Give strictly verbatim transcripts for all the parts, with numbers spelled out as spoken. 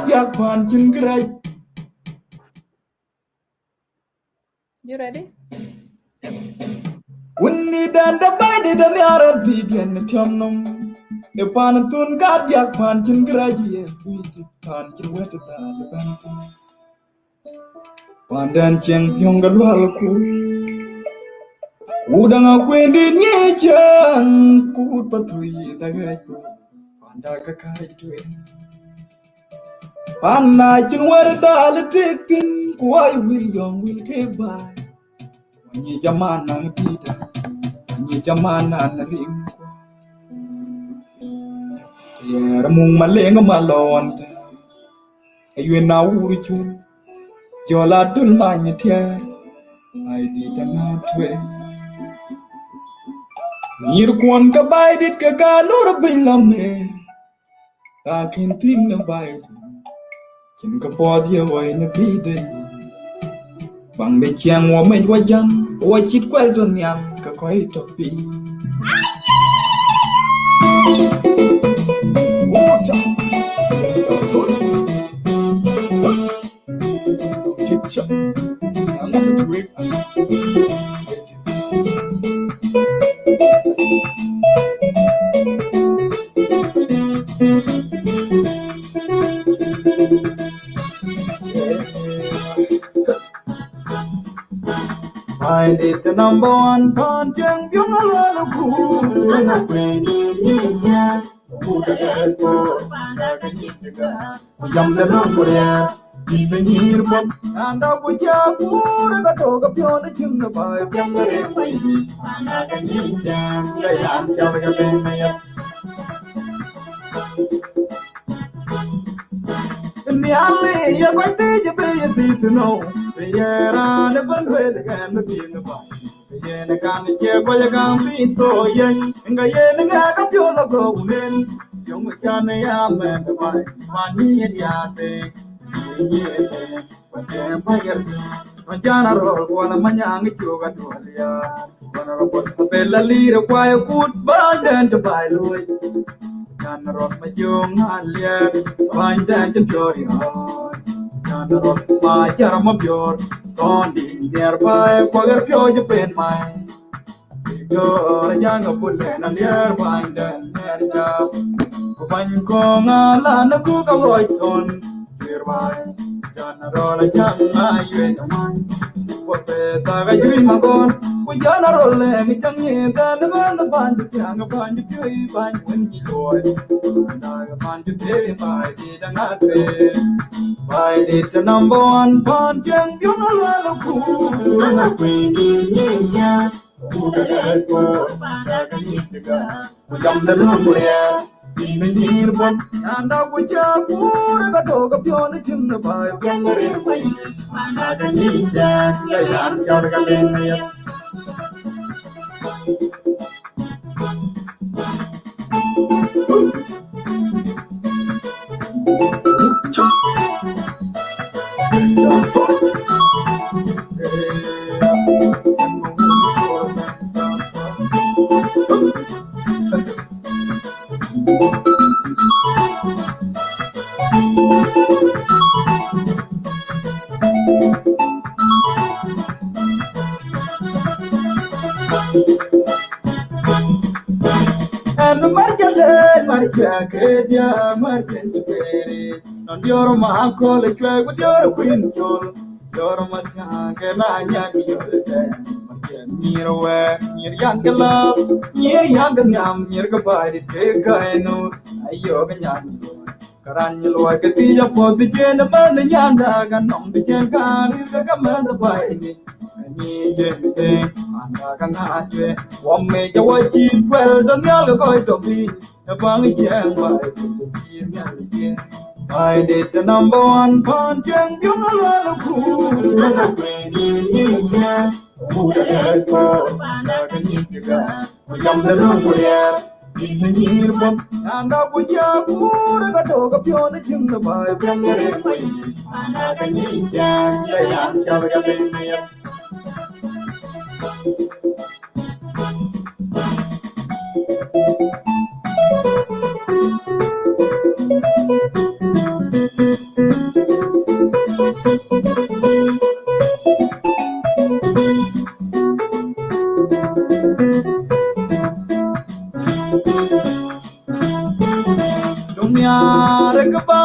Yak pan cïn kërɛc. You ready? Wun ni dan da bai di dan yara di dian tiam nom. E pan tun ka diak pan cïn kërɛc ye. Wun di pan cïn wet da ban. Pan dan cieng piong ga lual ku. Ku dang a kuen di ni cieng ku pa tui da ga ku. Pan da ka ka tui. Pan na cïn wɛ̈t dhal tik thïn, ku wai wil yɔŋ wil ke baai. Wanyi jaman naŋ tïdä, wanyi jaman nan rim. Yɛɛr muŋ ma leŋ ma lɔn thɛɛr. Ayuen na wur cun, jɔl a dul many tiɛɛr. Ai dit na tueŋ. Nyir kuɔn ke bai dit ke ka lor biny la mer. Lakin thïn në bai, cïn kë puɔth ye woi në pïïrde. Baŋ de ciɛɛŋ wɔ mec wɔ jam, wɔ cït kuɛl tɔ nhial ke kɔc tɔ piny. Find it the number one pan tiang biong a la ku na kweni ni ya. Ku da ko panda ka ni siga. Ku jam da lo ku ya. Di be nyir pop. Anda ku ja ku da ka to ka pion da jim na bai piang da re bai. Panda ka ni siga. Ya ya siga ka le me ya. Nhiali ye kuany thiic bï ye dhiëth nou, ye raan ëbën lueel ɣɛn bï dhiëth ba. Yen kan cie kuany kan bï thou yen, ŋa yen ŋa ka piɔl abï rou nen. Yöŋ can ya mɛn bai, man ni yen ya thek, ni ye thek. Wajem bayer, wajan arol kuɔn manyang cuk aduɔl ya. Wan arol kuɔn abel alir kuay kut banden to bai lui. Jan arol majong alier, banden to jori. Jan arol majar mabior, ton di der bai, kwager pio je pen mai. Jor jang a pulen alier banden ner ja. Bany kong ala na ku ka woi ton. Jan arol a jam na yuen man. Wa pe ta ga yui ma gon. Ku jan arol le mi jam ni da le ban da ban di tiang ban di tui ban wen di loi. Na ga ban di te bai di da na te. Bai di the number one pan jeng yong la la ku. Na ku ni ni ya. Ku da da ku. Ba da ga ni siga. Ku jam da lu ku ya. Ina nyir bom, anda ku ja kur ka to ka pion jim na bai piang re bai. Anda ka ni ja, ya yan ja ka le na ya. And Marjale, Marja, Kedia, Marja, non dior ma kol chwe ku dior kuin chol. Dior ma nya ke na nya ki dior te. Nyir we, nyir yang ke la, nyir yang ke nyam, nyir ke bai di te gai no. Ayo ke nyam. Karan nyil wa ke ti ya po di jen man nyanda kan nong di jen kari ke ka man bai ni. Ni jen te, man ka na chwe. Wa me ja wa chi kwel do nyal ke koi to bi. Ë baŋ jiɛɛm bai, ë baŋ jiɛɛm bai. Bai dit the number one pan jiɛɛm biöŋ alɔl ku. Lënë kuëëny ni ni jiɛɛm. Ku da dɛɛt kɔɔr, panda ka ni siga. Ku jam de lɔŋ ku riɛɛr. Dit the nyir puɔth. Nanda ku jiɛɛm kuur ka tok ka piɔn jiŋ de bai. Piɛŋ de rem bai. Panda ka ni jiɛɛm. Ya yan cal ka ben na ya.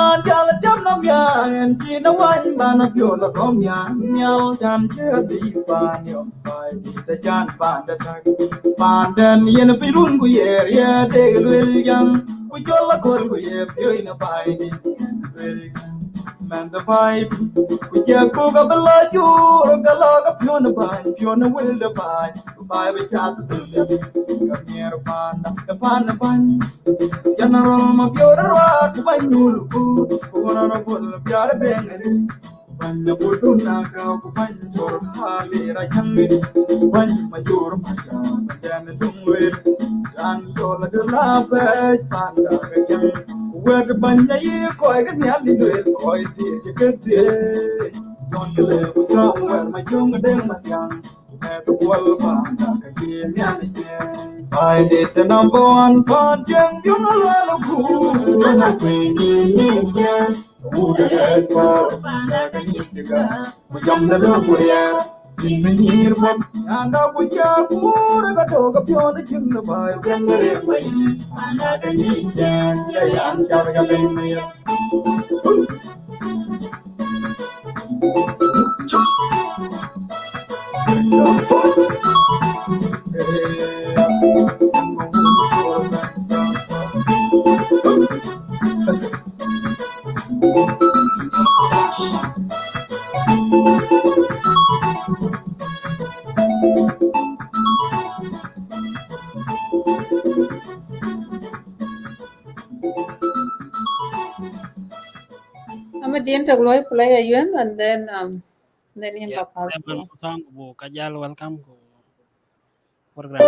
An jal jam nɔm ya, ɛn cïn awany ban apiɔl akɔm ya, nhial can cï adhil pan yɔm pai dït acan pan de tak. Pan den yen pi run ku ye riɛɛt dek luel jaŋ, ku jɔl aköl ku ye piöc në pai dït luel jaŋ. Mɛn de pai dït, ku jɛ kuk abï la jur, ke la ke piɔn ë bäny, piɔn ë wël de bäny. Baai bï cath dhil dek, ka miɛɛr panda, ë pan ë bäny. General Mabior ruaak, ku bäny nyul ku, ku honorable Biar Beng ri. Ku bäny Abuduna ka, ku bäny Jor Kali Rajang ri. Ku bäny Major Macha, ku jɛn duŋ wël. Ran jol de la bɛ̈c panda ka jam. Ku wɛ̈t bäny ayi kɔc ke nhial di duel, kɔc di ke dhiëëc. Jɔn ke le ku Samuel Majöŋ Deŋ Mathiaŋ. Baai dït the number one pan Jiëŋ biöŋ aluel ku. Ku jam de lok ku riɛɛr. Nyanda ku jam kur ka dok ka piɔn Jiëŋ de baai. Biöŋ de rem baai. Yan car ka ben me ya. Ama din tak loy play a yuen, and then um then in papa. Seven utang bu kajal welcome ku program.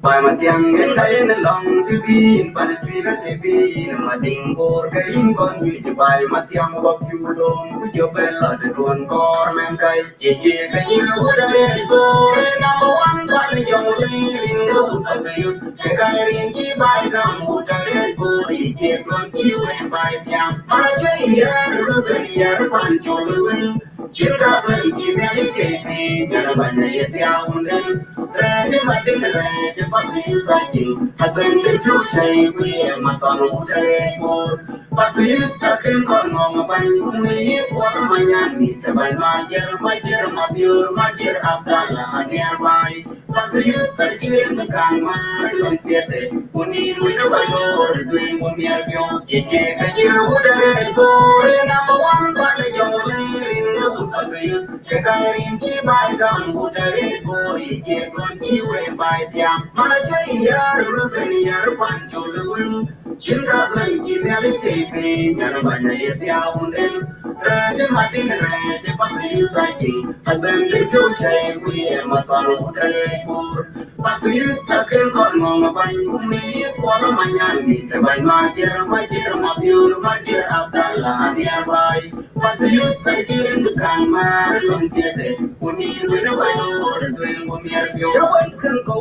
Baai Mathiaŋ, yen ka yen lɔŋ të bï yïn pan Tuïc, ka të bï yïn Madiŋ Bor, ke yïn kɔn nyuc Baai Mathiaŋ, bɔ̈ piu lööm, ku jɔ bɛ lɔ të duɔ̈n kɔɔr mɛn kai. Ye jek ka yïn awut arëët Bor, ë number one pan Jɔŋlei, rin ke wut Pathuyith, ke ka rin cï baai gam wut arëët Bor, ye jek duɔ̈n cï wëë baai tiam. Mara cä yïn yär, Ruben yär pan col wën. Cïn ka bɛ̈n cï Nhialic thiëëc piny, jɔl a bɛ̈ny aye thiaau wun den. Rɛ̈ɛ̈c ë Madiŋ, rɛ̈ɛ̈c ë Pathuyith acïn, abɛ̈n de piɔ̈u cäi wïï ë Mathɔn wut arëët Bor. Pathuyith akën kɔn ŋɔ̈ŋ ë bɛ̈ny wun ë yï Kuɔl Manyaŋ, nït ë bɛ̈ny Majiër, Majiër Mabiöör, Majiër Abdalla, Adiɛɛr Baai. Pathuyith acï yen kaŋ määr ë lon piɛth, ku nïn wën ë wä loor ë dhuëëŋ ku miɛt piɔ̈u. Ye jek ka yïn awut arëët Bor, ë number one pan Jɔŋlei, rin ke wut Pathuyith, ke ka rin cï baai gam wut arëët Bor, ye jek duɔ̈n cï wëë baai tiam. Mara cä yïn yär, Ruben yär pan col wën. Cïn ka bɛ̈n cï Nhialic thiëëc piny, jɔl a bɛ̈ny aye thiaau wun den. Rɛ̈ɛ̈c ë Madiŋ, rɛ̈ɛ̈c ë Pathuyith acïn, abɛ̈n de piɔ̈u cäi wïï ë Mathɔn wut arëët Bor. Pathuyith akën kɔn ŋɔ̈ŋ ë bɛ̈ny wun ë yï Kuɔl Manyaŋ, nït ë bɛ̈ny Majiër, Majiër Mabiöör, Majiër Abdalla, Adiɛɛr Baai. Pathuyith acï yen kaŋ määr ë lon piɛth, ku nïn wën ë wä loor ë dhuëëŋ ku miɛt piɔ̈u. Cä wën kën kɔ̈u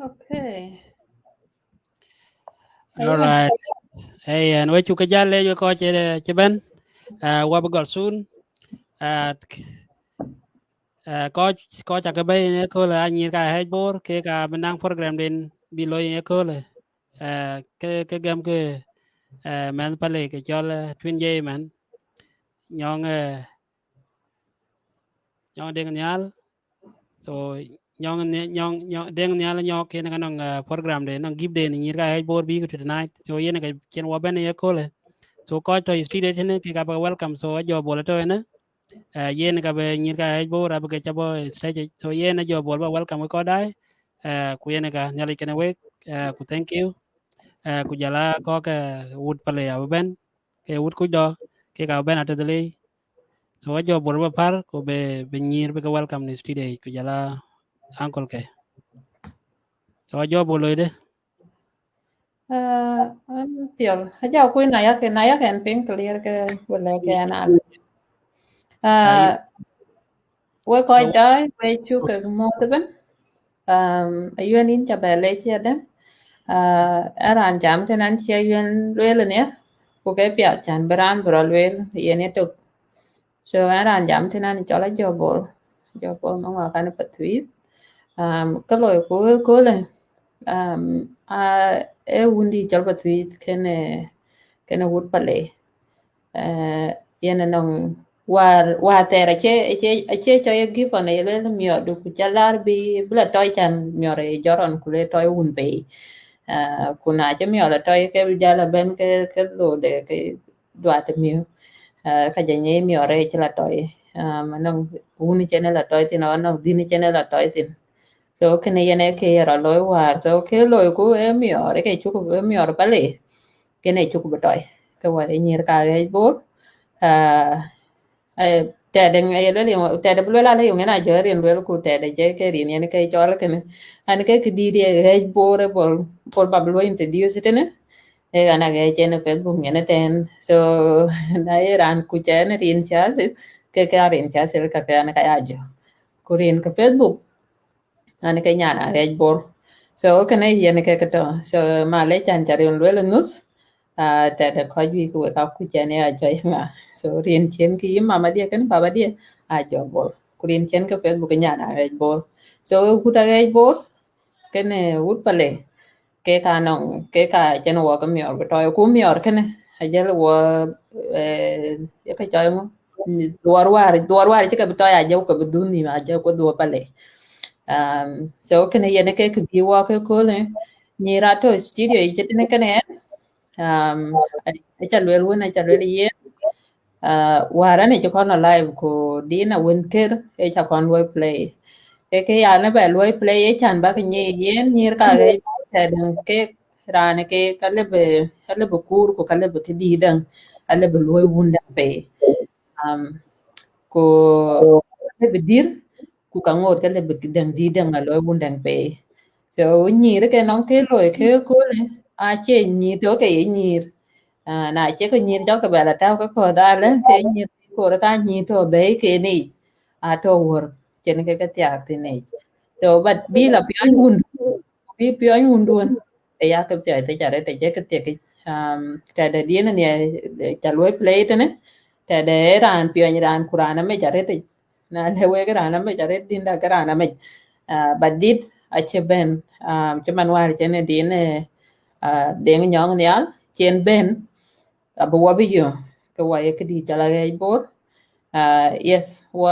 Okay. All right. Hey, and we cuk jal le ko che che ben. Uh, wa bi gol soon. Uh, Eh, kɔc, kɔc akë bɛ̈i në ëköölë, anyïïr ka Ɣɛc Bor, kek abï naŋ program den bï looi në ëköölë. Eh, ke, ke gɛm ke, eh, mɛnh Palek ke cɔl, eh, Twin J man. Nyɔŋ, eh, Nyɔŋ Deŋ Nhial. So, Nyɔŋ Nhi-, Nyɔŋ, Nyɔŋ Deŋ Nhial Nyɔk yen ka nɔŋ, eh, program de, nɔŋ gift de në nyïïr ka Ɣɛc Bor bï ku tonight. So, yen ka cïn wɔ bɛ̈n në ëköölë. So, kɔc tɔ̈ studio tënë, kek abï welcome. So, Ajɔ Bol atɔ̈ ënë. Eh, yen ka bï nyïïr ka Ɣɛc Bor, abï ke cä bɔ̈ stage. So, yen Ajɔ Bol ba welcome wek kɔc daai. Eh, ku yen ka Nhialic kenë wek, eh, ku thank you. Eh, ku jɔl a kɔc ke wut Palek abï bɛ̈n, ke wut kuc dɔ, kek abï bɛ̈n atɔ̈ dhëlei. So, Ajɔ Bol ba pär, ku bï, bï nyïïr bï ke welcome në studio yic, ku jɔl a uncle ke. So, Ajɔ Bol loi de. Ah, an piɔl. Ajɔ kuc na yak, na yak ɛn piŋ clear ke wala ke an an. Ah, we kɔc daai, we cuk ke mɔ̈ɔ̈th ëbën. Um, ayuɛn yïn ca bɛ lec yadɛ̈. Ah, ë raan jam tën an cï ayuɛn lueel ënë, ku ke piath can bï raan bï rɔt lueel yen ë tök. So, ɣɛn raan jam tën an cɔl Ajɔ Bol. Ajɔ Bol Maŋuak kan Pathuyith. Um, ka loi ku ëköölë, um, a, ë wun dï cɔl Pathuyith kenë, kenë wut Palek. Eh, yen anɔŋ wäär, wäär thɛɛr acie, acie, acie cɔl ye gift ɣɔn, aye lueel miɔɔrdu ku ca lar bï, bï la tɔc can miɔɔr ë jɔt ɣɔn ku le tɔc wun bei. Eh, ku na cï miɔɔr la tɔc ke bï jal a bɛ̈n ke, ke dhode ke duat miu. Eh, ka jɔ nyei miɔɔr ë cï la tɔc. Eh, anɔŋ wun cïn ë la tɔc thïn, anɔŋ dhïn cïn ë la tɔc thïn. So, kënë yen ë ke ye rɔt looi wäär. So, ke loiku ë miɔɔr, ke cuk ë miɔɔr Palek. Kënë cuk bï tɔc. Ke wɔ ë nyïïr ka Ɣɛc Bor. Ah, eh, tɛ̈dë, eh, ye lueel yöŋ, tɛ̈dë bï lueel alë yöŋ yen Ajɔ rin lueel ku tɛ̈dë jɛ ke rin yen ke cɔl kënë. An ke këdït ye Ɣɛc Bor ë Bol, Bol ba bï luɔi introduce tënë. Ee ɣɛn a Ɣɛc yen ë Facebook yen ëtɛ̈ɛ̈n. So, na ye raan kuc ɣɛn rin cä thil, ke, ke a rin cä thil ka ke ɣɛn ka ya jɔ. Ku rin ke Facebook, ɣɛn ke nyan a Ɣɛc Bor. So, kënë yen ke ke tɔ̈. So, malec can ca rin lueel ë nuth, ah, tɛ̈dë kɔc juëc ke wek a kuc ɣɛn ya jɔ ye ŋa. So, rin cien ke yï mama diɛ kenë baba diɛ, Ajɔ Bol. Ku rin cien ke Facebook nyan a Ɣɛc Bor. So, wut a Ɣɛc Bor, kenë wut Palek, kek anɔŋ, kek acïn wɔ ke miɔɔr bï tɔc, ku miɔɔr kënë, ajël wɔ, eh, ye ke cɔl ŋö? Dhuɔɔr wäär, dhuɔɔr wäär cï ke bï tɔc, ajël ke bï dhun nhïïm, ajël ku dhuɔɔr Palek. Um, so kënë yen ke kë bï wɔ ke köölë, nyïïr atɔ̈ studio yic tënë kenë ɣɛn. Um, aca lueel wën, aca lueel yen. Ah, wäär ɣɛn ë cï kɔn lɔ live ku din awën ker ë ca kɔn luɔi play. Ke ke yan ë bɛ luɔi play ë can bäk nyic yen nyïïr ka Ɣɛc Bor tɛ̈dë kek raan kek alëbë, alëbë kuur ku ka lëbë këdït däŋ, alëbë luɔi wun däŋ pei. Um, ku alëbë dïr, ku ka ŋoot ke lëbë däŋ dït däŋ la luɔi wun däŋ pei. So nyïïr ke nɔŋ ke looi ke köölë, acie nyïïr tɔ̈ ke ye nyïïr. Ah, na cie ke nyïïr cɔk ke bɛ la tääu ke kɔ̈th alë, ke nyïïr koor ka nyïïr tɔ̈ bɛ̈i ke nyic, atɔ̈ wär cïn ke ke thiaak thïn yic. So, but bï la piɔ̈ny wun, bï piɔ̈ny wunduön, ë ya ke thiaak thïn arëët, ë cï ke thiek yic. Um, tɛ̈dë diën ënë, eh, ca luɔi play tënë, tɛ̈dë ë raan piɔ̈ny raan ku raan amec arëët yic. Na le wek raan amec arëët, din da ke raan amec. Ah, but dit acï bɛ̈n, ah, cï man wäär cïn ë din, eh, ah, Deŋ Nyɔŋ Nhial, cïn bɛ̈n, abï wɔ bï yök, ke wɔ ye këdït cɔl a Ɣɛc Bor. Ah, yes, wɔ,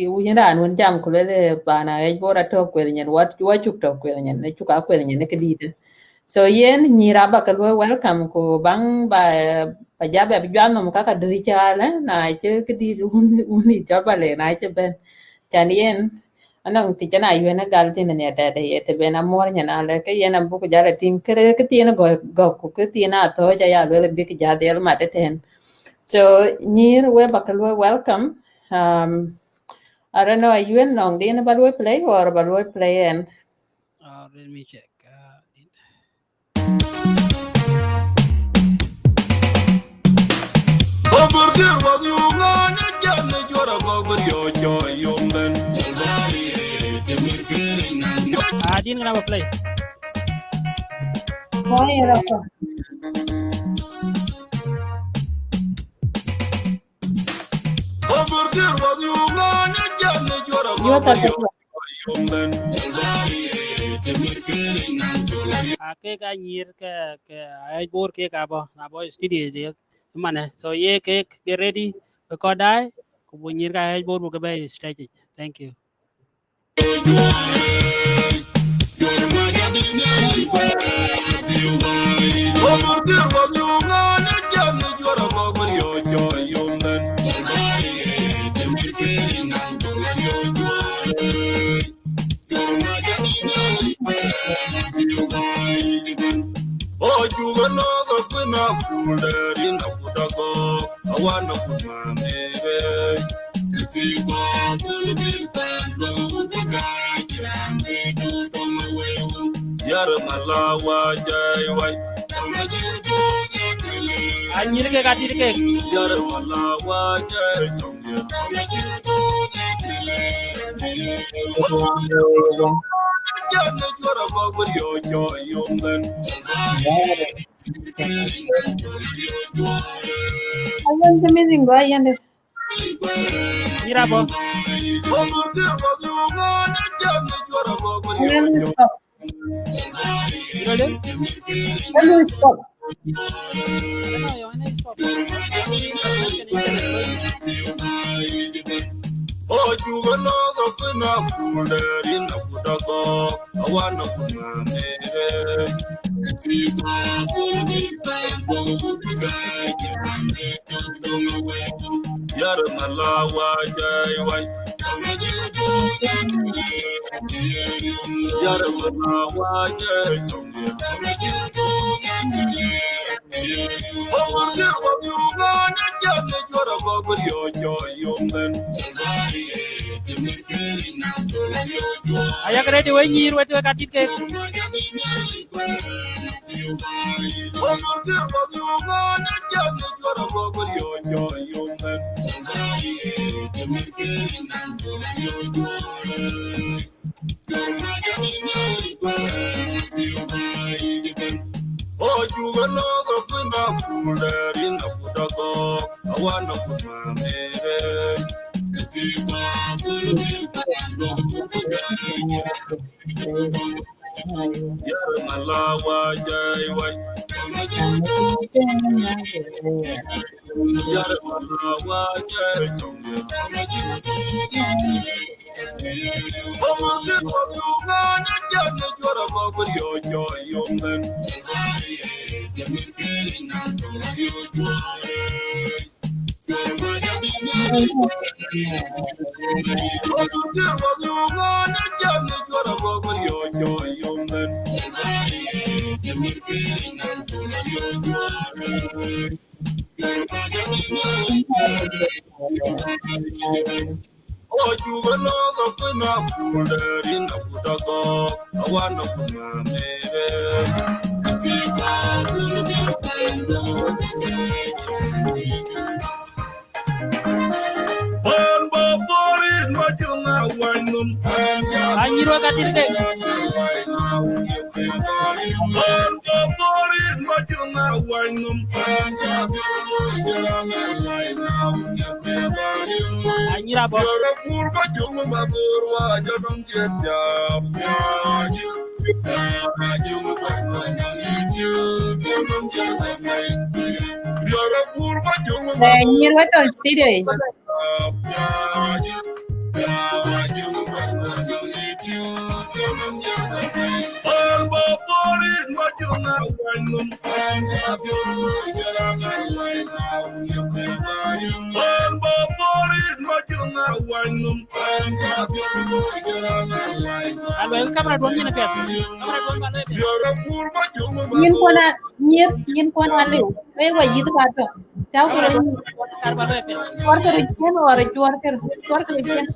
wun raan wën jam ku lueel, eh, paan a Ɣɛc Bor atɔ̈ kuel nyin, wɔ, wɔ cuk tɔ̈ kuel nyin, cuk a kuel nyin ë këdït. So yen nyïïr aba ke luɔi welcome ku baŋ ba, ba ja bɛ bï juan nɔm ka ka döi caalë, na cï këdït wun, wun ë cɔl ba le, na cï bɛ̈n. Can yen, anɔŋ tic cïn a yuɛn ë gal thïn ënë tɛ̈dë ye të ben amuɔ̈r nyin alë, ke yen abuk jal a tïŋ, kërë këthiin gɔ̈k, gɔ̈k ku këthiin athɔ̈ɔ̈c aya lueel bïk ja dhiɛl mat ëtɛ̈ɛ̈n. So, nyïïr we ba ke luɔi welcome. Um, I don't know, a yuɛn nɔŋ din ba luɔi play or ba luɔi play ɛn? Uh, let me check. Uh, Ah, din kena ba play. Youth Africa. A kek a nyïïr ke, ke a Bor kek abɔ̈, na bɔ̈ studio diɛ̈, manë. So ye kek get ready, bï kɔc daai, ku buk nyïïr ke a Bor buk ke bɛ̈ɛ̈i stage yic. Thank you. Yar malawa jai wai. A nyïïr kek, a dït kek. Yar malawa jai tong. Ayɛn cï mïth go ayɛn dë. Nyïïr abɔ̈. Ayɛn mïth kɔ̈k. Role? Elu stop. Yar malawa jai wai. Yar malawa jai tong. Ayak ready we nyïïr, we tueŋ ka tit kek. Yar malawa jai wai. Yar malawa jai tong. Anyïïr wek atit ke. Anyïïr abɔ̈. Eh, nyïïr wek tɔ̈ studio yic. Alo, kamera duɔ̈n nyin apiɛth. Kamera duɔ̈n ba lɔ apiɛth. Nyin kuɔn a, nyin, nyin kuɔn a liu. Ke wa yith ka tɔ̈. Tau ke röt. Kar ba lɔ apiɛth. Cuɔr ke röt cien, or cuɔr ke, cuɔr ke röt cien.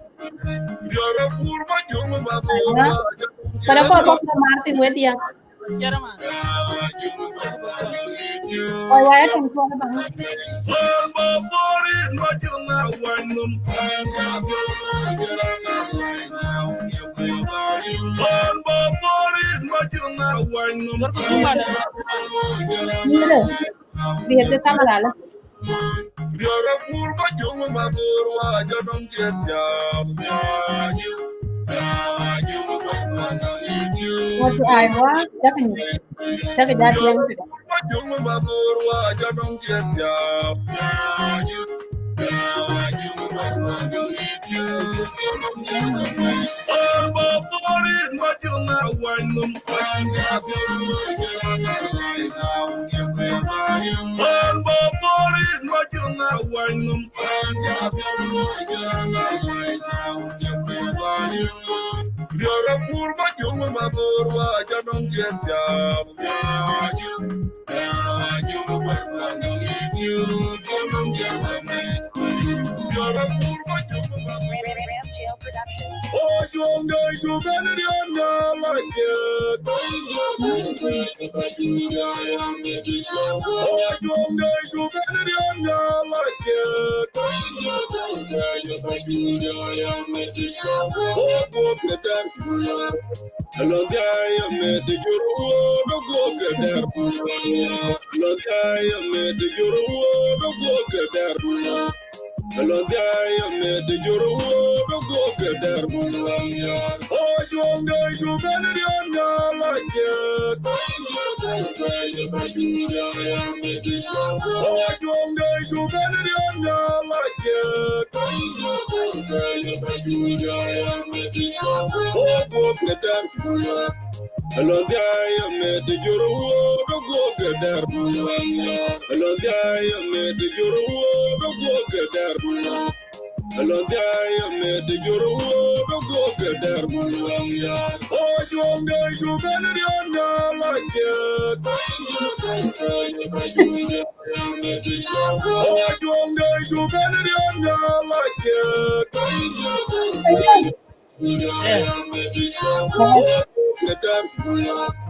Para kɔc kɔ̈k ke mar thïn wek diäk. Kɔc wa ya tɔŋ cuɔr ba. Nyïïr, riɛt ke kamera lë. What do I want? Cak, cak jat yang.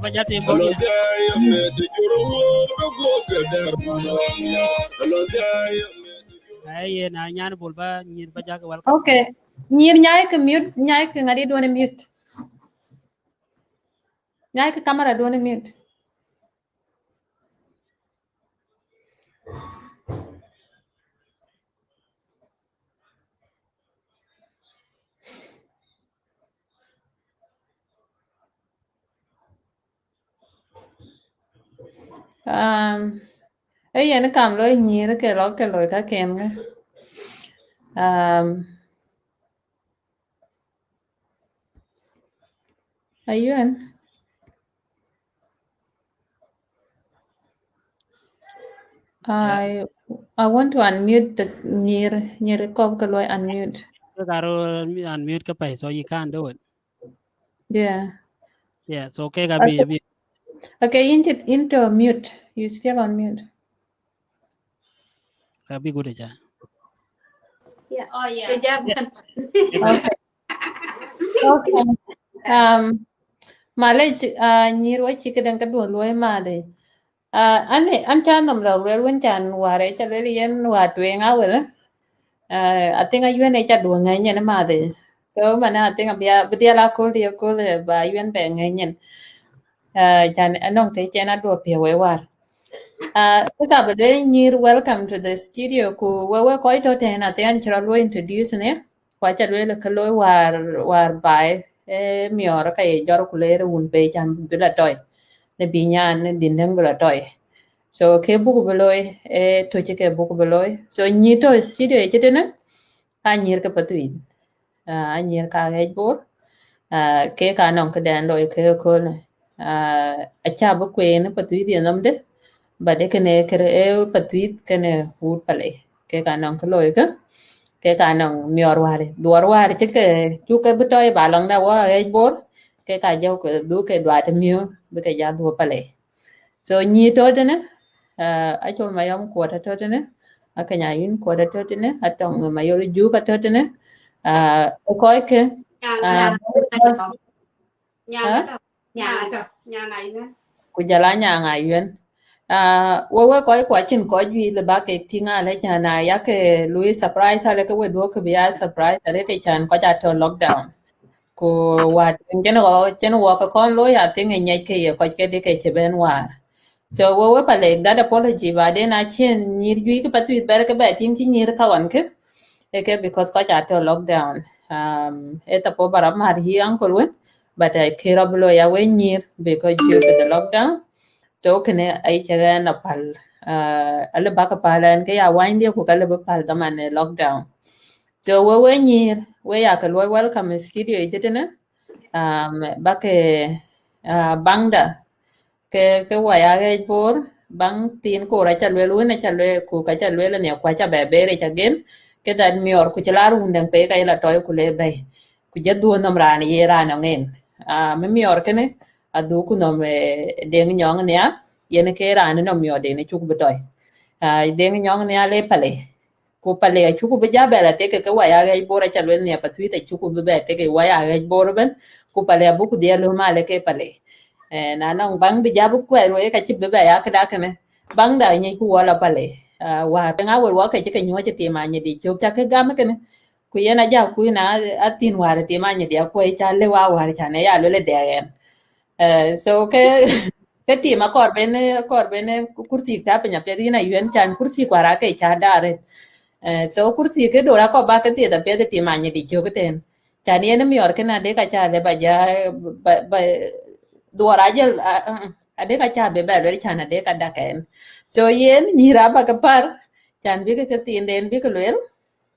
Ba jat tim bɔ̈. Ai, yen a nyan Bol ba nyïr ba jak welcome. Okay. Nyïr nyai ke mute, nyai ke ŋadi duɔ̈n mute. Nyai ke camera duɔ̈n mute. Um, ee yen kam loi nyïr ke lɔ ke loi ka ken ke. Um, Ayuɛn. Yeah. I, I want to unmute the nyïr, nyïr kɔp ke loi unmute. Kek aa rɔ unmute ke pɛ̈i, so you can't do it. Yeah. Yeah, so kek aa bï, okay, bï. Okay, into, into mute. You still on mute. Aa bï good, ja. Yeah. Oh, yeah. Good job. Yeah. Okay. Okay. Um, malec, uh, nyïr wɔ cï këdäŋ ke duɔ̈n luɔi madhi. Uh, an, an ca nhom lɔ̈k lueel wën can wäär ë ca lueel yen wäär tueŋ awël. Uh, I think Ayuɛn ë ca duɔ̈n ŋɛ̈ny yen madhi. So man, I think abï a, bï dhiɛl akööl, dhiɛl akööl, eh, ba Ayuɛn bɛ ŋɛ̈ny yen. Uh, can anɔŋ të cïn aduɔ̈ piɛ̈ wei wäär. Uh, kë ka bï lueel nyïr, welcome to the studio. Ku we, we kɔc tɔ̈ tɛ̈n, I think an cï rɔt luɔi introduce ni. Ku aca lueel ke looi wäär, wäär baai, eh, miɔɔr ka ye jɔr ku leer wun pei can bï la tɔi. Në bï nyan në dïn däŋ bï la tɔi. So ke buk bï looi, eh, töc ke buk bï looi. So nyïr tɔ̈ studio ye cï tënë, ka nyïr ke Pathuyith. Ah, anyïr ka Ɣɛc Bor. Ah, kek anɔŋ këden looi ke köölë. Ah, aca bï kueen Pathuyith yenhomde, but ee kënë kërë, ee Pathuyith kënë wut Palek. Kek anɔŋ kë looi kë, kek anɔŋ miɔɔr wäär, dhuɔɔr wäär cï ke, cuk ke bï tɔ̈i ba lɔŋda wɔ Ɣɛc Bor, kek ajɔu ke dhuk ke duat miöör, bï ke ja dhuɔ̈k Palek. So nyïr tɔ̈ tënë, ah, Acol Mayɔm Kuɔt atɔ̈ tënë, Akeny Ayuɛn Kuɔt atɔ̈ tënë, Atɔŋ Mayol Juk atɔ̈ tënë, ah, kɔc ke, ah, Nyaŋ atɔ̈, Nyaŋ atɔ̈, Nyaŋ Ayuɛn. Ku jɔl a Nyaŋ Ayuɛn. Ah, we, we kɔc ku acïn kɔc juëc lë bä kek tïŋ alë can, na yak ke lui surprise alë ke we duɔ̈k kë bï ya surprise alë të can kɔc atɔ̈ lockdown. Ku wäär cïn ɣɔ, cïn wɔ ke kɔn looi, I think ë nyiɛc ke ye kɔc ke dï ke cï bɛ̈n wäär. So we we palek that apology, baden acïn nyïïr juëc kë Pathuyith bɛ̈ɛ̈r ke bɛ tïŋ cï nyïïr ka ɣɔn kë. Eke because kɔc atɔ̈ lockdown. Um, ë thapo ba rɔt määr yï uncle wën, but, uh, kë rɔt bï looi ya we nyïïr because due to the lockdown. So kënë ayï cä ɣɛn apäl, uh, alë bäk päl ɛn ke ya wanydiɛ̈ ku ka lë bï päl dhaman ë lockdown. So we we nyïïr, we ya ke luɔi welcome studio yic tënë, um, bäk, uh, baŋda ke, ke wai aɣɛc Bor, baŋ thiin koor aca lueel wën, aca lueel, ku ka ca lueel nia, ku aca bɛ ber yic again, ke that miɔɔr ku cï la run dɛŋ pei ka yï la tɔi ku le bɛ̈i. Ku jɔ dhuɔ̈n nɔm raan ye raan nɔŋ en. Ah, mi miɔɔr kënë, adhuk ku nɔm, eh, Deŋ Nyɔŋ Nhial, yen ke raan nɔm miɔɔr den cuk bï tɔi. Ah, Deŋ Nyɔŋ Nhial le pale. Ku pale acuku bï ja bɛ la tek ke wai aɣɛc Bor, aca lueel nia Pathuyith acuku bï bɛ tek wai aɣɛc Bor ëbën, ku pale abuku dhiɛl lɔ malë ke pale. Eh, na nɔŋ baŋ bï ja bï kuɛɛr wei ka cï bï bɛ ya këda kënë. Baŋda nyic ku wɔ la pale. Ah, wäär ŋa wël wɔ ke cï ke nyuɔ̈c tim Anyidi cök ca ke gam kënë. Ku yen aja kuc na athin wäär tim Anyidi akuɔi ca lëu a wäär can ë ya lueel ë dɛɛk ɛn. Eh, so ke, ke tim akɔɔr ben, akɔɔr ben kursi tap piny apiɛth, yïn Ayuɛn, can kursi kuar ake ca daar. Eh, so kursi ke dor akɔɔr ba ke thieth apiɛth tim Anyidi cök tën. Can yen miɔɔr kënë adek aca lë ba ja, ba, ba, dhuɔɔr ajël, a, a, adek aca bï bɛ lueel can adek adak ɛn. So yen nyïïr aba ke pär, can bï ke, ke thiinden bï ke lueel.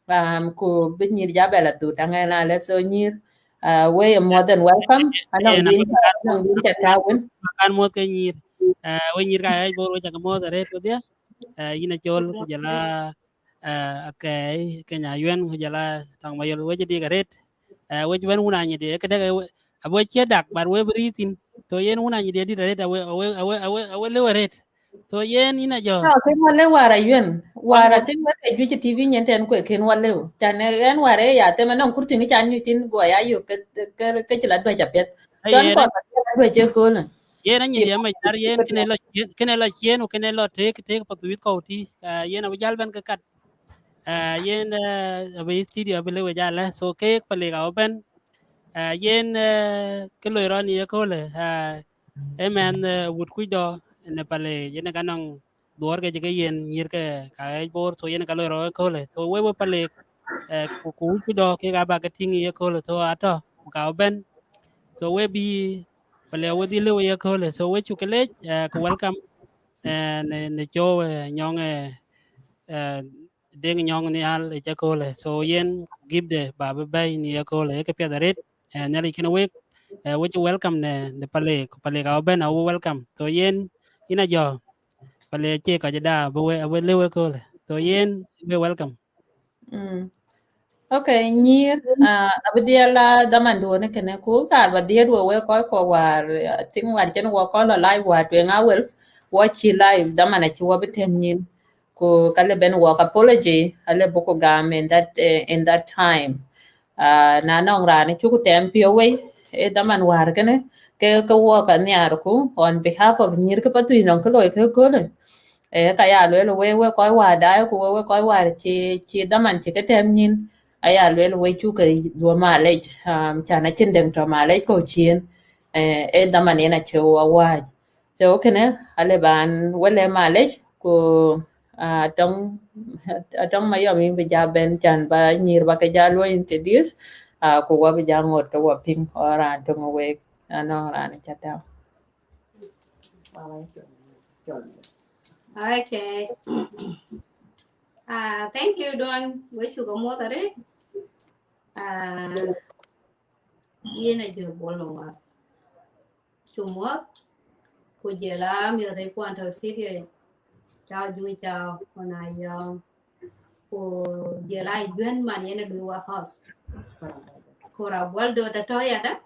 Um, ku bï nyïïr ja bɛ la dhut aŋɛ na lɛ̈k so nyïïr, uh, we are more than welcome. Anɔŋ yen duiŋ, anɔŋ duiŋ ca tääu wën. Kan muɔ̈th ke nyïïr. Uh, we nyïïr ka ɣɛc Bor we ca ke muɔ̈th arëët wedhie. Uh, yïn Acol ku jɔl a, uh, Akɛɛi, Kenya Ayuɛn ku jɔl a Tɔŋ Mayol, we cï dik arëët. Uh, we cï bɛ̈n wun Anyidi, ke dek, uh, we, abï cie dak, but we bï rïïth thïn. So yen wun Anyidi adït arëët, awe, awe, awe, awe, awe lëu arëët. So yen yïn ajɔ. No, kën wä lëu wäär Ayuɛn. Wäär athiŋ wek ke juëc T V nyin tɛn kuek kën wä lëu. Can ɣɛn wäär ë ya them anɔŋ kurthi ni can nyuc thïn guɔ ya yök ke, ke, ke cï la duäc apiɛth. So an kɔn ba duäc ë köölë. Yen Anyidi ë mac tar yen kënë lɔ ciëën, kënë lɔ ciëën ku kënë lɔ tek, tek Pathuyith kɔ̈u tï. Ah, yen abï jäl bɛ̈n ke kat. Ah, yen, eh, abï studio abï lëu ë jalë. So keek palek abï bɛ̈n. Ah, yen, eh, kë loi rɔn ye köölë. Ah, ë mɛnh, eh, wut kuc dɔ në pale yen ë ka nɔŋ dhuɔɔr ke cï ke yen nyïïr ke ka ɣɛc Bor, so yen ka loi rɔt ë köölë. So we, we palek, eh, ku, ku wut kuc dɔ kek aba ke tïŋ ye köölë, so atɔ̈ ku ka bɛ̈n. So we bï palek we dhil lëu ye köölë. So we cuk ke leec, eh, ku welcome, eh, në, në cɔu, eh, nyɔŋ, eh, eh, Deŋ Nyɔŋ Nhial ë cä köölë. So yen gipde ba bï bɛ̈i në ye köölë, ë kë piɛth arëët, eh, Nhialic kën wek, eh, we cï welcome në, në palek, ku palek abï bɛ̈n abï welcome. So yen, yïn ajɔ, palek cie kɔc da, abï we, abï lëu ë köölë. So yen, we welcome. Mm. Okay, nyïïr, ah, abï dhiɛl la dhaman duɔ̈n kënë, ku kaar ba dhiɛɛt we, we kɔc kɔ̈k wäär, I think wäär cïn wɔ kɔn lɔ live wäär tueŋ awel, wɔ cï live dhaman acï wɔ bï tɛm nyïn. Ku ka lë ben walk apology, alë buku gam in that, eh, in that time. Ah, na nɔŋ raan cuku tɛm piɔ̈u wei, ë dhaman wäär kënë, ke, ke walk anhiaarku on behalf of nyïïr ke Pathuyith nɔŋ kë loi ke köölë. Eh, ka ya lueel we, we kɔc wäär daai ku we, we kɔc wäär cï, cï dhaman cï ke tɛm nyïn, aya lueel we cuk ke dhuɔ malec, um, can acïn dɛŋ tɔ malec kɔ̈u ciëën, eh, ë dhaman yen acï wɔ wääc. So kënë, alë ban wël ë malec, ku, ah, Atɔŋ, Atɔŋ Mayɔm yïn bï ja bɛ̈n can ba nyïïr ba ke ja luɔi introduce, ah, ku wɔ bï ja ŋot ke wɔ piŋ, ɣɔn raan töŋ wek, anɔŋ raan ë cä tääu. Okay. Ah, thank you, Don. We cuk ke muɔ̈th arëët. Ah, yen Ajɔl Bol Maŋuar. Cuk muɔ̈th, ku jɔl a mïth ke kuan tɔ̈ studio, Cau Juŋ Cau, ku na yɔŋ, ku jɔl a Juɛ̈n man yen ë lui wa host. Kura Buɔl do da tɔ̈ yada.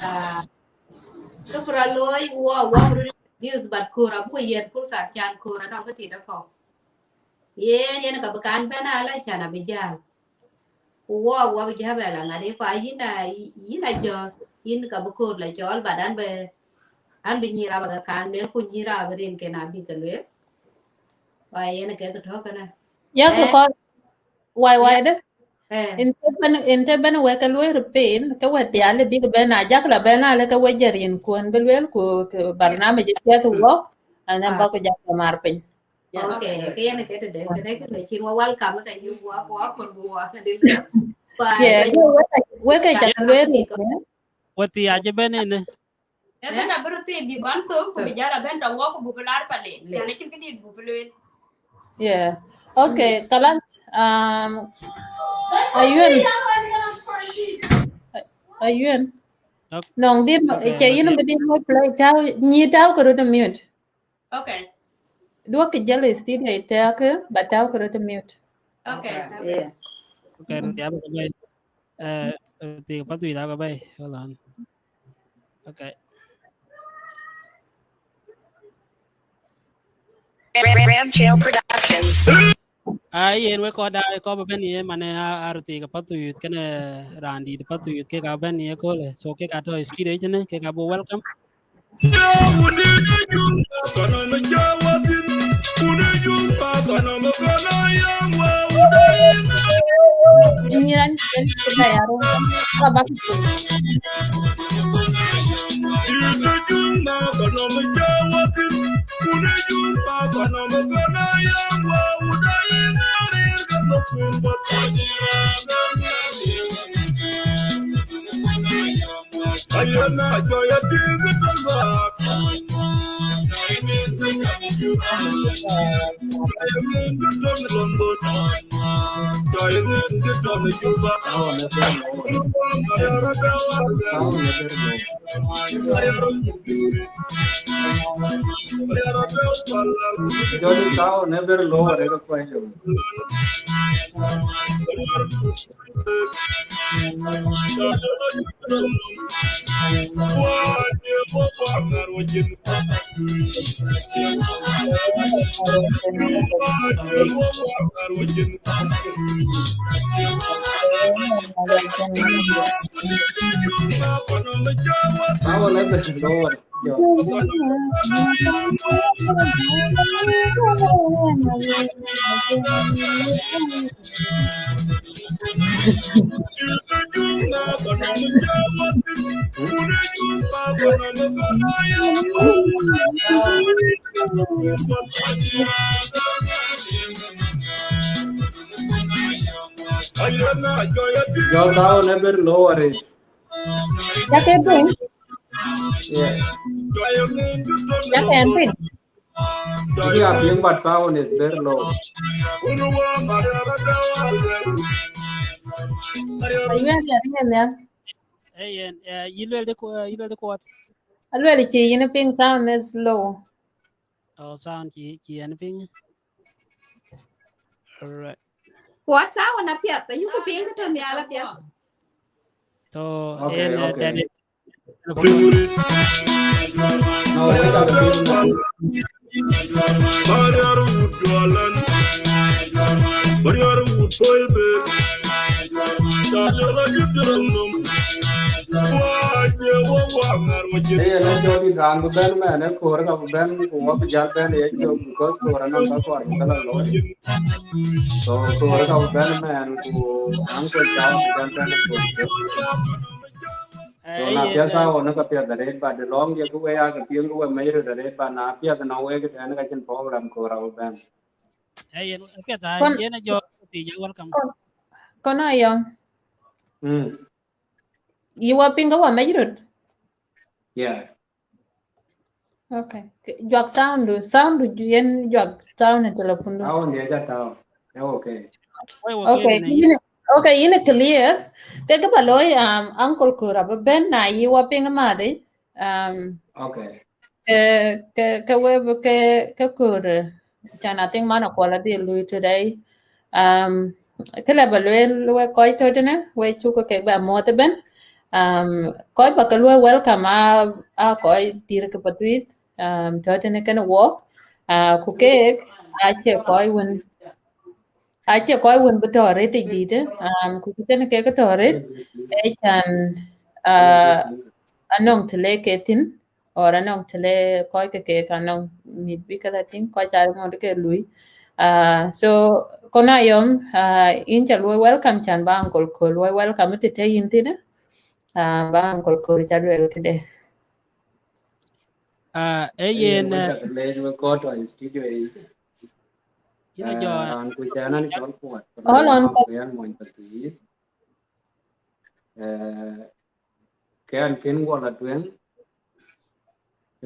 Ah, kë kura looi wɔ, wɔ bï röt introduce, but kura buku yiɛt pursa can kura nɔŋ kë tit akɔ̈u. Yen, yen ka bï kan bɛ̈n ala can abï jäl. Ku wɔ, wɔ bï jäl bɛ la ŋadï, ku a yïn a, yïn a jɔ, yïn ka bï kor la cɔɔl, but an bï, an bï nyïïr aba ke kan lueel, ku nyïïr abï rin ken abï ke lueel. Ku a yen ke kë tɔ̈ kënë. Yak kɔc wai wai de. Eh. Yen të bɛ̈n, yen të bɛ̈n wek ke lueel piny, ke wek dhial bïk bɛ̈n, na jak la bɛ̈n, ale ke wek jɛ rin kuɔn bï lueel ku ke barnamij ë piɛth wok, and then bäk ku jak la mar piny. Yeah. Okay, ke yen ke tëde, kënë kënë cïn wa welcome ka yï wa, wa kɔn bu wa ka dil. Yeah, wek, wek ke cak lueel. Wek thiac ëbɛ̈n ënë. Ëbɛ̈n abï röt thii bï kɔn thök, ku bï jäl abɛ̈n tɔ̈ wok, ku buk lar pale. Cän acïn këdït buk lueel. Yeah. Okay, kalas, um, Ayuen. Ayuen. Ok. Nɔŋ dhil, okay, cï yïn bï dhil play, tääu, nyï tääu ke röt mute. Okay. Duɔ̈kkë jäl ë studio ë tɛ̈ɛ̈kë, ba tääu ke röt mute. Okay. Yeah. Okay, röt ya ba ke bɛ̈i. Eh, eh, thii path wïc aa ke bɛ̈i. Hold on. Okay. Ram Chael Productions. Ai, yen wek kɔc daai kɔc bï bɛ̈n ye manë, a, a röt thii ke path wïc kënë, raan dït path wïc kek aa bɛ̈n ye köölë. So kek aa tɔ̈ studio ëtënë, kek aa buk welcome. Jɔl tääu në very low arëk kuany. Jɔl tääu në very low arëk. Cak ke piny? Yeah. Cak ke piny? Yeah, piny, but sound is very low. Ayuen, yeah, yeah, yeah. Hey, yen, eh, yï luel dë ku-, eh, yï luel dë kuɔt? Aluel cï yïn piny, sound is low. Oh, sound cï, cï yen piny. All right. Kuɔt sound apiɛth, ayuku piny kë tɔ̈ nhial apiɛth. So, okay, yen, eh, okay. Tɛ̈dë. Ee, na jɔt dït raan bï bɛ̈n mɛn, ee, koor ka bï bɛ̈n, ku wɔ bï jäl bɛ̈n ye cök, because koor anɔŋ ka kɔɔr bï ke la looi. So, koor ka bï bɛ̈n mɛn, ku uncle Chao bï bɛ̈n bɛ̈n ku. So, na piɛth sound në ka piɛth arëët, but the long ye ku we ya ke piŋ ku we mec röt arëët, but na piɛth nɔŋ wek tɛ̈n ka cïn problem, koor abï bɛ̈n. Ee, yen, piɛth aa, kɔn, yen a jɔ, welcome. Kɔn, kɔn ayɔŋ. Mm. Yï wɔ piŋ ke wɔ mec röt? Yeah. Okay. Juak sound du, sound du yen juak sound në telephone du. Sound ye ja tääu. Eh, okay. Okay, yïn, okay, yïn clear. Ke kë ba looi, um, uncle koor abï bɛ̈n na yï wɔ piŋ madhi. Um, okay. Ke, ke, ke we, ke, ke koor, eh, can I think man akuɔl adhil lui today. Um, kë lë ba lueel wek kɔc tɔ̈ tënë, wek cuk ke kek ba muɔ̈th ëbɛ̈n. Um, kɔc ba ke luɔi welcome a, a kɔc dït ke Pathuyith, um, tɔ̈ tënë kenë wok. Ah, ku keek acie kɔc wën, acie kɔc wën bï tɔ̈ rëtic dït, um, ku kë tënë kek tɔ̈ rëtic, ee can, ah, anɔŋ të le ke thïn, or anɔŋ të le kɔc ke kek anɔŋ mïth bï ke la tïŋ, kɔc aa ŋot ke lui. Uh, so, Konayom, uh, yïn ca luɔi welcome, can ba Uncle Kor luɔi welcome, ë tëtɛ yïn thïn, uh, ba Uncle Kor ca luel këde. Uh, ee yen, uh, lec we kɔc tɔ̈ studio yic. Yïn a jɔ. Raan ku cän an cɔl Kuɔt. Hold on, Ku yan mony Pathuyith. Eh, kɛn kën guɔ la tueŋ.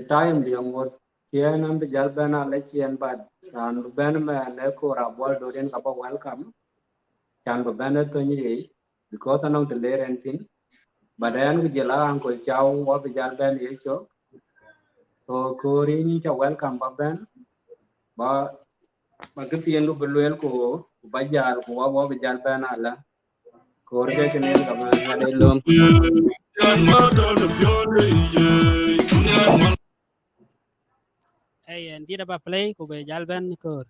Time diɛŋ ŋot ciɛn an bï jäl bɛn a lec ciɛn, but raan bï bɛn mɛn ë Kor Abuɔl Dot yen ka ba welcome. Can bï bɛn ë thöny yic, because anɔŋ të ler ɛn thïn. But ɛn ku jël a Uncle Chau wɔ bï jäl bɛn ye cök. So Kor yïn ca welcome ba bɛn. Ba, ba kë thiin du bï lueel ku, ku ba jäl ku wɔ, wɔ bï jäl bɛn ala. Kor ke kënë ka bɛn ŋa de löŋ. Hey, and did about play ku be jal ben Kor.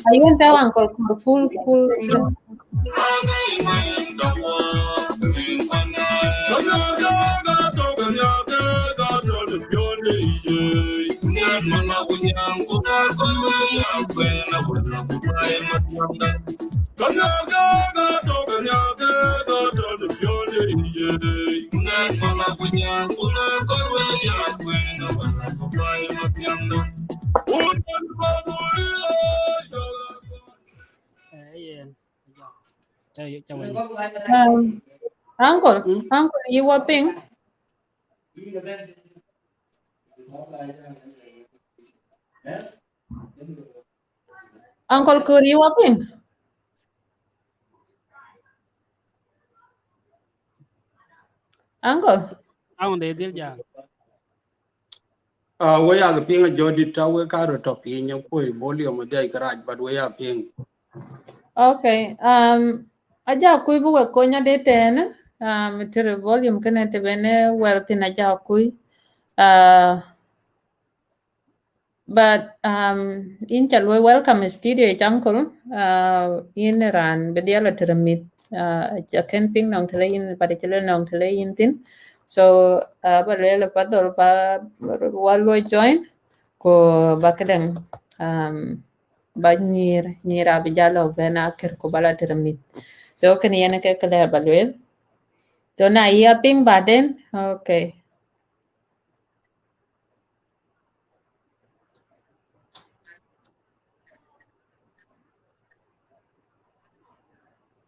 Ayun, tɛ Uncle Kor, full, full. Eh, yen. Eh, ca wɛny. Um, uncle, uncle, yï wɔ piŋ? Uncle Kor, yï wɔ piŋ? Uncle? Sound de dhil jal. Uh, we are the ping a jodi ta we ka ro top in your koi volume of the garage, but we are ping. Okay. Um, aja kui bu we konya de ten. Um, tiri volume kene te bene wer tin aja kui. Uh, but um, in ca luɔi welcome studio yic, uncle. Uh, in ran be dial a tiri mit. Uh, ca ken ping nong tele in, but tele nong tele in tin. So uh, ba luel pa dol ba wa luɔi join. Ku ba kedeng, um, ba nyir, nyir abi jalo bena ker ku bala tiri mit. So kene yen ke kele ba luel. So na yï a piŋ baden, okay.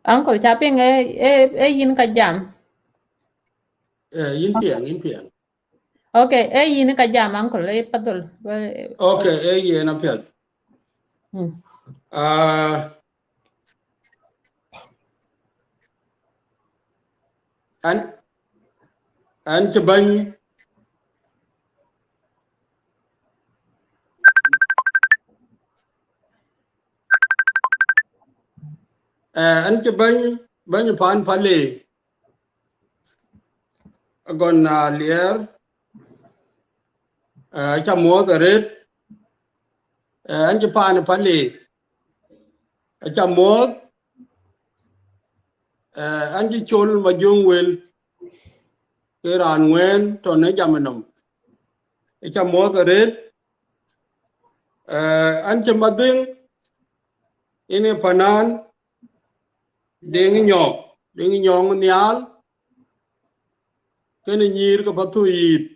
Uncle, ca piŋ e, e, e yin ka jam. Eh, yin piɛŋ, yin piɛŋ. Okay, e yin ka jam, uncle, e padhol. Okay, e yin a piɛth. Hmm. Ah, an, an ci bany, eh, an ci bany, bany pan pale. Agɔn na liɛɛr, eh, aca muɔth aret, eh, an ci paan pale, aca muɔth, eh, an ci col ma juŋ wel, ke raan ŋuɛɛn tɔ ne jam nom, aca muɔth aret, eh, an ci madhiŋ, Yen ë Panan Deŋ Nyɔk, Deŋ Nyɔk Nhial, kenë nyïïr ke Pathuyith,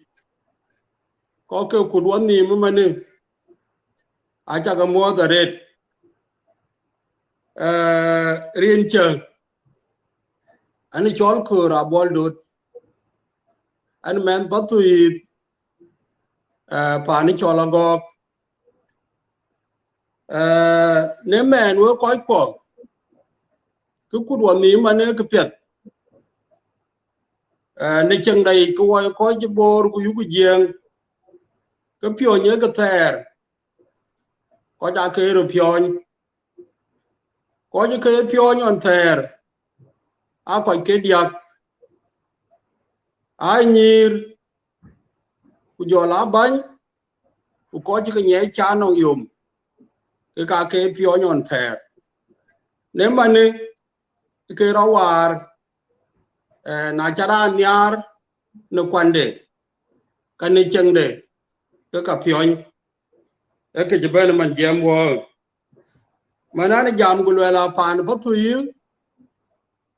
kɔc ke kut wɔ nhïïm ëmënë, aca ke muɔ̈ɔ̈th arëët. Eh, rin cä, an cɔl Köör Abuɔl Dot, an mɛnh Pathuyith, eh, paan cɔl Agɔɔk. Eh, në mɛn wek kɔc kuɔ, kë kut wɔ nhïïm ëmënë këpiɛth. Eh, në cieŋda yic, ke wɔ kɔc Boor ku yuk Jiëëŋ, ke piɔ̈ny ee ke thɛɛr, kɔc aa ke röt piɔ̈ny. Kɔc ke piɔ̈ny ɣɔn thɛɛr, aa kɔc ke diäk, aa nyïïr, ku jɔl aa bäny, ku kɔc ke nyiɛc cä nɔŋ yom, ke ka ke piɔ̈ny ɣɔn thɛɛr. Në mɛnë, ke rɔt waar, eh, na ca raan nhiaar në kuande, ka në cieŋde, ke ka piɔ̈ny, ee kë cï bɛ̈n man jiɛɛm wɔ. Man an jam ku luɛl a paan Pathuyith,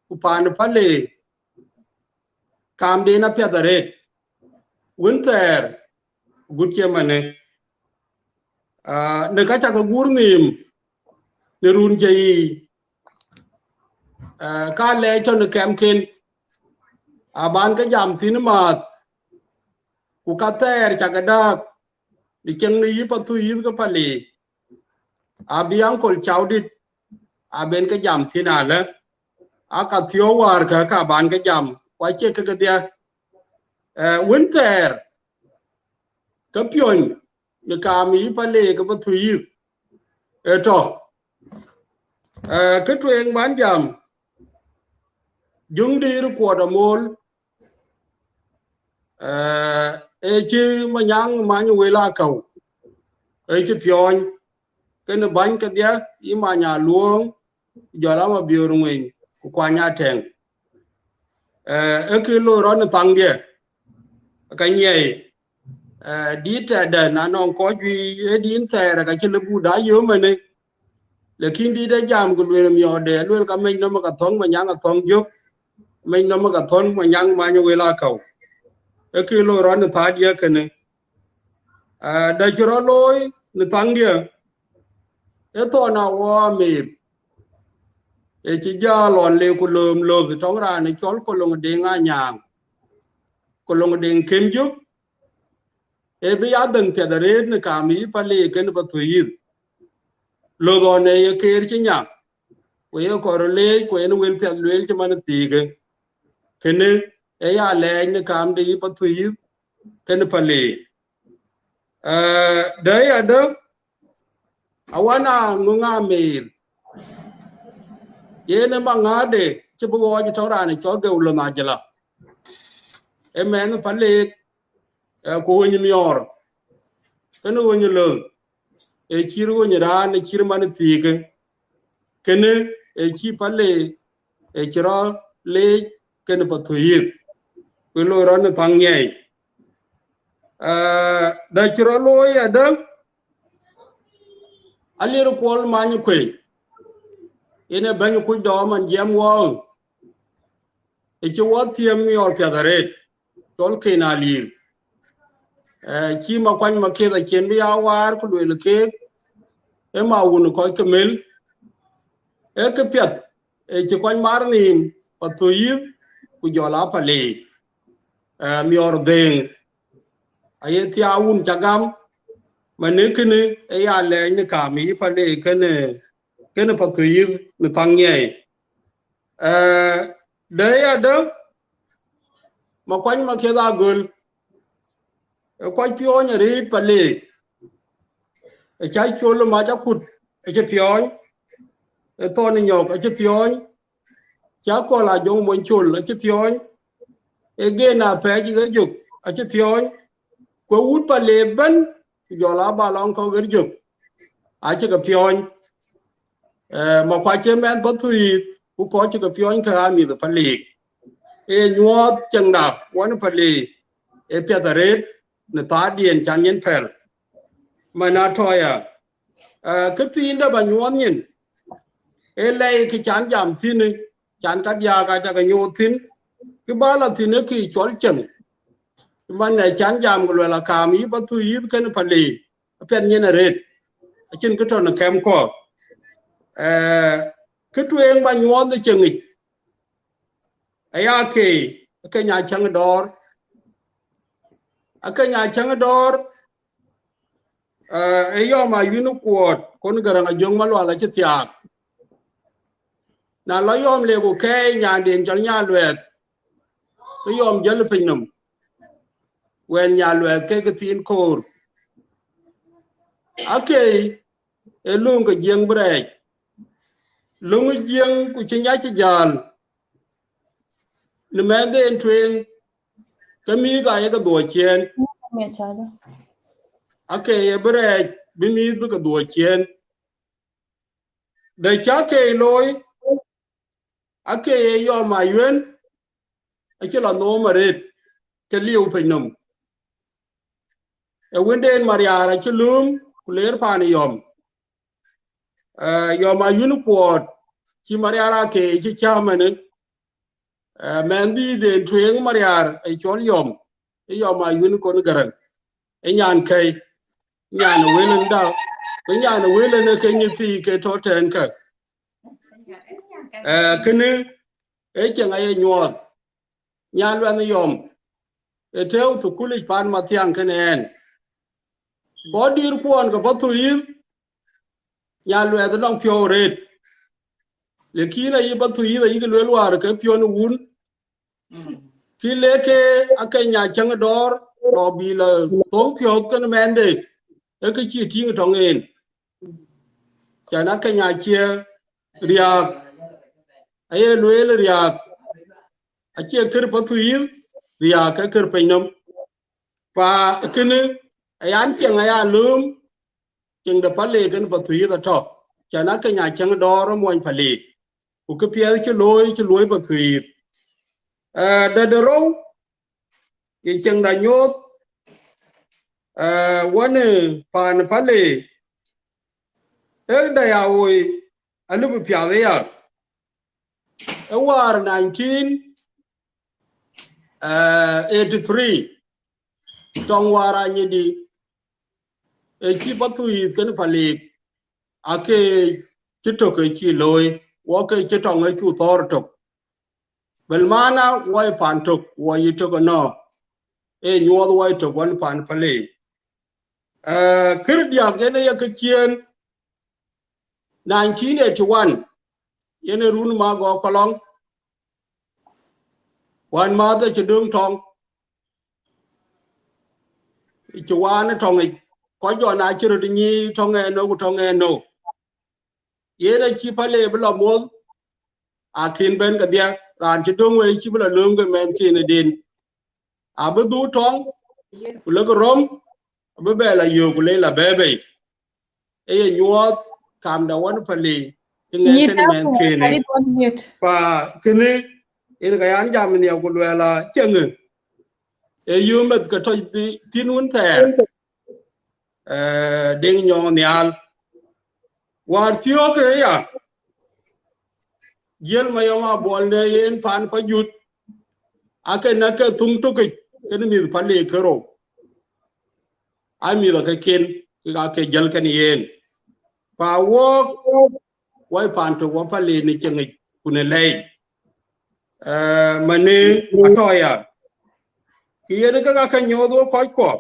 ku paan Pale, kaamden apiɛth arëët. Wën thɛɛr, gut cï ëmënë. Ah, në ka ca ke guur nhïïm, në run cï yiic, ah, ka lɛc tɔ̈ në kɛmken, aban ke jam thïn ëmääth, ku ka thɛɛr ca ke dääk, në cieŋ në yï Pathuyith ke Pale, abï aŋkol Caudït, aben ke jam thïn alë, aa ka thiɔ̈k wäär kä, ka ban ke jam, ku acie ke kedhie. Eh, wën thɛɛr, ke piɔ̈ny në kaam yï Pale ke Pathuyith, ee tɔ̈. Eh, kë tueŋ ban jam, Jöŋdït Kuɔt Amol, eh, ee cï Manyaŋ Many Wël Akäu, ee cï piɔ̈ny, kenë bäny kedhie, yï Many Aluɔŋ, jɔl a Mabiöör Ŋueny, ku Kuany Atɛŋ. Eh, ee kë loi rɔt në thaŋdiɛ̈, ka nyiɛɛi, eh, dït tɛ̈dɛ̈ na nɔŋ kɔc juëc, ee dït thɛɛr, ka cï lëu buk daa yök ëmënë. Lakin dït ë jam ku lueel miɔɔrde, lueel ka mec nɔm ka thɔ̈ŋ Manyaŋ Athɔ̈ŋ Jök, mec nɔm ka thɔ̈ŋ Manyaŋ Many Wël Akäu. Ee kë loi rɔt në thaŋdiɛ̈ kënë. Ah, dɛ̈ cï rɔt looi në thaŋdiɛ̈, ee thɔn awɔ amir, ee cï jäl ɣɔn le ku lööm löth tɔŋ raan cɔl Koloŋ Deŋ Anyaaŋ, Koloŋ Deŋ Kem Jök, ee bï ya dhëŋ piɛth arëët në kaam yï Pale kenë Pathuyith. Löth ɣɔn ee ye keer cï nya, ku ye kɔɔr leec, ku en wël piɛth lueel cï man thiikë. Kënë ee ya lɛɛc në kaam de yï Pathuyith kenë Pale. Eh, dɛ̈ ya dɛ̈, awan a ŋö ŋa mɛɛr, yen ë maŋäde cï bï ɣɔɔc tɔ̈ raan cɔl Geu Lon Ajëla, ee mɛnh Pale, eh, ku ɣöny miɔɔr, kenë ɣöny löth, ee cït ɣöny raan, ee cït man thiikë. Kënë ee cï Pale, ee cï rɔt leec kenë Pathuyith, ku loi rɔt në thaŋ nyiɛɛi. Eh, dɛ̈ cï rɔt looi adɛ̈, Alier Kuɔl Many Kuei, yen ee bɛ̈ny kuc dɔm an jiɛɛm wɔ, ee cï wɔ thiëm miɔɔr piɛth arëët, cɔl Ken Alier. Eh, cï Makuany Makiëth acïn bï ya waar ku lueel keek, ee ma wun kɔc ke mël, ee këpiɛth, ee cï kɔc mar nhïïm Pathuyith, ku jɔl a Pale, eh, miɔɔr dhëëŋ. Aye thiaa wun ca gam, man ee kënë ee ya lɛɛc në kaam yï Pale kenë, kenë Pathuyith në thaŋ nyiɛɛi. Eh, dɛ̈ ya dɛ̈, Makuany Makiëth Agöl, ee kɔc piɔ̈ny arëët Pale, ee cä Col Mac Akut acï piɔ̈ny, ee Thɔn Nyɔk acï piɔ̈ny, cä Kɔl Ajoŋ Mony Col acï piɔ̈ny, ee Gen Apɛɛc Ɣer Jök acï piɔ̈ny, ku ee wut Pale ëbɛ̈n, ku jɔl a Balɔŋ Kɔ̈k Ɣer Jök, acï ke piɔ̈ny. Eh, Makuac ee mɛnh Pathuyith, ku kɔc cï ke piɔ̈ny ke aa mïth Pale. Ee nyuɔɔth cieŋda wɔ në Pale, ee piɛth arëët në thaardiɛ̈n can yen pɛ̈l. Man atɔ̈ ya, eh, kë thiin dɛ̈ ba nyuɔɔth nyin, Ë lɛi kë can jam thïn, can ka diäk aca ke nyuɔɔth thïn, kë bä la thïn ë kë cɔl cieŋ. Man ë can jam ku luɛl akaam yï Pathuyith kenë Palik, apiɛth nyin arëët, acïn kë tɔ̈ në kɛm kɔ̈k. Ee, kë tueŋ bä nyuɔɔth ë cieŋ yic, aya ke, ke nya cäŋ dɔɔr, ake nya cäŋ dɔɔr, ee, ë Yɔm Ayuen Kuɔɔt, kon Gäräŋ Ajöŋ Malual acï thiaak. Na lɔ Yɔm le ku kɛɛi nyanden cɔl Nyaluɛɛth, ke Yɔm jäl piny nɔm, wɛn Nyaluɛɛth ke ke thiin koor. Ake ë löŋ ke Jiëŋ bï rɛɛc, löŋ ë Jiëŋ ku cï nya cï jäl në mɛnhden tueŋ, ke mïïth aa ye ke dhuɔɔc ciëën. Ake ye bï rɛɛc bï mïïth bï ke dhuɔɔc ciëën. Dë cä ke looi, ake ye Yɔm Ayuen acï lɔ nhoom arëët ke liu piny nɔm. Ee wënden Mariaar acï lööm ku leer paan Yɔm. Ee, Yɔm Ayuen Kuɔɔt cï Mariaar ake cï cämänë, ee, mɛnhdïïtden tueŋ Mariaar ë cɔl Yɔm, ë Yɔm Ayuen kon Gäräŋ, ë nyan kɛ̈i, nyan ë wël en dau, ku nyan ë wël en ë ke nyithii ke tɔ̈ tɛ̈ɛ̈n kë. Ee, kënë ë cieŋ aye nyuɔɔth. Nyaluɛɛth Yɔm ë tëëu thukulic paan Mathiaŋ kenë ɛn. Bɔ̈ dïïr kuɔn ke Pathuyith, Nyaluɛɛth nɔŋ piɔ̈u rëët. Lakin ayï Pathuyith ayï ke lueel wäär ke piɔ̈n wun. Kï le ke ake nya cäŋ dɔɔr, lɔ bï lɔ thoŋ piɔ̈ɔ̈th kenë mɛnhde, ee kë cï tïŋ tɔŋ en. Can ake nya cie riääk, aye lueel riääk, acie kër Pathuyith, riääk ke kër piny nɔm. Pa kënë, ayan cieŋ aya lööm, cieŋ de Palik kenë Pathuyith atɔ̈, can ake nya cäŋ dɔɔr muɔny Palik, ku kë piɛth cï looi, cï luöi Pathuyith. Ee, dë de rou, ye cieŋda nyuɔɔth, ee, wën paan Palik, ee dë ya woi, alupï piath ëya. Ë wäär nineteen, ee, eighty three, tɔŋ wäär anyidi, ë cï Pathuyith kenë Palik, ake cï tök ë cï looi, wɔ ke cï tɔŋ ë cu thɔɔr tök. Bel mana wɔ ye pan tök, wɔ ye tök ënɔ, ë nyuɔɔth wɔ ye tök wën pan Palik. Ee, kër diäk en ë ye ke ciëën, nineteen eighty one, yen ë run Magɔɔk Kɔlɔŋ, wän mäth acï döŋ tɔŋ, cï waan ë tɔŋ yic, kɔc jɔ na cï röt nyiic tɔŋ ɛn nɔ ku tɔŋ ɛn nɔ. Yen acï Palik bï lɔ muɔ̈th, akën bɛ̈n kedhie, raan cï döŋ wei cï bï lɔ lööm ke mɛnhkënë den. Abï dhuk tɔŋ, ku lek röm, abï bɛ lɔ yök, ku le lɔ bɛ̈ɛ̈i bei. Ë ye nyuɔɔth kamda wën Palik, ë ŋɛk kenë mɛnhkënë. Pa kënë, yen ka yan jam nhiɛɛu ku luɛɛl a cieŋë. Ë yööm meth ke tɔc thïn wën thɛɛr. Ee, Deŋ Nyɔɔŋ Nhial. Wäär thiɔ̈k ë ya, jiël Mayɔm Abuɔl në yen pan Pajut, ake näk ke thuŋ tökic kenë mïth Palik kerou. Aa mïth ake ken, kek ake jäl kenë yen. Pa wɔɔk, wɔ ye pan tök wɔ Palik në cieŋ yic ku në lɛ̈i. Ee, mane atɔ̈ ya. Kë yen ke ka ke nyuɔɔth wɔ kɔc kuɔ.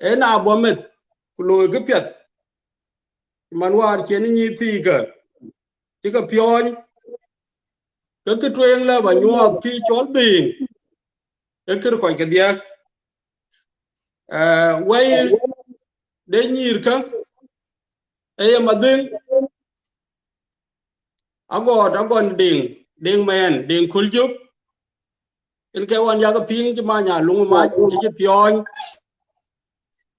Ë na bɔ̈ meth, ku looi këpiɛth, man wäär cïn nyïïr thiikë, cï ke piɔɔny, ke kë tueŋ lë bä nyuɔɔth kë cɔl dhïïŋ, ë kër kɔc kedhie. Ee, wɛ̈i de nyïïrkä, ë ye madhëŋ, agɔɔt, agɔn Deŋ, Deŋ Mɛɛn, Deŋ Köl Jök, yen ke ɣɔn yak piŋ cï many aluŋ mac, cï cï piɔɔny,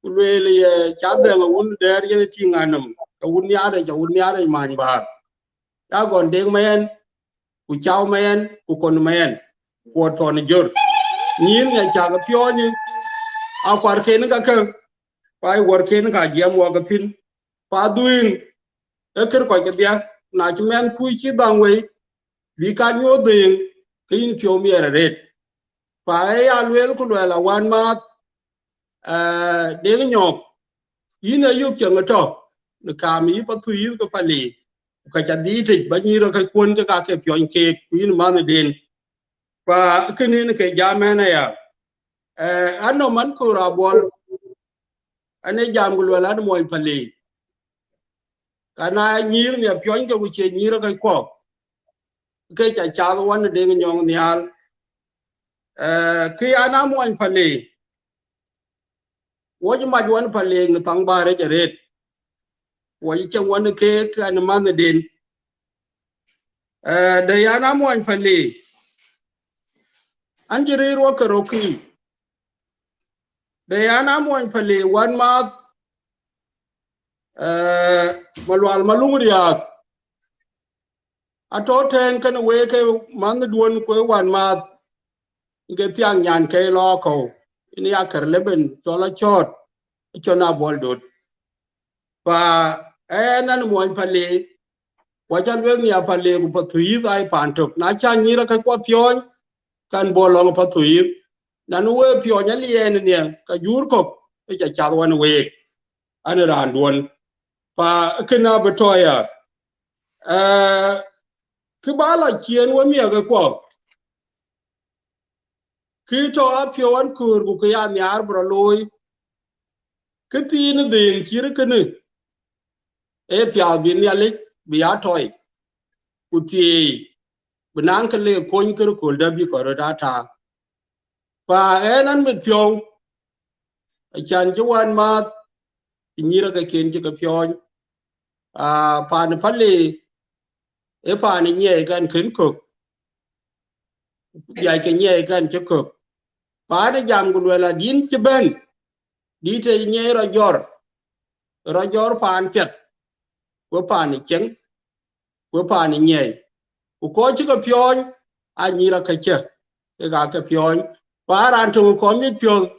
ku lueel ye ca dhɛŋ awun dɛɛr yen tïŋ anɔm, awun nhiaar yic, awun nhiaar yic many bäär. Ya gɔn Deŋ Mɛɛn, ku Cau Mɛɛn, ku Kon Mɛɛn, ku Atuɔn Jör. Nyïïr nya cak piɔɔny, akuarken kakë, pa ye wärken ka jiɛɛm wɔ ke thïn, pa dhuëëŋ, Ee kër kɔc kedhie, na cï mɛnhkui cï dhaŋ wei, bï kat nyuɔ̈th dhëëŋ, ke yïn piɔ̈u miɛt arëët. Pa ë ya lueel ku luɛɛl a wänmääth, eh, Deŋ Nyɔk, yïn ayök cieŋ ëtɔ̈, në kaam yï Pathuyith ke Paliŋ, ku ka ca dhiitic ba nyïïr ë kakuɔ̈n ke ka ke piɔny keek, ku yïn manhden. Pa kënë në ke jam ɛn aya. Eh, anɔm an Koor Abuɔl, an ë jam ku luɛɛl an muɔny Paliŋ. Ka na nyïïr nhial piɔny ke ku cie nyïïr ë kakuɔ̈k, ke ca cath wän Deŋ Nyɔk nhial. Eh, kë an a muɔny Paliŋ, wɔ cï mac wän Paliŋ në thaŋ bäär yic arëët. Wɔ cï cieŋ wän keek an manhden. Eh, de yan a muɔny Paliŋ, an cï rëër wɔ ke rökï. De yan a muɔny Paliŋ wänmääth, eh, Malual Maluŋ Riääk, atɔ̈ tɛ̈ɛ̈n kenë week ke manhduɔ̈n ku ë wänmääth, ke thiak nyan ke lɔ kɔ̈u, yïn ya kër leben cɔl Acɔɔt, Acɔɔt Abuɔl Dot. Pa ɛn an muɔny Paliŋ, ku aca lueel nhial Paliŋ ku Pathuyith aa ye paan tök. Na ca nyïïr ë kakuɔ̈k piɔny, kan bɔ̈ lɔŋ Pathuyith. Na nu we piɔny aliɛɛn nhial, ka juur kɔ̈k, ke ca cath wän week, an raanduɔ̈n. Pa kënë abï tɔ̈ ya. Eh, kë ba lɔ ciëën we miɛ̈thëkuɔ, kë tɔ̈ apiɔ̈u an Koor ku kë ya nhiaar bï rɔ looi, kë thiin dhëëŋ cït kënë, ee piath bï Nhialic bï ya tɔi, ku thieei, bï naŋ kë le kony kërë kööldä bï kɔc röt aa tääu. Pa ɛn an mit piɔ̈u, acan cï wänmääth, cï nyïïr ë kaken cï ke piɔny. Ah, paan Paliŋ, ee paan ë nyiɛɛi kan kën kök, dhiac ke nyiɛɛi kan cï kök. Paan ë jam ku luɛɛl an yïn cï bɛ̈n, dït ë nyiɛɛi rɔ jɔr, rɔ jɔr paan piɛth, ku paan ë cieŋ, ku paan ë nyiɛɛi. Ku kɔc cï ke piɔny, aa nyïïr ë kacië, kek aa ke piɔny. Pa raan töŋ kɔn mit piɔ̈th,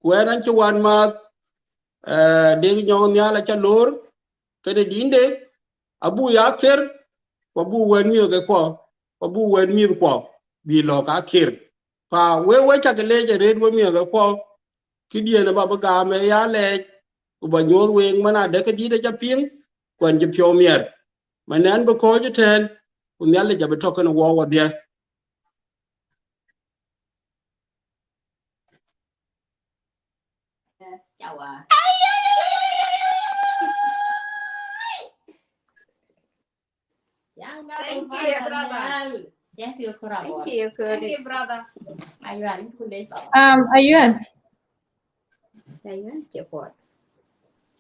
ku ɛn an cï wänmääth, eh, Deŋ Nyɔk nhial aca loor, kenë dïnde, abuk ya ker, ku abuk wɛ̈t miɛ̈thëkuɔ, ku abuk wɛ̈t mïthkuɔ, bï lɔ̈k aa ker. Pa wek, wek cak leec arëët we miɛ̈thëkuɔ, këdiɛ̈n aba bï gam ë ya lɛɛc, ku ba nyuɔ̈th week man adë këdït aca piŋ, ku ɛn cï piɔ̈u miɛt. Man ɛn bï kɔ̈ɔ̈c ëtɛ̈ɛ̈n, ku Nhialic abï tɔ̈ kenë wɔ wɔdhiɛ. Thank you, brother. Thank you, Kori. Thank you, brother. Um, Ayuan. Ayuan, cï kuɔt.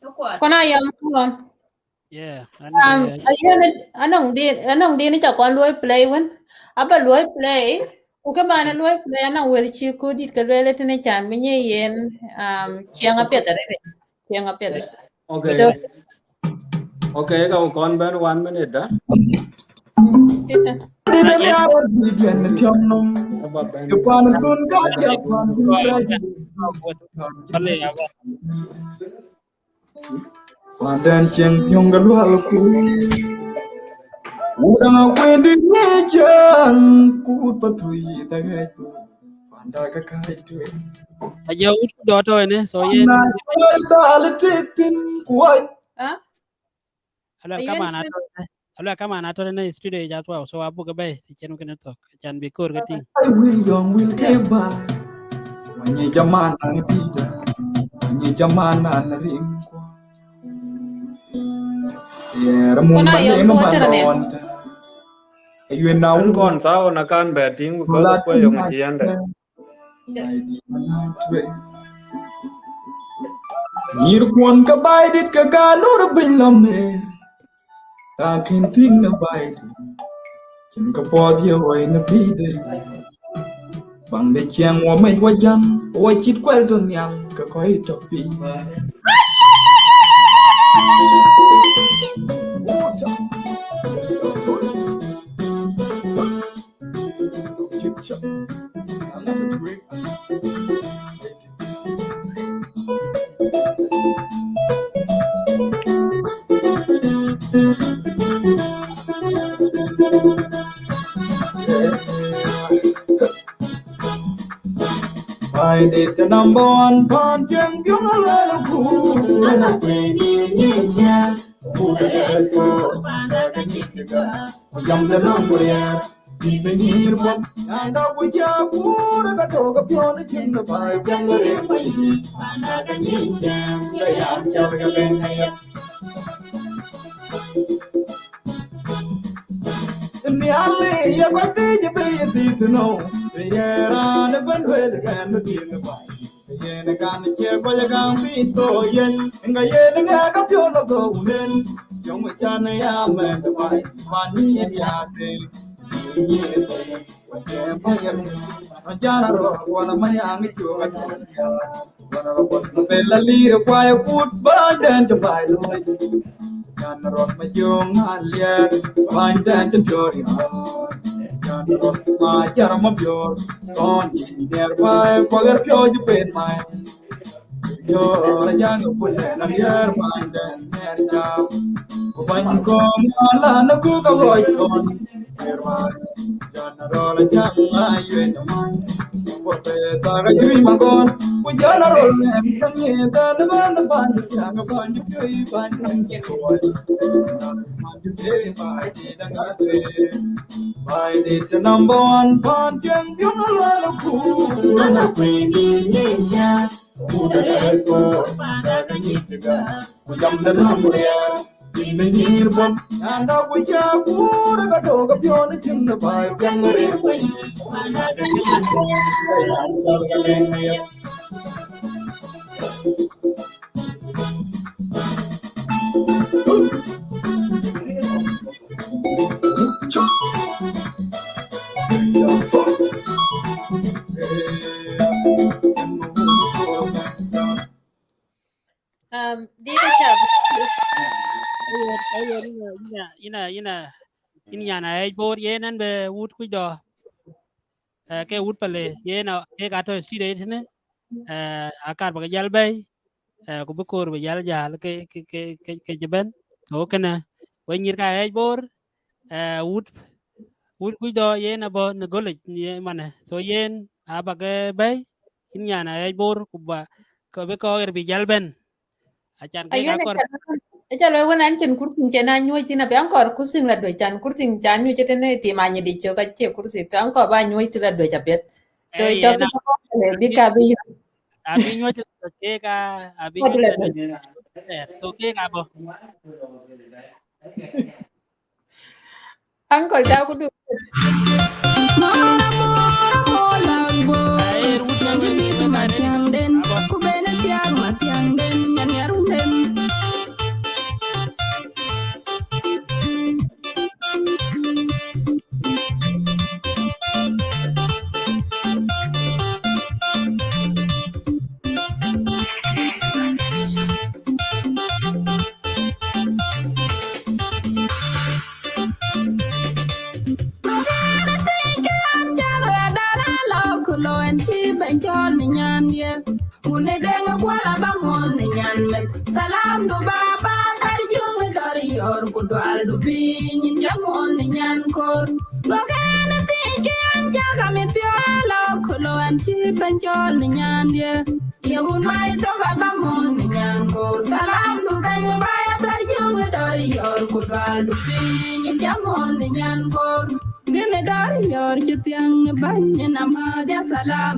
Cï kuɔt. Kɔn Ayuan, come on. Yeah, I know. Um, Ayuan, anɔŋ din, anɔŋ din ca kɔn luɔi play wën. Aba luɔi play. Ku kë ban luɔi play anɔŋ wël cï kudït ke lueel tënë can bï nyiɛc yen, um, ciɛŋ apiɛth arëët. Ciɛŋ apiɛth. Okay. It's okay. Okay, ka kɔn bɛ̈n one minute da. Mm, tëtë. Dït ë nhiaar ë dït yen tiɔm nɔm. Aba bɛ̈n. Kë kuan thun ka piath kuan thun rɛc. Pale aba. Kuan dɛn cieŋ piɔ̈ŋ ke lual ku. Wudäŋ akuëndï ŋic cieŋ ku wut Pathuyith aŋiɛc ku. Kuan da ke kääc tueŋ. Aja wut ku dɔɔt tɔ̈ ënë, so yen. Na cuɔi dhal tik thïn ku wac. Huh? Alua kaman atɔ̈ ënë, alua kaman atɔ̈ ënë studio yic as well, so abuk ke bɛ̈i të cïn kënë thök, can bï koor ke tïŋ. Ai wil yɔŋ wil ke ba. Wanyi jaman an pida. Wanyi jaman an rim. Yer mun. Kuna man yɔŋ ema duɔt man tënë ne. Duɔn ta. Ayu na. An wun kɔn thaw na kan bɛ tïŋ, because la kuɛ yɔŋ tïŋ ci yɛn dɛ. Nyïïr kuɔn ke Baidït ke ka lor piny lɔ mɛɛr. Ka kën thïn në Baidït, cïn ke puɔth ye woi në pïïrde. Baŋ de ciɛɛŋ wɔ mec wɔ jäŋ, wɔ cït kuɛl tɔ nhial ke kɔc tɔ piny. Baidit ke number one pan tiang biong ala ku na kweni ni nya. Ku de ko panda ke ni siga. Ku jam de long ku ya. Ni be nyir pop. Anda ku ja ku ka to ka pion de jin de bai jam de re bai. Panda ke ni nya. Ke ya jam ke ben ya. Nhialic ye kɔc thiëc bï ye dhiëth nou, ye raan ëbën lueel kɛn bï dhiëth baai. Yen kan cie kɔc kaŋ bï thou yen, ŋa yen ŋɛk apiɔl abï wunen. Yom can ya mɛn baai, man ni yen ya thiëc, ye thiëc. Jana rot wala manya ngi chuga chuga. Bella lire kwa ya kut banden to bai lo. Jana rot ma jong alia banden to jori. Jana rot ma jara ma bior. Kon jin der bai kwa ger pio ju pen mai. Yo, la jang pule na ger banden ner ja. Ban kong ala na ku ka goi kon. General jam ayuen man. Ko pe ta ga yui magon. Ku general en kan ye dan ban ban jang ban yui ban. Baidit number one pan tiang biong ala ku. Ana kweni ni ya. Ku de ko panda ke ni siga. Ku jam de long ku ya. Ni me nyir bom. Anda ku ja ku re ka do ka pion ni jin de bai piang re bai. Panda ke ni siga. Um, dït aca. Ayen, ayen, ina, ina, ina, in nyan a ec bor yen an be wut kuc dɔ. Eh, ke wut pale yen a, ke ka tɔ street eit ne. Eh, akar ba ke jal bei. Eh, ku bi koor bi jal jal ke, ke, ke, ke, ke ci ben. So kene, we nyir ka ec bor. Eh, wut, wut kuc dɔ yen abɔ ne golic ni mane. So yen aba ke bei. In nyan a ec bor ku ba, ke bi kɔɔr bi jal ben. Acan ke ayuen ka kɔr. Aca loi wen an cin kurthin cen anyuɔc thin apiaŋ kɔr kurthin la duec can kurthin ca anyuɔc tene tim anyi dic cök acie kurthi taŋ kɔr ba anyuɔc thin la duec apiɛth. So eh, cɔk yen a- bi ka bi yök. Abi nyuɔc thin la duec kek a abi nyuɔc thin la duec. So kek abɔ. Uncle, ta ku du. Mara mora mola bo. Ayer wut na wini matiang den. Ku bene tiang matiang den. Nyan yarun den. Ku lo en ci ben cɔl ni nyan ye. Wune deŋ kuala ba muɔn ni nyan met. Salam du baba tar jung dor yor ku dual du piny in ja muɔn ni nyan kor. Lo kene piny ke an ja ka mi pio lo ku lo en ci ben cɔl ni nyan ye. Ye wun ma itoka ba muɔn ni nyan kor. Salam du ben ba ya tar jung dor yor ku dual du piny in ja muɔn ni nyan kor. Dine dor yor ci tiang bany na ma dia salam.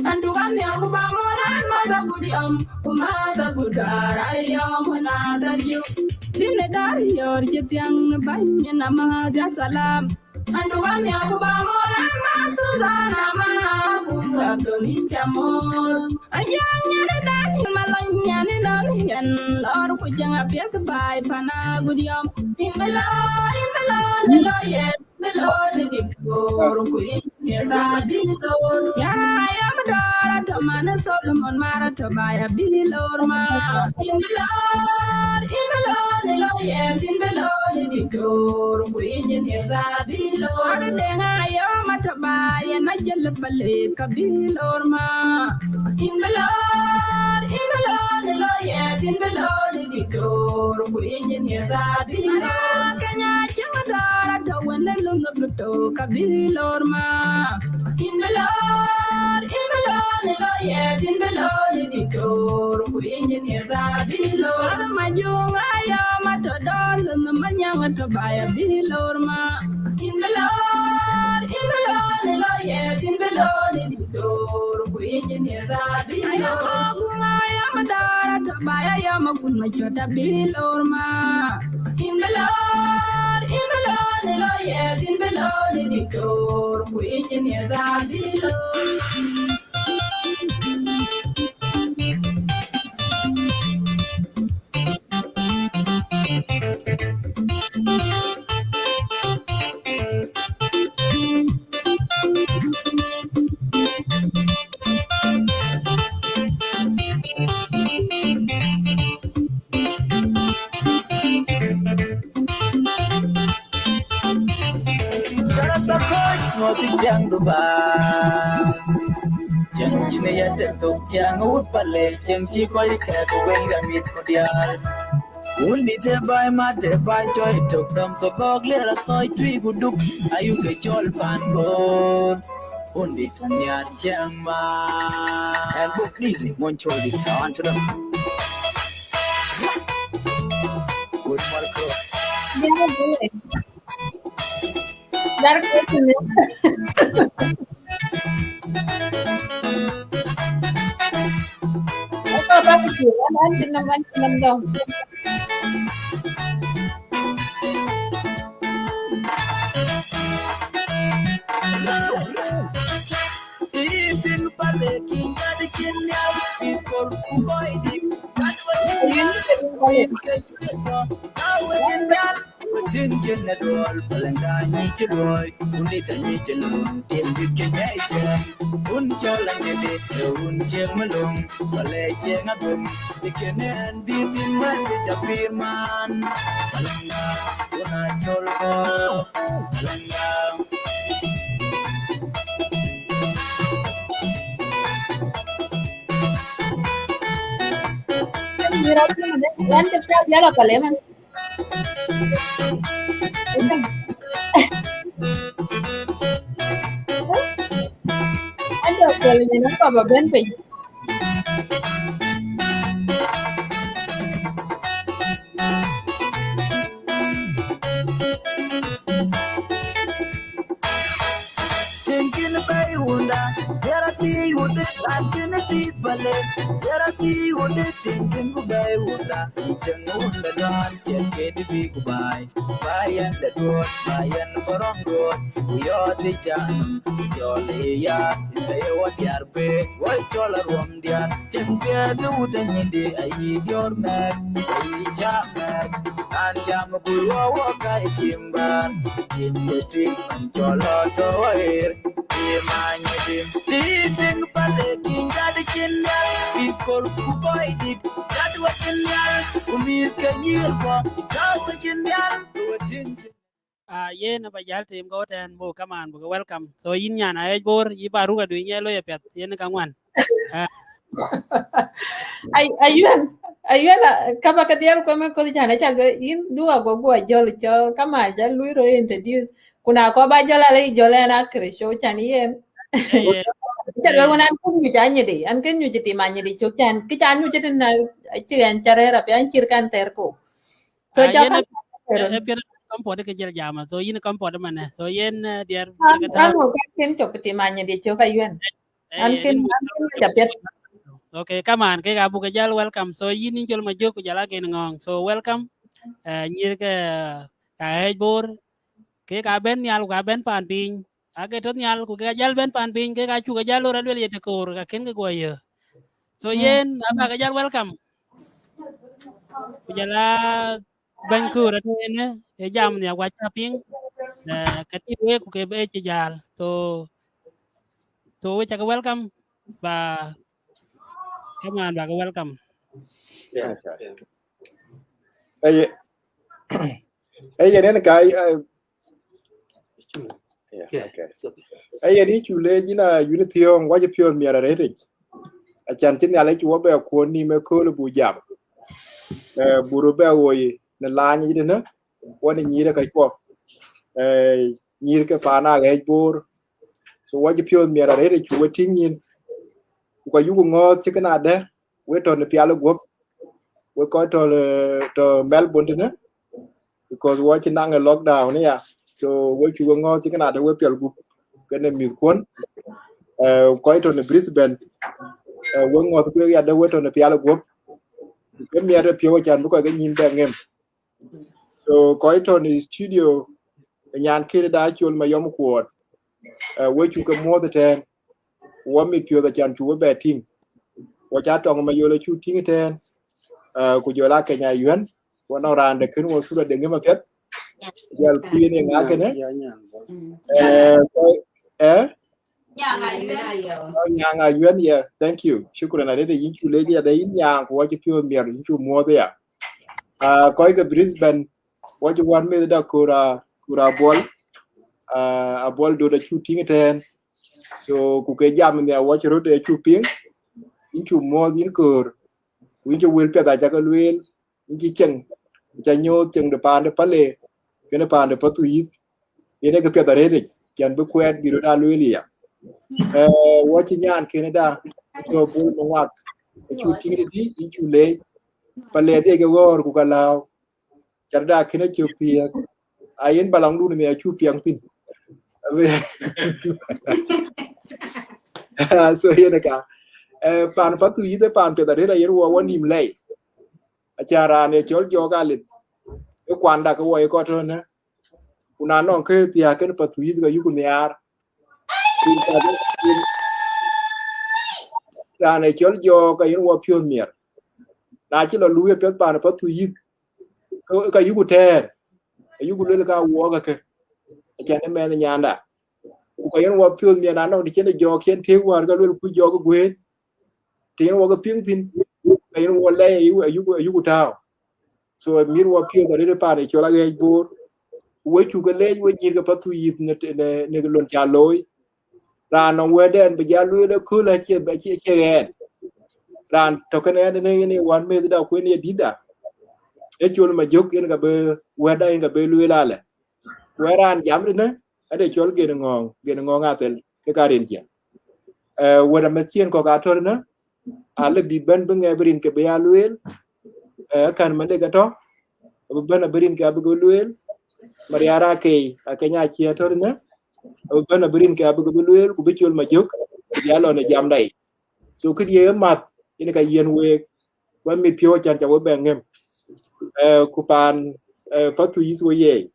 Andu kan ya ku ba moran ma da gudiam ku ma da gudar ayom na da yu. Dine dor yor ci tiang bany na ma dia salam. Andu kan ya ku ba moran ma Suzana ma ku ga do ni chamo. Ayang nyane dan malon nyane don yan lor ku janga piak bai pana gudiam. Imbelo, imbelo, imbelo ye. Melodi di kor ku inye ta di lor. Yara ya madara to mana Solomon mara to baya bi lor ma. In bi lor, in bi lor, in lor ye, in bi lor di kor ku inye ta di lor. Ara denga yo ma to baya na jel pale ka bi lor ma. In bi lor, in bi lor, in lor Yɛn thïn bï lor në diktor ku engineer abï lor. Kenya cï ŋa dɔ̈ɔ̈r atɔ̈ wën ë lum në gëtök abï lor ma. Yïn bï lor, yïn bï lor në lor, yɛn thïn bï lor në diktor ku engineer abï lor. Wala Majuŋ ayɔm atɔ̈ dɔ̈ɔ̈r lum në Manyaŋ atɔ̈ baai abï lor ma. Yïn bï lor, yïn bï lor në lor, yɛn thïn bï lor në diktor ku engineer abï lor. Ayɔm adɔ̈ɔ̈r atɔ̈ baai ayɔm akun macɔt abï lor ma. Yïn bï lor, yïn bï lor në lor, yɛn thïn bï lor në diktor ku engineer abï lor. Kara ba kɔc ŋɔ̈th cäŋ du ba. Cäŋ cïn ya tɛ̈k thok cäŋ wut pale, cäŋ cï kɔc kɛ̈k wël ka mit ku diaal. Wun dït ë baai mat ë baai cɔi tök dɔm thok gɔ̈k liɛr athɔɔc tui ku duk, ayuk ke cɔl pan Bor. Wun dït ka nhiar cäŋ ma. And go please, mon cɔl dït, I want to know. Good morning. Dar kɔc tënë. Ëka bäk cï, an, an cï nɔm, an cï nɔm dɔm. Tin pale kin gadi cin nyal, pi kor ku koi di, gadi wa cin nyal, pi ke jwe ko, gadi wa cin nyal. Wetin cïn ë duɔl, palënda nyic cï luɔi, kundït anyic cï luɔi, tim bïk ke nyai cë. Wun cɔl anyïdï, ë wun cieŋ malöŋ, palë cieŋ adhum, bï kënë ɛn dhïth thïn wën bï ca pïïr man. Palënda, wun acɔl kɔ̈k, palënda. Wan tïp tɛ̈ dhial apalë man. An jɔ kuɔl nyin an kɔp abɛ̈n piny. Cieŋ kën bɛ̈i wunda, diɛɛr athiëëc wudë, raan kën ë dhiëth bä lek. Diɛɛr athiëëc wudë, cieŋ kën ku bɛ̈i wunda, yï cieŋ wunda dɔ̈ɔ̈r, cieŋ ke dï bï ku baai. Ba yɛn da duɔ̈ɔ̈t, ba yɛn bä rɔŋ duɔ̈ɔ̈t, ku yɔɔt ë can, jɔl ë ya, yïn bɛ ye wä diaar pek, wä cɔl aruɔm diaar. Cieŋ piɛth wut anyïdï, ayï diɔ̈ɔ̈r mɛ̈k, ayï cä mɛ̈k. An jam ku wä wä ka ye cim bäär, cim ye tik nɔm cɔl lɔ tɔ ɣer. Tim anyïdï, tim tim pale kin gadi cin nhial, pi kor ku kɔi dit, gadi wa cin nhial, ku mïth ke nyïïr kɔ, gadi wa cin nhial, ku wa tim tim. Ah, yen aba jäl tim go tɛ̈n, buk kaman buk welcome. So yïn nyan Aɣɛc Bor, yï ba ruk adu nyɛ looi apiɛth, yen ka ŋuan. Ah. Ay, ayuɛn, ayuɛn, ah, ka ba ke dhiɛl kuɛm ë köth can, acal bɛ yïn duk ago guɔ jɔl cɔ, ka ma jɔl lui rɔ introduce. Ku na kɔ ba jɔl ala yï jɔl ɛn akër cɔ can yen. Eh, eh. Acal bɛ wën an kën nyuc anyïdï, an kën nyuc tim anyïdï cök can, kë can nyuc tïn na, acï ɛn ca rɛɛr apiɛth, an cïr kan thɛɛr ko. So, ah, jɔ yen kan ë, ë, ë piɛth comfort ke jël jama. So yïn comfort manë. So yen, eh, diɛɛr an, ke an tääu. Wo kan kën cök tim anyïdï cök ayuɛn. Eh, an eh, kën, nin an kën nyuc apiɛth. Okay, kaman ke ka buk ke jäl welcome. So yïn yïn cɔl ma jök ku jɔl a gen ŋɔ̈ɔ̈ŋ. So welcome. Eh, nyïïr ke ka Aɣɛc Bor. Ke ka bɛ̈n nhial ku ka bɛ̈n paan piny. Ake tɔ̈ nhial ku ke ka jäl bɛ̈n paan piny, ke ka cuk ke jäl lor aluel ye të koor, ka kën ke guɔ yë. So yen, aba ke jäl welcome. Ku jɔl a bɛ̈ny koor atɔ̈ ënë, ë jam nhial ku acä piŋ, eh, ka tit wek ku ke bɛ cï jäl. So, so we cä ke welcome, ba, kaman ba ke welcome. Yeah. Ëye, ëye, nen ka, eh, yeah, yeah, okay. It's okay. Ëye, ni cu leec yïn a yïn thiɔ̈ɔ̈ŋ, wac piɔ̈ɔ̈th miɛt arëëtic. Acan cï Nhialic cï wɔ bɛ kuɔ̈n nïïm ëkööl buk jam. Eh, buk röt bɛ ɣoi në laany yic tënë, wɔ në nyïïr ë kacuɔ. Eh, nyïïr ke paan Aɣɛɛc Bor. So wɔ cï piɔ̈ɔ̈th miɛt arëët ë cuk we tïŋ nyin. Ku ka yuku ŋɔ̈ɔ̈th cï kënë adë, we tɔ̈ në pial ë guɔ̈p. We kɔc tɔ̈, eh, tɔ̈ Melbourne tënë, because wɔ cï naŋ ë lockdown aya. So we cuk we ŋɔ̈ɔ̈th cï kënë adë we pial gup kenë mïthkuɔ̈n. Eh, kɔc tɔ̈ në Brisbane, eh, we ŋɔ̈ɔ̈th kuek yadë we tɔ̈ në pial ë guɔ̈p. Ke miɛt ë piɔ̈u acan bï kɔc ke nyïn bɛ ŋem. So kɔc tɔ̈ në studio, nyan kënë da Col Mayɔm Kuɔɔt. Eh, we cuk ke muɔ̈ɔ̈th ëtɛ̈ɛ̈n. Wɔ mit piɔ̈ɔ̈th acan cuk we bɛ tïŋ. Wɔ ca tɔŋ Mayol acuk tïŋ ëtɛ̈ɛ̈n. Eh, ku jɔl a Kenya Yuɛn. Wɔ nɔŋ raan de kën wɔ sura de ŋëm apiɛth. Jal kuinë ŋa kënë. Eh, kɔc, eh? Oh, Nyaŋ Ayuɛn, yeah, thank you. Shukran arëët, yïn cuk leec ya, da yïn Nyaŋ, ku wɔ cï piɔ̈ɔ̈th miɛt, yïn cuk muɔ̈ɔ̈th ya. Ah, kɔc ke Brisbane, wɔ cï wän meth da Kura, Kura Abuɔl. Ah, Abuɔl Dot acuk tïŋ ëtɛ̈ɛ̈n. So, ku ke jam nhial wɔ cï röt ë cuk piŋ, yïn cuk muɔ̈ɔ̈th yïn köör. Ku yïn cï wël piɛth aca ke lueel, yïn cï cieŋ, ca nyooth cieŋ de paan de Pale, kenë paan de Pathuyith. Yen ë kë piɛth arëët yic, cän bï kuɛɛt bï röt aa lueel ya. Eh, wɔ cï nyan kënë da, acuk Bol Maŋuak, acuk tïŋ tëtï, yïn cuk leec. Pale dhie ke ɣɔ̈ɔ̈r ku ka lääu. Cat da kënë cök thiëëk. A yen balaŋdun ë acuk piɛŋ thïn. So yen ë ka. Eh, paan Pathuyith ë paan piɛth arëët ayen wɔ wɔ nïïm lɛi. Acan raan ë cɔl Jɔɔk Alith. Ë kuanda ke wɔ ye kɔc tɔ̈ në. Ku na nɔŋ kë thiääk kenë Pathuyith ka yuku nhiaar. Raan ë cɔl Jɔɔk ka yen wɔ piɔ̈ɔ̈th miɛt. Na cï lɔ luui apiɛth paan Pathuyith, ka, ka yuku tɛɛr. Ayuku lueel ka wuɔɔk ake. Acan ë mɛnh nyanda. Ku ka yen wɔ piɔ̈ɔ̈th miɛt na nɔŋ të cïn ë Jɔɔk cïn tëëk wäär ka lueel ku Jɔɔk ë guëët. Të yen wɔ ke piŋ thïn, ka yen wɔ lɛi ayuku, ayuku, ayuku tääu. So mit wɔ piɔ̈ɔ̈th arëët paan ë cɔl Aɣɛɛc Bor. We cuk ke leec we nyïïr ke Pathuyith në, në, në lon ca looi. Raan nɔŋ wɛ̈tdɛn bï jal lueel ëkööl acie, acie, acie ɣɛn. Raan tɔ̈ kenë ɣɛn ënë yen ë wän meth da ku yen ye dït da. Ë Col Majök yen ka bï wɛ̈tda yen ka bï lueel alë. Ku ë raan jam tënë, ade cɔl Gen Ŋɔ̈ɔ̈ŋ, Gen Ŋɔ̈ɔ̈ŋ Athel, ke ka rin ciɛ̈. Eh, wɛ̈t amɛ̈thkiɛ̈n kɔ̈k atɔ̈ tënë, alë bï bɛ̈n bï ŋɛk bï rin ke bï ya lueel, eh, kän Malek atɔ̈, abï bɛ̈n abï rin ke abï ke lueel, Mariar Akei, Akeny Acie atɔ̈ tënë, abï bɛ̈n abï rin ke abï ke bï lueel, ku bï Col Majök, bï ya lɔ në jamda yic. So këdï ye math, yen ka yiɛ̈n week, wek mit piɔ̈u acan ca we bɛ ŋëm. Eh, ku paan, eh, Pathuyith we ye.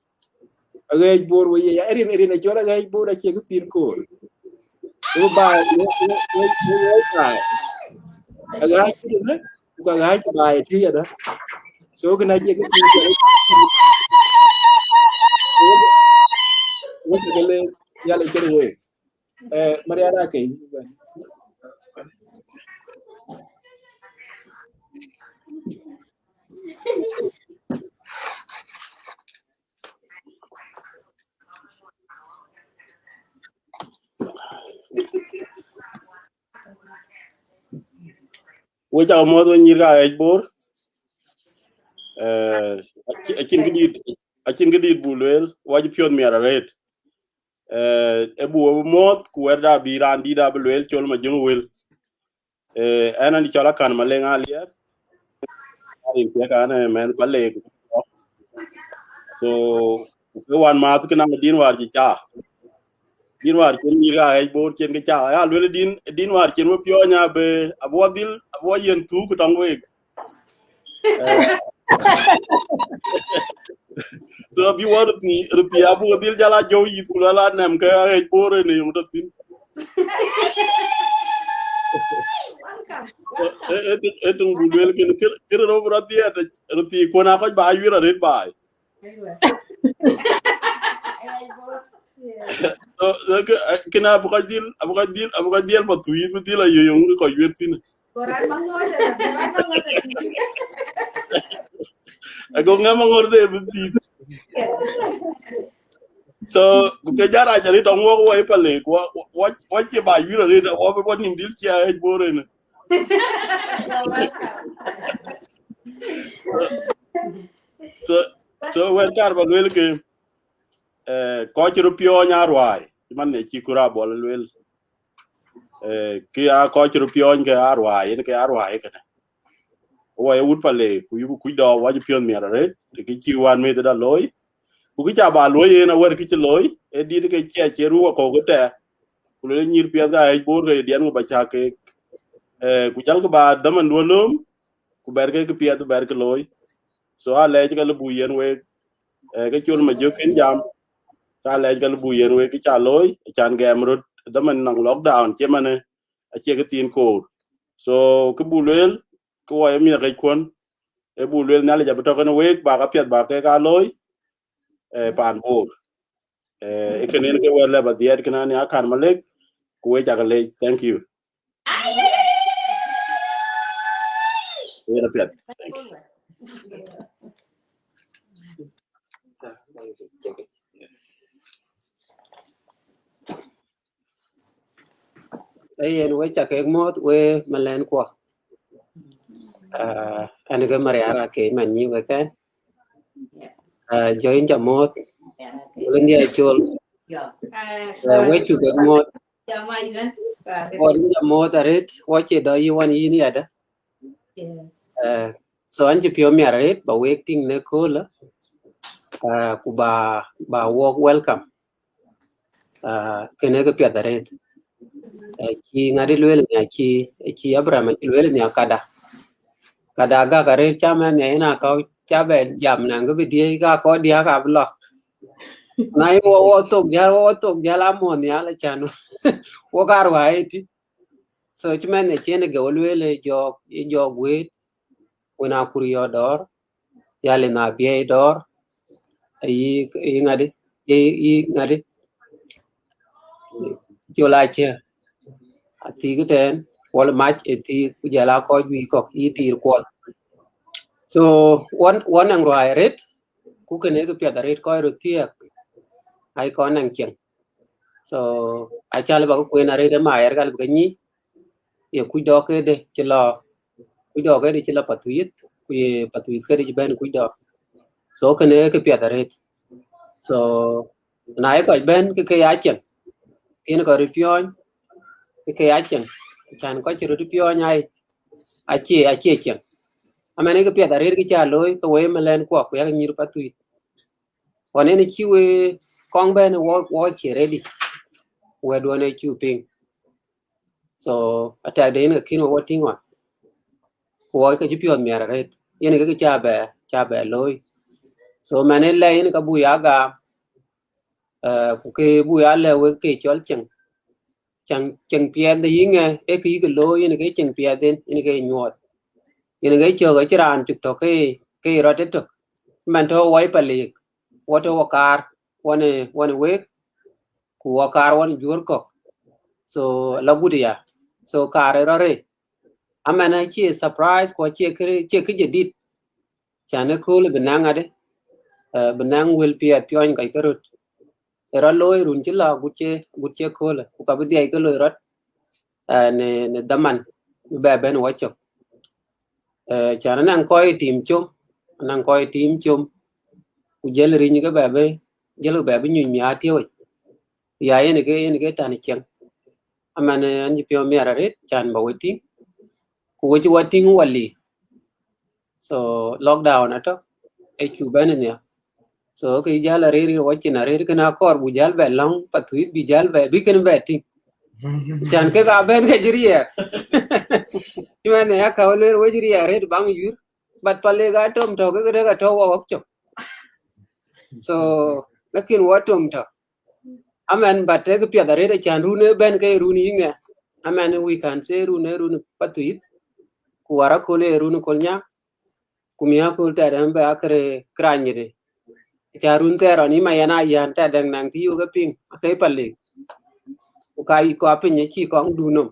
Aɣɛɛc Bor we ye. Rin, rin ë cɔl Aɣɛɛc Bor acie kë thiin koor. Ku baai, we, we, we, we, we baai. Aɣɛɛc tënë, ku ka Aɣɛɛc baai tï yadä. So kënë acie kë thiin koor. We, we, we, Nhialic kënë week. Eh, Mariar Akei. We ca muɔ̈th we nyïïr ka Aɣɛɛc Bor. Eh, acïn, acïn këdït, acïn këdït buk lueel, wɔ cï piɔ̈ɔ̈th miɛt arëët. Eh, ë buk we muɔ̈ɔ̈th, ku wɛ̈tda bï raan dït abï lueel, Col Majök Wël. Eh, ɣɛn ë cɔl Akän Maleŋ Aliɛɛr. Rin piɛ̈k an, eh, mɛnh Palek. So, ke wan math kënë dïn wäär cï ca. Dïn wäär cïn nyïïr ka Aɣɛɛc Bor cïn kë ca. Ya lueel dïn, dïn wäär cïn we piɔ̈ɔ̈ny abï, abï wɔ dhil, abï wɔ yiɛ̈n thuk tɔŋ week. Eh. So abï wɔ röt thii, röt thii abuk dhil jal a jɔu yïth ku lueel a nɛm ke Aɣɛɛc Bor ënë yom tɔ̈ thïn. Welcome, welcome. Ë, ë, ë, ë, tuŋ buk lueel kënë, kë, kë röt rɔt dhiɛɛt, röt thii kuɔn a kɔc ba yuir arëët baai. So, so kë, eh, kënë abï kɔc dhil, abï kɔc dhil, abï kɔc dhiɛl Pathuyith, bï dhil a yöŋ kɔc yuir thïn. Go raan Maŋɔ̈ɔ̈r, go raan Maŋɔ̈ɔ̈r. Ago ŋɛm Maŋɔ̈ɔ̈r de bï dhil. So, ku ke jara jari tɔŋ wok wɔ ipale, wɔ, wɔ, wɔ, wɔ cï ba yuir arëët, wɔ, wɔ nïm dhil cia Aɣɛɛc Bor ënë. So, so wɛ̈t kar ba luel ke, eh, kɔc cï röt piɔ̈ɔ̈ny aa ruääi, cï man ne cï Kur Abol luel. Eh, ke aa kɔc cï röt piɔ̈ɔ̈ny ke aa ruääi, yen ke aa ruääi kënë. Wɔ ye wut Pale, ku yuku kuc dɔɔk, wɔ cï piɔ̈ɔ̈th miɛt arëët, të kë cï wään meth da looi. Ku kë ca ba luɔ̈i yen awär kë cï looi, ë dït ke cia cie ruu akɔ̈u ke tɛ̈. Ku luel nyïïr piɛth ka ɣɛc Bor ke ye diɛn ku ba cäk keek. Eh, ku jälkë ba dhaman duɔ̈ lööm, ku bɛ̈r ke kë piɛth bɛ̈r kë looi. So, alɛɛc ka lë bu yen week, eh, ke col ma jök kën jam, ka alɛɛc ka lë bu yen week kë ca looi, can gɛɛm röt dhaman nɔŋ lockdown, cie manë, acie kë thiin koor. So, kë bu lueel, kë wɔ ye miɛt ɣɛc kuɔn, ë bu lueel Nhialic abï tɔ̈ kënë week, ba ka piɛth ba kek aa looi, eh, paan Bor. Eh, ë kënë yen ke wɛ̈t lɛ ba dhiɛɛt kënë ani akan Malek, ku wek cak leec. Thank you. Yen apiɛth. Thank you. Ee yen, we ca kek muɔ̈th, we malɛn kuɔ. Ah, ɛn ke Mariara ke man nyi we kɛn. Ah, jɔ in ca muɔ̈th. Wala ndia col. Ah, we cu kek muɔ̈th. Wɔ in ca muɔ̈th arëët, wɔ cie dɔ yi wan yin yada. Eh, so an cï piɔ̈u miɛt arëët ba wek tïŋ në köölë, eh, ku ba, ba wok welcome. Eh, kënë kë piɛth arëët. Eh, cï ŋadï lueel nia, cï, cï Abraham acï lueel nia kada. Kada gak arëët ca mɛn nia yen akau ca bɛ jam naŋ kë bï diëëc ka kɔc diäk abï lɔ. Na ye wɔ, wɔ thok jäl, wɔ thok jäl amuɔ̈th nhial acan. Wok aa ruääi ëtï. So cï mɛn nia cien ë geu lueel ë jɔɔk, ë jɔɔk wëët, wën a kur yɔ dɔɔr, yal in a biɛɛi dɔɔr, ayï, yï ŋadï, yï, yï ŋadï, col acie, athik tɛ̈ɛ̈n, kuɔl mac ë thik, ku jɔl a kɔc juëc kɔ̈k, yï tiir kuɔl. So, wɔ, wɔ naŋ ruääi arëët, ku kënë kë piɛth arëët kɔc röt thiëëk, ai kɔn naŋ cieŋ. So, acal ba kë kuen arëët ë ma ɣɛr kal bï ke nyic, ye kuc dɔɔk këde cï lɔ, kuc dɔɔk këde cï lɔ Pathuyith, ku ye Pathuyith këde cï bɛ̈n kuc dɔɔk. So, kënë kë piɛth arëët. So, na ye kɔc bɛ̈n ke ke ya cieŋ, thiin kɔc röt piɔ̈ɔ̈ny, ke ke ya cieŋ, can kɔc cï röt piɔ̈ɔ̈ny ai, acie, acie cieŋ. Amɛn kë piɛth arëët kë ca looi, ke wei malɛn kuɔ, ku yak nyïïr Pathuyith. Wan en cï we kɔŋ bɛ̈n wɔ, wɔ cie ready. Wɛ̈tduɔ̈n ë cu piŋ. So, atɛ̈k de yen ke kën wɔ tïŋ wan. Ku wɔ ke cï piɔ̈ɔ̈th miɛt arëët. Yen ke kë ca bɛ, ca bɛ looi. So, mɛn ë lɛ yen ka bu ya gam. Eh, ku ke bu ya lɛ wek ke cɔl cieŋ. Cieŋ, cieŋ piɛth de yïŋɛ, ee kë yïk looi, yen ke cieŋ piɛth en, yen ke nyuɔɔth. Yen ke cök acï raan cuk tök ke, ke rɔt ë tök. Mɛn tɔ̈ wɔ ë Palik, wɔ tɔ̈ wɔ kaar, wɔn ë, wɔn ë wek, ku wɔ kaar wɔn juöör kɔ̈k. So, la gut ya. So, kaar ë rɔt rëë. Amɛn acie surprise, ku acie kë, cie kë jadid. Can ëkööl bï naŋ adï, eh, bï naŋ wël piɛth piɔ̈ɔ̈ny kɔc ke röt. Ë rɔt looi run cï lɔ agut cie, agut cie köölë, ku ka bï dhiɛc ke loi rɔt, eh, në, në dhaman bï bɛ bɛ̈n wɔ cök. Eh, can anaŋ kɔc tim com, anaŋ kɔc tim com, ku jël riny ke bɛ bï, jël ke bɛ bï nyuc miaar tiëëu yic. Ya yen ke, yen ke tän cieŋ. Amɛn, eh, an cï piɔ̈u miɛt arëët, can ba we tïŋ. Ku we cï wa tïŋ wali. So, lockdown atɔ̈, ë cu bɛ̈n ë nhial. So, kë jäl arëër, wɔ cin arëër, kënë akɔɔr bu jäl bɛ lɔ̈ŋ Pathuyith, bï jäl bɛ, bï kënë bɛ tïŋ. Can kek a bɛ̈n ke cï riɛɛr. Cï mɛn ë ya ka wël wec riɛɛr arëët baŋ yur. But Palik atom tɔ̈, kek rek atɔ̈ wɔ wok cök. So, lakin wɔ tom tɔ̈. Amɛn, but tek piɛth arëët acan run ë bɛ̈n ke run yïŋɛ. Amɛn, we can say run ë run Pathuyith, ku wär aköl ë run Kolnyaŋ, ku miäk aköl tɛɛr ɛn bɛ akërë kërany yïdï. Acan run thɛɛr ɣɔn yï ma yɛn a yän tɛɛr dɛŋ naŋ thii wek e piŋ, ake Palik. Ku ka, ku apiny acï kɔŋ dun nɔm.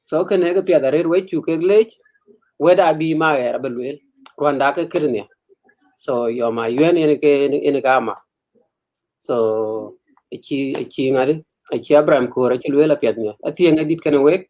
So kënë ke piɛth arëët wec cuk kek leec, wɛ̈t abï ma ɣɛɛr abï lueel, ruanda ke kër nhial. So yɔm a yuɛ̈n yen ke, yen ke ama. So, acï, acï ŋadï, acï Abraham Koor, acï lueel apiɛth nhial. Athiëŋ adït kënë wek,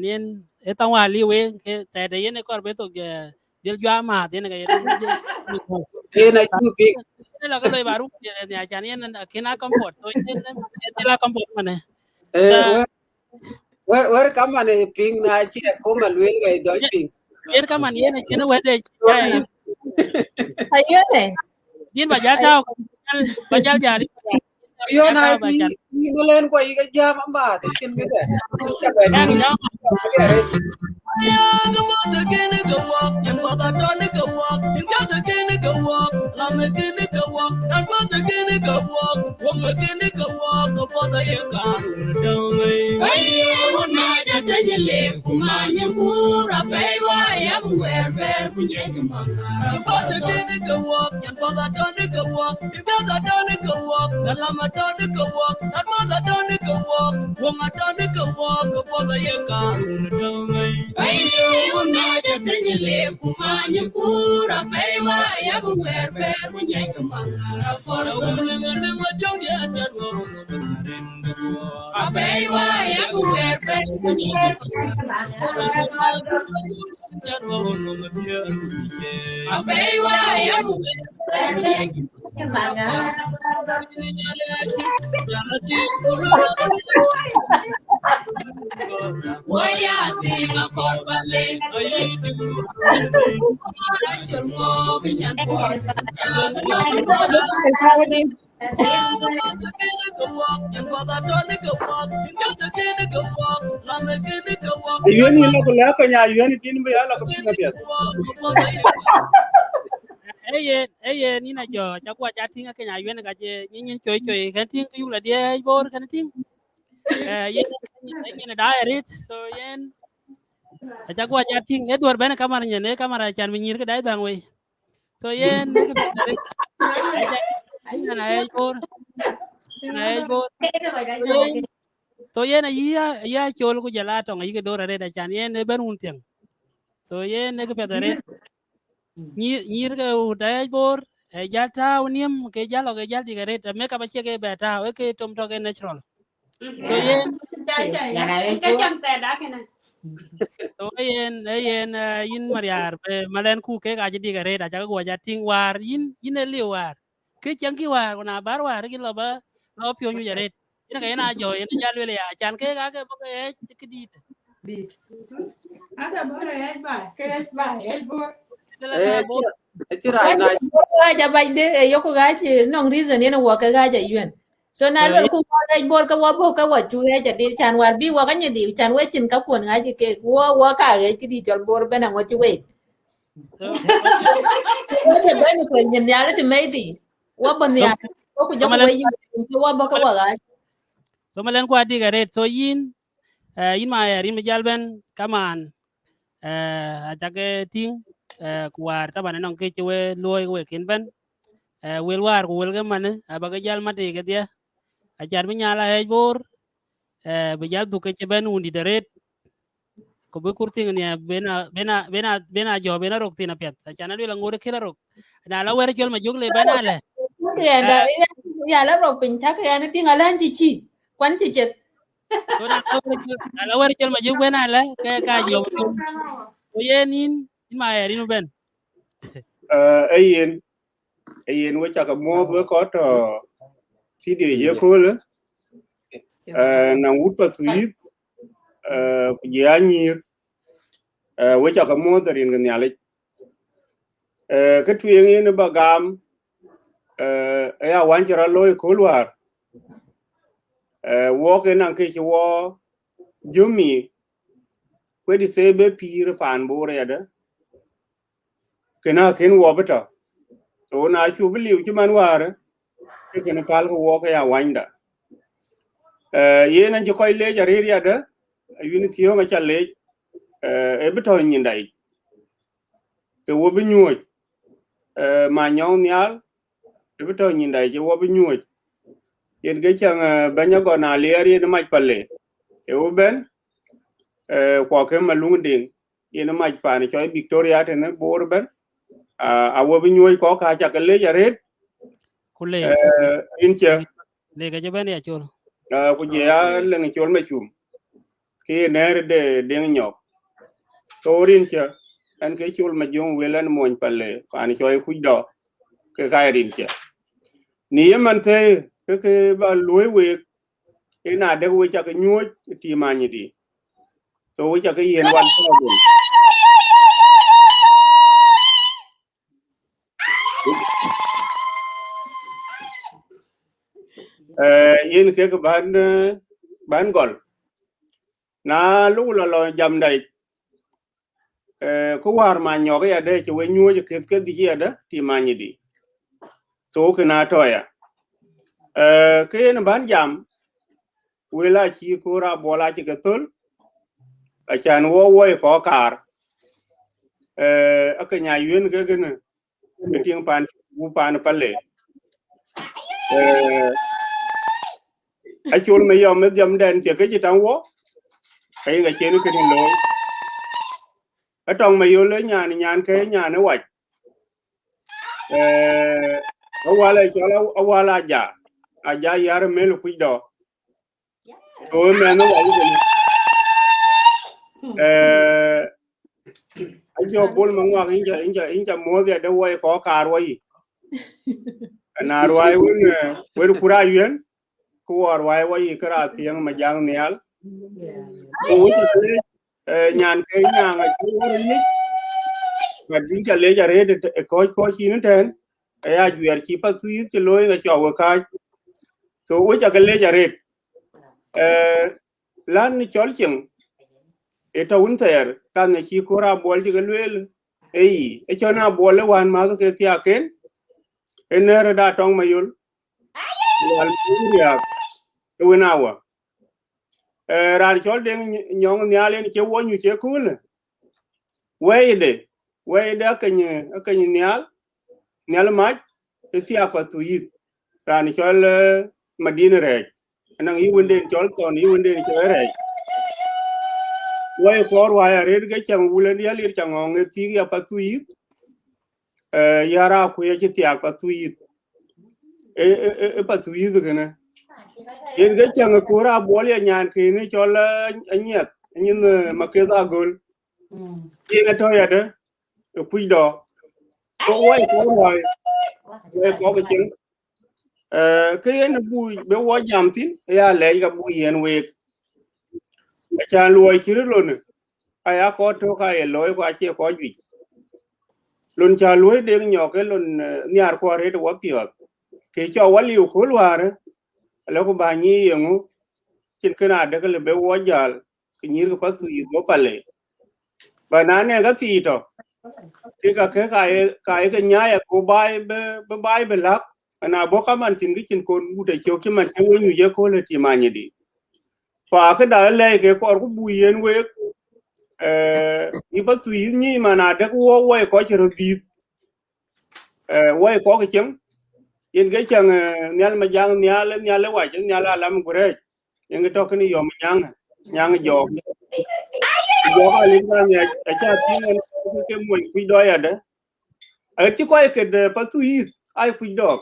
acan yen ë thaŋ wä liu wek, ke thɛɛrde yen ë kɔɔr bï thok, eh, dhil juak amääth, yen ke yen. Yen acuk piŋ. Yen la ke loi ba ruk yen, acan yen akën a comfort, so yen ë dhil a comfort manë. Eh, wɛ̈t, wɛ̈t, wɛ̈t kaman ë piŋ, na cï akuma lueel ke dɔc piŋ. Yen kaman yen acïn wɛ̈tde. Ayene. Yen ba jal tääu, ba jal jal. Yo, na ba jal. Ni malen ko yiga jam amääth, cïn këdë. Ayuɛn yïn la ku lɛ̈k kɔc, ayuɛn yïn bï ya la ku piŋ apiɛth. Ee yen, ee yen, yïn ajɔ, ca guɔ ca tïŋ akëny ayuɛn ka je nyin nyin coy coy, kën tïŋ kë yuk la diɛɛc bor kën tïŋ. Eh, yen, yen daai arët, so yen, aca guɔ ca tïŋ, ee duɔ̈r bɛ̈n kamar nyin, ee kamar acan bï nyïïr kë daai dhäŋ wei. So yen, ee kë bɛ̈n arët. Aca, aca na ɣɛɛc bor. Na ɣɛɛc bor. So yen, so yen ayï, ayï acol ku jɔl a tɔŋ ayï ke dor arët acan yen ë bɛ̈n wun thiäŋ. So yen ë kë piɛth arët. Nyïïr, nyïïr ke wut ayec bor, ë jäl tääu niëm, ke jäl lɔ ke jäl dik arët, ë makeup acie ke bɛ tääu, ë ke tom tɔ̈ ke natural. So yen, so yen, ë yen, eh, yïn Mariar, eh, malɛn ku kek acï dik arët, aca ke guɔ ja tïŋ wäär, yïn, yïn ë liu wäär. Kë cieŋ kï wäär, ku na bär wäär, kï lɔ bä, lɔ piööny wic arët. Yen ke yen a jɔ, yen a jal lueel ya, can kek ake bä ke ɣɛɛc këdït. Dït. Ake bä ke ɣɛɛc baai, ke ɣɛɛc baai, ɣɛɛc bor. Ke la, eh, ke bor. Acï rac na. Ɣaac abac de, e yok ɣaac, eh, nɔŋ reason yen wɔ ke ɣaac ayuɛn. So na luel ku wɔ ɣaac Bor ke wɔ bɔ̈ ke wɔ cu ɣaac adï, can war bï wɔ ka nyin diu, can we cin ka kuɔn ɣaac ke, wɔ, wɔ ka ɣaac kë dï cɔl Bor bɛn aŋɔ cï wei. So, wɔ ke bɛn ku nyin nhial ti mei di. Wɔ bɔ̈ nhial. Wɔ ku jɔku we yï, ke wɔ bɔ̈ ke wɔ ɣaac. So, malɛn ku adik arëët. So, yïn, eh, yïn ma yɛr, yïn bï jäl bɛn kaman, eh, acak ke tïŋ, eh, ku wäär taban ënɔŋ kë cï we luɔ̈i ke we kën bɛ̈n. Eh, wël wäär ku wël ke manë, aba ke jäl mat yic kedhie. Acan bï nyal aɣɛɛc Bor, eh, bï jäl dhuk ke cï bɛ̈n wundït arëët. Ku bï kur thïŋ nhiɛɛr ben a, ben a, ben a, ben a jɔ, ben a rok thïn apiɛth. Acan aluel aŋoot ë kën a rok. Na la wɛ̈r cɔl Majök le bɛ̈n alɛ. Cak yɛn da, ya la rok piny, cak yɛn tïŋ alɛn cï cï. Kuan cï ceth. So na la wɛ̈r cɔl, na la wɛ̈r cɔl Majök bɛ̈n alɛ, ke ka jɔ. So yen yïn, yïn ma yɛr yïn bɛ̈n. Eh, e yen, e yen we cak muɔ̈th we kɔc tɔ̈ studio ye köölë. Eh, na wut Pathuyith, eh, ku jɛ anyïïr, eh, we cak muɔ̈th rin ke Nhialic. Eh, kë tueŋ yen ba gam, eh, ë ya wany cï rɔt looi kööl wäär. Eh, wɔk ë naŋ kë cï wɔ jumi, kuet ë thebe pïïr paan Bor yadë. Kënë akën wɔ bï tɔ̈. So na cu bï liu cï man wäär, ke kënë päl ke wɔ ke ya wanyda. Eh, yen an cï kɔc leec arëër yadë, ayïn thiöŋ aca leec, eh, ë bï tɔ̈ nyinda yic. Ke wɔ bï nyuɔ̈c, eh, ma nyɔŋ nhial, ë bï tɔ̈ nyinda yic, ë wɔ bï nyuɔ̈c. Yen ke cäŋ, eh, bɛ̈ny agɔn aliɛɛr yen mac pale. Ë wɔ bɛ̈n, eh, kuɔ ke Maluŋ Deŋ. Yen mac paan cɔl Victoria tënë Bor bɛ̈n. Ah, a wɔ bï nyuɔ̈c kɔ̈k ka cak ke leec arëët. Ku leec. Eh, rin cë. Leec ke cï bɛ̈n ya col. Ah, ku jɛ ya leŋ col me cum. Ke ye nɛ̈ɛ̈r de Deŋ Nyɔk. So rin cë, ɛn ke col me joŋ wël ɛn mony pale, paan cɔl Kuc Dɔ. Ke ka ye rin cë. Ni ye man thëë, ke ke ba luɔ̈i week, ë na dek we cak nyuɔ̈c ë tim anyïdï. So we cak yen one thousand. Eh, yen kek ban, eh, ban gɔl. Na luk lɔ lɔ jamda yic, eh, ku wäär ma nyɔk yadë cï we nyuɔ̈c ë keth kedhie yadë tim anyïdï. So kënë atɔ̈ ya. Eh, ke yen ban jam, wël acï koor Abuɔl acï ke thöl, acan wɔ wɔ ë kɔc kaar. Eh, ake nya yuen ke kënë, ke tiŋ paan, wu paan pale. Eh, acol me yɔm me dhiamdɛn thiek ke cï taŋ wɔ, ka yen ka cien kënë looi. Atɔŋ me yol ë nyan, nyan ke nyan ë wac. Eh, awal ë cɔl a-, awal aja, aja yar mel Kuc Dɔ. So ë mɛnh ë wac kënë. Eh, ajɔ Bol Maŋuak, inja, inja, inja muɔ̈th ya de wɔ ë kɔc kaar wɔ yic. Ana ruai wën, eh, wën kur ayuɛn, ku wɔ ruai wɔ yic kë ra thiëŋ ma jaŋ nhial. Ku wec eh, nyan ke nyaŋ acï wɔ yic. But inja leec arëët ë, ë kɔc kɔc cïn tɛ̈n, aya juɛɛr cï Pathuyith cï looi ŋa cɔk we kääc. So we cak leec arëët. Eh, län cɔl cieŋ, ë tɔ̈ wun thɛɛr, kan ë cï koor Abuɔl cï ke lueel, ei, ë cɔn Abuɔl ë wään mäth ke thiaken, ë nɛ̈r da tɔŋ mayol, wal riak, ë wën awä. Eh, raan cɔl Deŋ Ny-, Nyɔŋ Nhial yen cï wɔ nyuc ë köölë. Wɛɛide, wɛɛide akeny, akeny nhial, nhial mac, ë thiaak Pathuyith. Raan cɔl, eh, Madin Rɛɛc. Anɔŋ yï wënden cɔl Thɔn, yï wënden cɔl Rɛɛc. Wɛɛi kɔɔr ruai arëët ke cäŋ wulë diäl lir cä ŋɔŋ ë thiik ya Pathuyith. Eh, yäär akuëc acï thiaak Pathuyith. Ë, ë, ë, ë Pathuyith kënë. Yen ke cäŋ ë koor Abuɔl ya nyan kënë cɔl, eh, Anyiɛth, Anyiɛth, eh, Maketh Agöl. Mm. Yen atɔ̈ yadë, ë Kuc Dɔ. Ko wɛɛi kɔɔr ruai, wɛɛi kɔɔr ke cieŋ. Eh, ke yen bui, be wɔ jam thïn, ya lɛc ka bui yen week. Acan luɔi cï röt lon, aya kɔc tök ka ye looi, ku acie kɔc juëc. Lon ca luɔi Deŋ Nyɔk ke lon, eh, nhiaar kuɔ arëët ë wapiɔ̈ɔ̈th. Kë cɔk waliu kööl wäär, alëku bä nyic yeŋö, cïn kën adek lë bë wɔ jäl, ke nyïïr ke Pathuyith go pale. Ba na ne ka thii tɔ, ke ka ke ka ye, ka ye ke nyaai ago baai bï, bï baai bï läk, ana bɔ̈ kaman thïn ke cïn kon gut ë cök cï man cï weny wic ëkööl ë tim anyïdï. Fa këda ë lɛɛc ke kɔɔr ku buk yen week, eh, yï Pathuyith nyic man adek wɔ wɔ ye kɔc cï röt dhiith. Eh, wɔ ye kɔc cieŋ, yen ke cäŋ, eh, Nhial Majaŋ, Nhial, Nhial ë wac, Nhial alam gurɛɛc, yen ke tɔ kënë yɔm nyaŋ, nyaŋ jɔɔk. Jɔɔk alim ka nhiac, aca piŋ ɣɛn ke mony kuc dɔɔc adë. Aɣet cï kɔc ket, eh, Pathuyith, ai kuc dɔɔk.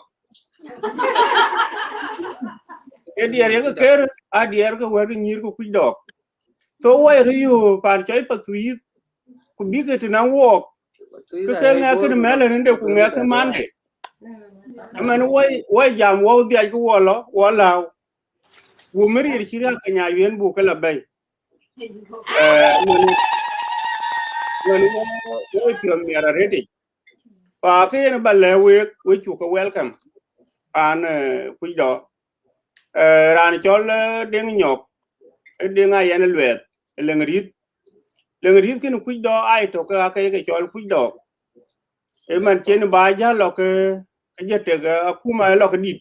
Ke diɛɛr ye ke ker, a diɛɛr ke wɛ̈t ke nyïïr ke kuc dɔɔk. So wɔ ye röt yöök paan cɔl Pathuyith, ku bï ke tënë wɔɔk, ke ke ŋɛk kënë mɛ̈l ë rinde ku ŋɛk kë mande. Ëmɛn wɔ, wɔ jam wɔ dhiac ke wɔ lɔ, wɔ lääu. Wɔ mï riir cï riääk ke nya wiën buk ke lɔ bɛ̈i. Eh, ëmɛn, ëmɛn wɔ, wɔ piɔ̈th miɛt arëtic. Pa ke yen ba lɛ̈k week, we cuk ke welcome. Paan, eh, kuc dɔɔk. Eh, raan cɔl, eh, Deŋ Nyɔk, eh, Deŋ Ayɛn Luɛɛth, eh, Leŋ Rïth. Leŋ Rïth kënë kuc dɔɔk ai tök ke ake ye ke cɔl kuc dɔɔk. Ëmɛn cïn ba jäl lɔ ke, ke jëtek, eh, akuma ë lɔ ke dït.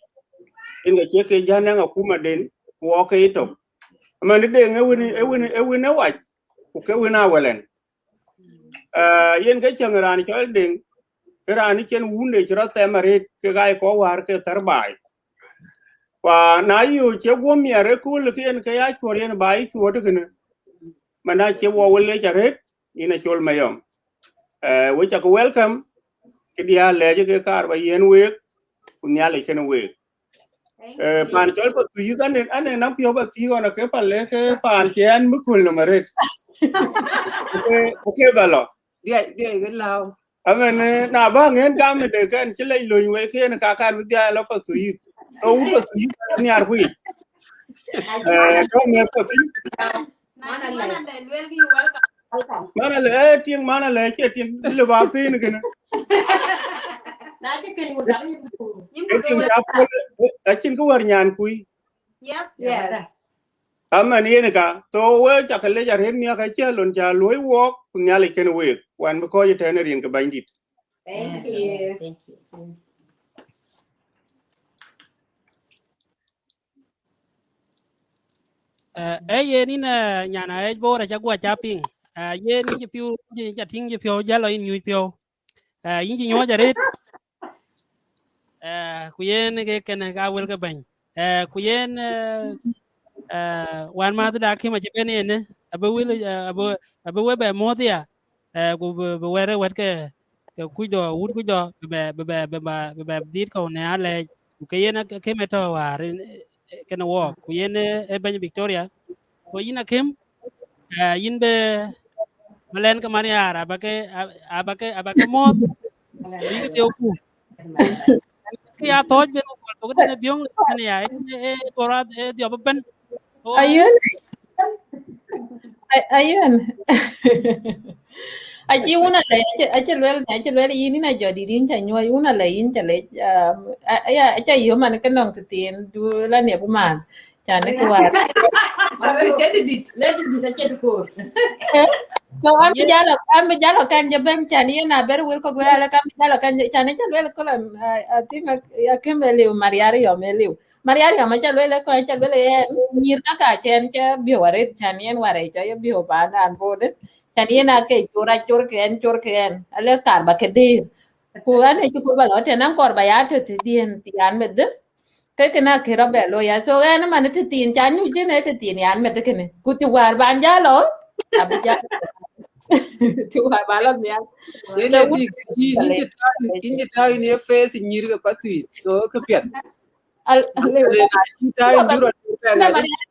Yen ke cie ke jäl nɛŋ akuma den, ku wɔ ke ye tök. Ëmɛn Deŋ ë wën, ë wën, ë wën ë wac, ku ke wën awëlɛn. Ah, yen ke cäŋ raan cɔl Deŋ, ë raan cïn wunde cï rɔt thɛm arëët ke gai kɔc wäär ke thär baai. Ku na yöök cie guɔ̈m miɛt ëkööl ke yen ke ya cuɔt yen ba yï cuɔt kënë. Man acie wɔ we lec arëët, yïn Acol Mayɔm. Eh, we cak welcome, ke diäär lɛc ke kaar ba yiɛ̈n week, ku Nhialic kënë week. Eh, paan cɔl Pathuyith, anen, anen na piɔ̈u ba thiëëk ɣɔn, ke pale ke paan cï ɛn bï köl nɔm arëët. Oke, oke ba lɔ. Dia, dia, ke lääu. Amen, eh, na ba ŋɛn gam de kɛn cï lec lony wei kën ka kan bï dhiac lɔ Pathuyith. So wut Pathuyith nhiar kuic. Eh, tɔ miɛt Pathuyith. Mana le. Mana le, eh, tiŋ mana le, cie tiŋ le ba piny kënë. Na cï keny wudam yïn ku. Yïn ku. Acïn ka wär nyan kui. Yep. Yes. Amen, yen ka. So we cak lec arëët miäk acie lon ca luɔi wɔɔk, ku Nhialic kënë week. Wan bï kɔc ëtɛ̈n rin ke Bɛ̈nydït. Thank you. Thank you. Eh, eh, yen in, eh, nyan a ec Bor aca guɔ ca piŋ. Eh, yen in cï piu, cï, ca tïŋ cï piɔ̈u, jalo in nyuc piɔ̈u. Eh, yïn cï nyuɔɔc arëët. Eh, ku yen ke kënë ka wël ke bɛ̈ny. Eh, ku yen, eh, eh, wän mäthda Akim acï ben yen, eh, abï wël, eh, abï, abï we bɛ muɔ̈th ya. Eh, ku bï, bï wɛ̈t, wɛ̈t ke, ke kuc dɔ, wut kuc dɔ, bï bɛ, bï bɛ, bï bɛ, bï bɛ dhiit kɔ̈u në alɛɛc. Ku ke yen Akim, Akim ë tɔ̈ wäär, eh, eh, kënë wɔɔk. Ku yen, eh, eh, bɛ̈ny Victoria. Ku yïn Akim, eh, yïn bï, bï lɛn ke Mariar, abäke, a-, abäke, abäke muɔ̈th, bïk thiɔ̈k ku. Kë ya thɔ̈ɔ̈c ben ku kɔl thok tënë biöŋ tënë ya, eh, eh, eh, Bor, eh, dhiɔp ëbën. So, Ayuɛn. Ay-, Ayuɛn. Acï wun alɛc, acï, acï luel, acï luel yïn, yïn ajɔ dït, yïn ca nyuɔɔc, wun alɛc, yïn ca lec, um, a-, aya, aca yöm man ke nɔŋ tëthiin, du la niɛk man. Can ë kë wäär. Arëët ke dït, le dït, dït acï koor. So, an bï jal, an bï jal kɛn jɔ bɛ̈n, can yen a bɛ̈r wël kɔ̈k lueel, an bï jal kɛn, can ë ca lueel kɔl, I, I think, I, Akim ë liu, Mariar yɔm ë liu. Mariar yɔm aca lueel, kɔc aca lueel, yen nyïïr ka ka cɛn ca biöu arëët, can yen warɛc ca ye biöu pandan Bor de. Can yen ake cor, acor ke ɛn, cor ke ɛn. Ale kaar ba ke dëër. Ku an ë cï kɔɔr ba lɔ tɛ̈n, an kɔɔr ba ya tɔ̈ tëdiɛ̈n, yan meth de. Ke kënë akë rɔt bɛ looi ya. So, ɛn man tëthiin, ca nyuc tënë tëthiin yan meth kënë. Ku të wäär ban jal lɔ, abï jal. Të wäär ba lɔ nhial. Yen so, ë dik, yïn, yïn cï tääu, yïn cï tääu yïn ye face nyïïr ke Pathuyith. So, kë piɛth. Al-, al-, ale na cï tääu yïn, na jurɔ tënë Mariar,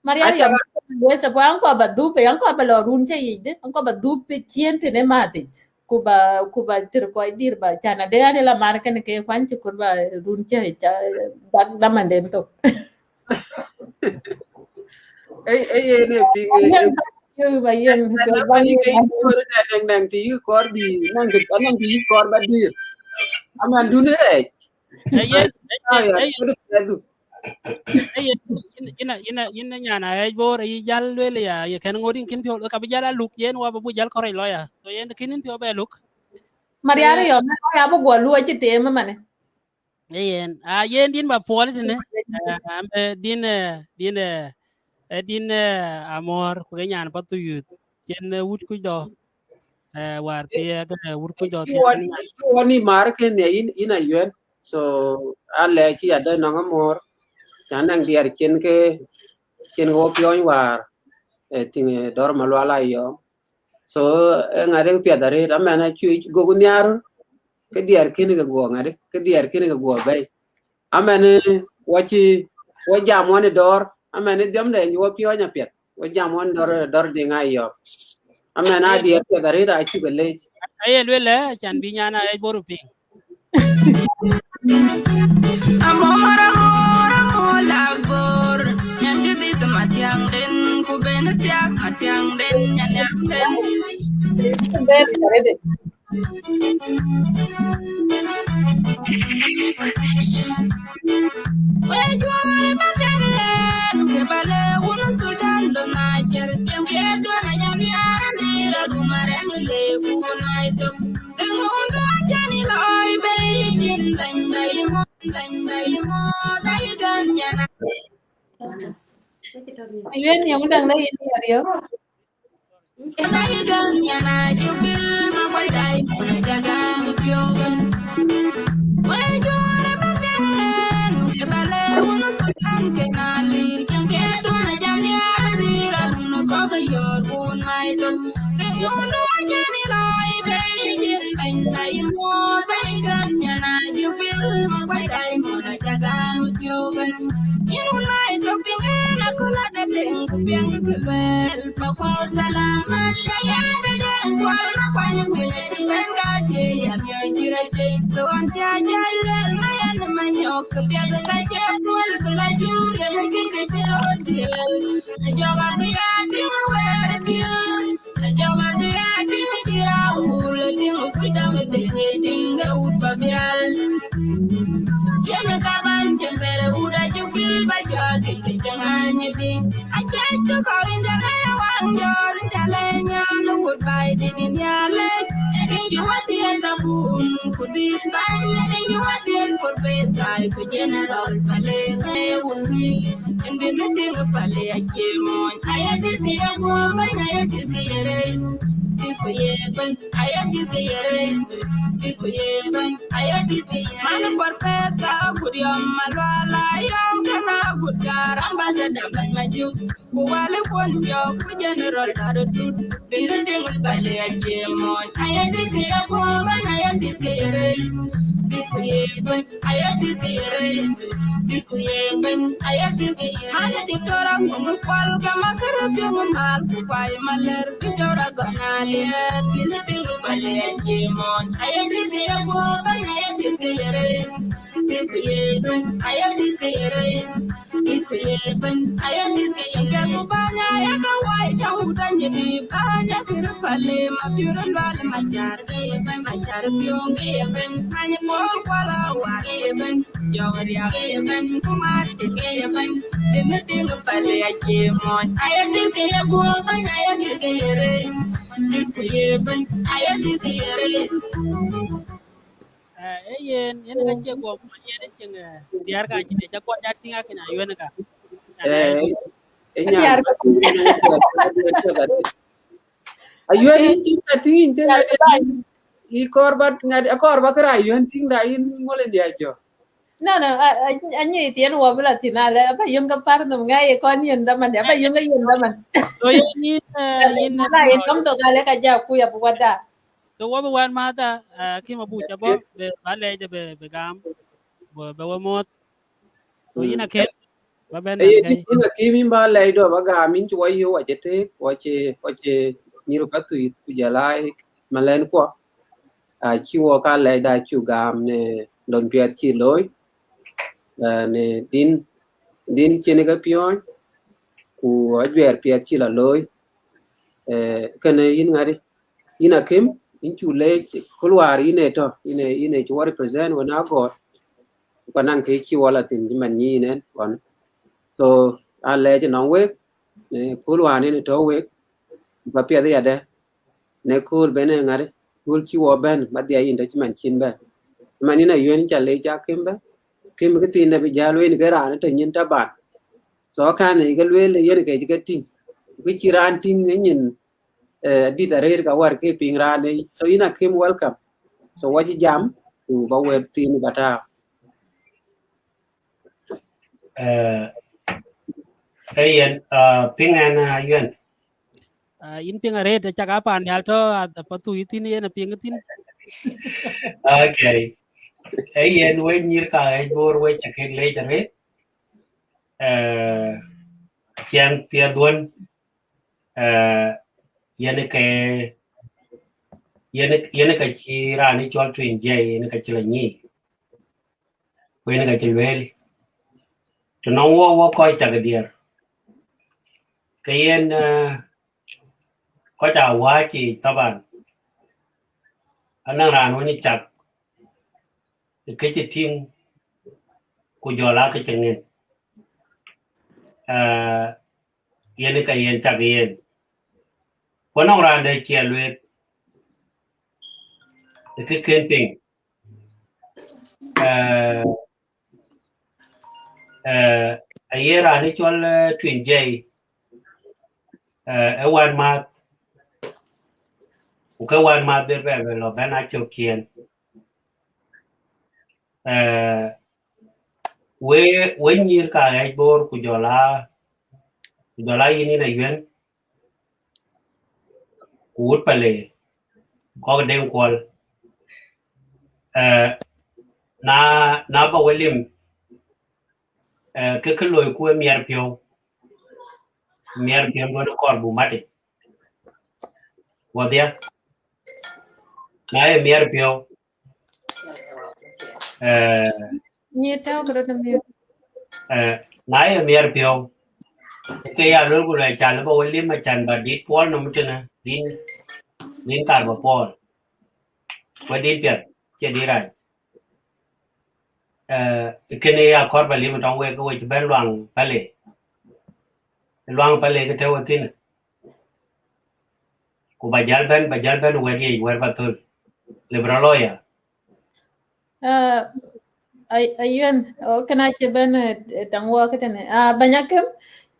Mariar aca yɔm, wes ë kuan kɔ ba dhup, yan kɔ ba lɔ run cä yic de, an kɔ ba dhup piny ciëën tënë mathic. Ku ba, ku ba tër kɔc dïr ba, can ade an ë la mar kënë ke kuany cï kut ba run cä yic, ca bak dhamanden thok. Ei, ei, yen ë piŋ, ë, ë, Yï ba yem, so ba yï ka yï kɔɔr, ka nɛŋ, nɛŋ të yï kɔɔr bï, nɛŋ të, nɛŋ të yï kɔɔr ba dïr. Aman dun rɛɛc. Ayen, ayen, ayen, ayen, yin, yin, yin, yin nyan a ɣɛc Bor, yï jal lueel ya, ye kɛn ŋot yïn kïn piɔ̈u, ka bï jal a luk, yen wa ba bu jal kɔrɛc lɔ ya. So yen kïn yïn piɔ̈u bɛ luk. Mariar yɔn, ya bu guɔ luɔ cï teem ëmënë. Yen, a yen din ba puɔl tënë, eh, am, eh, din, eh, din, eh, eh, din, eh, Amɔ̈r, ku ke nyan Pathuyuth, cien, eh, wut kuc dɔ, eh, war thiɛɛk, eh, wut kuc dɔ thiɛɛk. Wani mar kën ya in, in a yuɛn. So, a lɛ ci ya dɛ nɔŋ Amɔ̈r, ca nɛŋ diɛɛr cien ke, cien ke wo piɔny war, eh, tiŋ, eh, dɔr Malual Ayɔm. So, eh, ŋadë piɛth arëët, amɛn a cuc gok nhiar, ke diɛɛr kën ke guɔ ŋadë, ke diɛɛr kën ke guɔ bɛ̈i. Amɛn, eh, wa ci, wa jam wani dɔr, amɛn, eh, dhiɔm dɛ wo piɔny apiɛth, wa jam wani dɔr, dɔr Diŋ Ayɔm. Amɛn a diɛɛr piɛth arëët a cuk e lec. Aye lueel, eh, can bï nyan a ɣɛc Bor piŋ. Amor, amor, amor lak Bor. Nyan dï dhith Mathiaŋden, ku ben thiak Mathiaŋden, nyan Mathiaŋden. We juɔ̈ɔ̈r ëbɛ̈n yen, ke ba lëu wun Sudan lɔ Niger, yen ke duɔ̈n ajam yar, bï rɔt rum arɛm le ku nai thok. Dëŋ wun duɔ̈n jani lɔi bei, yin bɛ̈ny bɛ̈ny mɔ̈, bɛ̈ny bɛ̈ny mɔ̈, dai gam nyana. Ayuɛn yɔŋ däŋ la yen yar yök. Yen ka ban cïn bɛ̈rë wut acuk bil ba jɔɔk kï kï cï ŋany dï. Acie cï kɔ̈k in jɔl ë ya waŋ jɔɔr in jɔl ë nyan wut bai dït in ya lec. Ë dï cï wäthien ka bum ku dhil bany, ë dï cï wäthien kur be thai ku general pale be wuthi. Ëndï në tiŋ pale acie mony. Aya dït kë ye guɔ bɛ̈ny, aya dït kë ye reis. Dït ku ye bɛ̈ny, aya dït kë ye reis. Dït ku ye bɛ̈ny. Man kuɔr pɛth ka ku diɔm Malual Ayɔm kën agut jar ambassador bɛ̈ny Majuk. Ku wali kuɔn jɔk ku general Gatdut. Dït dït pale acie mony. Aya dït kë ye guɔ bɛ̈ny, aya dït kë ye reis. Dït ku ye bɛ̈ny, aya dït kë ye reis. Dït ku ye bɛ̈ny, aya dït kë ye reis. Man Diktor Aŋuŋ Kuɔl ke makër piɔ̈ŋ mal ku kuai malër. Diktor Agɔn Aliɛɛr, dït dït pale acie mony. Aya dït kë ye guɔ bɛ̈ny, aya dït kë ye reis. Dït ku ye bɛ̈ny, aya dït kë ye reis. Dït ku ye bɛ̈ny, aya dït kë ye reis. Ku bäny aya ka wai tɔ̈u dany dï bäny akër pale ma biur lual ma jar kë ye bɛ̈ny ma jar thiöŋ kë ye bɛ̈ny. Bäny Paul Kuɔl Awar kë ye bɛ̈ny. Jɔk riak kë ye bɛ̈ny ku mat kë ye bɛ̈ny. Dït në tiŋ pale acie mony. Aya dït kë ye guɔ bɛ̈ny, aya dït kë ye reis. Dït ku ye bɛ̈ny, aya dït kë ye reis. Eh, eh, yen, yen ka cie guɔ mony, yen cieŋ, eh, diäär ka cïn, eh, ca kuɔn ja tïŋ akën Ayuɛn ka. Can, eh, eh, eh, nya, diäär ka. Ayuɛn, yïn cïn ka tïŋ, yïn cïn ka tïŋ. Yï kɔɔr ba ŋadï, akɔɔr ba kërë Ayuɛn tïŋ da yïn mol in diäär jɔ. No, no, a, a, a nyi tiɛn wɔ bï la thïn alɛ, aba yöŋ ke par nhom ŋa ye kɔn yen dhaman, aba yöŋ ke yen dhaman. So yen yïn, eh, yïn, la yen dɔm thok alɛ ka ja ku ya bu wada. So wɔ bï wɛn mäthda, eh, Akim Abuc abɔ̈, bï, ba lɛɛcde bï, bï gam, bï, bï we muɔ̈th. So yïn Akim, ba bɛ̈n. Ee, nɛn yïn Akim, yïn ba lɛɛcdu ba gam, yïn cï wɔ yök, wɔ cï tëëk, wɔ cï, wɔ cï nyïïr Pathuyith ku jɔl a malɛn kuɔ. Aa, cï wɔ ka lɛɛcda cuk gam në lon piɛth cï looi, eh, në din, din cïn ke piɔ̈ɔ̈ny, ku ajuɛɛr piɛth cï la looi. Eh, kënë yïn ŋadï, yïn Akim, yïn cuk leec, kul wäär yïn ë tɔ̈, yïn ë, yïn ë cï wɔ represent wën Agɔɔr, ku ka naŋ kë cï wɔ la thïn cï man nyïïn ɛn ɣɔn. So, aa lɛc ënɔŋ wek, eh, kul wäär yïn ë tɔ̈ wek, ku ka piɛth yadë, në kul bɛ̈n ë ŋadï, kul cï wɔ bɛ̈n, ba dhia yïn tɔ̈ cï man cïn bɛ̈n. Man yïn Ayuɛn ca leec Akim bɛ̈n, Akim kë thiin dɛ̈ bï jäl wën ke raan ë tɔ̈ nyin taban. So, akɛ̈n ë ke lueel yen ke cï ke tïŋ. Ku cï raan tïŋ ë nyin, eh, dït arëët ka wär ke piŋ raan ë. So, yïn Akim, welcome. So, wɔ cï jam, ku ba wɛ̈t thiin ba tääu. Eh, eh, yen, ah, piŋ ɛn, ah, Ayuɛn. Ah, yïn piŋ arëët, cak a paan nhial tɔ̈, ah, pa thu yï thïn, yen a piŋ thïn. Okay. Eh, yen we nyïïr ka ɣɛc Bor we ca kek leec arëët. Eh, ciɛŋ piɛth dhuɔ̈n, eh, yen ke, yen, yen ka cï raan ë cɔl Twin J, yen ka cï la nyïï. Ku yen ka cï lueel. Të nɔŋ wɔ, wɔ kɔc cak diɛɛr. Ke yen, eh, kɔc a wääc yiic taban. Anɔŋ raan wën ë cak, ë kë cï tïŋ, ku jɔl aa kë cï ŋic. Eh, yen ka yen cak yen. Ku anɔŋ raan dɛ̈ cï a lueel, ë kë kën piŋ. Eh, eh, aye raan ë cɔl, eh, Twin J, eh, ë wänmääth, ku ke wänmääth bï bɛ, bɛ lɔ bɛ̈n a cök ciëën. Eh, we, we nyïïr ka ɣɛc Bor ku jɔl a, ku jɔl a yïn, yïn Ayuɛn, ku wut Pale, kɔ̈k Deŋ Kuɔl. Eh, na, na ba we lim, eh, ke kë loi ku ë miɛt piɔ̈u, miɛt piɔ̈u duɔ̈n kɔɔr buk mat yic. Wɔdhia, na ye miɛt piɔ̈u, eh, Nyi tääu kërɔt në miɔ̈u. Eh, na ye miɛt piɔ̈u, ke ya luel ku lɛ can ba we lim, acan ba dït puɔl nɔm tënë, dïn, dïn kar ba puɔl. We dïn piɛth, cie dït rac. Eh, kënë ya kɔɔr ba lim tɔŋ wek, ke we cï bɛ̈n luaŋ Pale. Luaŋ Pale ke tɔ̈ we thïn. Ku ba jäl bɛ̈n, ba jäl bɛ̈n wɛ̈t yic, wɛ̈t ba thöl. Lëu bï rɔt looi ya. Ah, Ay-, Ayuɛn, o, kënë acï bɛ̈n, eh, taŋ wɔ këtënë. Ah, Bɛ̈ny Akim,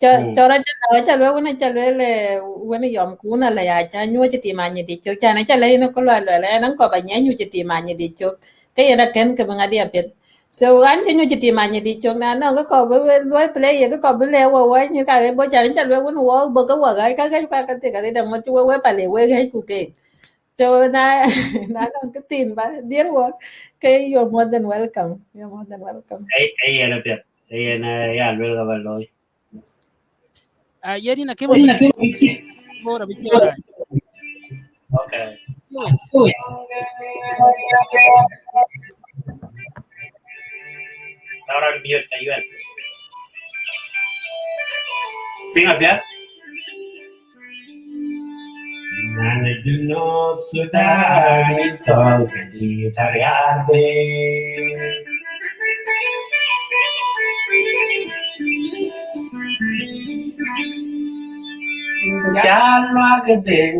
cɔ-, mm, cɔl rɔt jɔt, aca lueel wën, aca lueel, eh, wën yɔm kun ala ya, ca nyuɔ̈c tim anyïdït cök, can aca lɛ̈k yïn ë kë lual luɛl, ɛn aŋkɔ ba nyiɛc nyuc tim anyïdït cök. Ke yen akën ke bï ŋadï apiɛth. So, an cï nyuc tim anyïdït cök, na nɔŋ kë kɔɔr bï we luɔi play, ye kë kɔɔr bï lɛ̈k wɔ, wɔ nyïïr ka ɣɛc Bor, can aca lueel wën wɔ bɔ̈ ke wɔ ɣääc, ka ɣɛc, ka, ka thik arëët aŋot cï we, we Pale wek ɣɛc ku keek. So na, na nɔŋ kë thiin ba dhiɛl wɔ, ke you're more than welcome. You're more than welcome. Ë, ë yen apiɛth. Ë yen, eh, ya luel ka ba looi. Ah, yen yïn Akim, Bor abï cï rac. Okay. Tɔ̈ rɔt mute, Ayuɛn. Piŋ apiɛth. Nyan Junub Sudan, tɔŋ këdït arial be. Cal luak dhëŋ.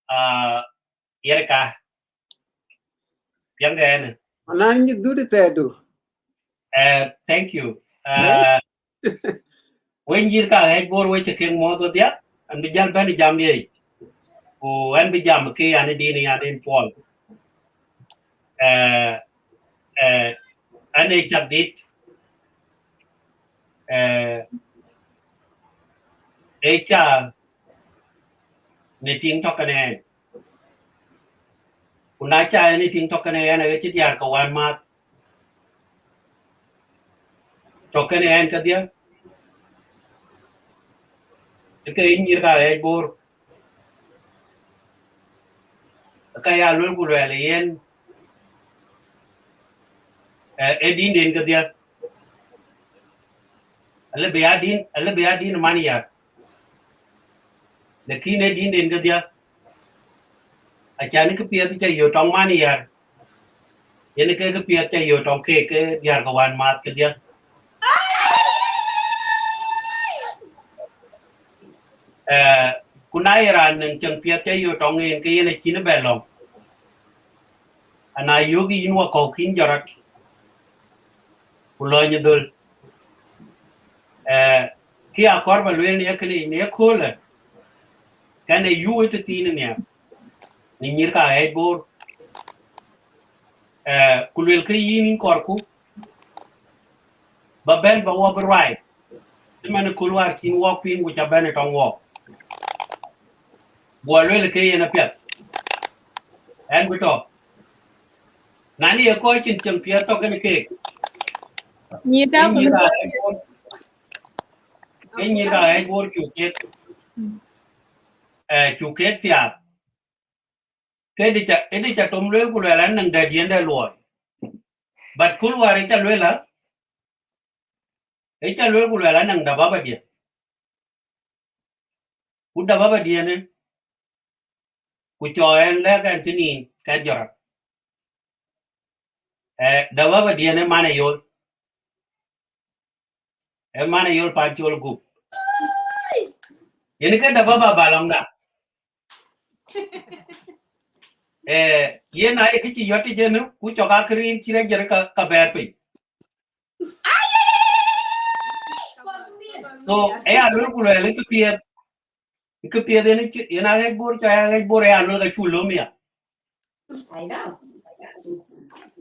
Ah, yer ka. Piɛŋ kɛn. Anan nyi dhudi thɛɛdu. Eh, thank you. Eh? Ah, we nyïïr ka ɣɛc Bor, we cï kek muɔɔth wedhia, an bï jäl bɛ̈n jam yic. Ku an bï jam ke an dini an in puɔl. Eh, eh, an ee cak dit. Eh, ee ca në tiŋ tɔ̈ kënë ɛn. Ku na ca ɛn ë tiŋ tɔ̈ kënë ɛn, aɣet cï diäär ke wään maath tɔ̈ kënë ɛn kedhie, ë ke yïn nyïïr ka ɣɛc Bor, ka ya luel ku luɛɛl ë yen, eh, ë dinden kedhie. Alë bï ya din, alë bï ya din man yar. Lakin ë dinden kedhie, acan këpiɛth ca yök tɔŋ man yar, yen ke këpiɛth ca yök tɔŋ keek ke diäär ke wään maath kedhie. Eh, ku na ye raan nɛn cäŋ piɛth ca yök tɔŋ en, ke yen acïn bɛ lɔ̈ŋ. Ana yök yïn wakɔ̈u kïn jɔt rɔt, ku lɔny ë dhöl. Eh, kë akɔɔr ba lueel në kënë, në köölë, kɛn ë yuk ë tëthiin nhial, në nyïïr ka ɣɛc Bor. Eh, ku luel ke yïn, yïn kɔɔrku ba bɛ̈n ba wɔ bï ruai, cï man ë kööl wäär cïn wɔk piŋ ku ca bɛ̈n ë tɔŋ wɔk. Guɔ luel ke yen apiɛth, ɛn bï tɔ̈. Na në ye kɔc cïn cäŋ piɛth tɔ̈ kën keek, nyïïr ka ɣɛc Bor, ke nyïïr ka ɣɛc Bor cuk kek, eh, cuk kek thiaak. Këdï ca, këdï ca tom lueel ku luɛɛl an, nɛŋ dɛ̈t diɛn dɛ luɔi. But kööl wäär ë ca lueel a, ë ca lueel ku luɛɛl an, nɛŋ dababa diɛn. Ku dababa diɛn ë, ku cɔɔr ɛn lɛ̈k ɛn cï nin kɛn jɔt rɔt. Eh, dababa diɛn ë man ë yol. Ë man ë yol pan col gup. Yen ke dababa ba lɔŋda. Eh, yen aye kë cï yɔt tic en, ku cɔk akërin cï rɛc jër ka, ka bɛɛr piny. So, ë ya luel ku luɛɛl, ë këpiɛth, ë këpiɛth yen cï, yen aɣɛc Bor, cɔk aɣɛc Bor, ë ya luel ka cu löm ya.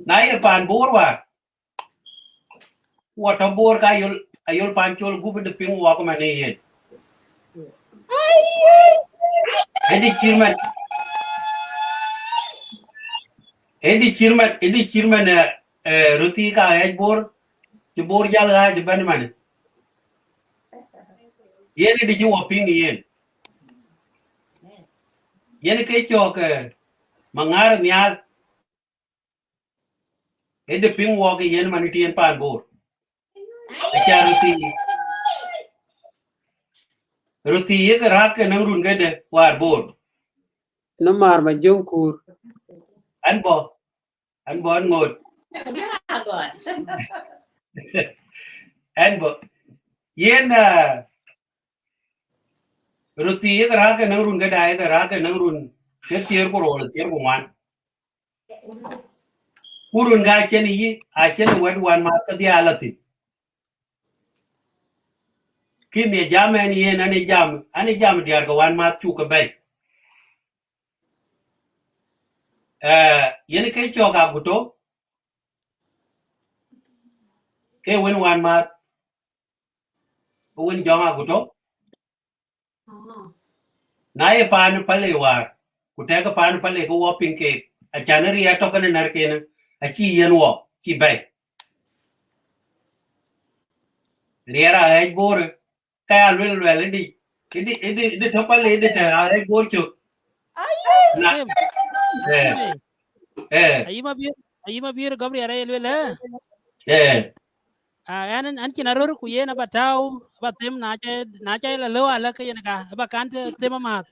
Na ye pan Bor wäär, wɔ tɔ̈ Bor ka yol, ayol pan col gup de piŋ wɔk man ë yen. Ëdï cït man, ëdï cït man, ëdï cït man, eh, eh, röt thii ka ɣɛc Bor, cï Bor jäl ɣääc ëbɛ̈n man. Yen ë dï cï wɔ piŋ yen. Yen ke cɔk, eh, Maŋar Nhial. Ë dï piŋ wɔ ke yen man ë tï yen paan Bor. Aca röthii. Röthii ye ke räk ke näŋ run këde wäär Bor. Në maar ma jöŋ kuur. An bɔ. An bɔ an ŋoot. An bɔ. Yen, ah, röthii ye ke räk ke näŋ run këde, ye ke räk ke näŋ run ke thiëër ku rou, thiëër ku ŋuan. Ku run ka cïn yï, acïn wɛ̈t wan math ke dhial athïn. Kï nhië jam ɛn yen, an ë jam, an ë jam diäär ke wan math cuk ke bɛ̈i. Eh, yen ke cɔk Aguto, ke wën wan math, ke wën jɔŋ Aguto. Na ye paan Pale wäär, ku tɛ̈k paan Pale ke wɔ piŋ keek, acan riɛɛr tɔ̈ kënë närken, acï yen wɔ, cï bɛ̈i. Riɛɛr aɣɛc Bor, ka ya luel luɛl ëdï, ëdï, ëdï, ëdï tɔ̈ Pale, ëdï tɛ̈ aɣɛc Bor cök. Na, eh, eh. Ayï Mabiör, ayï Mabiör Gabriel aye luel, eh? Eh. Ah, ɛn, ɛn cïn arör ku yen aba tääu, aba them na cä, na cä la lëu alä ke yen ka, aba kan të them amääth.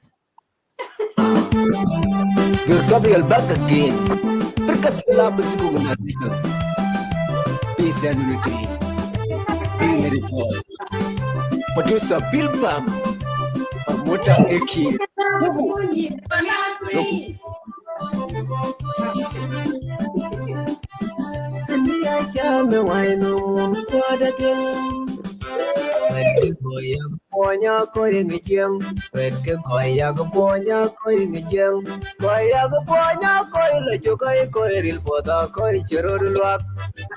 Gabriel back again. Percussion Lab Music Organization. Peace and unity. Be lyrical. Producer Bill Bam. Promoter Eki. Puɔnya kɔc ŋic ciɛŋ, wek ke kɔc yak puɔnya kɔc ŋic ciɛŋ, kɔc yak puɔnya kɔc la cök kɔc, kɔc ril puɔth a kɔc cï röt luak.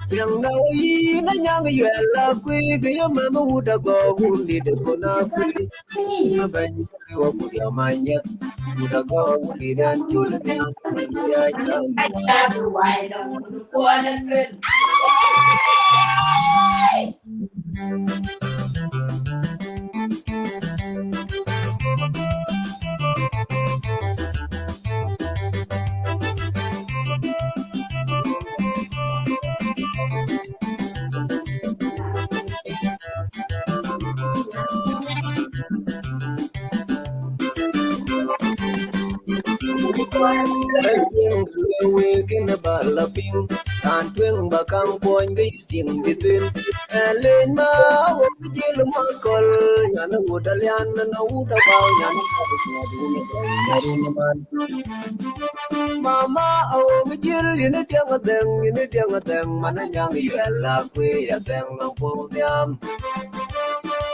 Ciɛŋ na wä yïn anyaŋ yuɛl la kuiik, ye mɛnh wut agɔɔk wun dït kun a kuiik. Bɛ̈ny wä ku riɔm anyiɛth, wut agɔɔk wun dït an cul nhiam, ya jam. Wek in ba la piŋ, raan tueŋ ba kaŋ kuɔny ke Tiŋ dï thïn, ë leny ma wok jil ma köl, nyan wut alian, na wut abau, nyan wut alian, nyan wut alian. Mama, awok jil, yïn tiɛŋ adhɛŋ, yïn tiɛŋ adhɛŋ, man anyaŋ yuɛl la kuiy adhɛŋ, na puɔ̈u nhiam.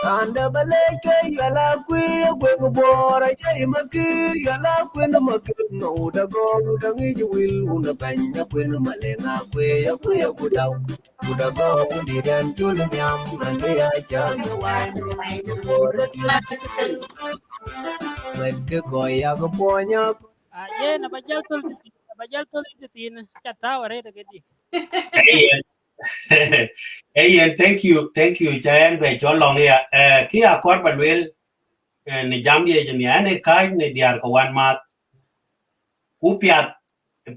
Raan dɛ̈ ba lec ke yuɛl la kuiy, aguek buɔɔr, aye yï makïr, yuɛl la kuiy, na makïr, na wut agɔɔk, wut aŋic wil, wun abɛ̈ny, akuën maleŋ, akuëë, akuëë, akut dau. Kuda go kudi den chul nyam, man bi ya cham wai. Wek ke ko ya go ponya. Ah, yen aba jal thöl, aba jal thöl tëthiin, ca tääu arëët ke dï. Ayen. Ayen, thank you, thank you, ca ɛn bɛ cɔl lɔŋ ya. Eh, kë ya kɔɔr ba lueel, eh, në jam diɛ̈ jë nhial, ɛn ë kääc në diäär ke wan maath. Ku piath,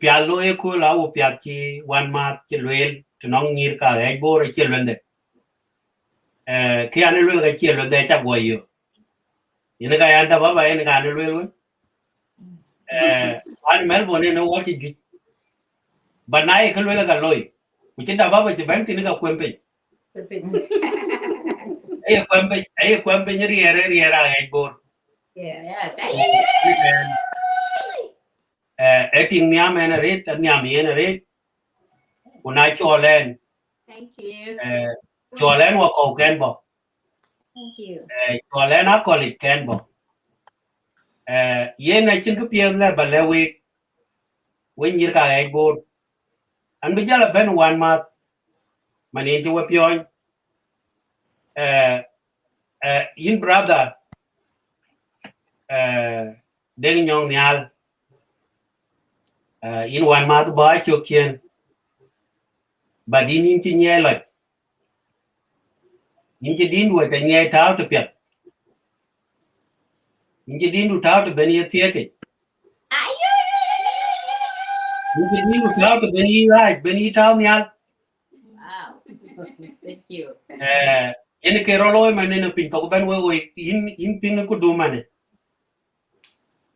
piath looi ëkööl, awu piath cï wan maath cï lueel, të nɔŋ nyïïr ka ɣɛɛc Bor acie luɛndhe. Eh, kë an ë luel ka cie luɛndhe, aca guɔ yök. Yen ka yan da baba, yen ka an ë luel wën. Eh, an Melbourne yen wɔ cï juëc. Ba na ye kë luel ka loi. Ku cï da baba cï bɛ̈n thïn ka kuem piny. Aye kuɛm piny, aye kuɛm piny riɛɛr, riɛɛr a ɣɛɛc Bor. Yes. Eh, ë tiŋ nhiam ɛn arëët, ë nhiam yen arëët. Ku na cɔɔl ɛn. Thank you. Eh, cɔɔl ɛn wakɔ̈u kɛn bɔ̈. Thank you. Eh, cɔɔl ɛn akɔlic kɛn bɔ̈. Eh, yen acïn kë piɛth lɛ ba lɛ week. Wek nyïïr ka ɣɛɛc Bor. An bï jal a bɛ̈n wan maath. Man yen cï we piɔ̈ɔ̈ny. Eh, eh, yïn brother, eh, Deŋ Nyɔŋ Nhial, eh, yïn wan maath bɔ̈ a cök ciëën, but yïn, yïn cï nyiɛɛi lɔc. Yïn cï dïn wec a nyiɛɛi tääu të piɛth. Yïn cï dïndu tääu të ben ye thiëëkic. Yïn cï dïndu tääu të ben yï ɣaac, ben yï tääu nhial. Wow. Thank you. Eh, yen ke rɔt looi man në piny thok bɛ̈n wek woi, yïn, yïn piŋ ku du man.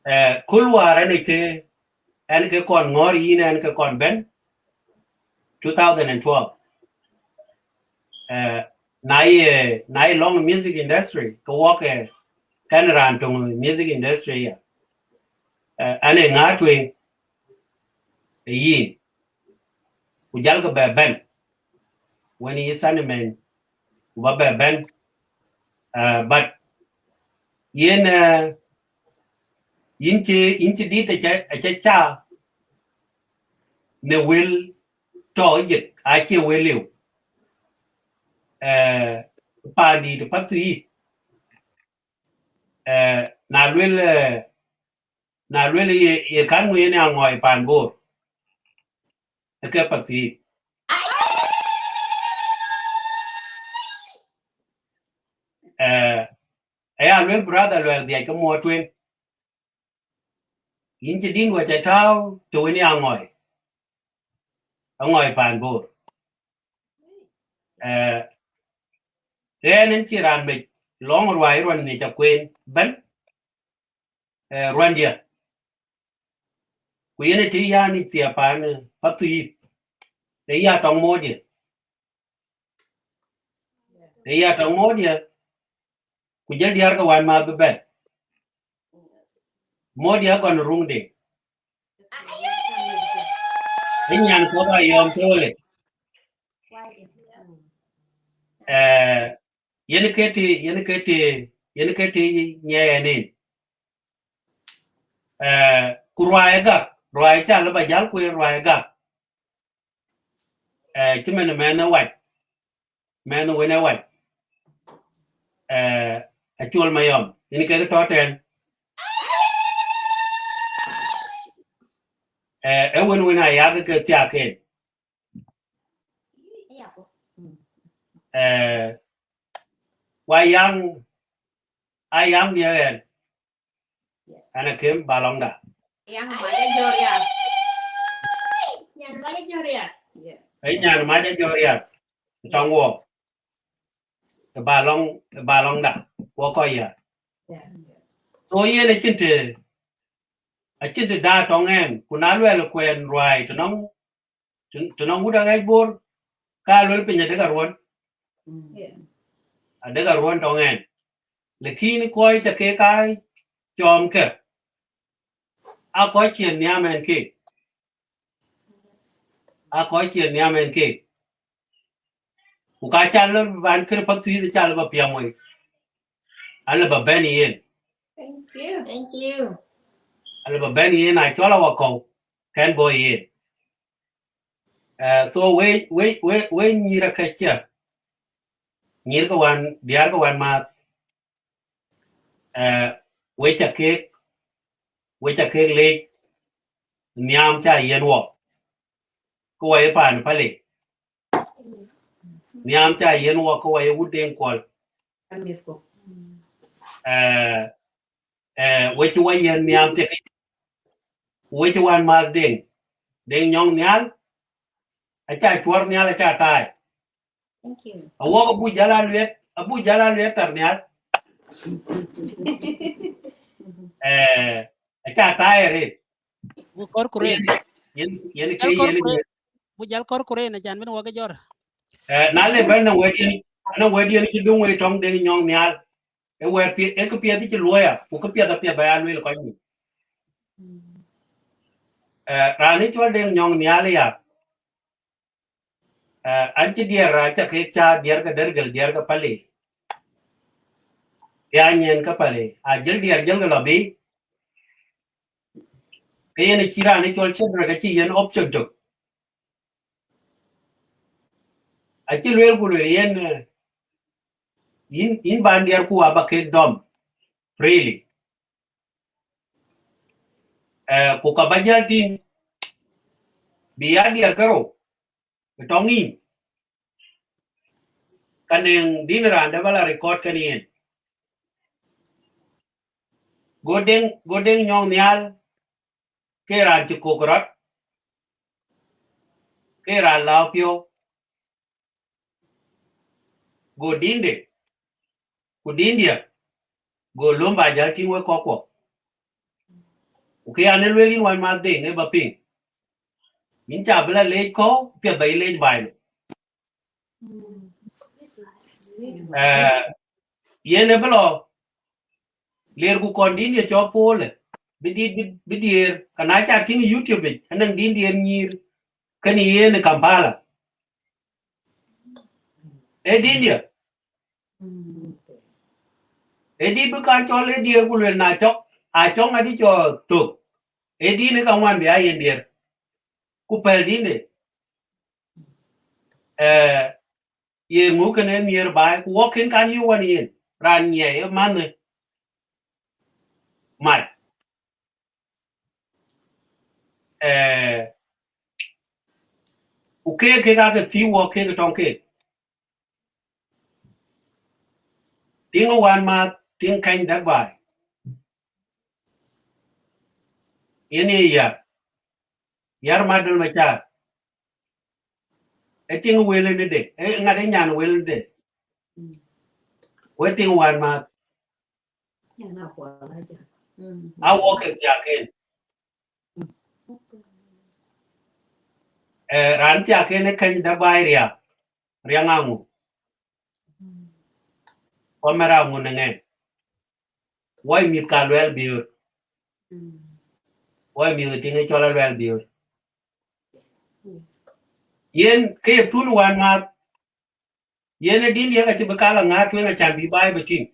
Eh, kul wäär ɛn ke, ɛn ke kɔn ŋɔ̈ɔ̈r yïn, ɛn ke kɔn bɛ̈n, two thousand and twelve. Eh, na ye, na ye lɔŋ music industry, ke wɔk, eh, kɛn raan töŋ music industry ya. Eh, ɛn ee ŋa tueŋ ë yïn, ku jal ke bɛ bɛ̈n, wën yï sentiment, ku ba bɛ bɛ̈n. Eh, but yen, eh, yïn cï, yïn cï dït acä, acä ca në wël tɔ̈ jik, acie wël liu. Eh, paandït Pathuyith, eh, na luel, eh, na luel ye, ye kan ŋu yen aŋɔi paan Bor, ë ke Pathuyith. Eh, aya luel brother luel dhiac ke muɔɔr tueŋ. Yïn cï dïndu acä tääu të wën ya ŋɔi, aŋɔi paan Bor. Eh, ɣɛn en cï raan mec lɔŋ ruai ruan nhic akueen bɛ̈n, eh, ruandiɛ̈. Ku yen ë të yan ë thiɛ paan, eh, Pathuyith, ë ya tɔŋ moodiɛ̈. Ë ya tɔŋ moodiɛ̈, ku jël diäär ke wän ma bï bɛ̈n. Moodiɛ̈ agɔn ruŋde. Ë nyan kuɔth ayɔm tole. Eh, yen ke të, yen ke të, yen ke të nyiɛɛn en. Eh, ku ruai gak, ruai ca lë ba jal kueer ruai gak. Eh, cï mɛn mɛn ë wac, mɛn wën ë wac. Eh, Acol Mayɔm, yen ke tɔ̈ tɛ̈n. Eh, ë wën wën ayak ke thiaken. Eh, wa yaŋ, a yaŋ diɛ̈ ɣɛn. Yes. Ɛn akem ba lɔŋda. Yaŋ mac ajɔr ya. Nyan mac ajɔr ya. Yeah. Ë nyan mac ajɔr ya. Tɔŋ wɔ. Ë ba lɔŋ, ë ba lɔŋda. Wɔ kɔc ya. Yeah. So yen acïn të, acïn të da tɔŋ ɛn, ku na luɛl kuɛn ruai të nɔŋ, të, të nɔŋ wut aɣɛc Bor, ka luel piny adek aruɔn. Mm. Yeah. Adek aruɔn tɔŋ ɛn. Lakin kɔc ca kek aa cɔɔm ke, a kɔc cïn nhiam ɛn kek. A kɔc cïn nhiam ɛn kek. Ku ka ca lɔ ban kër Pathuyith ca lɔ ba piɛm wei. A lɔ ba bɛ̈n yen. Thank you. Thank you. A lɔ ba bɛ̈n yen, a cɔl a wakɔ̈u, kɛn bɔ̈ yen. Eh, so we, we, we, we nyïïr akëckiɛ̈. Nyïïr ke wan, diäär ke wan maath. Eh, we ca kek, we ca kek leec, nhiam ca yen wɔ. Ku wɔ ye paan Pale. Nhiam ca yen wɔ, ku wɔ ye wut Deŋ Kuɔl. Amit ku. Eh, eh, we cï wɔ yen nhiam thiek. We cï wan maath Deŋ, Deŋ Nyɔŋ Nhial, aca cuɔr nhial, aca taai. Thank you. Awɔk abu jal a luet, abu jal a luet thar nhial. Eh, aca taai arëët. Bu kɔr ku reen. Yen, yen, yen ke, jal kɔr yen ku reen. Bu jal kɔr ku reen, acan bïn wɔ ke jɔr. Eh, na le bɛ̈n na wɛ̈t yen, na wɛ̈t yen cï duŋ wei tɔŋ Deŋ Nyɔŋ Nhial. Ë wɛ̈t piɛth, ë kë piɛth cï luɔi ya, ku kë piɛth apiɛth ba ya lueel kɔc nyin. Eh, raan ë cɔl Deŋ Nyɔŋ Nhial ya. Eh, an cï diɛɛr, aca kek ca diɛɛr ke Dergel, diɛɛr ke Pale. Ya nyin ke Pale, a jël diɛɛr jël ke lɔ bï. Ke yen acï raan ë cɔl Cedric, acï yen option tök. Acï lueel ku lueel yen, eh, yïn, yïn ban diɛɛr ku aba kek dɔm freely. Eh, ku ka ba jäl tïŋ, bï ya diɛɛr ke rou, ë tɔŋ yïn. Ka nɛŋ dïn raan dɛ̈ ba la record kën yen. Go Deŋ, go Deŋ Nyɔŋ Nhial, ke raan cï kok rɔt, ke raan lääu piɔ̈u. Go Dinde, ku Dindia, go löm ba jäl tïŋ wek kɔ̈k kuɔ. Ku kë an ë lueel yïn wän Math Deŋ ë ba piŋ. Yïn ca bï la leec kɔ̈u, piɛth ba yï leec baai no. Eh, yen ë bï lɔ, ler ku kɔn Dindia cɔl Paul, bï dit, bï, bï diëër, ka na ca tïŋ YouTube yic, anɔŋ Dindia nyïïr, kënë yen ë Kampala. Ë Dindia. Ë dit bï kan cɔl ë diëër ku luel na cɔk, a cɔk ŋadï cɔ thök. Ë din ë ka ŋuan bï a yen diëër. Ku pɛ̈l Dinde. Eh, ye ŋu kënë nhiëër baai, ku wɔ kën kan yï wän yen, raan nyiɛɛi ë mänh ë mac. Eh, ku keek, kek ake thii wɔ, kek tɔŋ keek. Tiŋ wän Math, tiŋ kɛny däk baai. Yen ye yär. Yär Madol Macar. Ë tiŋ wël ënë de, ë ŋat ë nyan wël ënë de. Ku ë tiŋ wän Math. A wɔ ke thiaken. Eh, raan thiaken ë kɛny däk baai Riak, Riak Aŋu. Wɔ mɛr Aŋu në ŋɛn. Wɔ mïth ka Luɛl Biöör. Wɔ mïth tiŋ ë cɔl a Luɛl Biöör. Yen ke ye thun wän Math. Yen ë din ye ka cï bï kal aŋäär tueŋ acan bï baai bï tïŋ.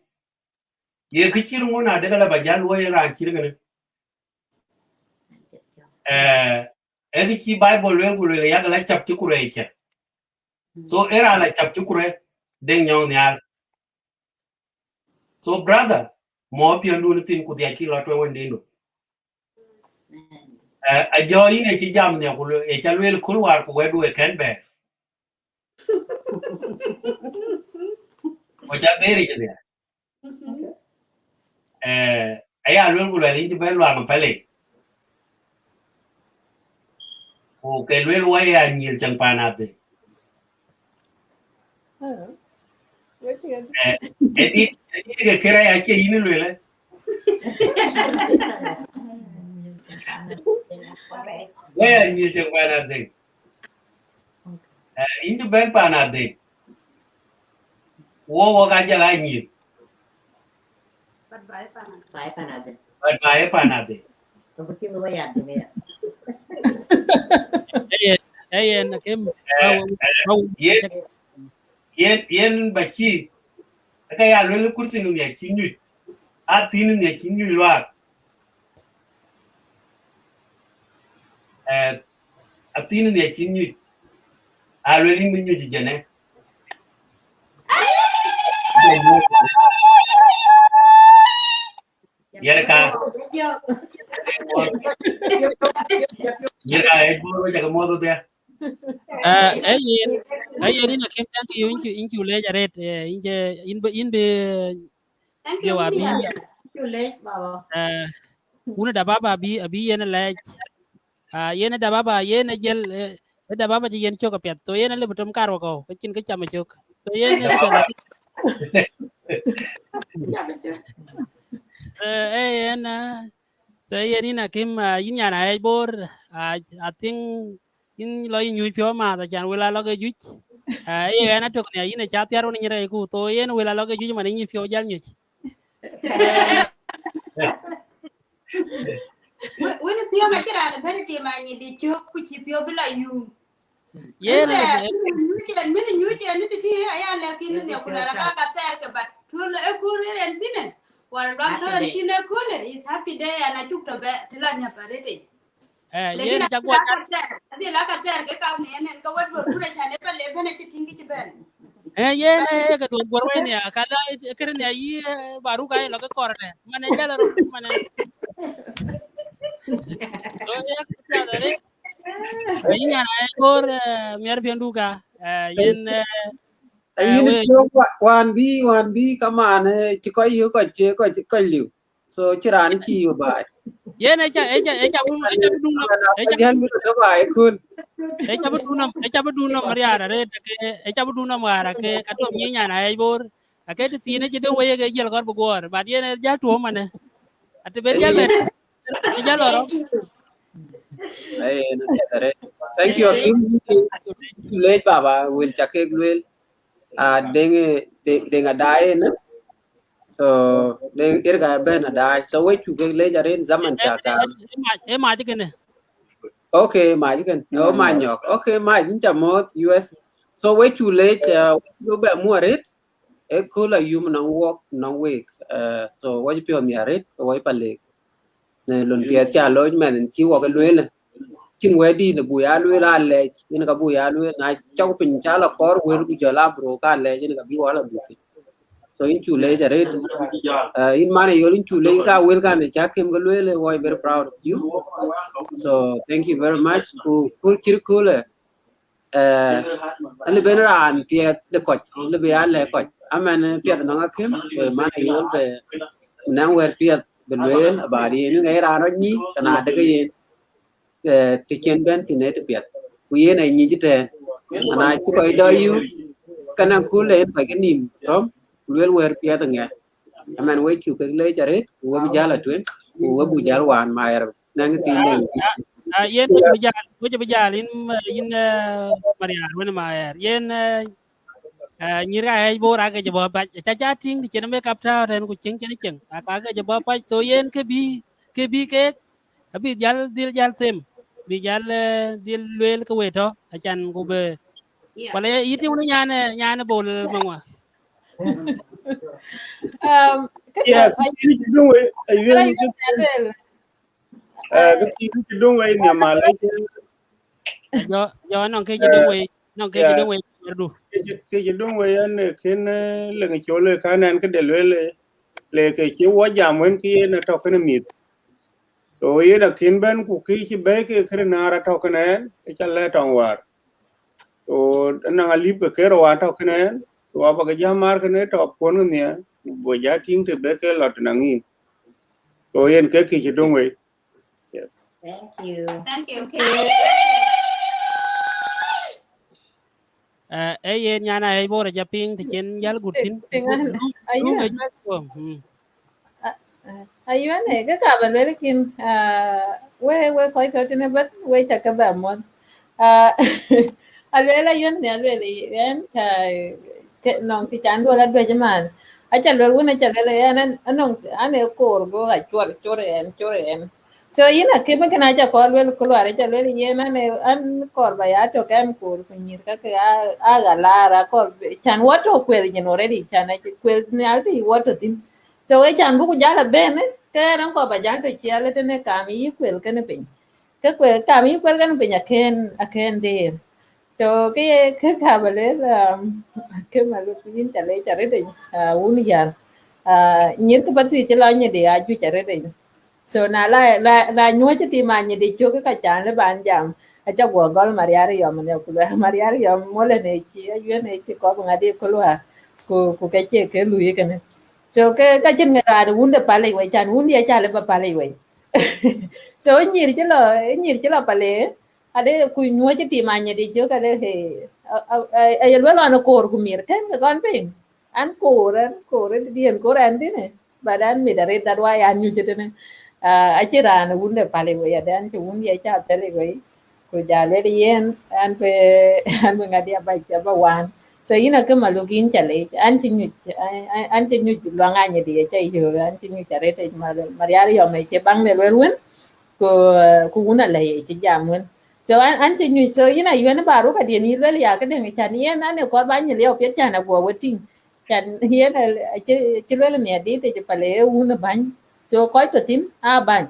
Ye kë cït ŋun adek ala ba jäl luɔi yen raan cït kënë. Eh, ë kë cï Bible lueel ku lueel yak la cap cï kurɛɛc cä. So ë raan la cap cï kurɛɛc, Deŋ Nyɔŋ Nhial. So brother, mɔ piɔ̈ndun thïn ku dhiac kï lɔ tueŋ wëndïn du. Eh, a jɔ yïn ë cï jam nhiak ku lueel, ë ca lueel kul war ku wɛ̈tdu ë kɛn bɛ̈ɛ̈r. Ku ca bɛ̈ɛ̈r yic dhiac. Eh, aya lueel ku luɛl yïn cï bɛ̈n luaŋ pɛlë. Ku ke lueel wɔ ya nyïl cäŋ paan adhë. Eh, edit, edit ke kërë ya cie yïn lueel, eh? Wɔ ya nyïl cäŋ paan adhë. Eh, yïn cï bɛ̈n paan adhë. Wɔ, wɔ ka jɔl a nyïl. But ba ë paan adhë. Ba ë paan adhë. But ba ë paan adhë. Kë bï tïŋ wɔ ya dhëŋ ya. Ee, ee, yen akim. Eh, eh, yen, yen, yen ba cï. Ë ka ya lueel kurthi nu nhiac cï nyuc. A thïn nhiac cï nyuc luaak. Eh, a thïn nhiac cï nyuc. A lueel yïn bï nyuc jënë. Yer ka. Yer ka, eh, bor, we jaga modho dhia. Eh, eh, yen, eh, yen, ina kim, thank you, inchu, inchu lec aret, eh, inche, in be, in be, Thank you, India. Inchu lec, baba. Eh, wun da baba abi, abi yen lec. Ah, yen da baba, yen a jel, eh, da baba ji yen chok apiath. So yen a lebu tom kar wako, kachin kacham chok. So yen a piath. Eh, eh, yen, ah, so yen ina kim, ah, yin yana ai bor, ah, I think yin lo yin nyuc piɔ̈u math, acan wël a lɔ ke juëc. Ah, ye ɣɛn atök nia, yin aca thiar wën nyïr ku, so yen wël a lɔ ke juëc man yin piɔ̈u jal nyuc. Wën piɔ̈u ma cï raan bɛ̈n tim a nyin dï cök ku cï piɔ̈u bï la yum. Yen, ëntɛ, eh, min nyuc en, min nyuc en ni tïtï aya lɛ̈k yïn ni ku la ka ka thɛɛr ke, but kul e kul yen thïn. Wala luak tɔ en thïn e kul, is happy day, and acuk tɔ bɛ, të la nya pa rete. Eh, yen ca guɔ. Adhi la ka thɛɛr, adhi la ka thɛɛr ke ka ni en, en ka wet bor kura chan e pa le bɛ̈n e cï tïŋ kï cï bɛ̈n. Eh, yen, eh, ke duɔ̈n guɔ̈r wei nia, ka la, eh, kër nia yï, eh, baruk ai lɔ ke kɔr ne. Man e jal ro, man e. So, ya, ya, ya, eh, yin yana ai bor, eh, miɛr piɛndu ka, eh, yen, eh, eh, yin we- piɔ̈u wa-, wan bï, wan bï kaman, eh, cï kɔc yök kɔc, cï kɔc, kɔc liu. So cï raan cï yök baai. Yen ë ca, ë ca, ë ca bï, ë ca bï dun nɔm, ë ca, jal mi do baai kun. Ë ca bï dun nɔm, ë ca bï dun nɔm Marial arëët ke, ë ca bï dun nɔm wäär ke, ka tom nyin nyan Ayɛc Bor. Ake të thiin ë cï döŋ wei ke jël kɔr bï guɔɔr, but yen ë jal tuɔɔm manë. Atë ben jal bɛ̈n, ë jal lɔ rɔm. Ai, na piɛth arëët. Thank you, Akim. Thank you, thank you. Lec baba, wël ca kek lueel. Ah, Deŋ, Deŋ, Deŋ Adai ënë. So, Deŋ Irga bɛ̈n Adai. So, we cuk kek lec arëët zaman ca kaam. Ë mac, ë mac kënë. Okay, mac kënë. No, mac nyɔk. Okay, mac, yïn ca mɔ̈ɔ̈th U S. So, we cuk lec, uh, we cuk bɛ mu arëët. Ë kööl ayum nɔŋ wɔk, nɔŋ week. Uh, so, we cï piɔ̈ɔ̈th miɛt arëët, ke we cï pa lek. Në lon piɛth ca loc mɛn cï wɔk ë lueel. Cïn wɛ̈t dït lë buk ya lueel alɛc, yen ka buk ya lueel, na cɔk piny ca la kɔɔr wël ku jɔl abro ka alɛc, yen ka bï wal adhuk piny. So yïn cuk lec arëët. Uh, yïn man ë yol yïn cuk lec ka wël kan ë cäk kem ke lueel, wɔ very proud of you. So thank you very much. Ku kööl cït kööl ë, eh, alë ben raan piɛth de kɔc, alë bï ya lɛ̈k kɔc. Amɛn, eh, piɛth nɔŋ Akim, ku man ë yol bë nɛŋ wɛ̈t piɛth bï lueel, about yen, ŋɛi raan rɔt nyïï, ke na dek yen. Eh, të cïn bɛ̈n thïn ë të piɛth. Ku yen ë nyic tɛ̈ɛ̈n. Ana cï kɔc dɔ yï, ke na kööl ë yen kɔc ke nïïm rɔm, ku lueel wɛ̈t piɛth ŋɛ. Amɛn we cuk kek lec arëët, ku we bï jäl atueŋ, ku we bï jäl waan ma ɣɛr. Nɛŋ thïn dɛ̈. Ah, ah, yen we cï bï jäl, we cï bï jäl, yïn, yïn, eh, Marial, wën ma ɣɛr. Yen, eh, eh, nyïïr ka Ayɛc Bor ake jɔ bɔ̈ pac. Ca, ca tïŋ të cïn make up tääu tɛ̈n ku cieŋ cïn cieŋ. Aka ke jɔ bɔ̈ pac, so yen kë bï, kë bï kek, abï jäl dhil jäl them. Bï jäl, eh, dhil lueel ke we tɔ̈, acan ku bï. Yeah. Wala yï tïŋ wën nyan, eh, nyan Bol Maŋuan. Um, kë Yeah, tɔ̈, kë cï döŋ wei, ayuel kë cï döŋ wei, eh, kë cï, kë cï döŋ wei nhiam malec. Jɔ, jɔ nɔŋ kë cï döŋ wei, nɔŋ kë cï döŋ wei, wërdu. Kë cï, kë cï döŋ wei yen, eh, kën, eh, lëŋ col, eh, kan ɛn këde lueel, eh, le kë cï wɔ jam wën kë yen atɔ̈ kënë mïth. So yen akën bɛ̈n ku kë cï bɛ̈ɛ̈i ke kërë naar atɔ̈ kënë ɛn, ë ca lɛ̈k tɔŋ wäär. So, ënɔŋ alip ke kërë wa tɔ̈ kënë ɛn, so, wa bä ke jam maar kënë tɔ̈ puɔ̈n ke nhial, ku bä ja tïŋ të bɛ ke lɔ të naŋ yïn. So, yen ke kë cï döŋ wei. Yeah. Thank you. Thank you. Eh, eh, yen nyan Ayɛc Bor aca piŋ të cïn jäl gut thïn. Piŋ an, du, du, ayuɛn. Ayuɛn, eh, kë ka bä lueel kïn, ah, we, we kɔc tɔ̈ tënë bɛ̈t, we ca ke bɛ muɔ̈th. Ah, alueel ayuɛn, ne alueel yen, ka, ke nɔŋ kë can duɔl aduëc man. Aca lueel wun, aca lueel yen, an, an nɔŋ, an ë koor go acuɔr, cuɔr yen, cuɔr yen. So yïn Akim, kënë aca kɔɔr lueel ku luaar, aca lueel yen an, an kɔɔr bä ya tök ɛn koor ku nyïïr ka ke a, a ɣa laar, a kɔɔr bï, can wɔ tɔ̈ kuel nyin already, can acï kuel nhial të yï wɔ tɔ̈ thïn. So ë can buku jäl abën, ke ɛn kɔɔr bä jäl tɔ̈ ciɛɛl tënë kam yï kuel kënë piny. Ke kuel, kam yï kuel kënë piny akën, akën deer. So kë ye, kë ka bä lueel, um, kë Maluk, yïn ca lec arëët, ah, wun yar. Ah, nyïïr kë Pathuyith cï lɔ nyïdï ajuëc arëët. So na la, la, la nyuɔ̈c tim anyïdï cök ka can lë ban jam. Aca guɔ gɔl Marial Yɔm ne ku lueel Marial Yɔm mol ne cï, ayuɛn ne cï kɔp ŋadï ku luaar. Ku, ku ke cie ke lui kënë. So ke, ka cïn ŋa raan wun de palic wei, can wun diɛ ca lë bä palic wei. So nyïïr cï lɔ, nyïïr cï lɔ pale, ade ku nyuɔ̈c tim anyïdï cök, ade, he, a, a, a, a ye lueel ɣɔn koor ku miɛt kën ke kɔn piŋ. An koor, an koor, ë diɛn koor ɛn tënë. But an mit arëët, that why an nyuc tënë. Ah, acï raan wun de palic wei, ade an cï wun diɛ ca palic wei. Ku ja lueel yen, an bë, an bë ŋadï aba, aba wan. So yïn Akim Maluk, yïn ca lec, an cï nyuc, an, an, an cï nyuc luaŋ anyïdï aca yök, an cï nyuc arëët, Marial Yɔm ë cï baŋ de lueel wën, ku, ku wun alɛ̈i ë cï jam wën. So an, an cï nyuc, so yïn ayuɛn baruk adiɛn yï lueel ya këdëŋ, can yen an ë kɔɔr bä nyï liɛu piɛth can aguɔ we tïŋ. Can yen a, acï, acï lueel miɛt dit ë cï pale ë wun ë bäny. So kɔc tɔ̈ thïn aa bäny.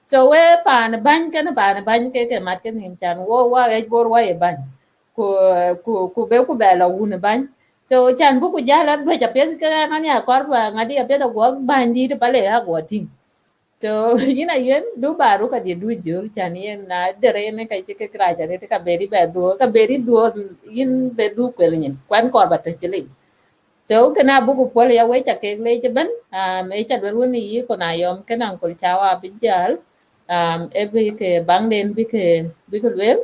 So we paan bäny kënë, paan bäny ke, ke mat ke nhïïm, can wo wa ɣɛc Bor wa ye bäny. Ku, ku, ku be ku bɛ lɔ wun bäny. So can buku jäl aduëc apiɛth ke ɣɛn an ya kɔɔr bä ŋadï apiɛth aguɔ bäny dït pale aguɔ tïŋ. So yïn ayuɛn du baruk adiɛ du jol, can yen na dere ne ka cï ke kirac arëët ka beri bɛ dhuɔ̈k, ka beri dhuɔ̈k yïn be dhuk kuel nyin. Kuan kɔɔr bä tɔ̈ cï lec. So kënë abuku puɔl ya wec akek leec ëbën, um, ë ca luel wën yï Kon Ayɔm kënë Uncle Chawa abï jäl, um, ë bï ke baŋden bï ke, bï ke luel,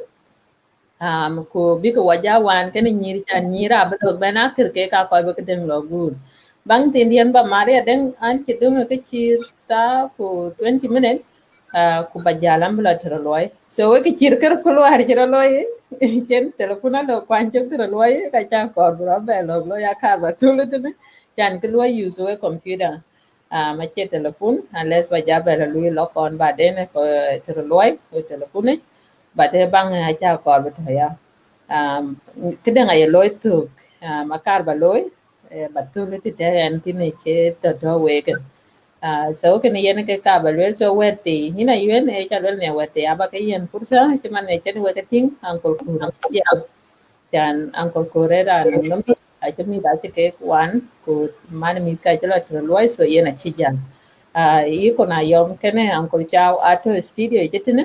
um, ku bï ke wɔ ja wan kënë nyïïr, can nyïïr abï lɔk bɛ̈n akër kek ka kɔc bï ke dëŋ lɔ guur. Baŋ thiindiɛn ba Maria dëŋ an cï döŋ ë ke cï thaa ku twenty minute, ah, ku ba jäl an bï lɔ tërë luɔi. So wek cït kër ku luaar cï rɔ looi, cen telephone alɔ kuany cök tërë luɔi, ka ca kɔɔr bï rɔ bɛ lɔk looi, akaar ba thul tënë, can kë luɔi use wek computer. Um, acie telephone, unless ba ja bɛ lɔ lui lɔ kɔn baden, eh, tërë luɔi, wek telephone ic, but ë baŋ, eh, aca kɔɔr bï tɔ̈ ya. Um, këdëŋ aye looi thök, um, akaar ba looi, eh, ba thul tëtɛ̈ ɛn thïn ë cï tɔ̈ tɔ̈ wek. Ah, so kënë yen ke ka ba luel, so wɛ̈t thii, yïn Ayuen, ë ca luel në wɛ̈t thii, aba ke yen pursa, cï man ë cïn wek ke tïŋ, Uncle Kur acï jam. Can Uncle Kur ë raan nɔm, acï mïth acï kek wan, ku man mïth ka cï lɔ tërë luɔi, so yen acï jam. Ah, yï Kon Ayɔm kënë Uncle Chau atɔ̈ studio cï tënë,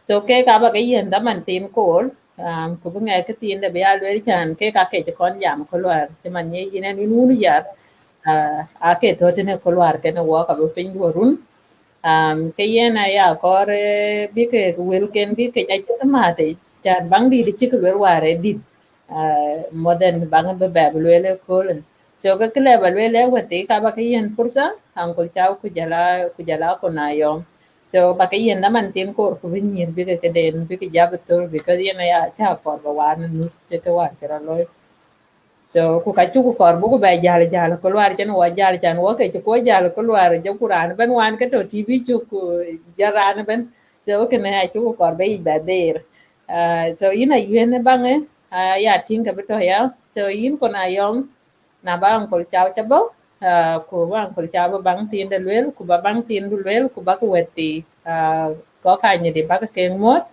so kek aba ke yen dhaman thiin koor, um, ku bï ŋɛk kë thiin de bï ya lueel can kek ake cï kɔn jam ku luaar, cï man ye yïn ɛn yïn wun yar, uh, ake tɔ̈ tënë ku luaar kënë wɔk abï piny duɔ run. Um, ke yen aya kɔɔr, eh, bï ke wëlken bï ke ja cï ke mäth, can baŋ dït cï ke lueel wäär ë dït, uh, more than baŋ bï bɛ bï lueel ëköölë. So ke kë lɛ ba lueel ë wɛ̈t thii ka ba ke yen pursa, Uncle Chau ku jɔl a, ku jɔl a Kon Ayɔm. So ba ke yen dhaman thiin koor ku bï nyïïr bï ke këden bï ke ja bï thöl, because yen aya ca kɔɔr ba waar në nus cï ke waar cï rɔ looi. So ku ka cuk kɔɔr buku bɛ jäl jäl ku luaar cïn wɔ jäl can wɔ ke cï kuɔ jäl ku luaar jɔ ku raan ëbɛ̈n wan ke tɔ̈ T V cuk ku jɔl raan ëbɛ̈n. So kënë acuk kɔɔr bɛ yic bɛ dheer. Ah, so yïn Ayuen baŋë, ah, ya tïŋ ke bï tɔ̈ ya. So yïn Kon Ayɔm, na ba Uncle Chau ca bɔ̈, ah, ku ba Uncle Chau bï baŋ thiin de lueel, ku ba baŋ thiin du lueel, ku ba ke wɛ̈t thii, ah, kɔc kanyïdï ba ke keek muɔ̈th,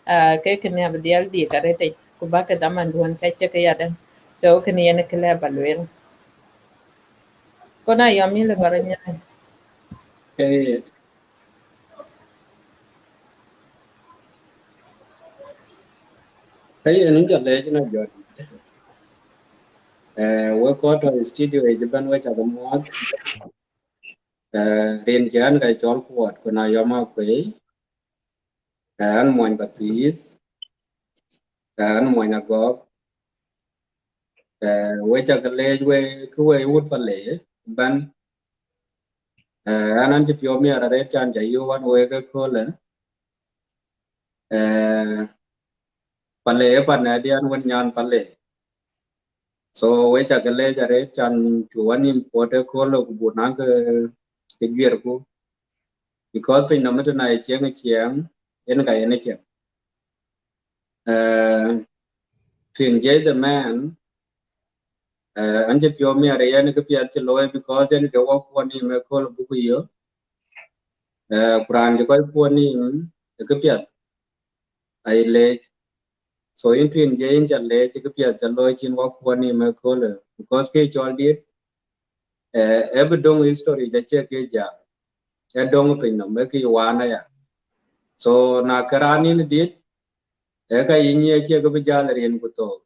ah, ke kënë abï dhiɛl dik arëtic, ku ba ke dhaman duɔ̈n ca cï ke ya dɛ̈ŋ. So kënë yen kë lɛ ba lueel. Kon Ayɔm yïn lë ba rɔ nyaai. Eh, Hey, ënë jɔ leec na jɔt. Eh, wek kɔc tɔ̈ studio yic ëbɛ̈n wek ca ke muɔ̈th. Eh, rin cï an ka cɔl Kuɔt, Kon Ayɔm Akuei. Eh, an muɔny Pathuyith. Eh, an muɔny Agɔk. Eh, wek ca ke leec wek, kë wek wut Pale ëbɛ̈n. Eh, an, an cï piɔ̈u miɛt arëët can ca yök wan wek ëköölë. Eh, Pale ë pan ë diɛn wën nyan Pale. So wek ca ke leec arëët can cu wan nïm kuɔt ëköölë ku buk naŋ ke, ke juërku. Because piny nɔm ëtënë aye cieŋ ë ciɛɛŋ, yen ka yen ë ciɛɛŋ. Eh, Twin J the man, eh, an cï piɔ̈u miɛt ë yen kë piɛth cï looi because yen ke wɔ kuɔn nïm ëköölë buku yök. Eh, ku raan cï kɔc kuɔn nïm ë kë piɛth, aye leec. So yïn Twin J yïn ca leec ë kë piɛth ca looi cïn wɔ kuɔn nïm ëköölë, because kë cɔl dit, eh, ë bï döŋ history ca cie kë jäl. Ë döŋ piny nɔm, ë kë waan aya. So na ke raan nïn dit, ë ka yï nyiëë cie kë bï jäl rin ku thok.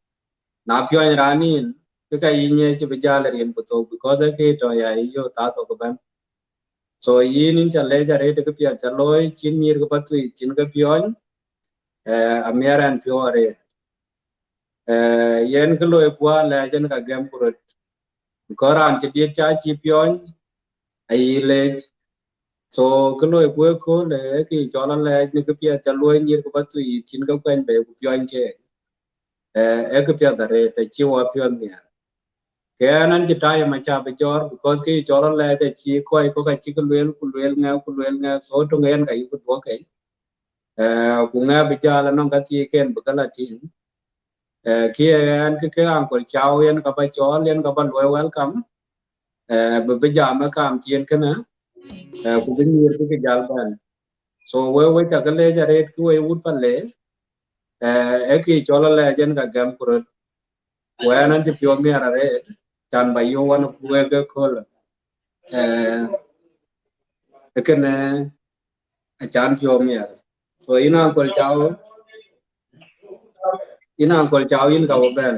Na piɔ̈ny raan nïn, ke ka yï nyiëë cï bï jäl rin ku thok, because ë kë tɔ̈ ya yï yök thaa thok ëbɛ̈n. So yïn yïn ca leec arëët kë piɛth ca looi, cïn nyïïr ke Pathuyith, cïn ke piɔ̈ny, eh, amiɛr ɛn piɔ̈u arëët. Eh, yen kë loi ku alɛɛc yen ka gɛm ku röt. Because raan cï diɛt ca cï piɔ̈ny, ayï leec. So kë loi ku ëköölë, ë kë cɔl alɛɛc në kë piɛth ca luɔi nyïïr ke Pathuyith, cïn ke kuɛny bei ku piɔ̈ny keek. Eh, ë kë piɛth arëët, acï wɔ piɔ̈th miɛt. Ke ɛn, an cï time aca bï jɔ̈ɔ̈r, because kë cɔl alɛɛc acï kɔc kɔ̈k acï ke lueel, ku lueel ŋɛ, ku lueel ŋɛ, so töŋ yen ka yï ku dhuɔ̈k kec. Eh, ku ŋɛ bï jäl anɔŋ ka thiëëc ken bï ke la tïŋ. Eh, kë yen kë ke Uncle Chau yen ka ba cɔɔl, yen ka ba luɔi welcome. Eh, bï, bï jam ë kam thiin kënë, eh, ku bï nyïïr bï ke jäl bɛ̈n. So we, we ca ke leec arëët kë we wut Pale, eh, ë kë cɔl alɛɛc yen ka gɛm ku röt. Wɛn an cï piɔ̈u miɛt arëët, can ba yök wan ku wek ëköölë. Eh, ë kënë acan piɔ̈u miɛt. So yïn Uncle Chau, yïn Uncle Chau, yïn ka wä bɛ̈n.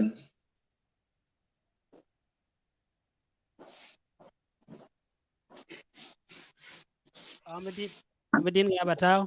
Amedin, Amedin ŋa ba tääu?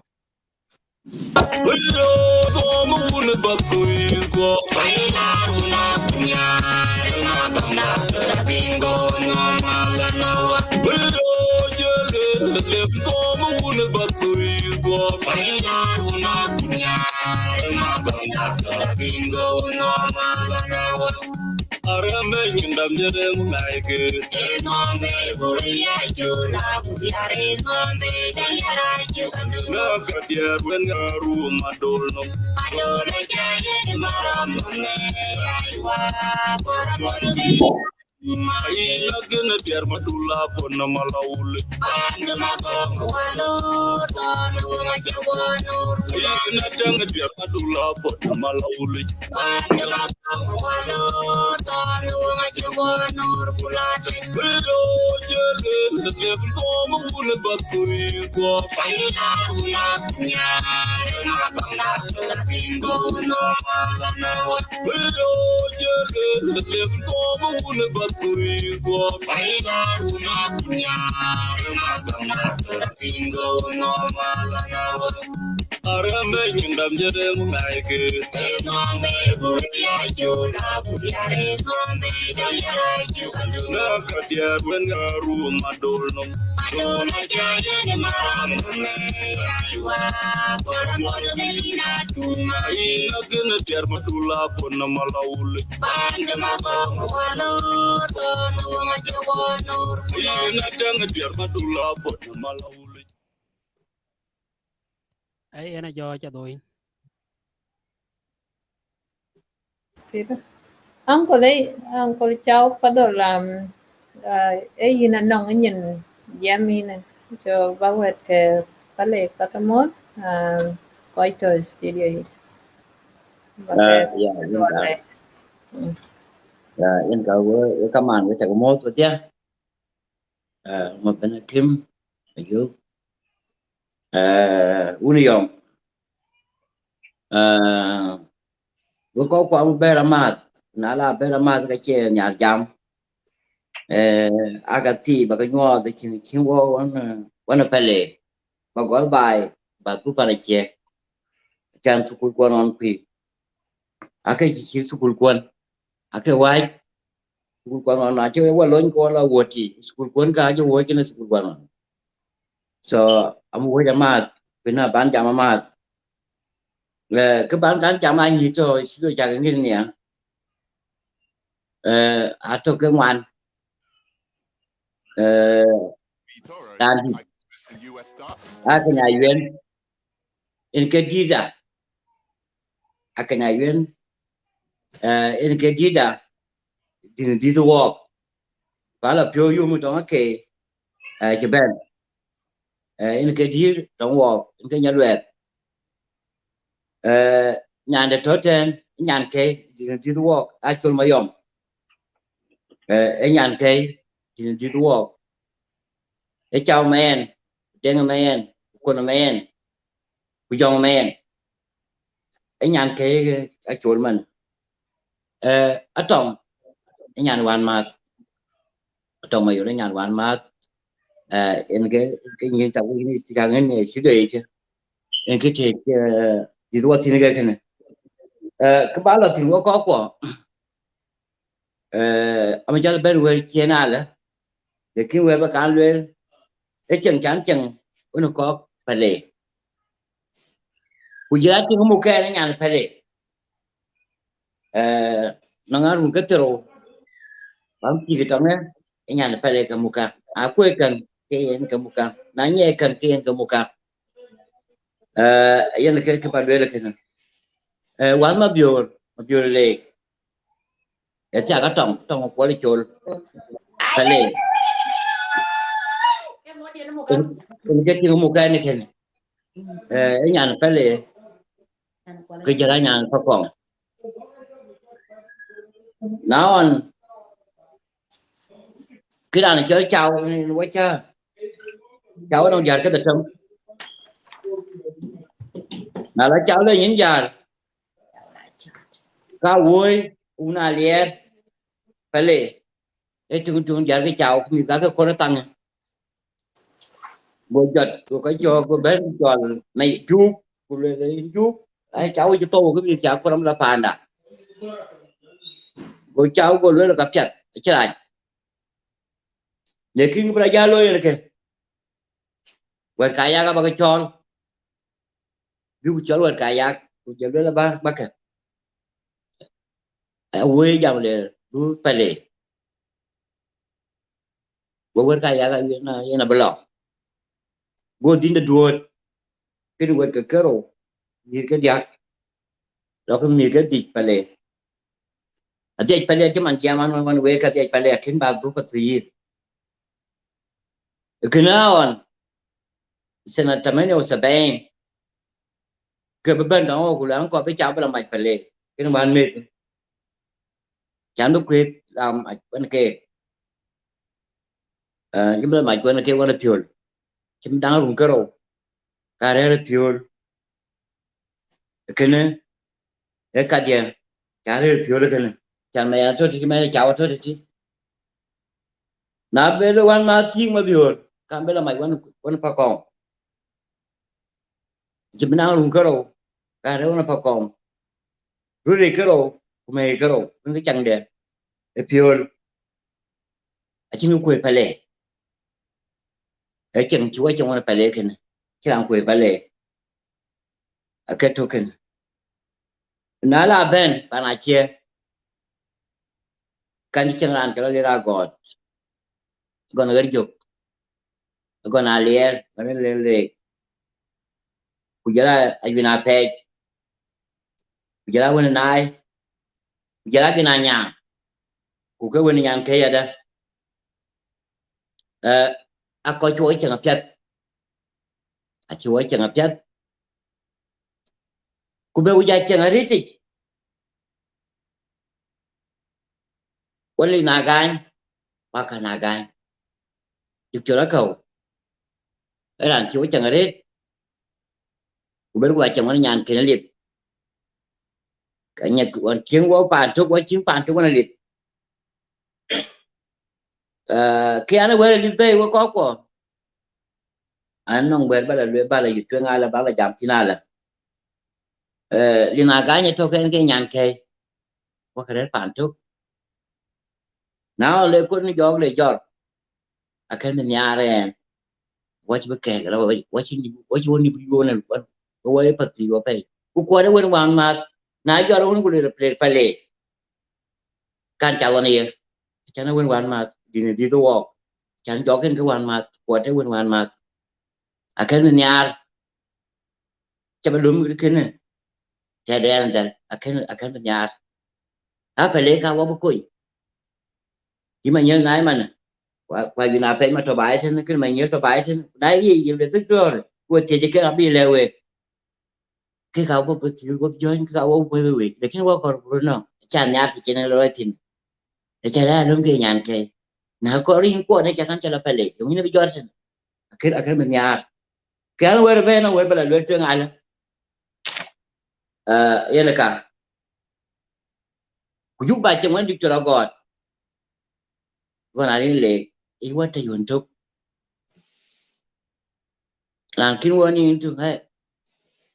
Ai, yen a jɔ ca dhoi. Tït. Uncle, eh, Uncle Chau Padhol, um, uh, eh, yïn anɔŋ nyin jiɛm yïn. So, ba wɛ̈t ke Palek ba ke moth, um, kɔc tɔ̈ studio yic. Ba ke, uh, yeah, Padhol, yeah. Mm. Yeah, yen ka wä, wä kaman, wä ca ke moth, wä dia. Eh, ma bɛ̈n Akim, ayök. Eh, wun yɔm. Eh, wek kɔc kua bï bɛ̈ɛ̈r amääth, na la bɛ̈ɛ̈r amääth ka cie nhiar jam. Eh, aka thii ba ke nyuɔɔth cïn cïn wɔ wän, eh, wän Palek. Ba gɔl baai, ba dhuk pan acie. Can thukul kuɔn ɣɔn kuï. Ake cï cït thukul kuɔn. Ake wääc. Thukul kuɔn ɣɔn, na cï wek wä lony ke wä la wuɔ̈t yic, thukul kuɔn ka acï wuɔ̈c kën thukul kuɔn ɣɔn. So, am wuɔ̈c amääth, ku na ban jam amääth. Eh, kë ban kan jam anyï tɔ̈, cï do cak ŋïn nia. Eh, atɔ̈ ke ŋuan. Eh, raan dït. Akënya Yuën. Yen ke dïïtda. Akënya Yuën. Eh, yen ke dïïtda. Dïn dït wɔɔk. Ba la piɔ̈u yom tɔŋ ake, eh, cï bɛ̈n. Eh, yen ke dït tɔŋ wɔɔk, yen ke Nyaluɛɛth. Eh, nyan de tɔ̈ tɛ̈n, nyan ke, dïn dït wɔɔk, Acol Mayɔm. Eh, e nyan ke, dïn dït wɔɔk. E Cau Mayɛn, Deŋ Mayɛn, Kuɔn Mayɛn, ku Jɔŋ Mayɛn. E nyan ke, Acol man. Eh, Atɔŋ, e nyan wään määth. Atɔŋ Mayol e nyan wään määth. Eh, en ke, ke nyin tak wïn ë cï ka ŋën, eh, cï do yic. En ke tëëc, eh, dït wä thïn ke kënë. Eh, kë ba lɔ thïn wä kɔ̈k kuɔ. Eh, am jal bɛ̈n wël ciën alë. Lakin wël ba kan lueel, e cieŋ can cieŋ wën kɔ̈k Palek. Ku jël a tiŋ muk kɛn e nyan Palek. Eh, nɔŋ a run ke thiërou, bam cïk tɔŋë, e nyan Palek ke muka. A kuëë käŋ ke yen ke muka. Na nyiɛɛi käŋ ke yen ke muka. Eh, yen ke, ke ba lueel kënë. Eh, wään Mabiöör, Mabiöör Leek. E thiak Atɔŋ, Tɔŋ Kuɔl Col. Palek. En, en ke tiŋ muka ni kënë. Eh, e nyan Palek. Ke jël a nyan Pakɔŋ. Na ɣɔn, kë raan cɔl Cau, en wä cä. Cau nɔŋ diäär ke dhetem. Na la Cau le nyin jäl. Ka woi, wun Aliɛɛr, Palek. E tuŋ tuŋ diäär ke Cau, ku mïth ka ke kor thaŋ. Go jɔt, go ka cɔk, go bɛ̈n cɔl, mɛc Juuk, ku lueel, yïn Juuk, ai, cau cï thou, kë bï cak kuram la paanda. Go cau, go lueel ka piɛth, acï rac. Lakin bï rɔt jal looi yen ke. Wɛ̈t ka yak abä ke cɔl. Bï ku cɔl wɛ̈t ka yak, ku jɔl lueel abä, bä ke. Awuɔ̈c jam le, du pale. Go wɛ̈t ka yak yen, yen abï lɔ. Go dhïn de duööt, kënë wɛ̈t ke kerou, mïth ke diäk, lɔ ke mïth ke dhiëc pale. Adhiëc pale cï man jam an, wan, wan wek adhiëc pale, akën bä dhuk athuyith. Kënë aɣɔn, sana tamania wa sabain, ke bï bɛ̈n dɔŋ ɣɔk, ku lɔ an, kɔɔr bï cak bï la mac pale, kënë wän meth. Can bï kuëth la mac wën keek. Eh, cï bï la mac wën keek wën piöl. Cï daŋ run kerou, ka rɛ̈ɛ̈r piöl. Kënë, ee kadiɛ̈, ca rëër piöl kënë. Can mɛc atɔ̈ tëtï, mɛc cau atɔ̈ tëtï. Na bï lɔ wän ma thiëëk ma biöör, ka bï la mac wën, wën pakɔm. Cï bï naŋ run kerou, ka rɛ̈ɛ̈r wën pakɔm. Run rëër kerou, ku mɛc kerou, wën ke caŋdɛ̈, ë piöl. Acïn kë kuëë pale. Ee cieŋ cï wɔ cieŋ wën pale kënë. Cï raan kuëë pale. Akë tök kënë. Na la bɛ̈n, pan acie. Kan cieŋ raan cɔl Aliɛr Agɔɔt. Agɔn Ɣer Jök. Agɔn Aliɛr, Ɣer Leek. Ku jɔl a Ayuen Apɛɛc. Ku jɔl a Wën Naai. Ku jɔl a Gin Anyaŋ. Ku ke wën nyan ke yadä. Eh, akɔc cuɔ cieŋ apiɛth. Acï wɔ cieŋ apiɛth. Ku bï wïc a cieŋ arëtic. Wën lïth na gany, wa ka na gany. Diktor Akau. Ee raan cï wɔ cieŋ arëët. Ku bï wïc a cieŋ wën nyan kën lith. Ka nyɛ wën cieŋ wɔ paan tök, wɔ cieŋ paan tök wën lith. Eh, kë an wɛ̈ɛ̈r lith bɛ̈ɛ̈i wek kɔckuɔ. An nɔŋ wɛ̈ɛ̈r bä la lueel, bä la yï tueŋ alä, bä la jam thïn alä. Eh, lïŋ agany ë tök en ke nyan kɛ̈i. Wä ke rɛ̈ɛ̈r paan tök. Na ɣɔn le kot në jɔɔk le jɔr. Akën bï nhiaar ɛn. Wä cï bï kɛ̈ɛ̈k, la wä cï, wä cï wä nï bï yuɔɔn ë luɔn. Ke wä ë path thii wä pɛ̈i. Ku kuɔt ë wën wään mäth. Na jɔr wën ku le pale pale. Kan ca ɣɔn ye. Can ë wën wään mäth, dïn ë dhïth ë wɔɔk. Can jɔk en ke wään mäth, kuɔt ë wën wään mäth. Akën bï nhiaar. Ca bï lum kënë. Tɛ̈dɛn dhɛl, akën, akën bï nhiaar. A pale ka wä bï kony. Yï ma nyiël na ëmën. Kua, kua yïn a pɛc ma tɔ̈ baai tën, kën ma nyiël tɔ̈ baai tën. Na ye yï le dhïk duɔ̈ɔ̈r, ku thiëc ke abï lɛ̈k wek. Ke ka wä bï thiëc, wä bï jɔ̈ɔ̈ny, ke ka wä bï wek. Lakin wä kɔɔr ku röt nɔ̈. Aca nhiaar të cïn ë lɔ thïn. Aca rɛ̈ɛ̈r löm ke nyan kɛ̈i. Na kɔɔr yïn kuɔt, aca kan cä lɔ pale. Yöŋ yïn abï jɔt tën. Akën, akën bï nhiaar. Kë an wɛ̈ɛ̈r bɛ̈ɛ̈i nɔŋ wɛ̈ɛ̈r bä la lueel tueŋ alä. Eh, yen ë ka. Ku juk ba cieŋ wën Diktor Agɔɔt. Agɔn Aliɛr le, ë wä tɛ̈ yön tök. Raan kën wä nïn tök, ë,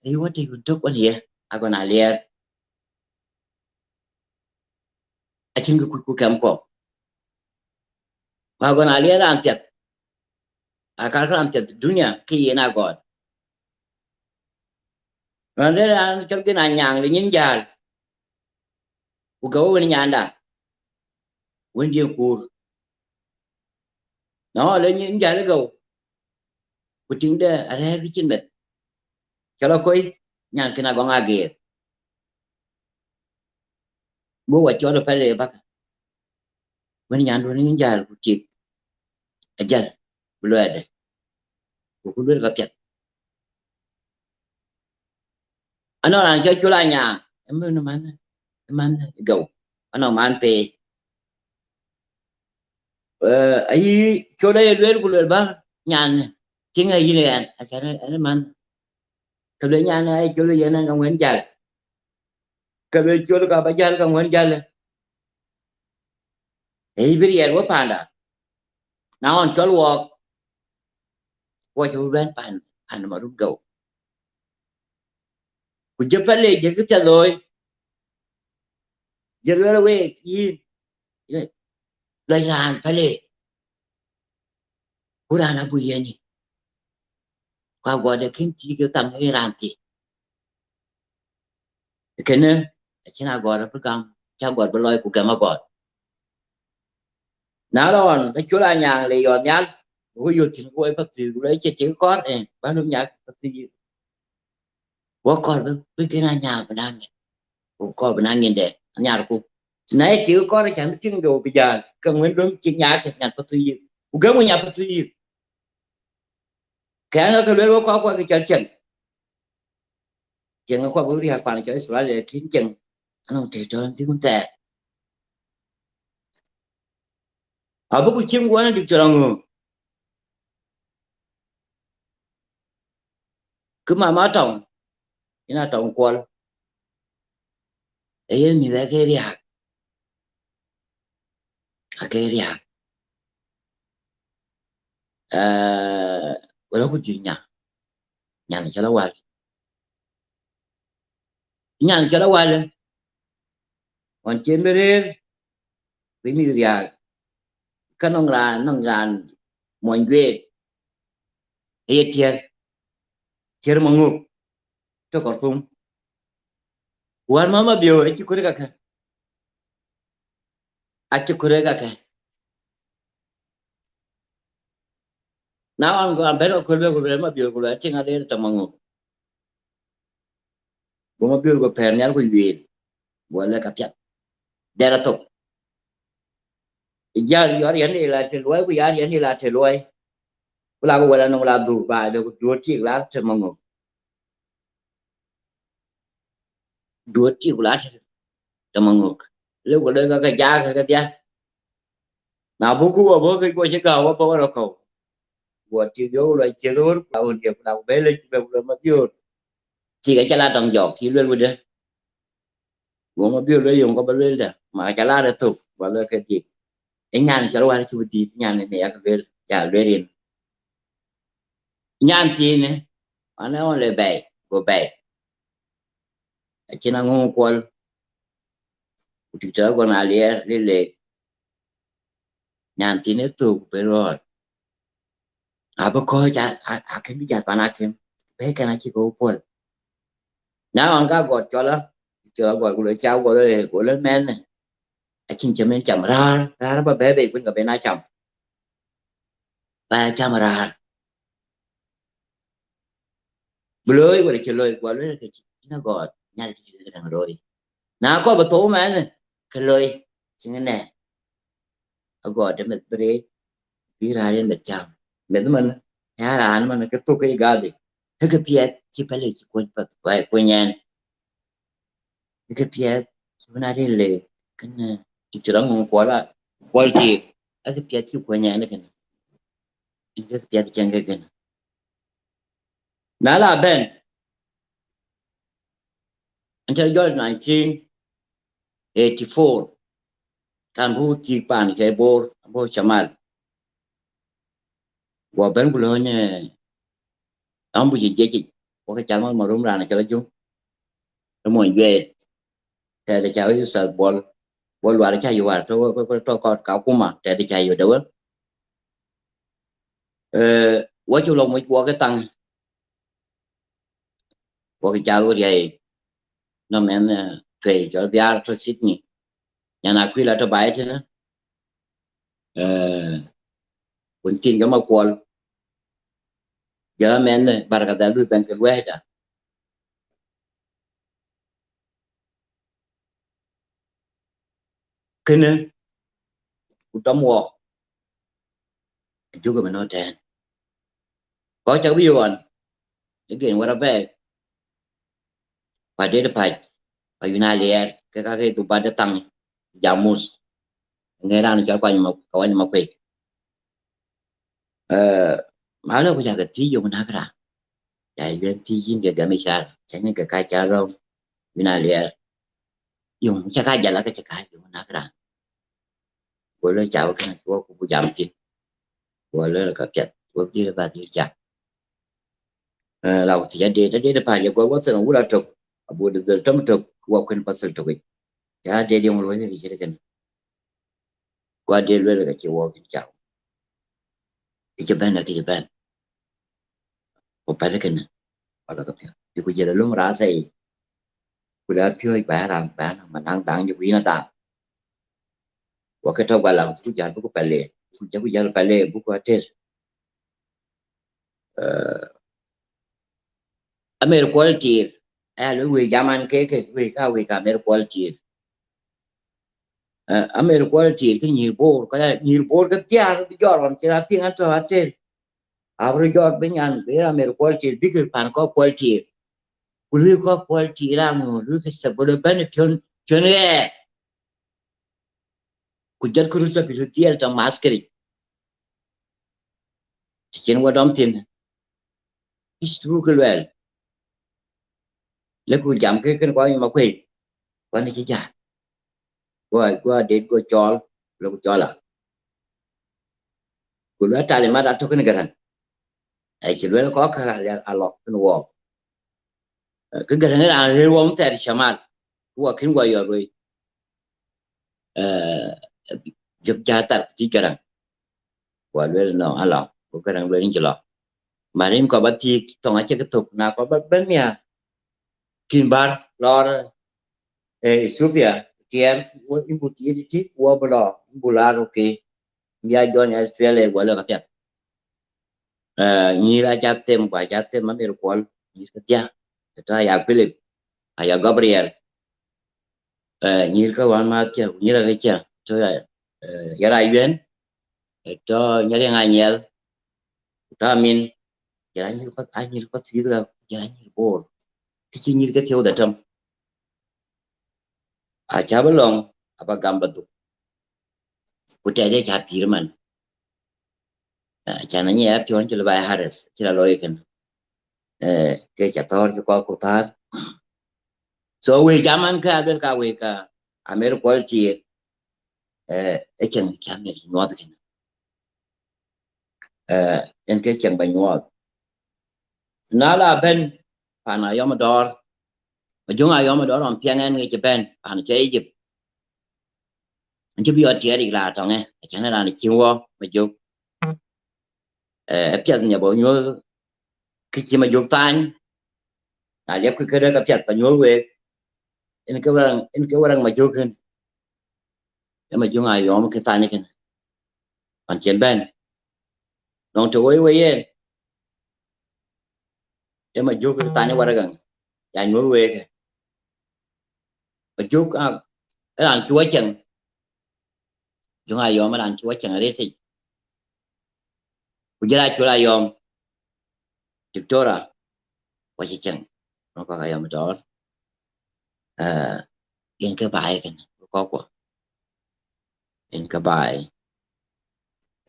ë wä tɛ̈ yön tök wën ye, Agɔn Aliɛr. Acïn kë kuc ku kɛm kɔ̈u. Ku Agɔn Aliɛr raan piɛth. Akar kë raan piɛth dunia, kë yen Agɔɔt. Raan de raan cɔl Gin Anyaŋ le nyin jäl. Ku gäu wën nyanda. Wën diën kuur. Na ɣɔn le nyin jäl gäu. Ku tiŋde arɛ̈ɛ̈r kë cïn meth. Cɔl akoi, nyan kën Agɔŋ Ageer. Go wä cɔl ë pale bäkë. Wën nyanduɔ̈n nyin jäl ku tik. Ajäl. Bï luɛɛdë. Ku ku luel ka piɛth. Anɔŋ raan cɔl Col Anyaŋ, ë mën ë man, ë man ë gäu. Anɔŋ man pei. Eh, ayï Col aye lueel ku luel bä nyan, tiŋ ayïn ɣɛn, acan ë, ë man. Ke luel nyan aye Col yen ë ŋuɛ̈n jäl. Ke luel Col ka bä jäl ka ŋuɛ̈n jäl. Ee yï bï riɛɛr wä panda. Na ɣɔn cɔl wɔɔk. Ku acï bï bɛ̈n pan, pan Marum Gäu. Ku jɔ Paleek jɔ kë piɛth looi. Jɔ lueel week yïn, lɔc raan Paleek. Ku raan abuk yen yï. Ku agɔɔt de kën tïï ke thaŋ ë raan thii. Kënë acïn agɔɔt abï gam, cï agɔɔt bï lɔc ku gɛm agɔɔt. Na lɔ ɣɔn, ke col Anyaŋ le yɔt nhial, ku yöt thïn ku woi Pathuyith, ku lɔ cï cï kɔɔr, eh, ba lum nyak Pathuyith. Wɔ kɔɔr bï, bï kën Anyaŋ bï naŋ ŋic. Ku kɔɔr bï naŋ ŋic de, Anyaŋ ku. Na ye cï kɔɔr, can bï tïŋ de wɔ bï jäl, ke ŋuɛ̈n döm cï nyak nyan Pathuyith. Ku gɛm nyak Pathuyith. Kɛn ke luel wɔ kɔɔr kuɔ ke cɔl cieŋ. Cieŋ ë kɔɔr bï riääk pan cɔl Australia, lakin cieŋ anɔŋ të tɔ̈ thïn thɛɛr. Abï ku cieŋ wën dït cɔl aŋö. Kë mama Atɔŋ, yen Atɔŋ Kuɔl. Ee yen mïth ake riääk. Ake riääk. Eh, wala ku jï nya. Nyan cɔl Awal. Nyan cɔl Awal. Ɣɔn cï mï rëër, ku mïth riääk. Ka nɔŋ raan, nɔŋ raan mony guiir. Ee ye Tiɛr, Tiɛr Maŋök, tɔ̈ Khartoum. Wär mama Biöör acï kɔɔr kakë. Acï kɔɔr kakë. Na ɣɔn go abɛ̈n aköl bɛ ku lueel Mabiöör ku lueel tïŋ adeer tɔ̈ Maŋök. Go Mabiöör go pɛ̈ɛ̈r nhial ku yueel. Go lɛ̈k apiɛth. Dɛ̈t athok. Ë jäl yɔ̈ɔ̈r yɛn ë la të luɔi, ku yar yɛn ë la të luɔi. Ku la ku wɛl anɔŋ la dhuk baai bɛ ku duöör tik la të Maŋök. Duöör tik ku la të Maŋök. Lëu ku lëu ke ke jaak ke kedhia. Na buk ku wɔ bɔ̈ ke guɔ cï gäu wɔ bɔ̈ ke rɔt kɔ̈u. Guɔ tik yök lɔ ciëth ɣöör ku la ɣön diɛ̈ ku la ku bɛ̈ɛ̈i lec ku bɛ ku luel Mabiöör. Tik acä la tɔŋ jɔk, cï luel wudë. Go Mabiöör lueel yöŋ kɔ̈p ba lueel dä, ma ca laar ë thök, ba lueel ke dik. Ë nyan cɔl Awal cï bï dïït, nyan ë yak lueel, ca lueel yen. Nyan thiinë, an ë ɣɔn le bɛ̈ɛ̈i, go bɛ̈ɛ̈i. Acïn aŋöŋ Kuɔl, ku tik tɔ̈ ɣɔn aliɛɛr, le leek. Nyan thiinë thök, ku bï rɔɔr. Abï kɔ̈ɔ̈c, a, a, akën bï jat pan akën. Bɛ̈ɛ̈i kɛn acï ke puɔl. Na ɣɔn ka gɔt cɔl a, cɔl a gɔt ku le ca gɔt le, ku le mɛnh. Acïn cï mɛnh cam raar, raar ba bɛ̈ɛ̈i bei kuny ka ben a cam. Ba cam raar. Bï looi wala cï looi, ku luel ke cï, yïn agɔt, Nhialic cï kë däŋ looi. Na kɔɔr bï thou mɛnh, ke looi, cï ŋic nɛn. Agɔt de meth bï reec, bï raan yen meth cam. Meth man, ya raan man ke thök ke gadhi. Ke ke piɛth cï Paleek cï kuɔny path, ba kuɔny ɛn. Ke ke piɛth cï bï na rin le, kënë, tik tɔ̈ ɣɔn Kuɔl a, Kuɔl tik. Ke ke piɛth cï kuɔny ɛn kënë. Ke ke piɛth cieŋ ke kënë. Na la bɛ̈n, an cä jɔl nineteen eighty-four, kan buk thiëk paan cɛ Bor, abɔ̈ Camal. Guɔ bɛ̈n ku lööny, eh, ambush jiëc yic, wɔ ke cath Marum raan cɔl Ajuŋ, ë mony Juɛɛt, tɛ̈dë ca wec Ustath Buɔl, Buɔl Lual ca yök wäär tɔ̈, tɔ̈, tɔ̈ kɔt Kakuma, tɛ̈dë ca yök de wek. Eh, wɔ cuk lɔ muc guɔ ke thaŋ, wɔ ke cath wek riäi, nɔm ɛn, eh, tuɛi cɔl Biaar tɔ̈ Sydney. Nyan Akuil atɔ̈ baai tënë. Eh, wën cïn ke Makuɔl. Jɔl a mɛnh, eh, Barkadhal lui bɛ̈n ke luɛɛcda. Kënë, ku dɔm wɔ. Jukë bï nɔ̈k tɛ̈ɛ̈n. Kɔc cak bï yök ɣɔn, ë gen wär abɛ̈ɛ̈i, ku adet pac, ku ayïn aliɛɛr, ke ka ke dhubat de thaŋ, jamus, ŋɛ̈ɛ̈r raan cɔl Kuany Ma-, Kuany Makuei. Eh, ma lɔ ku cakë thiëc yök näk raan, ca yïn thiëc yïn ke gɛm icar, cä yïn ke ka ca rɔ̈m, yïn aliɛɛr. Yöŋ cä ka jäl, ake cï ka yöŋ näk raan. Go lueel, ca wek kënë, cuɔk ku jam thïn. Go lueel, ka piɛth, wek dhil ba dhil ca. Eh, la ku thiëc adet, adet pal ye gɔl wathil wul atök, abuk dhil tɔm tök, wa kuën pathil tök yic. Ya adet yɔŋ luɔi ke cït kënë. Ku adet lueel ke cï wɔ kën cam. Ë cï bɛ̈n, ë kë cï bɛ̈n. Ku pɛ̈l kënë, wala ke piɔ̈u. Bï ku jël alum rath yic. Ku la piɔ̈ɔ̈c ba ram, ba ram, ma naŋ dhaŋ jë ku yïn adhaŋ. Wa ke tɔ̈ gɔl la, ku jäl bï ku pɛ̈l ye. Ku jä ku jäl pɛ̈l ye, bï ku ater. Eh, Amer Kuɔl Tiir, aya luel wëi jaman ke, ke wëi ka, wëi ka Amer Kuɔl Tiir. Eh, Amer Kuɔl Tiir ke nyïïr Bor, ka nyïïr Bor ke thiaar bï jɔt ɣɔn cï raan piŋ an tɔ̈ ater. Abï rɔt jɔt bï nyan, bï Amer Kuɔl Tiir, bï ke pan kɔc Kuɔl Tiir. Ku luui kɔc Kuɔl Tiir aŋö, luui ke sabab bɛ̈n piɔ̈n, piɔ̈n ɣɛɛr. Ku jɔt ku röt tɔ̈ pïïr dhiɛl tɔ̈ maskeric. Të cïn wa dɔm thïn. History ke luɛɛl. Le ku jam ke kën kɔc Makuëi. Kuan cï jäl. Go, go adet go cɔɔl, le ku cɔɔl a. Ku luɛɛl talimat atɔ̈ kën Gäräŋ. Ai cï luɛɛl kɔc ka alɔ kën wɔɔk. Eh, ke Gäräŋ raan rëër wɔ thɛɛr camal. Ku wa kën wa yɔt wei. Eh, jɔk ja thar ku thiëc Gäräŋ. Wa lueel nɔ, ala, ku Gäräŋ lueel yïn cï lɔ. Marin kɔc ba thiëk, tɔŋ acï ke thök, na kɔc ba bɛ̈n miäk. Kïn bär lɔr, eh, Ethiopia, tiɛɛr, wo, yïn bu thiëëc tï, wo bï lɔ, yïn bu laar, okay. Bï a jɔn Australia, wa lɔ ka piɛth. Eh, nyïïr aca them, ku aca them Amer Kuɔl, nyïïr ke thiaar. Tɔ̈ aya Philip, aya Gabriel. Eh, nyïïr ke wän ma thiaar, ku nyïïr ke thiaar. Tɔ̈ ya, eh, yara Yuɛn, eh, tɔ̈ nyɛriɛŋ anyiɛth, ku tɔ̈ amin, yara nyïïr kɔc, a nyïïr kɔc thiëëth ka, yara nyïïr Bor. Kë cï nyïïr ke thiëëu dhetem. Aca bï lɔŋ, aba gam ba dhuk. Ku tɛ̈dë ca pïïr man. Ah, can anyiɛɛr piɔ̈n cï lɔ ba Harris, cï la looi kënë. Eh, ke ca thɔ̈ɔ̈r cï kɔc ku thäär. So wëi jaman ke aluel ka wëi ka Amer Kuɔl Tiir. Eh, ë cieŋ cä Amer cï nyuɔɔth kënë. Eh, en ke cieŋ ba nyuɔɔth. Na la bɛ̈n pan Ayɔm Dɔɔr, Majöŋ Ayɔm Dɔɔr ɣɔn piɛŋ ɛn ŋic bɛ̈n pan cï Egypt. An cï bï ɣɔt tiɛɛr yic la tɔŋë, acän raan cï wɔ Majöŋ. Eh, apiɛth nya bä nyuɔ̈th kë cï Majöŋ thany. Na liɛp kë këdë ka piɛth ba nyuɔ̈th week. En ke waraŋ, en ke waraŋ Majöŋ kën. Ë Majöŋ Ayɔm kë thany kën. Ɣɔn cïn bɛ̈n. Nɔŋ të woi wei yen. Ë Majöŋ kë thany waraŋ. Ya nyuɔ̈th week. Majöŋ a, ë raan cï wɔ cieŋ. Jöŋ Ayɔm ë raan cï wɔ cieŋ arëëtic. Ku jël Acol Ayɔm, Diktora, wɔ cï cieŋ. Nɔŋ kɔc Ayɔm Dɔɔr. Eh, yen ke baai kënë, kɔckuɔ. Yen ke baai.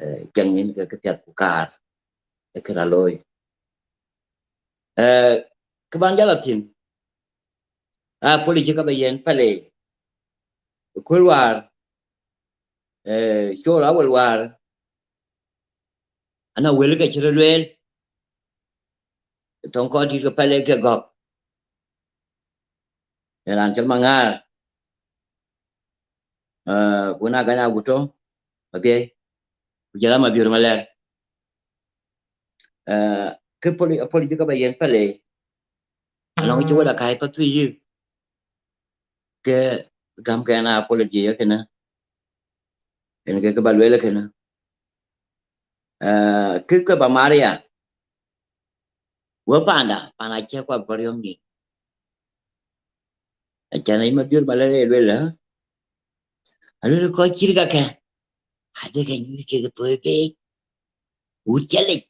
Eh, cieŋ yen ke, ke piɛth ku kaar. Ë kë rɔt looi. Eh, kë ban jal a thïn. Apology ka ba yen pale. Kul war, eh, Col Awel war. Ana wël ke cï rɔt lueel. Thoŋ kɔc dït ke pale ke gɔ̈k. Ë raan cɔl Maŋaar. Eh, ku na gäny Aguto, Mabiɛi. Ku jël a Mabiör Malɛr. Eh, kë poli-, apology ka ba yen pale. Alɔŋ cï wël a kai pa three years. Ke gam kɛn apology ye kënë. En ke, ke ba lueel kënë. Eh, kë, ke ba Maria. Wë panda, panda cï kuath bɔ̈ riɔ̈m nyin. Acän ayï Mabiör Malɛr ë lueel, eh? Aluel kɔc cït kakë. Adek anyuc kek thoi pei. Wut calic.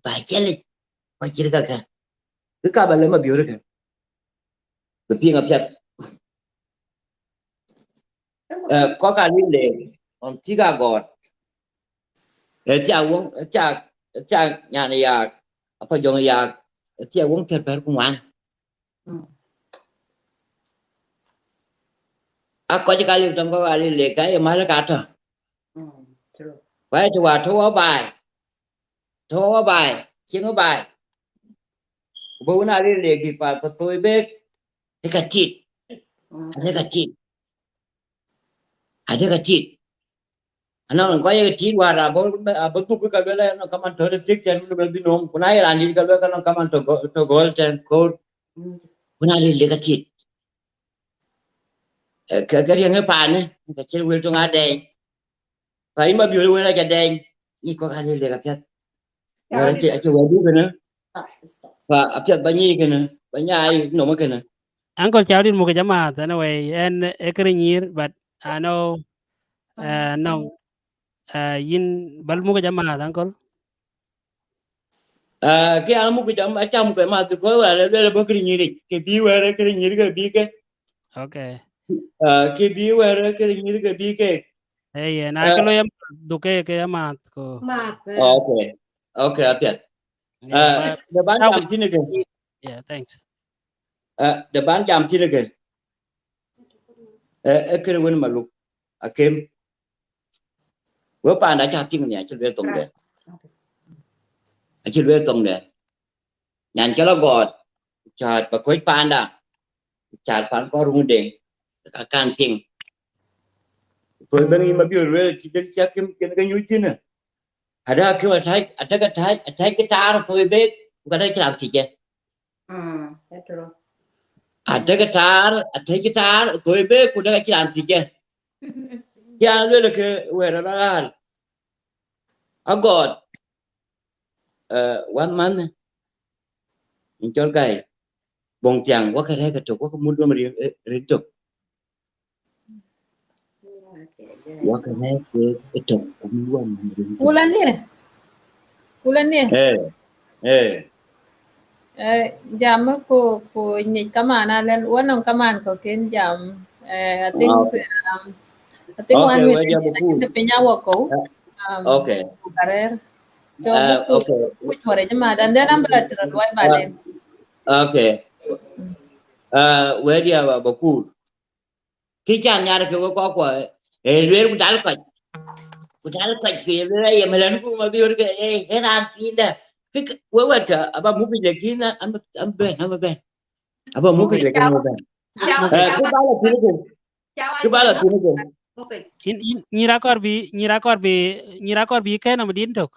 Ba calic. Kɔc cït kakë. Kë ka ba lë Mabiör kë. Bï piŋ apiɛth. Eh, kɔc ka luel le, ɣɔn thïk agɔɔt. Ë thiak wöŋ, ë thiak, ë thiak nyan yak, apa jɔŋ yak, ë thiak wöŋ thiär bɛ̈r ku ŋuan. Mm. A kɔc ka liu tɔŋ kɔc ka liu le ka ye mal ka tɔ̈. Mm, true. Wai të wa tɔ̈ wɔ baai. Tɔ̈ wɔ baai, cieŋ wɔ baai. Buk wën alil le kï pa, pa thoi bek, ë ka tit. Mm. Ade ka tit. Ade ka tit. Anɔŋ kɔc ye ka tit wäär abï, abï dhuk ka luel anɔŋ kaman tɔ̈ de tik tɛ̈n, wën bï dhil nööm. Ku na ye raan dït ka luel ka nɔŋ kaman tɔ̈ gɔ-, tɔ̈ gɔl tɛ̈n koor. Mm. Wën alil le ka tit. Eh, ke, ke riɛŋ ë paanë, ke cïn wël töŋ adɛɛny. Pa yïn Mabiöör wël aca dɛɛny, yï kɔ̈k alil le ka piath. Wɛ̈t acï, acï wɛ̈t du kënë. Pa apiath ba nyic kënë, ba nyaai nɔm kënë. Uncle, cä dït muk jama, anyway, ɛn ë kërë nyïïr, but I know, uh, nɔŋ, uh, yïn bä muk jama, uncle. Ah, kë an muk jam, aca muk ma, because wala le le bä kërë nyïïr, ke bï wɛ̈t kërë nyïïr ke bï ke. Okay. Ah, ke bï wɛ̈t kërë nyïïr ke bï ke. Eh, yeah, na ke lo yam, duke ke yam, ko. Math, eh. Okay. Okay, apiath. Yeah, uh, but the ban jam thïn again. Yeah, thanks. Uh, the ban jam thïn again. Uh, e kërë wën Maluk, Akem. We panda ca piŋ ni acï luel thoŋde. Acï luel thoŋde. Nyan cä lɔ gɔɔt, caat ba kɔc panda, caat pan kɔc ruŋ deŋ, ka kan piŋ. Kɔc ben yï Mabiöör luel, cï dek cï Akem kën ke nyuc thïn. Ada Akem atäc, atäc, atäc, atäc kë taar thoi bek, ku ka dek cï raan thic ë. Mm, that's true. Atäc kë taar, atäc kë taar thoi bek, ku dek cï raan thic ë. Cï an luel ke wɛ̈t rɔt aɣäl. Agɔɔt, eh, wan man, in cɔl Gai, boŋ thiaŋ, wakë rɛ̈k ëtök, wakë mul duɔm rin, eh, rin tök. Wakë rɛ̈k ëtök, ku mul duɔm rin tök. Kula nie. Kula nie. Eh, eh. Eh, jam ku, ku nyic kaman alɛn, wanɔŋ kaman kɔ̈k kën jam. Eh, I think, ah, okay. Um, I think, okay, one minute, we jam ku. Piny awɔk kɔ̈u. Ah, um, okay. Ku karɛr. So, ah, buku, okay. Buku cuɔrɛ jama, and then I'm gonna try to, ah, baden. Okay. Ah, where do you have a Bakur? Kë ca nhiaar ke we kɔc kuɔ, eh, lueel ku dal kɔc. Ku dal kɔc, ku ye lueel aye mɛlɛn ku Mabiöör ke, eh, eh, raan thiindä. Kë, kë, we wɛ̈t kä, aba muk yic, lakin am, am bɛ̈n, am bɛ̈n. Aba muk yic, lakin am bɛ̈n. Eh, kë ba la thïn ke. Kë ba la thïn ke. Yïn, yïn, nyïïr akɔɔr bï, nyïïr akɔɔr bï, nyïïr akɔɔr bï kën nɔm dïn tök.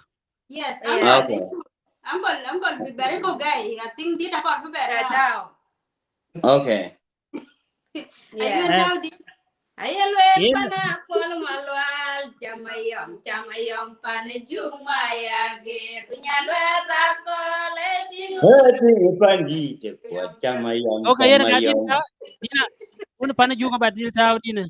Yes, yeah. Uncle, okay. Uncle, uncle, bï bɛ̈ri bɔ̈ gäi. I think dït akɔɔr bï bɛ̈r tääu. Okay. Yeah. Ayuɛn tääu dït. Aye lueel, yeah. Pan Akol Malual, cam ayɔm, cam ayɔm, pan Juma ya gɛ̈r, ku nya luɛth Akol, eh, dït. Eh, dït pan dït, ku cam ayɔm, okay, cam yen ka ayɔm. Dït tääu, dïn a, wun pan Juma ba dït tääu dïn a.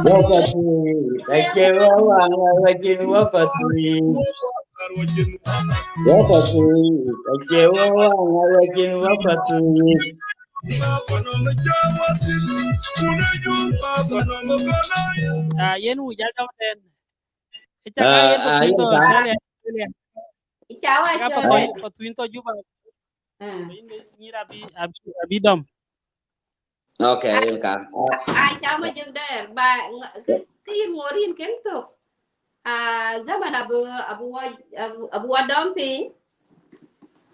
Wakati, ache wa wanga wajin wakati. Wakati, ache wa wanga wajin wakati. Ah, yen wu jal dɔm tɛn. Ica ka, ah, yen ah, Pathuin yen tɔ ka. Australia, Australia. Ica wa ka Australia. Pathuin, Pathuin tɔ Juba. Ah. Nyïïr abï, abï, abï dɔm. Okay, ah, yen ka. Ah, ah, ca ma jëk dɛɛr, ba, nga-, kë, kë yïn ŋoot yïn kën thök. Ah, zaman abï, abï wa, abï, abï wa dɔm piny.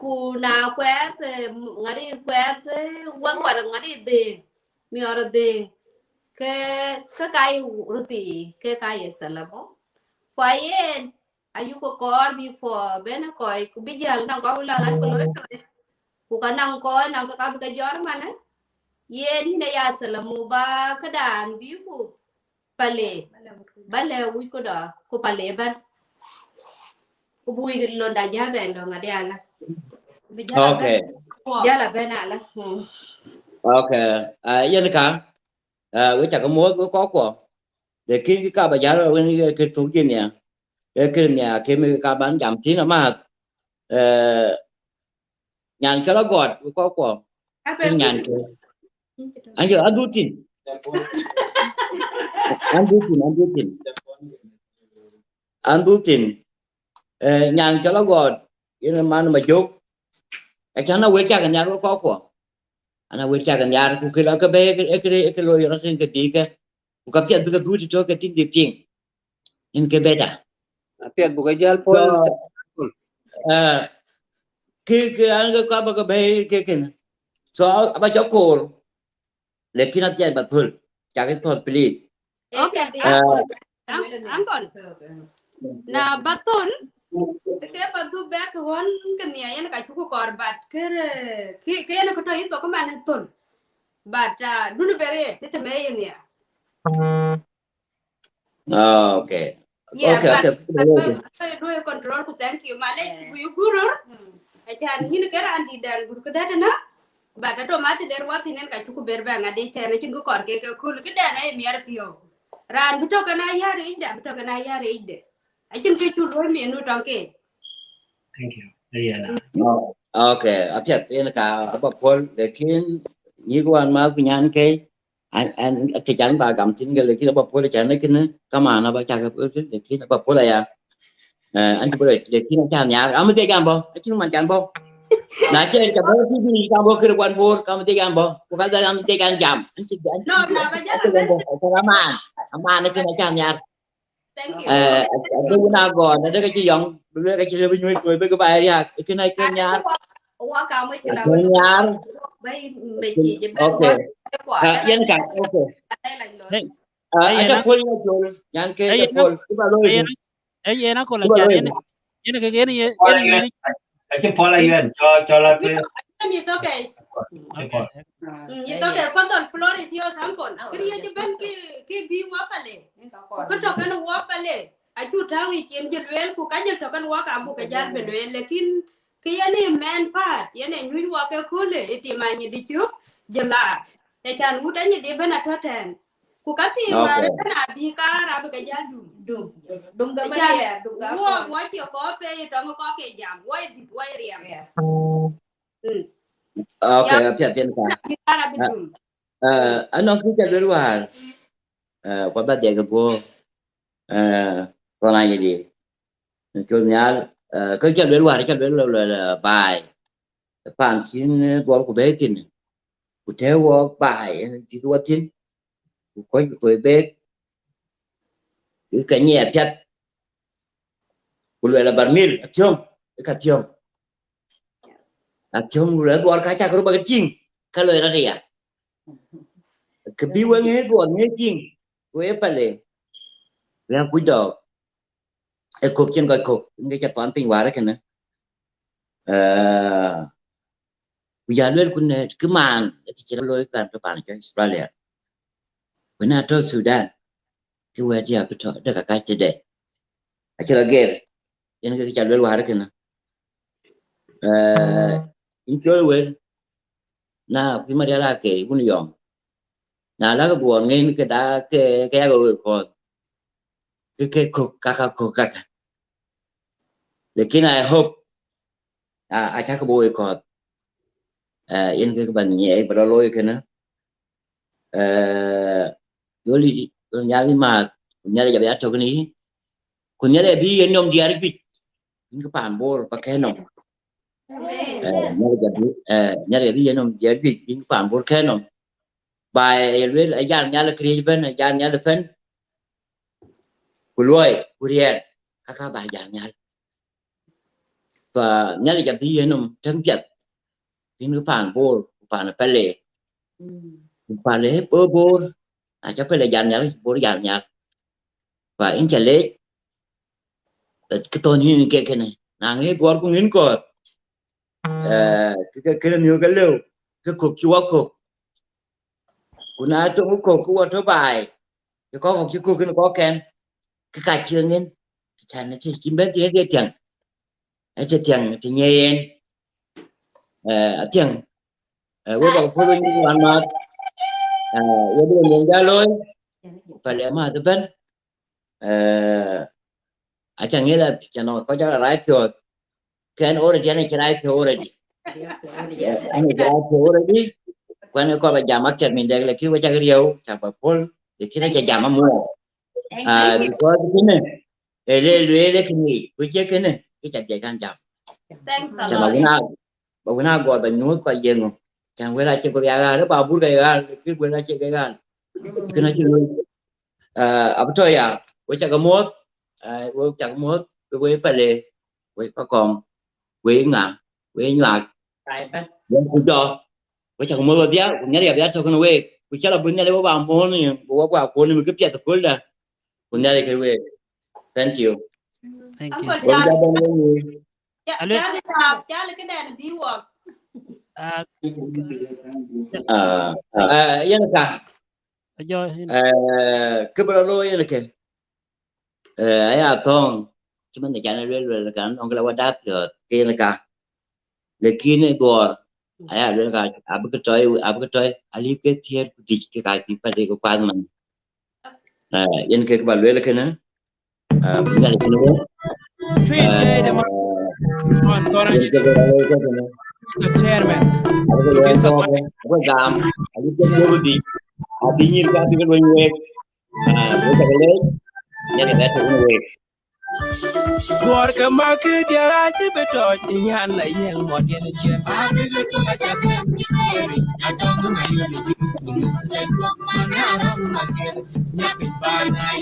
Ku na kuɛth, eh, ŋadi kuɛth, eh, wek kuɛth ŋadi dhëëŋ, miɔɔr dhëëŋ. Ke, ke ka ye röt thii, ke ka ye thalabo. Ku ayen, Ayuku kɔɔr before bɛ̈n kɔc, ku bï jäl nɔŋ kɔc la ɣän ku loi tɔ̈i. Ku ka nɔŋ kɔc nɔŋ ke ka bï ke jɔt manë. Yen yïn aya salamu ba këdan bï ku pale. Bale wïc ku dɔ, ku pale bɛ̈n. Ku bï wïc londa jäl bɛ̈n dɔŋ adï ala. Bï jäl bɛ̈n. Okay. Jäl bɛ̈n ala. Hmm. Okay. Ah, yen ka, ah, we cak muɔ̈th we kɔckuɔ. Lakin kë ka ba jäl wën ye kë thuk jin ya. Ye kë nia ke mi ka ban jam thin amath. Eh, nyan cɔl Agɔɔt we kɔckuɔ. Kë nyan ke. Anjo, adhutin. Adhutin, adhutin. Adhutin. Eh, nyan cɔl Agɔɔt, yen man Majök. Acan a wël cak nhiar we kɔckuɔ. Ana wël cak nhiar ku kë la ke bɛ̈i, ke, ke, ke looi rɔt rin ke dïïkë. Ku ka piɛth bï ke dhut tɔ̈ ke tïŋ bï piŋ. Yen ke better. Apiɛth buk ke jäl puɔl. So, eh, kë, kë an ke ka ba ke bɛ̈i ke kënë. So, aba cɔk koor. Lakin apiɛth ba thöl. Cak thöl, please. Okay, eh, uncle, uncle. Na ba thöl, ke ba dhuk back ɣɔn ke nia yen ka cuku kɔɔr, but kër, eh, kë, kë yen kë tɔ̈ yï thok man thöl. But, uh, dun bere, tete me yen ya. Ah, okay. Yeah, okay, but, okay, but okay. Do, do you control ku thank you. Malek, yeah. Bu yu gurur. Acan yïn ke raan dït dan gur këdätëna. But ato ma të der wath inen ka cuku ber bɛ̈n ŋadï cɛn acïn ku kɔɔr ke ke kul këdɛn aye miɛr piɔ̈u. Raan bï tɔ̈ kën ayär yic dɛ, bï tɔ̈ kën ayär yic dɛ. Acïn ke cuk luɔ̈i miɛn nu tɔŋ ke. Thank you. Yeah, na. Oh, okay. Apiɛth yen ka aba puɔl, lakin yïk wan ma ku nyan ke. An, an, ke can ba gam thin ke, lakin aba puɔl can ne kënë, kaman aba cak ke puɔl thin, lakin aba puɔl aya. Eh, an cï bï rɔt, lakin acan nhiar. Am dhie can bɔ̈, acïn man can bɔ̈. Na cï ca bɔ̈ T V, can bɔ̈ kër kuan Bor, kam dhie can bɔ̈. Ku ka dhie am dhie can jam. An cï, an cï, no, na ba jam, an cï bɛ̈n bɔ̈. Acan aman, aman kënë acan nhiar. Thank you. Eh, ade wun Agɔɔt, ade ka cï yɔŋ, bï luel ka cï lëu bï nyuc thoi, bï ke ba riääk. Kënë acan nhiar. Wa ka mo ci la. Acan nhiar. Ba me ci je ben. Okay. Ah, yen ka, okay. Hey. Ah, hey, aca puɔl ya jol, nyan ke, hey, aca puɔl. Kiba looi. Hey, yen akol acan yen, yen ke yen ye, yen ye. Aci puɔl ayuɛn, cɔl, cɔl athueŋ. It's okay. Aci puɔl. Mm, it's okay. Fadhal, floor is yours, uncle. Kër ye ci ben ki, ki bï wa pale. Ku kë tɔ̈ kën wa pale. Acu tääu yic yen jël lueel, ku ka jël tɔ̈ kën wa ka buk ke jäl bï lueel. Lakin kë yen ë main part, yen ë nyuc wa ke köölë, ë tim anyi dï cuk, jël la. Acan wut anyi dï ben atɔ̈ tɛ̈n. Ku ka thii, okay, wäär ëbɛ̈n abï kaar abï ke jäl dum. Dum. Dum ke man ya, dum ka. Wo, wo cie kɔɔr pe ye tɔŋ kɔɔr ke jam, wo ye dhith, wo ye riɛm. Yeah. Mm. Okay, ya, apiɛth yen ka. Abï kaar abï dum. Eh, anɔŋ kë ca luel wäär. Eh, ku ba dhiɛl ke guɔ. Eh, rɔn anyi dï. Col nhial, eh, kë ca luel wäär, ca luel, luel, luel, eh, baai. Pan cïn, eh, dhuɔl ku bɛ̈ɛ̈i thïn. Ku tɛ̈ɛ̈u wɔ baai, eh, dhith wɔ thïn. Ku kɔc ku thoi beek. Kë ke nyiɛɛr piath. Ku luel a barmil, athiöŋ, ë ka thiöŋ. Athiöŋ, ku luel dhuɔl ka cak röt ba ke tïŋ, ka loi rɔt aya. Kë bï wek ŋiɛc dhuɔl ŋiɛc tïŋ, ku ë pale. Wek kuc dɔɔk. Ë kök cïn kɔc kök, ŋic ca thɔn piny wäär kënë. Eh, ku ya luel ku në kë man, ë kë cï rɔt looi kan tɔ̈ pan cï Australia. Ku na tɔ̈ Sudan, kë wɛ̈t ya bï tɔ̈, dek ka kac tëde. Acï rɔt ger, yen kë ca luel wäär kënë. Eh, yïn col wel, na kuc Marial ake, wun yɔŋ. Na lak dhuɔɔr ŋeny ke da ke, ke yak wek kɔ̈th. Ke, ke kök, kaka kök, kaka. Lakin I hope, a, a cak bo wek kɔ̈th. Eh, yen ke ban nyiɛɛi, ba rɔt looi kënë. Eh, yoli, yoli nyali math, nyali jabe atök ni. Ku Nhialic abï yen nɔm diɛɛr juëc, yïn kë paan Bor ba kɛ̈n nɔm. Amen. Eh, Nhialic abï, eh, Nhialic abï yen nɔm diɛɛr juëc, yïn kë paan Bor kɛ̈n nɔm. Ba ye lueel, ajal nhial këriëëc ëbɛ̈n, ajal nhial ëbɛ̈n, ku luɔi, ku riɛl, kaka ba jal nhial. Fa Nhialic abï yen nɔm täŋ piɛth, yïn kë paan Bor, ku paan Pale. Mm. Ku pale Bor, Bor, aca Pale jal nhial, Bor jal nhial. Fa yïn ca leec, Kë thɔ̈n yïn ke kënë. Na ŋic dhuɔɔr ku ŋïn kɔ̈th, eh, kë, kë, kënë miök ke lëu, ke kök cï wɔ kök. Ku na tök kök ke wɔ tɔ̈ baai, ke kɔ̈k kɔ̈k cï kök kënë kɔ̈kkɛn, ke ka cï ŋïn, cän acï cïn bɛ̈n thiëŋ, acï thiëŋ, acï thiëŋ, acï nyiɛɛi yen. Eh, athiëŋ, eh, we bä puɔ̈l weny wan math, eh, we bï yen ja looi, ku pälë math ëbɛ̈n, eh, aca ŋic la, cän kɔc jɔl rac piɔ̈ɔ̈th, kɛn already, an acï rac piɔ̈u already. Yeah, an acï rac piɔ̈u already, ku an kɔc bä jam aktar min dɛk, lakin we cak riëëu, cak bä puɔ̈l, lakin aca jam amuɔɔr. Ah, because kënë, ë le lueel ë kënë, ku cie kënë, ke ca dhiac kan jam. Thanks a lot. Cän bä wën a, bä wën a gɔɔr bä nyuöth kɔc yen ŋö. Cän wël acï guɔ ya ɣaar, ë bä bur ke ɣaar, kë wël acï ke ɣaar. Kënë acï lueel. Ah, abï tɔ̈ ya, we cak muɔ̈th, ah, we cak muɔ̈th, we, we pälë, we pakɔm, we ŋa, we nyuak. Yen ku jɔ, we cak muɔ̈th wadhia, ku Nhialic abï ya tɔ̈ kënë week, ku cä la bï Nhialic we bä muɔ̈ɔ̈n, ku we bä kuɔ̈n në kë piɛth köldä, ku Nhialic kë week. Thank you. Thank you. Uncle Jal. Jal, Jal, këdɛn bï wɔk. Ah, ah, yen ka. Ajɔ, yen. Eh, kë bï rɔ looi yen ke. Eh, aya thɔ̈ŋ, cï man de can luel, luel kan nɔŋ kë la wä dak piɔ̈ɔ̈th, ke yen ka. Lakin ë dhuɔɔr, aya luel ka, abï kë tɔ̈i, abï kë tɔ̈i, alï ke thiëër ku dhiëc ke ka cï pälë ke kuath man. Eh, yen kek bä lueel kënë, ah, bï Nhialic kënë wën. Tweet, eh, jai de ma-, on, on, yen kek bä lueel kënë. The chairman. Abï ke lueel thɔ̈ŋ, abï gam, abï ke thiëër ku dhiëc, abï nyïïr ka bï ke luɔny week. Ah, we cak leec, Nhialic bɛ tɔ̈ kënë week. Duɔɔr ke mak ke diɛɛr acï bï tɔc, nyan la yɛŋ mɔt yen cië. Duɔɔr ke mak ke diɛɛr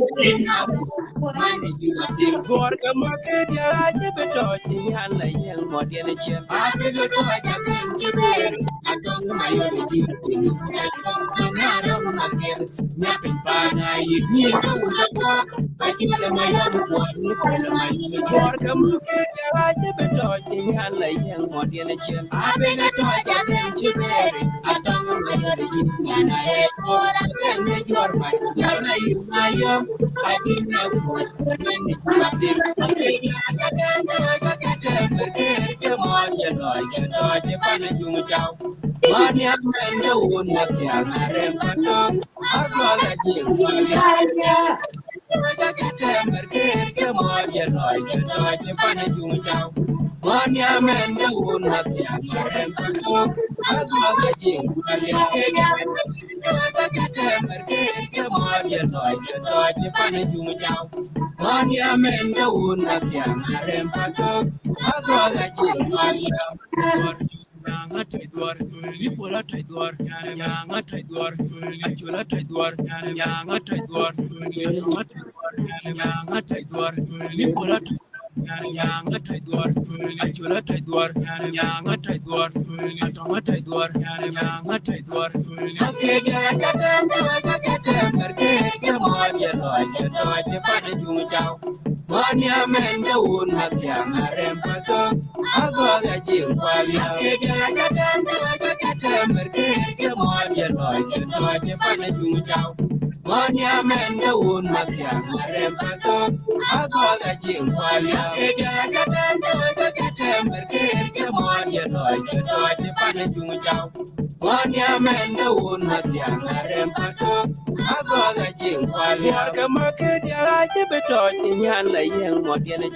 acï bï tɔc, nyan la yɛŋ mɔt yen cië. Duɔɔr ke mak ke diɛɛr acï bï tɔc, nyan la yɛŋ mɔt yen cië. Duɔɔr ke mak ke diɛɛr acï bï tɔc, nyan la yɛŋ mɔt yen cië. Duɔɔr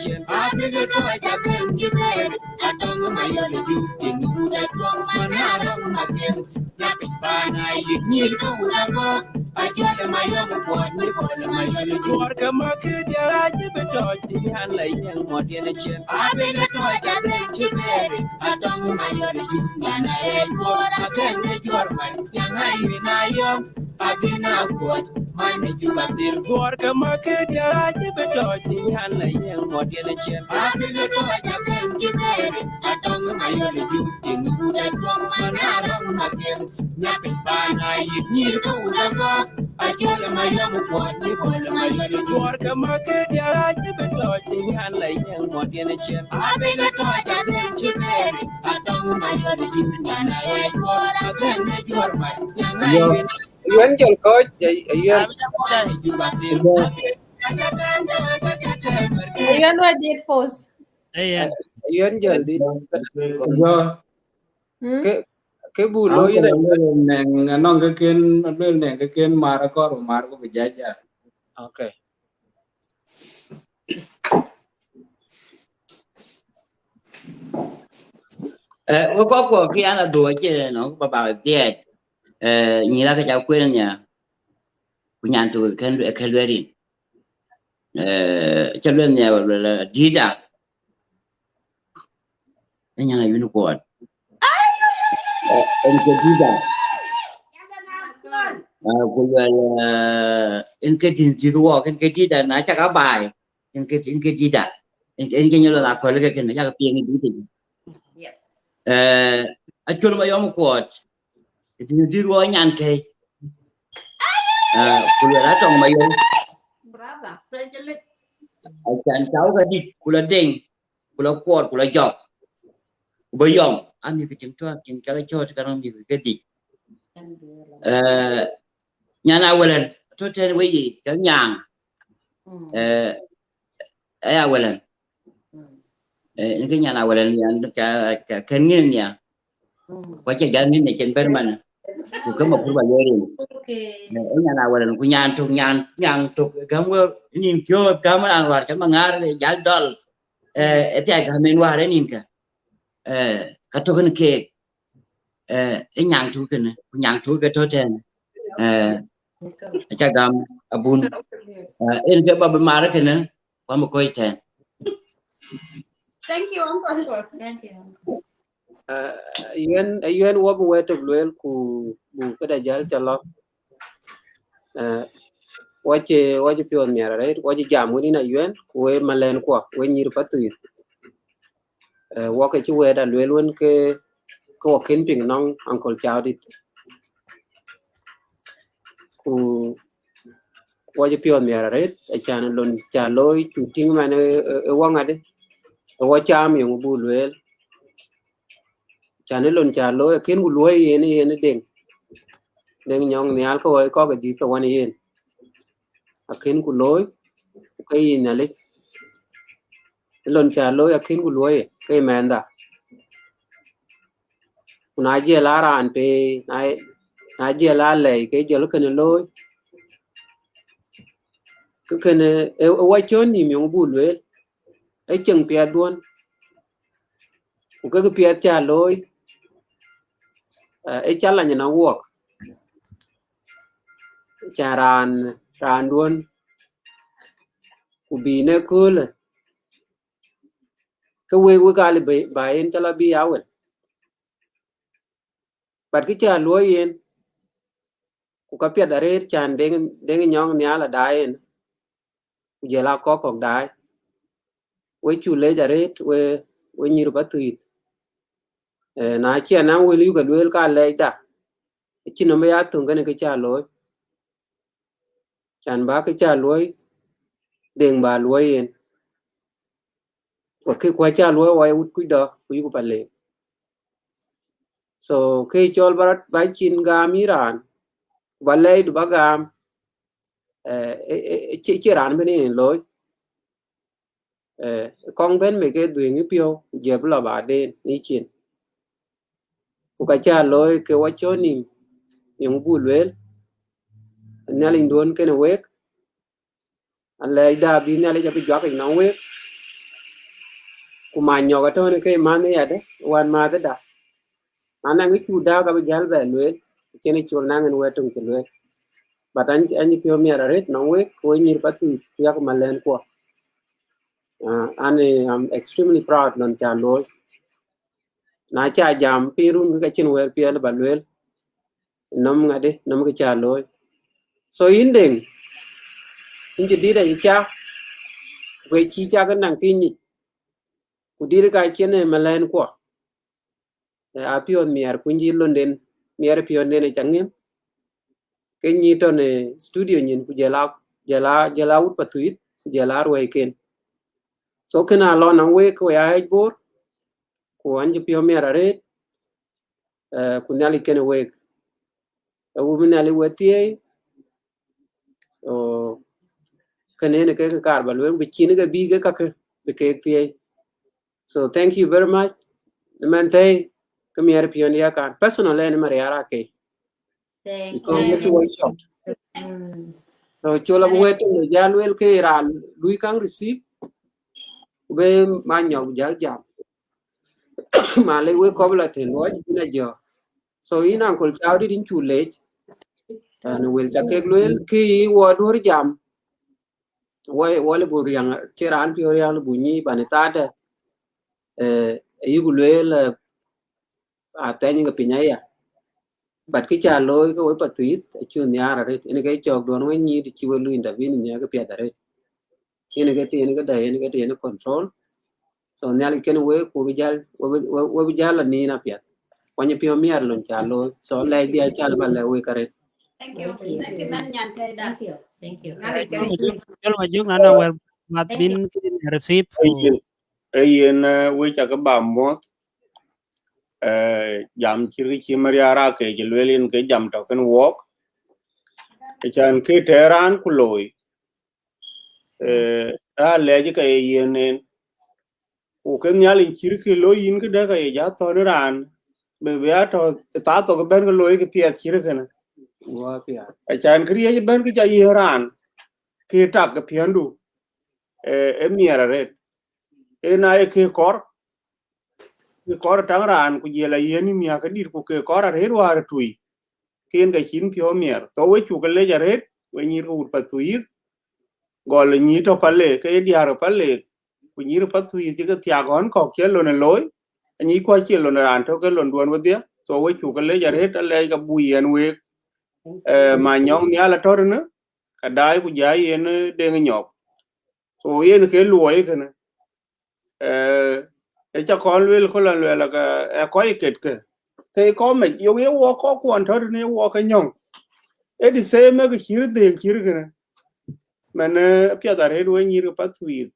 ke mak ke diɛɛr acï bï tɔc, nyan la yɛŋ mɔt yen cië. Adhina kuɔt, man ë Juba piny. Duɔ̈r ke ma ke diäk acï bï tɔ̈c, nyan la yɛn ŋuɔt yen ë ciɛl. Abï ke tɔ̈c akën cï bɛ̈ɛ̈r, atɔŋ ma yɔl ë Juba tiŋ, wut ajuɔŋ man arɔŋ ma piɛth. Nya piny paan ayï nyïïr ke wut agɔ̈k, acɔl ma yɔm kuɔt, nyi bɔl ma yɔl ë Juba. Duɔ̈r ke ma ke diäk acï bï tɔ̈c, nyan la yɛn ŋuɔt yen ë ciɛl. Abï ke tɔ̈c akën cï bɛ̈ɛ̈r, atɔŋ ma yɔl ë Juba, nyan aɣɛc Bor akën ë juɔ̈r mac, nyan aɣɛc. Yuɛn jɔl kɔc, eh, eh, yuɛn. Yuɛn wa date first. Ayen. Yuɛn jɔl dit. Jɔ. Hmm? Ke, ke bu lo yin a nɛŋ, nɔŋ ke ken, luel nɛŋ ke ken mar akɔr, mar ku bi jaja. Okay. Eh, we kɔc kuɔ kï an adhuɔ̈k cie nɔŋ ba ba dhiɛɛt. Eh, nyïïr ake ca kueen nia. Ku nyan tök ke, ke lueel rin. Eh, ca lueel nia, lueel, eh, dïïtda. Ë nyan ayuɛn kuɔɔt. Eh, en ke dïïtda. Ah, ku lueel, eh, en ke dïn dït wɔɔk, en ke dïïtda na cak a baai. En ke, en ke dïïtda. En, en ke nyɔl la kɔl ke ken, cak piɛŋ dïït. Yep. Eh, acɔl ma yɔm kuɔɔt. Dïn dït wɔɔk nyan kei. Ah, ku lueel atɔŋ ma yɔm. Brother. Acan tau ka dït, ku la deŋ, ku la kuɔɔt, ku la jɔk. Ku ba yɔm, a mïth tiŋ tɔ̈, tiŋ cɔl acɔɔt, ka nɔŋ mïth ke dït. Eh, nyan awëlɛn, tɔ̈ tɛ̈n wei yic, ka nyaŋ. Mm. Eh, eh, awëlɛn. Mm. Eh, en ke nyan awëlɛn, nyan ka, ka, ka ŋiɛn nia. Mm. Ku acie jal ŋiɛn ne cen bɛ̈n man. Ku ke ma kur ba lueel rin. Okay. Eh, eh, nyan awëlɛn, ku nyan tök, nyan, nyan tök, gäm we, nin piɔ̈ɔ̈th, gäm raan wäär, ca ma ŋaar, eh, jal dɔl. Eh, eh, piac gäm en wäär, eh, nin ka. Eh, ka tök en keek. Eh, eh, nyaŋ tök kënë, ku nyaŋ tök ke tɔ̈ tɛ̈n. Eh, aca gam abun. Eh, en ke ba bï mar kënë, ku am kɔc tɛ̈n. Thank you, uncle. Thank you, uncle. Eh, yen, eh, yen wɔ bï wɛ̈t tök lueel ku bu këda jäl ca lɔ. Eh, wɔ cï, wɔ cï piɔ̈ɔ̈th miɛt arëët, wɔ cï jam wën yïn ayuɛn, ku we malɛn kuɔ, we nyïïr Pathuyith. Eh, wɔ ke cï wɛ̈t a lueel wën ke, ke wɔ kën piŋ nɔŋ Uncle Caudit. Ku wɔ cï piɔ̈ɔ̈th miɛt arëët, acan lon ca looi, cu tïŋ man ë, ë, ë wɔ ŋadï, ë wɔ cam yöŋ bu lueel. Can ë lon ca looi, akën ku luɔi yen, yen ë Deŋ. Deŋ Nyɔŋ Nhial ke wɔ kɔ̈k ë dhïth ke wän yen. Akën ku looi, ku ke yï Nhialic. Ë lon ca looi, akën ku luɔi, ke yï mɛnhda. Ku na jiɛl a raan pei, na, na jiɛl a lɛi, ke jɔl kënë looi. Ke kënë, ë, ë wɔ cɔn nïm yöŋ bu lueel. Ë cieŋ piɛth duɔ̈n. Ku kek piɛth ca looi, eh, ë challenge na wuɔk. Ca raan, raan duɔ̈n. Ku bï në köölë. Ke wek, wek aa lëu ba, ba yen cä lɔ bï awël. But kë ca luɔi yen, ku ka piɛth arëët can Deŋ, Deŋ Nyɔŋ Nhial adaai yen, ku jɔl a kɔ̈k kɔ̈k daai. We cu lec arëët, we, we nyïïr Pathuyith. Eh, na cï anɔŋ wël yuk a lueel ka lɛcda, acïn nɔm ya thöŋ kënë kë ca looi. Can ba kë ca luɔi, Deŋ ba luɔi yen. Ku kë kua ca luɔi wɔ ye wut kuc dɔ, ku yuk pa leŋ. So, kë cɔl ba rɔt, ba cin gam yï raan, ku ba lɛcdu ba gam, eh, eh, eh, eh, cie, cie raan bï yen looi. Eh, kɔŋ bɛ̈n mec ke dhuëëŋ ë piɔ̈u, ku jɛ bï lɔ baden ë cin. Ku ka ca looi ke wɔ cɔ̈n nïm, yöŋ bu lueel, Nhialic duɔ̈n kënë wek, alɛɛcda bï Nhialic abï juak yic nɔŋ wek, ku ma nyɔk atɔ̈n ke manh ë yadë, wan mäthëda. Na naŋ ë cu dääk abï jäl bɛ lueel, cïn ë col naŋ en wɛ̈t töŋ cï lueel. But an, an cï piɔ̈u miɛt arëët nɔŋ wek, ku we nyïïr Pathuyith, ku yak malɛn kuɔ. Ah, an, eh, I'm extremely proud nɔn ca looi. Na ca jam piny run ke ka cïn wɛ̈ɛ̈r piɛl ba lueel. Nɔm ŋadï, nɔm ke ca looi. So yïn Deŋ, yïn cï dït ayï ca, ku cï ca ke naŋ kë nyic, ku dït ka cïn ë malɛn kuɔ. Eh, a piɔ̈ɔ̈th miɛɛr kuny cï londen, miɛɛr piɔ̈ɔ̈nden ë ca ŋiɛ̈m. Ke nyï tɔ̈ në studio nyin, ku jël a, jël a, jël a wut Pathuith, ku jël a ruɛ̈iken. So kënë alɔ nɔŋ wek, ke we ya ɣɛc Bor, ku an cï piɔ̈u miɛt arëët, eh, ku Nhialic kenë wek. Ee wun bï Nhialic we thiëëi, so kënë yen ke kë kaar ba lueel, bï cin ke bï ke kakë bï keek thiëëi. So thank you very much. Në mɛn thëi, ke miɛɛr piɔ̈n ya kan. Personal ɛn Mariar Akei. Because wek cï wɔ shocked. So col abï wɛ̈t tïŋ në jal lueel ke raan lui kaŋ receive, ku be Manyɔk jal jam. Ma le wek kɔp la thïn luɔc bïn a jɔ. So yïn Uncle Cau dït, yïn cu lec. Në wël ca kek lueel, kë yï wɔ duɔ̈r jam. Wɔ, wɔ le bu riaŋ, cï raan piɔ̈u riaŋ le bu nyic bani thaadë. Eh, ayï ku lueel, eh, athɛny ke piny aya. But kë ca looi ke we Pathuith, acï nhiaar arëët. Yen ke cɔɔk duɔ̈n we nyic, cï we lui intervene nhiaar ke piɛth arëët. Yen ke tï, yen ke dɛ̈, yen ke tï, yen control. So Nhialic kenë wek, ku bï jal, we bï, we, we bï jal la nin apiɛth. Kuany piɔ̈u miɛt lon ca looi. So lɛc dia cal ba lɛ̈k wek arëët. Thank you. Thank you, man, Nyan Kɛɛda. Thank you. Thank you. Jɔl Majöŋ, na nɔŋ wɛ̈t mat bïn kïn receive. Ee yen, ee yen, eh, wek ca ke ba muɔ̈th. Eh, jam cït kë cï Mariar Akei cï lueel yen ke jam tɔ̈ kenë wɔɔk. Acan kë tɛ̈ raan ku looi. Eh, a lɛc ke ye yen en. Ku ke Nhialic cït kë looi yïn këdë ke ye ja thɔ̈n raan. Bï, bï a tɔ̈ thaa thok bɛ̈n ke looi kë piɛth cït kënë. Wa piɛth. Acan kë riëëc bɛ̈n kë ca yiëë raan. Kë tak ke piɔ̈ndu. Eh, ee miɛt arëët. Ee na ye kë kɔɔr. Kë kɔɔr taŋ raan ku jël a yiëën miäk ke dït ku kë kɔɔr arëët wäär tui. Ke yen ke cïn piɔ̈u miɛt. So we cuk ke lec arëët, we nyïïr ke wut Pathuith. Gɔl nyïïr tɔ̈ Paleek, ke ye diäär Paleek. Ku nyïïr Pathuith cï ke thiak ɣɔn kɔ̈k cie lon ë looi. Anyic kuɔ cie lon raan tök ke londuɔ̈n wedhie. So we cuk ke lec arëët, alɛc ka bui yen week. Eh, Manyɔk Nhial atɔ̈ tënë, ka daai ku ja yen, eh, Deŋ Nyɔk. So yen ke luɔi kënë. Eh, ë ca kɔn lueel, ku lɔn lueel, ke ë kɔc ket ke. Ke kɔc mec, yök ye wɔk kɔc kuɔn tɔ̈ tënë ye wɔk ke nyɔŋ. Ee the same, ee kë cït Deŋ cït kënë. Man, eh, piɛth arëët we nyïïr ke Pathuith.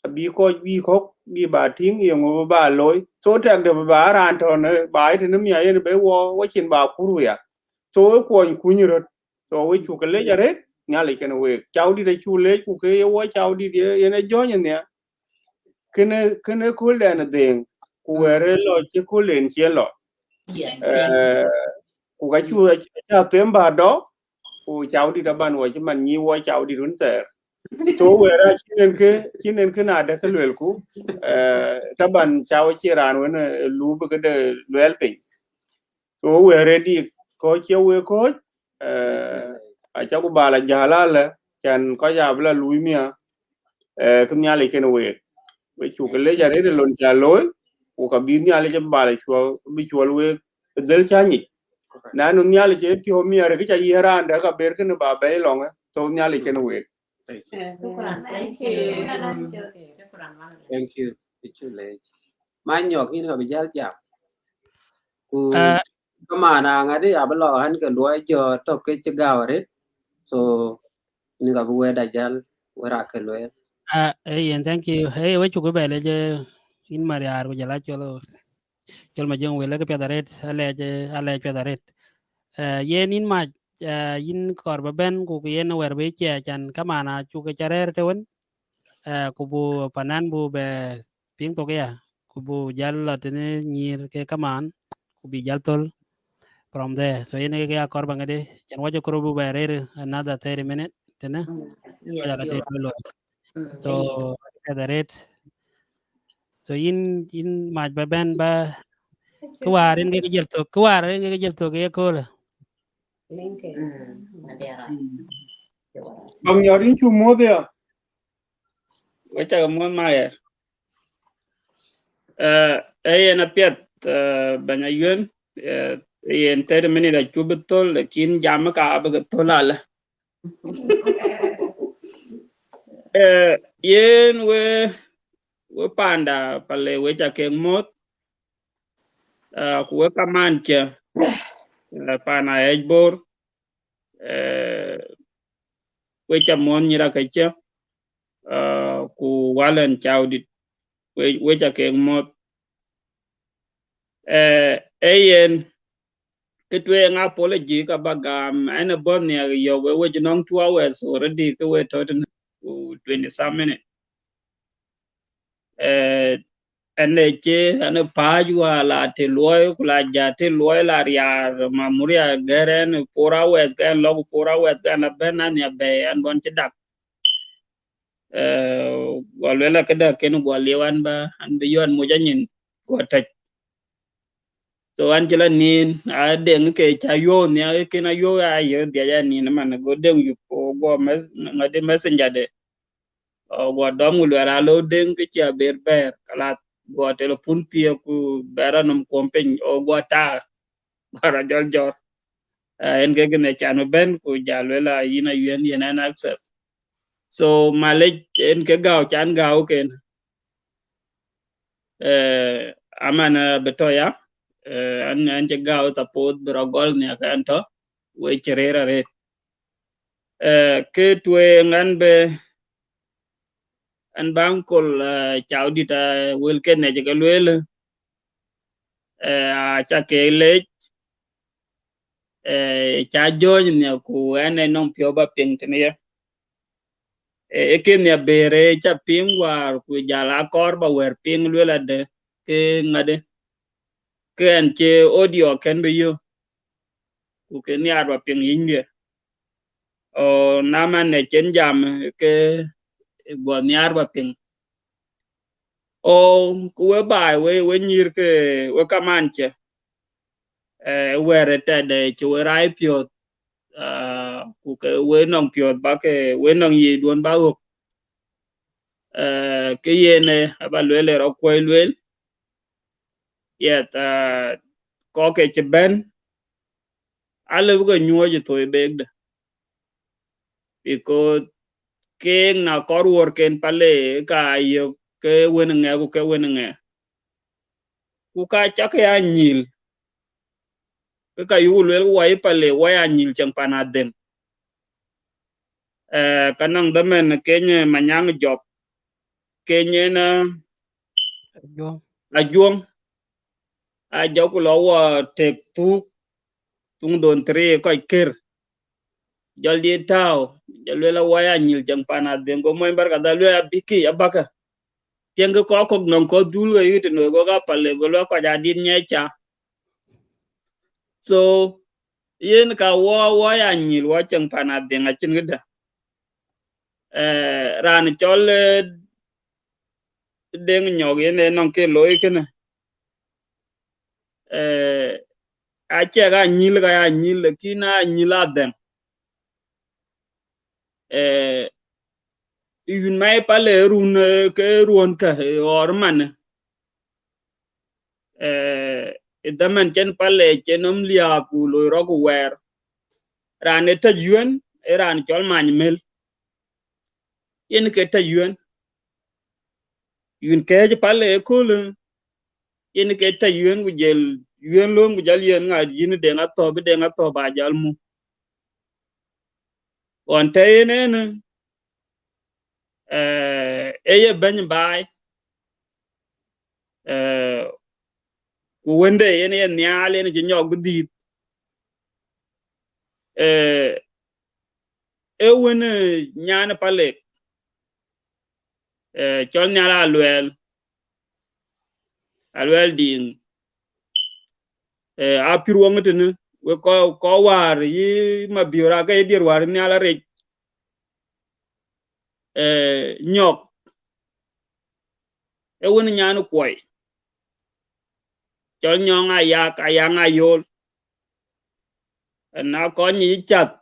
Abï kɔc bï kɔ̈k, bï ba tïŋ, ye ŋö bï ba looi. So tɛkdë bï ba raan tɔ̈ në, ba ye tënë miäk yen bï wɔ, wɔ cin ba kur wia. So ë kuɔny kuny röt. So we cuk ke lec arëët, Nhialic kenë week. Cau dït acu lec, ku ke ye wɔ Cau dït ye, yen ë jɔ̈ɔ̈ny nhial. Kënë, kënë kööldɛn ë Deŋ, ku wɛ̈ɛ̈r ë lɔ cï köölden cï lɔ. Yes, thank you. Eh, ku ka cu, aca them ba dɔ̈, ku Cau dït aban wɔ cï man nyï wɔ Cau dït wën thɛɛr. So wɛ̈ɛ̈r acïn en kë, cïn en kë na dɛ̈ kë luelku, eh, taban Cau cie raan wën, eh, lup këde luɛɛl piny. So wɛ̈ɛ̈r ë dik kɔc cie wek kɔc, eh, acaku ba la jäl alë, can kɔc abï la luui miäk, eh, kë Nhialic kenë week. We cuk ke lec arëët ë lon ca looi, ku ka bï Nhialic abï ba la cuɔl, bï cuɔl week ë dhël cä nyic. Na nu Nhialic ë piɔ̈u miɛt kë ca yiëë raan dɛ̈ ka ber kënë ba bɛ̈i lɔŋë, so Nhialic kenë week. Thank you. Shukran. Thank you. Shukran. Thank you. Thank you, lec. Manyɔk, yïn ka bï jäl jam. Ku, ah, kaman aŋadï abï lɔ ɣän ke luɔi jɔ tök ke cï gäu arëët. So, yïn ka bï wɛ̈tda jäl, wɛ̈t rak ke lueel. Ah, eh, yen, thank you. Eh, we cuk bɛ lec, eh, yïn Mariar ku jɔl a cɔl, cɔl Majöŋ, wël ke piɛth arëët, alɛc, eh, alɛc piɛth arëët. Eh, yen yïn mac, eh, yïn kɔɔr ba bɛ̈n, ku yen wɛ̈t bï cie can, kaman acuk ke ca rɛ̈ɛ̈r tëwën, eh, ku bu panan bu bɛ piŋ thok ya, ku bu jäl lɔ tënë nyïïr ke kaman, ku bï jäl thöl from there. So yen ke ya kɔɔr ba ŋadï, can wacë kɔɔr bu bɛ rëër another thirty minute tënë. Mm, yes, you are. So, piɛth arëët. So yïn, yïn mac ba bɛ̈n ba, kë wäär yen ke jël thök, kë wäär yen ke jël thök ye köölë. Bäk nyɔɔt, yïn cu muɔ̈th ya. Wek ca ke muɔ̈th Mariar. Eh, ee yen apiɛth, eh, bɛ̈ny Ayuen, eh, ee yen thirty minute acu bï thöl, lakin jam ka abï ke thöl alë. Eh, yen we, we panda pale we ca kek moth, ah, ku we kaman cia, eh, pana ec bor, eh, we ca mon nyira ke cia, ah, ku walen caudit, we, we ca kek moth. Eh, e yen, ke tueŋ apology ka ba gam, ɛn ë bɔ̈ nhiak yɔ̈k we, we cï nɔŋ two hours already, ke we tɔ̈ tënë, ku twenty some minute. Eh, ɛn ë cie, ɛn ë pääc wa la të luɔi, ku la ja të luɔi la riaar, ma muria gɛr ɛn four hours, kɛn lɔk four hours, kɛn la bɛ̈n an ya bɛ̈i, ɛn bɔn cï dak. Eh, gua luel la këdë kën gua liu an ba, an bï yɔn moc anyin, gua tɛc. So an cï la nin, a deŋ ke ca yuɔu nhiak, kën a yuɔu a yë dhiac a nin man, go deŋ yup, o gua mes-, ŋadi messenger de. O gua dɔm ku luel a lo deŋ ke cia ber bɛɛr, kalat, gua telephone thiek ku bɛɛr anɔm kuɔm piny, o gua ta, bara jɔl jɔr. Eh, en ke gënë can bɛ̈n ku ja luel a yïn a yuen yen an access. So malec en ke gau can gau ken. Eh, aman, eh, bï tɔ̈ ya, eh, an, an cï gau suppose bï rɔ gɔl nhiak an tɔ̈, we cï rëër arëët. Eh, ke tueŋ an bë, an ba uncle, eh, caudit, eh, wel ke nɛc ke lueel, eh, a ca ke lec, eh, ca jɔny nhiak ku ɛn ë nɔŋ piɔ̈u ba piŋ tënë ye. Eh, e kën ya ber, eh, ca piŋ war ku jal a kɔɔr ba wɛr piŋ luel adë ke ŋadë. Ke ɛn cï audio kën bï yök, ku ke nhiaar ba piŋ yïnydiɛ. O, na man ë cen jam, ke guɔ nhiaar ba piŋ. O, ku we baai, we, we nyïïr ke, we kaman cë, eh, wɛr ë tɛ̈dë cï we raai piɔ̈ɔ̈th, ah, ku ke we nɔŋ piɔ̈ɔ̈th ba ke, we nɔŋ yic duɔ̈n ba ɣöp. Eh, ke yen, eh, aba lueel ë rɔ kuɔi lueel. Yɛth, ah, kɔ̈k ke cï bɛ̈n, alëu ke nyuɔɔc ë thoi bekdë. Because keek na kɔr wuɔ̈rken pale ka yök ke wën ŋɛk ku ke wën ŋɛk. Ku ka cak ya nyil, ke ka yuk lueel wai pale wai a nyil cieŋ pan adhëŋ. Eh, ka nɔŋ dhamɛn keny Manyaŋ Jɔk, keny en, eh, Ajuɔŋ. Ajuɔŋ. A jɔk ku lɔ wɔ tek thuk, thuŋ dhon three kɔc ker. Jɔl dït tääu, jɔl lueel a wai a nyil cieŋ pan adhëŋ, go mony barkadha lueel a bïkï abäkä. Tiɛŋkï kɔc kɔ̈k nɔŋ kɔ̈th dhul ke yït në go ka pale, go lueel kɔc adït nyɛc ca. So, yen ka wɔ, wɔ ya nyil wɔ cieŋ pan adhëŋ acïn këdë. Eh, raan cɔl, eh, Deŋ Nyɔk yen ë nɔŋ ke looi kënë. Eh, acie ka nyil ka ya nyil, lakin a nyil adhɛŋ. Eh, yun ma ye pale run, eh, ke ruɔn ka, eh, ɣɔr man. Eh, ë dhaman cen pale cen nɔm liaap ku loi rɔk ku wɛɛr. Raan ë tɛ̈c yuɛn, ë raan cɔl Many Mel. Yen ke tɛ̈c yuɛn. Yun kɛ̈ɛ̈c pale ëköölë, yen ke tɛ̈c yuɛn ku jël yuɛn lööm ku jɔl yen ŋa yïn Deŋ Athɔ̈p, bï Deŋ Athɔ̈p a jɔl mu. Ɣɔn tɛ̈ yen en, eh, ë ye bɛ̈ny baai, eh, ku wënde yen ye nhial yen cï nyɔk bï dhiith. Eh, ë wën, eh, nyan Palek, eh, cɔl nhial Aluɛɛl, Aluɛɛl Diŋ. Eh, a pïr wɔ ŋö tënë, wek kɔc, kɔc wäär yï Mabiöör ake ye dier wäär nhial arec. Eh, Nyɔk, ë wën nyan Kuɔi, cɔl Nyɔŋ Ayak, Ayaŋ Ayol. Na kɔny yï Cath,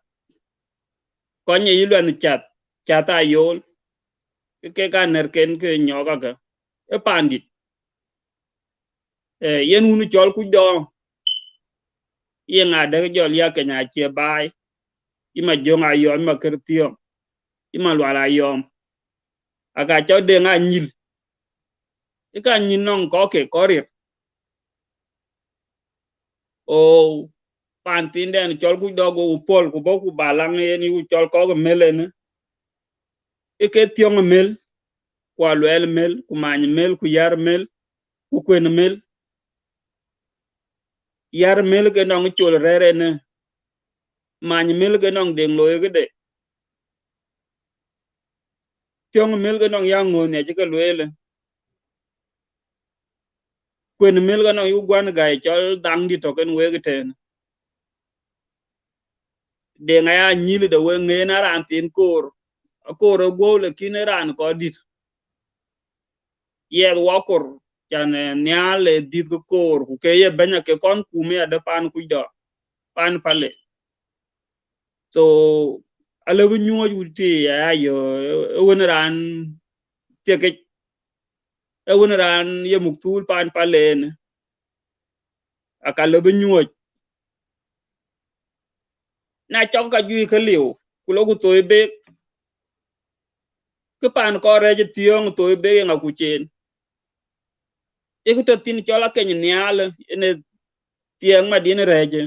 kɔny yï Luɛnh Cath, Cath Ayol. Ke kek anɛ̈rken ke Nyɔk ake. Ë pandït. Eh, yen wun cɔl Kuc Dɔɔŋ. Ye ŋa dɛ̈k jɔl ya Kenya cie baai. yï Majöŋ Ayɔm, yï Makër Thiɔ̈ŋ, yï Malual Ayɔm, aka cɔl Deŋ Anyil, ë ka nyïn nɔŋ kɔ̈k ke kɔc ril. O, paan thiin dɛn cɔl Kuc Dɔk, go ku pɔ̈l, ku bɔ̈ ku ba laŋ yen, yï ku cɔl kɔ̈k ë Mël ënë, ë ke Thiɔ̈ŋ ë Mël, ku Aluɛɛl ë Mël, ku Many ë Mël, ku Yär ë Mël, ku Kuën ë Mël. Yär ë Mël ke nɔŋ Col rɛ̈ɛ̈r ënë, Many ë Mël ke nɔŋ Deŋ looi këde. Thiɔ̈ŋ ë Mël ke nɔŋ Yaŋ Ŋööth nia cï ke lueel. Kuën ë Mël ke nɔŋ yï Guän Gäi cɔl Dhaŋdït tɔ̈ kën wek ëtɛ̈ɛ̈n. Deŋ aya nyïl de wek ŋeen a raan thiin koor, akoor ë guɔ̈u, lakin ë raan kɔc dït. Yɛth wakor, can, eh, nhial ë dhïth ke koor, ku ke ye bɛ̈ny ake kɔn kum ya de paan Kuc Dɔk, paan Pale. So, alëu bï nyuɔ̈ɔ̈c wut ti ya, ya yö, ë wën raan thiekic, ë wën raan ye muk thuul paan Pale ënë, aka lëu bï nyuɔ̈ɔ̈c. Na cɔk ka juëc ke liu, ku lok ku thoi bek, kë paan kɔn rɛ̈ɛ̈c ë Thiɔ̈ŋ thoi bek, yeŋa ku cen? Ë kë tɔ̈ thïn cɔl akeny nhial, ënë thiëëŋ madin rɛ̈ɛ̈c ë.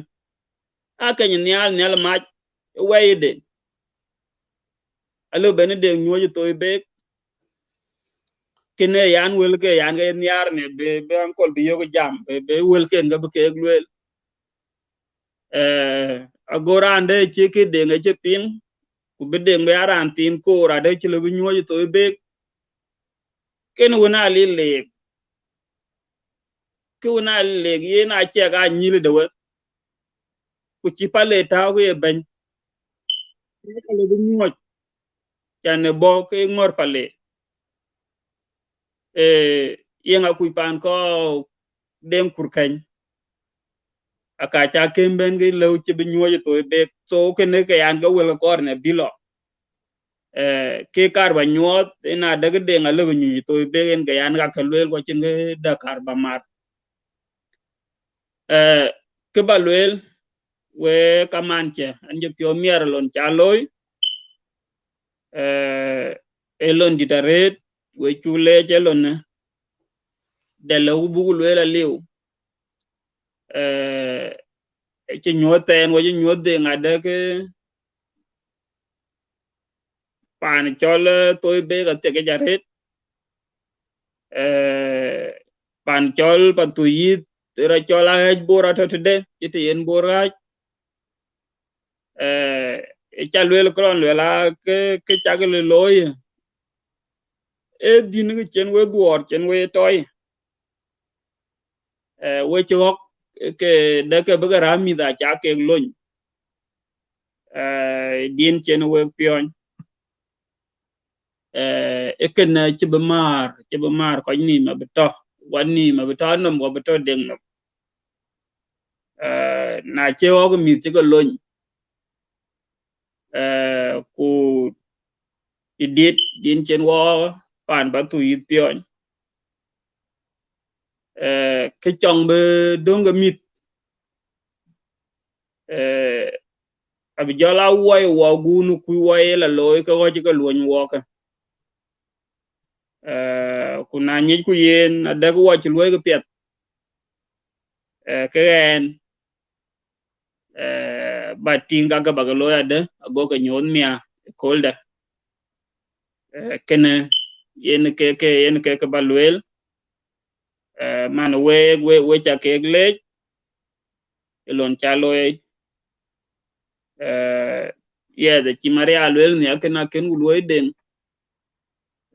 Akeny nhial, nhial mac, ë wɛ̈i ëde. Alëu ben ë Deŋ nyuɔ̈ɔ̈c ë thoi bek. Kënë yan wël ke yan ke nhiaar në bï, bï ankol bï yök jam, bï, bï wël ken ke bï keek lueel. Eh, ago raan de cï kë Deŋ ë cï piŋ, ku bï Deŋ bï a raan thiin koor, ade cï lëu bï nyuɔ̈ɔ̈c ë thoi bek. Kën wën a lil leek. Kë wën a lil leek, yen a ciɛk a nyïl de wek. Ku cï Pale tääu ke ye bɛ̈ny. Ë ka lëu bï nyuɔ̈ɔ̈c, can ë bɔ̈ ke ŋɔ̈r Pale. Eh, yeŋa kuc paan kɔn Deŋ Kurkeny? Aka ca kën bɛ̈n ke lëu cï bï nyuɔ̈ɔ̈c ë thoi bek. So, kënë ke yan ke wël ke kɔɔr në bï lɔ. Eh, ke kaar ba nyuɔɔth, ëna dek Deŋ alëu bï nyuc ë thoi bek, en ke yan ka ke lueel, ku acïn kë dɛ̈ kaar ba mar. Eh, kë ba lueel, we kaman cë, an cï piɔ̈u miɛt lon ca looi, eh, ë lon dït arëët, we cuk leec ë lon ë, dɛ̈ lëu buk lueel aliu. Eh, cï nyuɔ̈th thɛɛn, we cï nyuɔ̈th Deŋ adek, eh, paan cɔl, eh, thoi bek athiekic arëët. Eh, paan cɔl Pathuyith, rɔt cɔl aɣɛ̈c Bor atɔ̈ tëde, cï të yen Bor ɣääc. Eh, ë ca lueel kërɔn lueel a ke, ke cak lë looi. Ee dhïn ke cen we dhuɔɔr, cen we tɔɔi. Eh, we cï ɣɔ̈k, eh, ke dɛ̈ ke bï ke raan mïth aca kek lony. Eh, din cen wek piɔ̈ny. Eh, ë kënë cï bï määr, cï bï määr kɔc nïïm abï tɔ̈, wän nïïm abï tɔ̈ nɔm, ku abï tɔ̈ Deŋ nɔm. Eh, na cï ɣɔ̈k mïth cï ke lony, eh, ku ë dit, din cen wɔ paan Pathuyith piɔ̈ny. Eh, kë cɔŋ bï döŋ ke mïth, eh, abï jɔl a wuɔi wɔ guun kuc wɔ ye la looi ke ɣɔc ke luɔny wɔɔkë. Eh, ku na nyic ku yen adek wɔ cï luɔi ke piɛth, eh, ke ɣɛn, eh, ba tïŋ ka ke ba ke looi adë, ago ke nyuɔɔth miäk ë kööldë. Eh, kënë yen ke, ke, yen ke, ke ba lueel. Eh, man week, we, we ca keek leec, ë lon ca looi. Eh, yes, acï Maria lueel nhial, kënë akën ku luɔi Deŋ.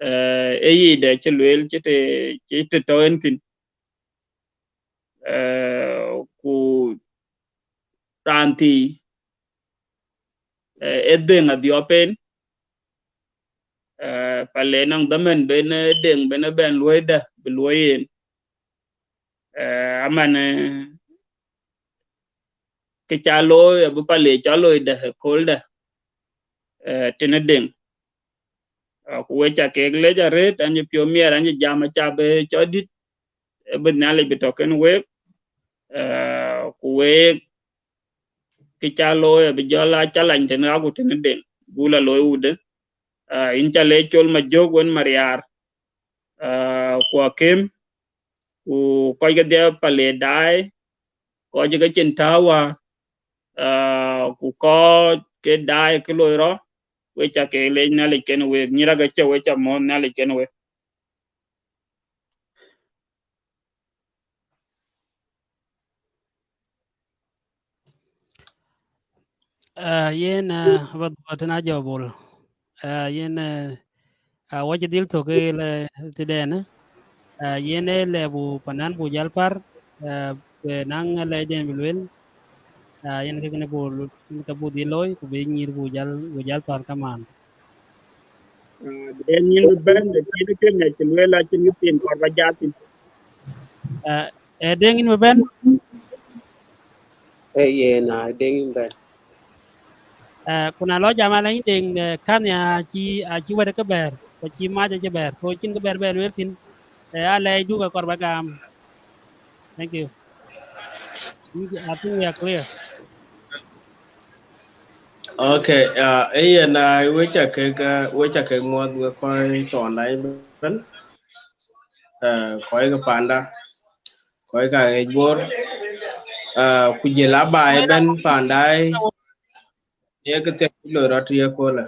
Eh, ë yic dɛ cï lueel, cï të, cï të tɔ̈ en thïn. Eh, ku raan thii, eh, ë Deŋ adhiɔp en. Eh, Pale nɔŋ dhaman ben, eh, Deŋ ben, eh, bɛn luɔi dɛ, bï luɔi en. Eh, aman, eh, kë ca looi, abï Pale ca looi dɛ, ë kööldɛ, eh, tënë Deŋ. Ah, ku we ca keek leec arëët, an cï piɔ̈u miɛt, an cï jam aca bï cɔl dït, ë bï Nhialic bï tɔ̈ kën week. Ah, ku week, kë ca looi abï jɔl a challenge tënë ɣa ku tënë Deŋ, buk la looi wudë. Ah, yïn ca leec Col Majök wën Mariaar, ah, ku Akëm, ku kɔc kedhie Paleek daai, kɔc ke cin tääu wäär, ah, ku kɔc ke daai kë loi rɔt, wek ca ke leec Nhialic kenë wek, nyïïr ake cï wek ca muɔ̈ɔ̈th Nhialic kenë wek. Ah, yen, ah, ba dhuɔt tënë Ajɔk Bol. Ah, yen, ah, ah, wɔ cï dhil thök ë lɛ tëdɛn, ah, yen ë lɛɛp bu panan bu jäl par, ah, bï naŋ lɛɛcden bï lueel, ah, yen kë kënë bu, yen kë bu dhil looi, ku bï nyïïr bu jäl, bu jäl par kaman. Ah, Deŋ yïn bï bɛ̈n, lakin kë ŋiɛc cï lueel acïn kë thiin kɔɔr ba jat thïn. Ah, eh, Deŋ yïn bï bɛ̈n? Eh, yen, ah, Deŋ yïn bɛ̈n. Eh, ku na lɔ jam alɛny Deŋ, eh, kan ya acï, acï wɛ̈t ke bɛ̈ɛ̈r, ku cï mac acï bɛ̈ɛ̈r, ku cïn kë bɛ̈ɛ̈r bɛ lueel thïn. Eh, alɛɛcdu ke kɔɔr ba gam. Thank you. I think we are clear. Okay, uh, ë yen, uh, wek ca kek, uh, wek ca kek muɔ̈th wek kɔc tɔ̈ online ëbën. Uh, kɔc ke panda, kɔc ka ɣɛc Bor, uh, ku jël abaai ëbën panda, ye kë thiek loi rɔt ye köölë.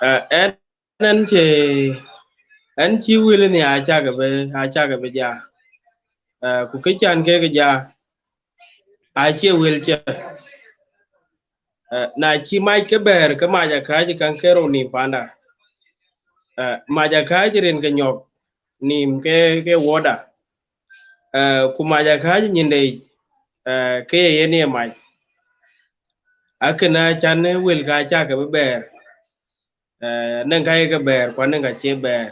Uh, ɛn, ɛn cï, ɛn cï wël ni acak bï, acak bï ja. Uh, ku kë can kek ja, acie wël cë. Eh, na cï mac ke bɛ̈ɛ̈r, ke mac akääc käŋ ke rou nïïm panda. Eh, mac akääc rin ke nyɔk nïïm ke, ke wuɔ̈tda. Eh, ku mac akääc nyinde yic, eh, ke ye yen ye mac. Akënë acan wël ka cak ke bï bɛ̈ɛ̈r. Eh, anɔŋ ka ye ke bɛ̈ɛ̈r, ku anɔŋ ka cie bɛ̈ɛ̈r.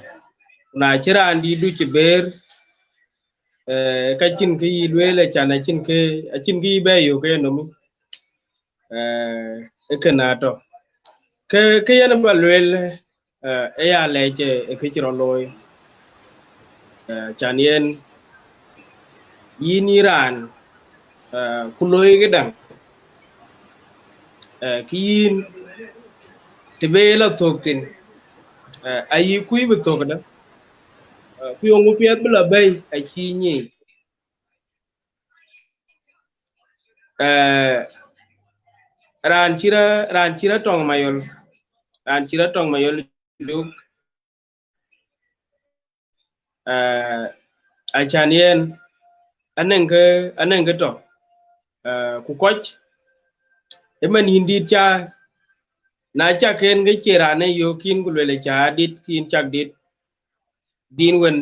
Na cï raan dïïtdu cï bɛ̈ɛ̈r, eh, ka cïn kë yï lueel, acan acïn kë, acïn kë yï bɛ yök ke nɔm. Eh, ë kënë atɔ̈. Kë, kë yen ba lueel, eh, ë ya lɛc, eh, ë kë cï rɔt looi. Eh, can yen yïn yï raan, eh, ku looi këdäŋ, eh, kë yïn të be la thök thïn, eh, ayï kuc bï thök dä, eh, ku yöŋ piɛth bï la bɛ̈i acï nyic. Eh, raan cï rɔt, raan cï rɔt tɔŋ Mayol, raan cï rɔt tɔŋ Mayol Juk, eh, acan yen, anɔŋ kë, anɔŋ kë tɔ̈, eh, ku kɔc, ëmën yïn dït ca, na cak ken ke cie raan ë yök kïn ku lueel ca dït, kïn cak dït, din wën,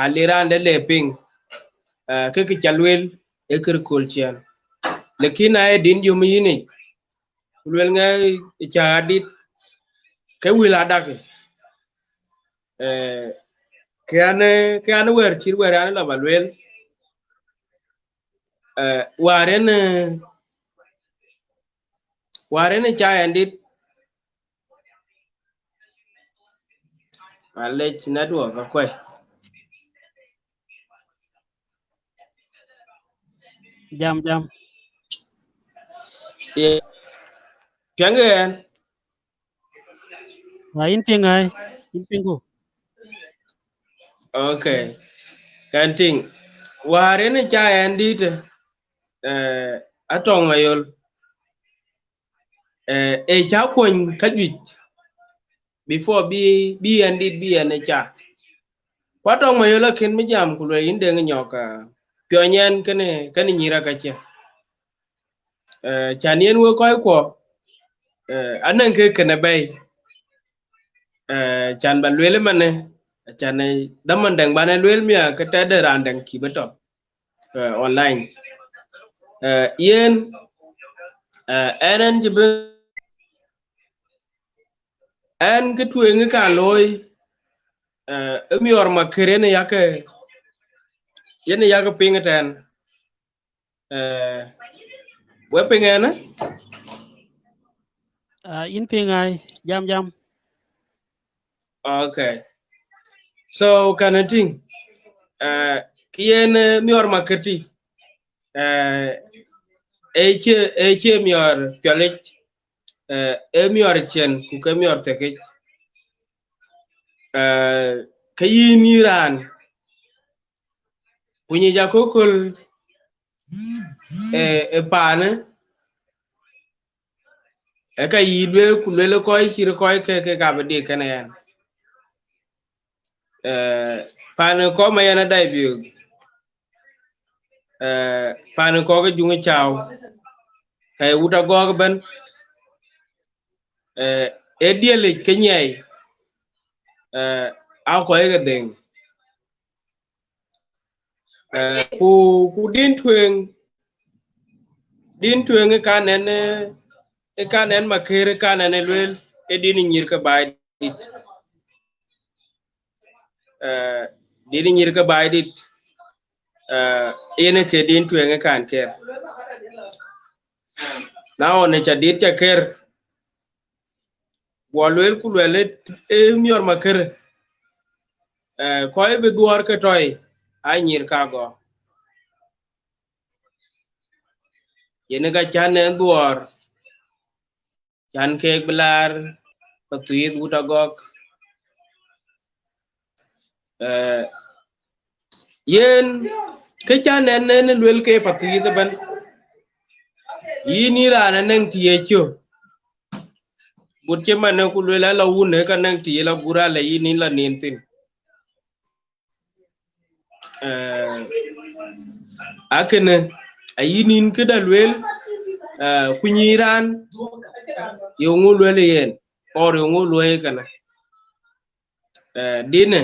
a le raan de le piŋ, eh, ke kë ca lueel, ë kër kööl ciɛɛn. Lakin na ye din yöm yïn yic, ku lueel ŋɛ ca dït, ke wël adakï. Eh, ke an, ke an wɛ̈ɛ̈r cït wɛ̈ɛ̈r an lɔ ba lueel. Eh, wäär en, eh, wäär en ca ɛn dït. Malec, network akuɛ̈i. Jam, jam. Yeah. Piɛŋkï ɛn? Wa yïn piŋ ai, yïn piŋku. Okay. Kɛn tïŋ. Wäär en ca ɛn dït, eh, atɔŋ Mayol. Eh, ë ca kuɔny ka juëc before bï, bï ɛn dït, bï ɛn ë ca. Ku atɔŋ Mayol akën bï jam ku lueel yïn Deŋ Nyɔk, ah, piɔ̈ny ɛn kënë, kënë nyïïr aka cë. Eh, can yen wek kɔc kuɔ, eh, anɔŋ kë kënë bɛ̈i. Eh, can ba lueel ëmënë, can ë dhaman dɛŋ ban ë lueel mia ke tɛ̈dë raan dɛŋ cï bï tɔ̈, eh, online. Eh, yen, eh, ɛn ɛn cï bï, ɛn kë tueŋ ë ka looi, eh, ë miɔɔr makër yen ë yakë, yen ë yakë piŋ ëtɛ̈ɛ̈n. Eh, we piŋ ɛn, eh? Ah, yïn piŋ ai, jam, jam. Okay. So, kɛn ë tïŋ, eh, kë yen, eh, miɔɔr makër tï, eh, Ee cie, ee cie miɔɔr piɔlic, eh, ee miɔɔr cien, ku ke miɔɔr thekic. Eh, ke yïn yï raan, ku nyic akököl, eh, ë paanë, ë ka yï lueel, ku lueel kɔc cït kɔc ke, ke ka bï dik kënë ɣɛn. Eh, paanë kɔc ma yɛn adai biök, eh, paanë kɔc ke Juŋ Cäu, ka ye wut Agɔ̈k ëbɛ̈n, eh, ee diëlic ke nyiɛɛi, eh, aa kɔc ke dhëŋ. Eh, ku, ku din tueŋ, din tueŋ ë kan ɣɛn, eh, ë kan ɣɛn Makër, ë kan ɣɛn ë lueel, ë din nyïïr ke Baidït. Eh, din nyïïr ke Baidït, eh, yen ë ke din tueŋ ë kan ker. Na ɣɔn ë ca dit ca ker, guɔ lueel ku lueel ë, ë miɔɔr Makër, eh, kɔc bï dhuɔɔr ke tɔ̈i, aa nyïïr ka Agɔ̈k. Yen ë ka cän ë dhuɔɔr, cän keek bï laar Pathuyith wut Agɔ̈k. Eh, yen kë cän ɣɛn, ɣɛn lueel ke Pathuyith ëbɛ̈n, yïn yï raan anɛŋ të ye cök. Gut cï man ë ku lueel ala wun ë ka nɛŋ të ye la gur ala yïn yïn la nin thïn. Eh, akënë, ayï nin këda lueel, eh, ku nyïïr raan, yeŋö lueel yen, or yeŋö luɔi kënë. Eh, dinë,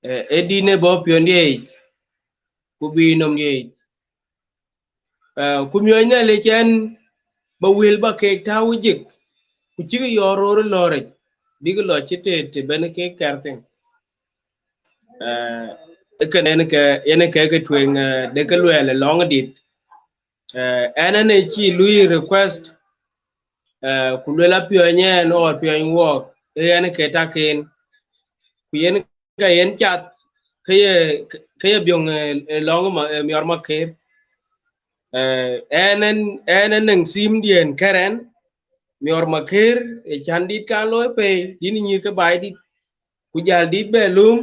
eh, ee dinë bɔ̈ piɔ̈ndiɛ̈ yic, ku bï nɔmdiɛ̈ yic. Eh, ku miɔɔc Nhialic ɣɛn ba wël ba keek tääu jik, ku cïk yɔɔr roor ë lɔ̈ɔ̈ric, bïk lɔ cï tëët të bɛ̈n keek kɛr thïn. Eh, ë kën yen ke, yen ke ke tueŋ, eh, de ke luɛɛl ë lɔŋ dït. Eh, ɣɛn ɣɛn ë cï lui request, eh, ku luel apiɔ̈ɔ̈ny ɣɛn ɣɔɔr piɔ̈ɔ̈ny wɔɔk, ë ɣɛn ke tak en. Ku yen ka yen cath ke ye, ke ye biöŋ, eh, eh, lɔŋ ma, eh, miɔɔr Makër. Eh, ɣɛn, ɣɛn, ɣɛn ë nɛŋ thimdiɛ̈n kɛr ɣɛn, miɔɔr Makër, ë cän dit kan looi pei, din nyïïr ke Baidït, ku jäl dit bɛ lööm,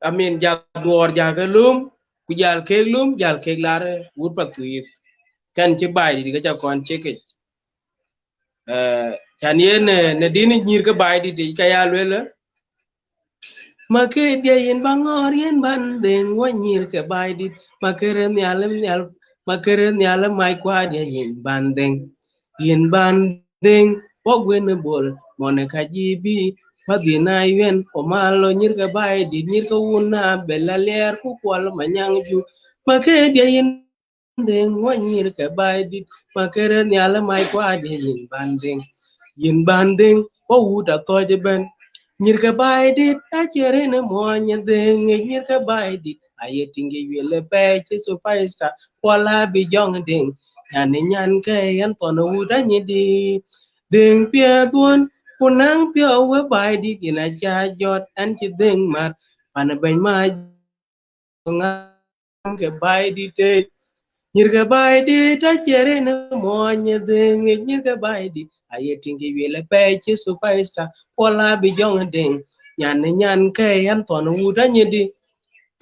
I mean, jäl dhuɔɔr jäl ke lööm, ku jäl keek lööm, jäl keek laar, eh, wut Pathuyith. Kɛn cï Baidït ke ca kɔn ciekic. Eh, cän yen, eh, në din nyïïr ke Baidït, ka ya lueel, eh, Makër diɛ̈ yïn ba ŋɔ̈ɔ̈r yïn ban dhëŋ wä nyïïr ke Baidït, Makër ë nhial, ë nhial, Makër ë nhial ë mac kuaadiɛ̈ yïn ban dhëŋ, yïn ban dhëŋ, wä guën ë bol, mɔn ë ka jibi, pa dhïn a yuɛn, o mal lo nyïïr ke Baidït, nyïïr ke wun na bɛ la liɛɛr ku kuɔl manyaŋ ju, Makër diɛ̈ yïn dhëŋ wä nyïïr ke Baidït, Makër ë nhial ë mac kuaadiɛ̈ yïn ban dhëŋ, yïn ban dhëŋ, wä wut athɔ̈c ëbɛ̈n. Nyïïr ke Baidït, acie rin ë muɔny ë dhëŋ, nyïïr ke Baidït, aye tïŋ ke wiël ë pɛɛi cï superstar, kuɔl abï jɔŋ dhëŋ, nyan ë nyan ke yen thɔn ë wut anyïdï. Dhëŋ piɛth duɔ̈n, ku naŋ piɔ̈u ë Baidït, yïn aca jɔt, ɣɛn cï dhëŋ mat, pan ë bɛ̈ny mac ŋaŋ ke Baidït tëët. Nyïïr ke Baidït, acie rin ë muɔny ë dhëŋ, nyïïr ke Baidït, aye tïŋ ke wiël ë pɛɛi cï superstar, kuɔl abï jɔŋ dhëŋ, nyan ë nyan ke yen thɔn ë wut anyïdï.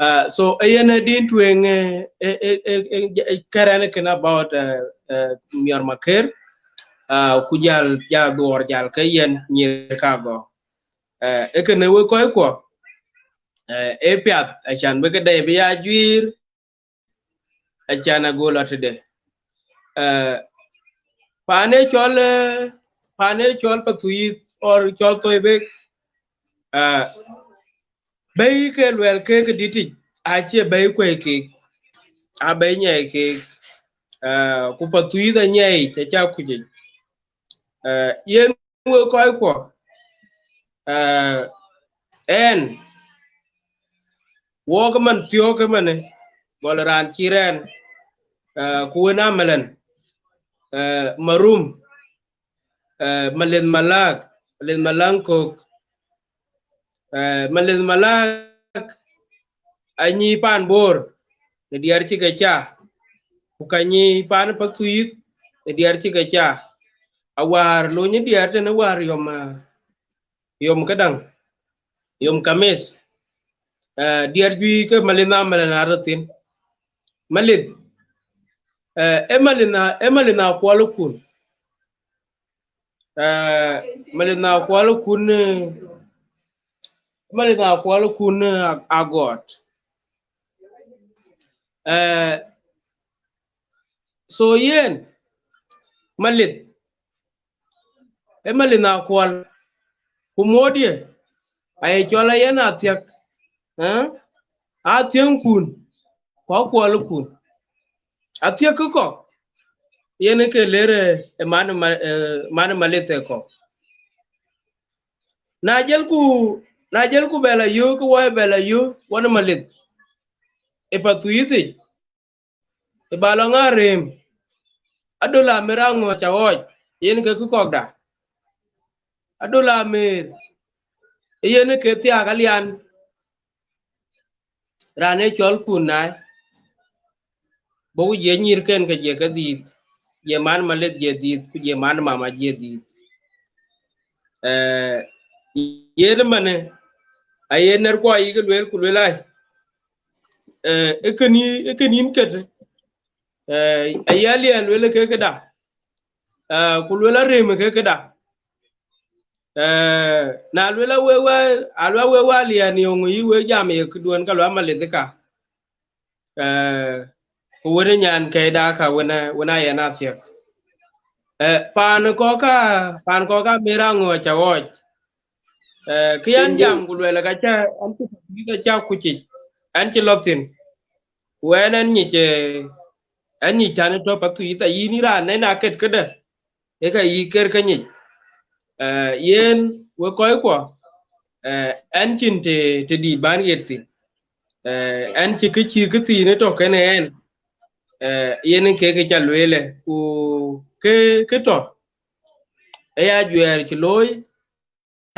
Ah, so, ë yen ë din tueŋ, eh, eh, eh, eh, eh, eh, kɛr ɣɛn kënë about, eh, eh, miɔɔr Makër, ah, ku jäl, jäl dhuɔɔr jäl ke yen nyïïr ka Agɔ̈k. Eh, ë kënë wek kɔc kuɔ, eh, ë piath, acan bï këde bï ya juiir, acan agol atëde. Eh, paan ë cɔl, eh, paan ë cɔl Pathuyith or cɔl Thoi Bek, eh, bɛ̈i ke luɛl keek dïtic, acie bɛ̈i kuɛi keek, a bɛ̈i nyiɛɛi keek, eh, ku Pathuyith anyiɛɛi, ca ca kuc yic. Eh, yen wek kɔc kuɔ, eh, ɣɛn, wɔk man thiɔ̈k ëmënë, gɔl raan cï rɛɛn, eh, ku wën amëlɛn, eh, Marum, eh, Malith Malak, Malith Malak Kök, eh, Malith Malak, anyi paan Bor, në diɛɛr cï ke ca, Ku ka nyi paan Pathuyith, ë diɛɛr cï ke ca. Awäär lony ë diɛɛr tënë wäär yom, ah, yom këdäŋ, yom Kamis. Eh, diɛɛr juëc ke Malith na, Malith na röt thïn. Malith, eh, ë Malith na, ë Malith na Kuɔl Kun. Eh, Malith na Kuɔl Kun, eh, Malith na Kuɔl Kun, eh, a-, Agɔɔt. Eh, so yen, Malith, ë Malith na Kuɔl, ku muɔ̈ɔ̈tdiɛ̈, aye cɔl a yen Athiäk, eh? Athiäŋ Kun, ku Akuɔl Kun. Athiäk kë kɔ̈k, yen ke lëër, eh, ë man ma-, eh, man Malith ë kɔ̈k. Na jëlku, na jëlku bɛ la yök, ke wɔ bɛ la yök, wɔn Malith. Ë Pathuyith yic, ë ba lɔ ŋa rem, Adol Amer Aŋɔ̈ɔ̈c Aɣɔɔc, yen ke kë kɔ̈kda. Adol Amer, ë yen ke thiaak Alian, raan ë cɔl Kun Naai. Bɔ̈ ku jiëc nyïïrken ke jiëc ke dhiith, jiëc man Malith jiëc dhiith, ku jiëc man Mama jiëc dhiith. Eh, yen ëmënë, aye nɛ̈r kuɔ ayï ke lueel, ku lueel ai, eh, ë kënë, ë kënë yïn ket, eh, aye Alian lueel ke këda, eh, ku lueel arem ke këda. Eh, na lueel a wek wä, a lueel a wek wä Alian yöŋ yï wek jam ye këduɔ̈n, ka lueel Malith ka. Eh, ku wën ë nyan kɛɛda ka wën ë, wën ë yen Athiäk. Eh, paan kɔ̈k ka, paan kɔ̈k ka Amer Aŋɔ̈ɔ̈c Aɣɔɔc. Eh, kë yan jam ku lueel ka ca, an cï Pathuyith aca kuc yic, an cï lɔ thïn. Ku ɛn, ɛn nyic, eh, ɛn nyic tɛ̈n tɔ̈ Pathuyith, ayïn yï raan nɛn a ket këdë, ë ka yï ker ke nyic. Eh, yen wek kɔckuɔ, eh, ɛn cïn të, të dït ban ɣet thïn. Eh, ɛn cï kë cï kë thiin ë tɔ̈ kenë ɛn, eh, yen ke kë ca lueel, ku kë, kë tɔ̈, ë ya ajuɛɛr cï looi,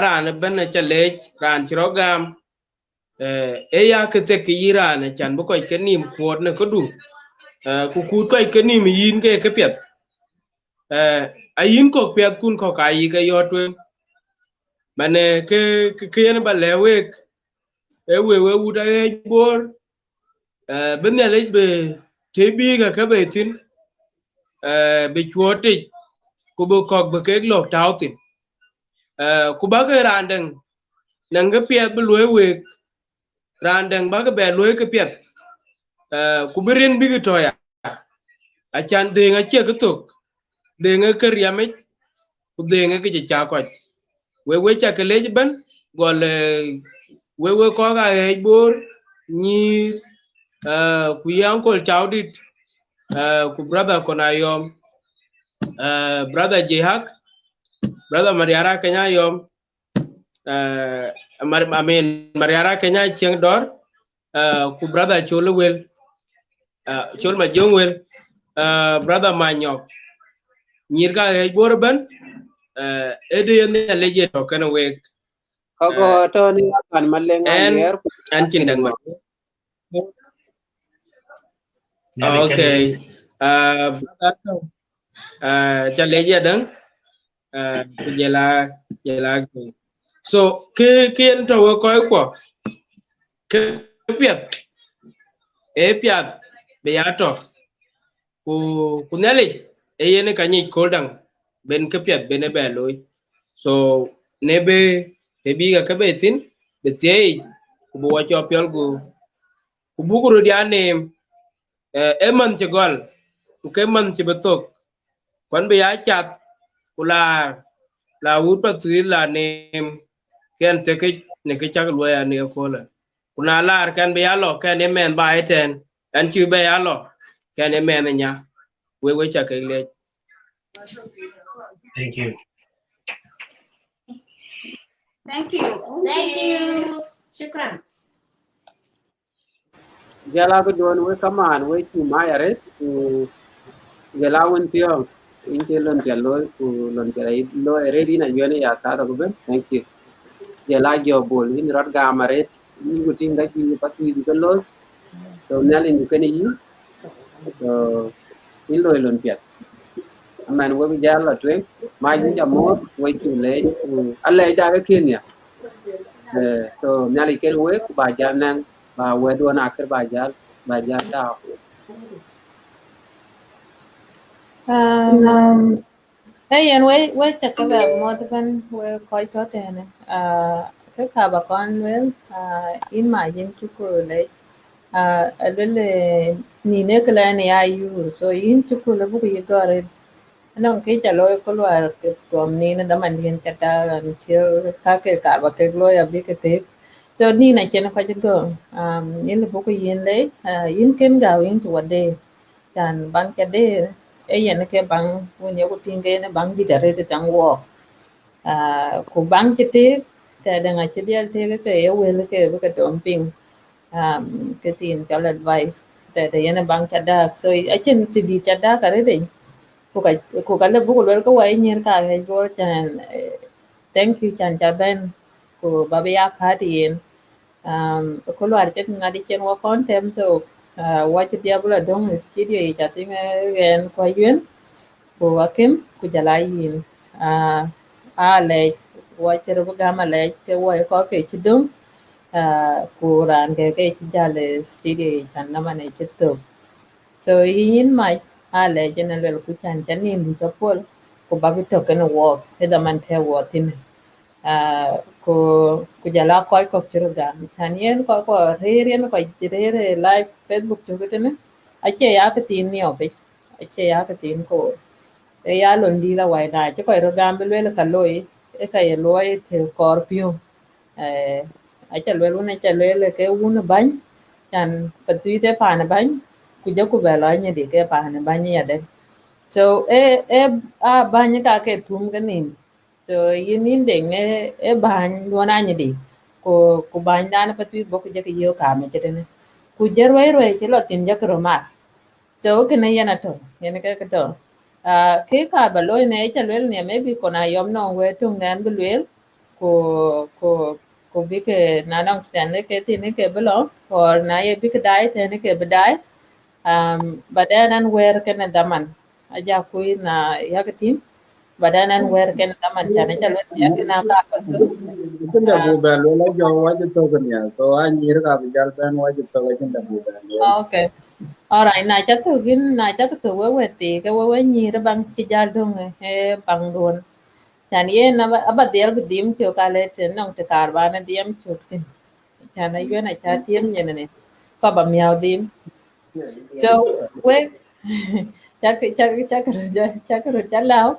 raan ëbɛ̈n aca leec, raan cï rɔt gam, eh, ë ya kë thek ke yï raan, acan bï kɔc ke nïïm kuɔɔt në këdu, eh, ku kuut kɔc ke nïïm yïn ke këpiɛth. Eh, ayïn kɔ̈k piɛthkun kɔ̈k ayï ke yɔ̈ɔ̈t tueŋ. Man, eh, kë, kë, kë yen ba lɛ̈k wek, ë wek, wek wut aɣɛ̈ɛ̈c Bor, eh, bï Nhialic bï të bï ke ke bei thïn, eh, bï cuɔ̈ɔ̈t tic, ku bï kɔ̈k bï kek lɔ̈k tääu thïn. Eh, ku bäk raan däŋ, nɛŋ kë piɛth bï luɔ̈i week, raan däŋ bäk bɛ luɔ̈i kë piɛth, eh, ku bï rin bïk tɔ̈ ya. Acan dhëëŋ acie kë thök, dhëëŋ ë kë riɛmic, ku dhëëŋ ë kë cï cak kɔc. Wek, wek ca ke leec ëbɛ̈n, gɔl, eh, wek, wek kɔ̈k aɣɛ̈ɛ̈c Bor, nyïïr, eh, ku ye Uncle Caudït, eh, ku brother Kon Ayɔm, eh, brother Jihak, brother Mariara Kenya Ayɔm, eh, Mar-, I mean, Mariara Kenya Ciëŋ Dɔ̈ɔ̈r, eh, ku brother Col Wel, eh, Col Majöŋ Wel, eh, brother Manyɔk. Nyïïr ka ɣɛ̈ɛ̈c Bor ëbɛ̈n, eh, ë dë yen Nhialic ye tɔ̈ kenë wek. Kɔ̈k, eh, tɔ̈ në Akan Malɛŋ ɛn, Aŋiɛɛr ku ɛn cïn dɛ̈ŋ ba. Nhialic kɛn. Okay. Ah, brother, ah, ca leec ya däŋ. Ah, ku jël a, jël a. So, kë, kë yen tɔ̈ wek kɔckuɔ, kë piɛth, ë piath bï ya tɔ̈. Ku, ku Nhialic, ë yen ka nyic kööl däŋ, ben kë piɛth ben ë bɛ looi. So, në bï, të bï ke ke bei thïn, bï thiëëc, ku bï wɔ cɔk piɔl gup. Ku buk röt ya neem, eh, ë manh cï gɔl, ku ke manh cï bï thök, kuan bï ya cath, ku laar, la wut Pathuyith la neem, kɛn tekic në kë cak luɔi an në köölë. Ku na laar kɛn bï ya lɔ, kɛn ë mɛnh ba ëtɛ̈ɛ̈n, ɛn cï bɛ ya lɔ, kɛn ë mɛnh ë nya. Wek, wek ca kek leec. Thank you. Thank you. Thank you. Shukran. Jɔl a këduɔ̈n wek kamaan, wek cï mac arëët, ku jɔl a wën thiɔ̈ɔ̈ŋ, yïn cï lon piɛth looi, ku lon piɛth ayï looi arëët, yïn ayuɛ̈n ya thaa thok ëbën. Thank you. Jɔl a Jɔk Bol, yïn rɔt gam arëët, yïn ku tïŋ ka juëc Pathuyith ke looi. So, Nhialic ku kenë yïn. So, yïn loi lon piɛth. Aman we bï jäl la tueŋ, mac yïn ca moor, we cuk leec, ku alɛɛc dak ke Kenya. Eh, so Nhialic ken wek, ku ba jäl nɛŋ, ba wɛ̈tduɔ̈n akër ba jäl, ba jäl tääu. Um, ee yen we, we cä ke bɛ muɔ̈th ëbɛ̈n, we kɔc tɔ̈ tënë. Ah, kë ka ba kɔn lueel, ah, yïn mac yïn cuk leec. Ah, aluel, eh, nïn ee këlɛn ya yuur, so yïn cuk lë buk yï gɔ̈ɔ̈r. Anɔŋ kë ca looi ku luaar ke tuɔm nïn ë dhamandiɛ̈n ca dak until ka ke ka ba kek looi abï ke theek. So nïn acïn kɔc gɔ̈ɔ̈r, um, yïn lë buk yïn leec, ah, yïn kën gäu yïn cï wɔ deer. Can baŋ ca deer, ee yen ke baŋ wën yeku tïŋ ke yen baŋ dït arëët ë taŋ wɔɔk. Ah, ku baŋ cï teek, tɛ̈dɛ̈ŋ acï dhiɛl teek ke ye wël ke bï ke dɔm piŋ. Um, ke thiin cɔl advice, tɛ̈dɛ̈ yen baŋ ca dak. So, acïn të dït ca dak arëët. Ku ka, ku ka lë buk luel ke wɔ nyïïr ka ɣɛc bɔ̈ can, eh, thank you can ca bɛ̈n, ku ba bï ya part yen. Um, ku luaar cït ŋadï cïn wɔ kɔn tɛm thok, ah, wɔ cï dhiɛl bï la döŋ studio yic, I think, eh, ɣɛn ku Ayuen, ku Akim, ku jɔl a yïn. Ah, alɛɛc, wɔ cï röt bï gäm alɛɛc ke wɔ ye kɔc ke cï döŋ, ah, ku raan ke ke cï jäl, eh, studio yic, can dhaman ë cï thök. So yïn mac, alɛɛc yen aluel ku can ca nïn dït apol, ku ba bï tök kenë wɔɔk, ë dhaman tɛ̈ wɔ thïn. Ah, ku, ku jɔl a kɔc kɔ̈k cï röt gam. Can yen kɔc kɔ̈k rëër yen kɔc rëër ë live Facebook tök tënë, acie ya kë thiin niɔp yic, acie ya kë thiin koor. Ee ya lon dït la wai na cï kɔc röt gam bï lueel ka looi, ë ka ye luɔi të kɔɔr piɔ̈u. Eh, aca lueel wun, aca lueel ke wun bäny, can Pathuyith ë paan bäny, ku jɔku bɛ lɔ Anyidi ke paan bäny yadɛ̈. So, eh, eh, a bäny ka ke thum ke nïn. So, yïn yïn deŋ, eh, eh, bäny duɔ̈n Anyidi, ku, ku bänydan Pathuyith bɔ̈ ku jɔkï yök kaam ë cït tënë. Ku jɔl ruɛi ruɛi cï lɔ thïn jɔkï röt mar. So, kënë yen atɔ̈, yen ke kë tɔ̈. Ah, kë ka ba looi në, aca lueel në, maybe kɔn a yɔm nɔŋ wëët töŋ dɛn bï lueel, ku, ku, ku bï ke na nɔŋ tënë ke thïn ke bï lɔ, or na ye bï ke daai tënë ke bï daai. Um, but then an wɛ̈ɛ̈r kenë dhaman, aja kuc na yak tïŋ, but then an wɛ̈ɛ̈r kenë dhaman can aca lueel në, yak na ka ba thök. Kënda bu bɛ lueel, ajɔ wɔ cï thök nia, so anyïïr ka bï jäl bɛ̈n wɔ cï thök, kënda bu bɛ lueel. Okay. All right, na ca thök yïn, na ca thök we we thii, ke we we nyïïr baŋ cï jäl döŋ, eh, baŋ duɔ̈n. Can yen aba, aba dhiɛl bï dhim cök alë të nɔŋ të kaar ban dhiɛm cök thïn. Can Ayuen aca tiɛm nyin ni, kɔc ba miäu dhim. So, we, cak, cak, cak, cak, cak, cak lääu.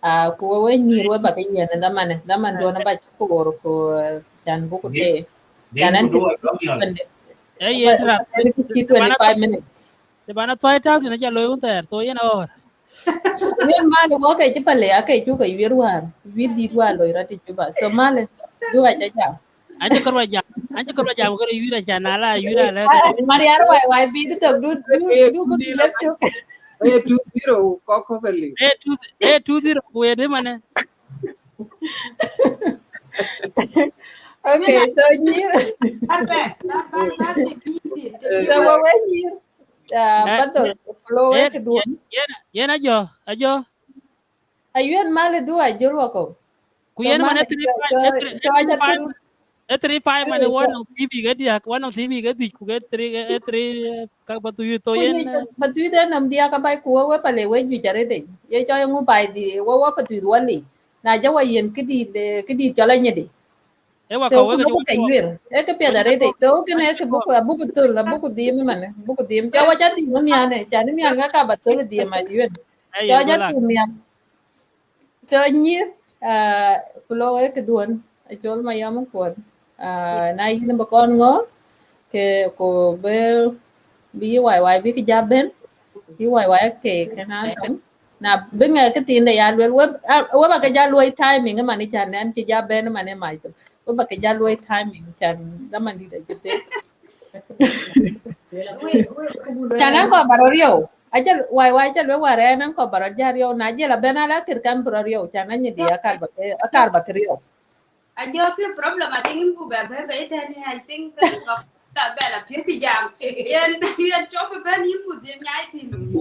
Ah, ku we, we nyïïr we ba ke yiɛ̈n dhaman, dhaman duɔ̈n aba cï koor ku, eh, can buku te. Can an kï, eh, yen ba, twenty, twenty-five minutes. Të ban a thuai tääu tënë ca looi wun thɛɛr, so yen a ɣɔ̈ɔ̈r. Yen mal wɔ ke cï pale, ake cuk ke wiɛr wäär, wiɛr dït wäär loi rɔt ë Juba. So mal, du aca jam. An cï kɔɔr ba jam, an cï kɔɔr ba jam kërë wiɛr aca na la wiɛr alë. Marial wai wai bï dï thok, du, du, du, du lep cök. Eh, two zero, kɔk kɔk aliu. Eh, two, eh, two zero, ku ye dï manë. Okay, so nyïïr. So we, we nyïïr. Ah, eh, Badol, flow eh, wek duɔ̈n. Yen, yen, yen ajɔ, ajɔ. Ayuen mal du ajol wako. Ku so yen man mal, eh, three five, so, eh, three, so aja three five, three. Eh, three five man, eh, one of T V ke diak, one of T V ke diak, ku ke three, eh, three, eh, ka Pathuyith to yen, eh. Pathuyith en nam diak ka bai ku we, we pale we juic arëët. Ye cɔl ŋu bai di, we, we Pathuyith wali. Na ja wa yen kidi, eh, kidi cɔl Anyidi. So, ku loku ke yuer, e ke piɛth arëët. So, kënë e ke buku, abuku thöl, abuku dhim ëmën, abuku dhim. Cɔk wa ja dhim ëmiän, can ëmiän ŋa ka ba thöl dhim Ayuen. Cɔk wa ja dhim miän. So, nyïïr, ah, flow e ke duɔ̈n, acol ma yɔm kuɔn. Ah, na yïn ba kɔn ŋö, ke ku bï, bï wai wai bï ke ja bɛ̈n, bï wai wai ke, ke na dɔm. Na bï ŋɛk kë thiin de ya luel, we, a, we ba ke ja luɔi timing, man can nɛn cï ja bɛ̈n, man ë mac thok. We ba ke ja luɔi timing, can dhaman dït acï thek. Can an kɔɔr ba rɔt riɔu. Aca wai wai ca luel war ɛn an kɔɔr ba rɔt ja riɔu. Na jël abɛ̈n ala kër kan bï rɔt riɔu, can Anyidi akar ba ke, akar ba ke riɔu. Ajɔ kë problem, I think, yïn ku bɛ bɛ bɛ tɛ̈n, I think, ka, ka bɛ la piɛth kë jam. Yen, yen cɔk bɛ̈n yïn ku dhil nyai thïn.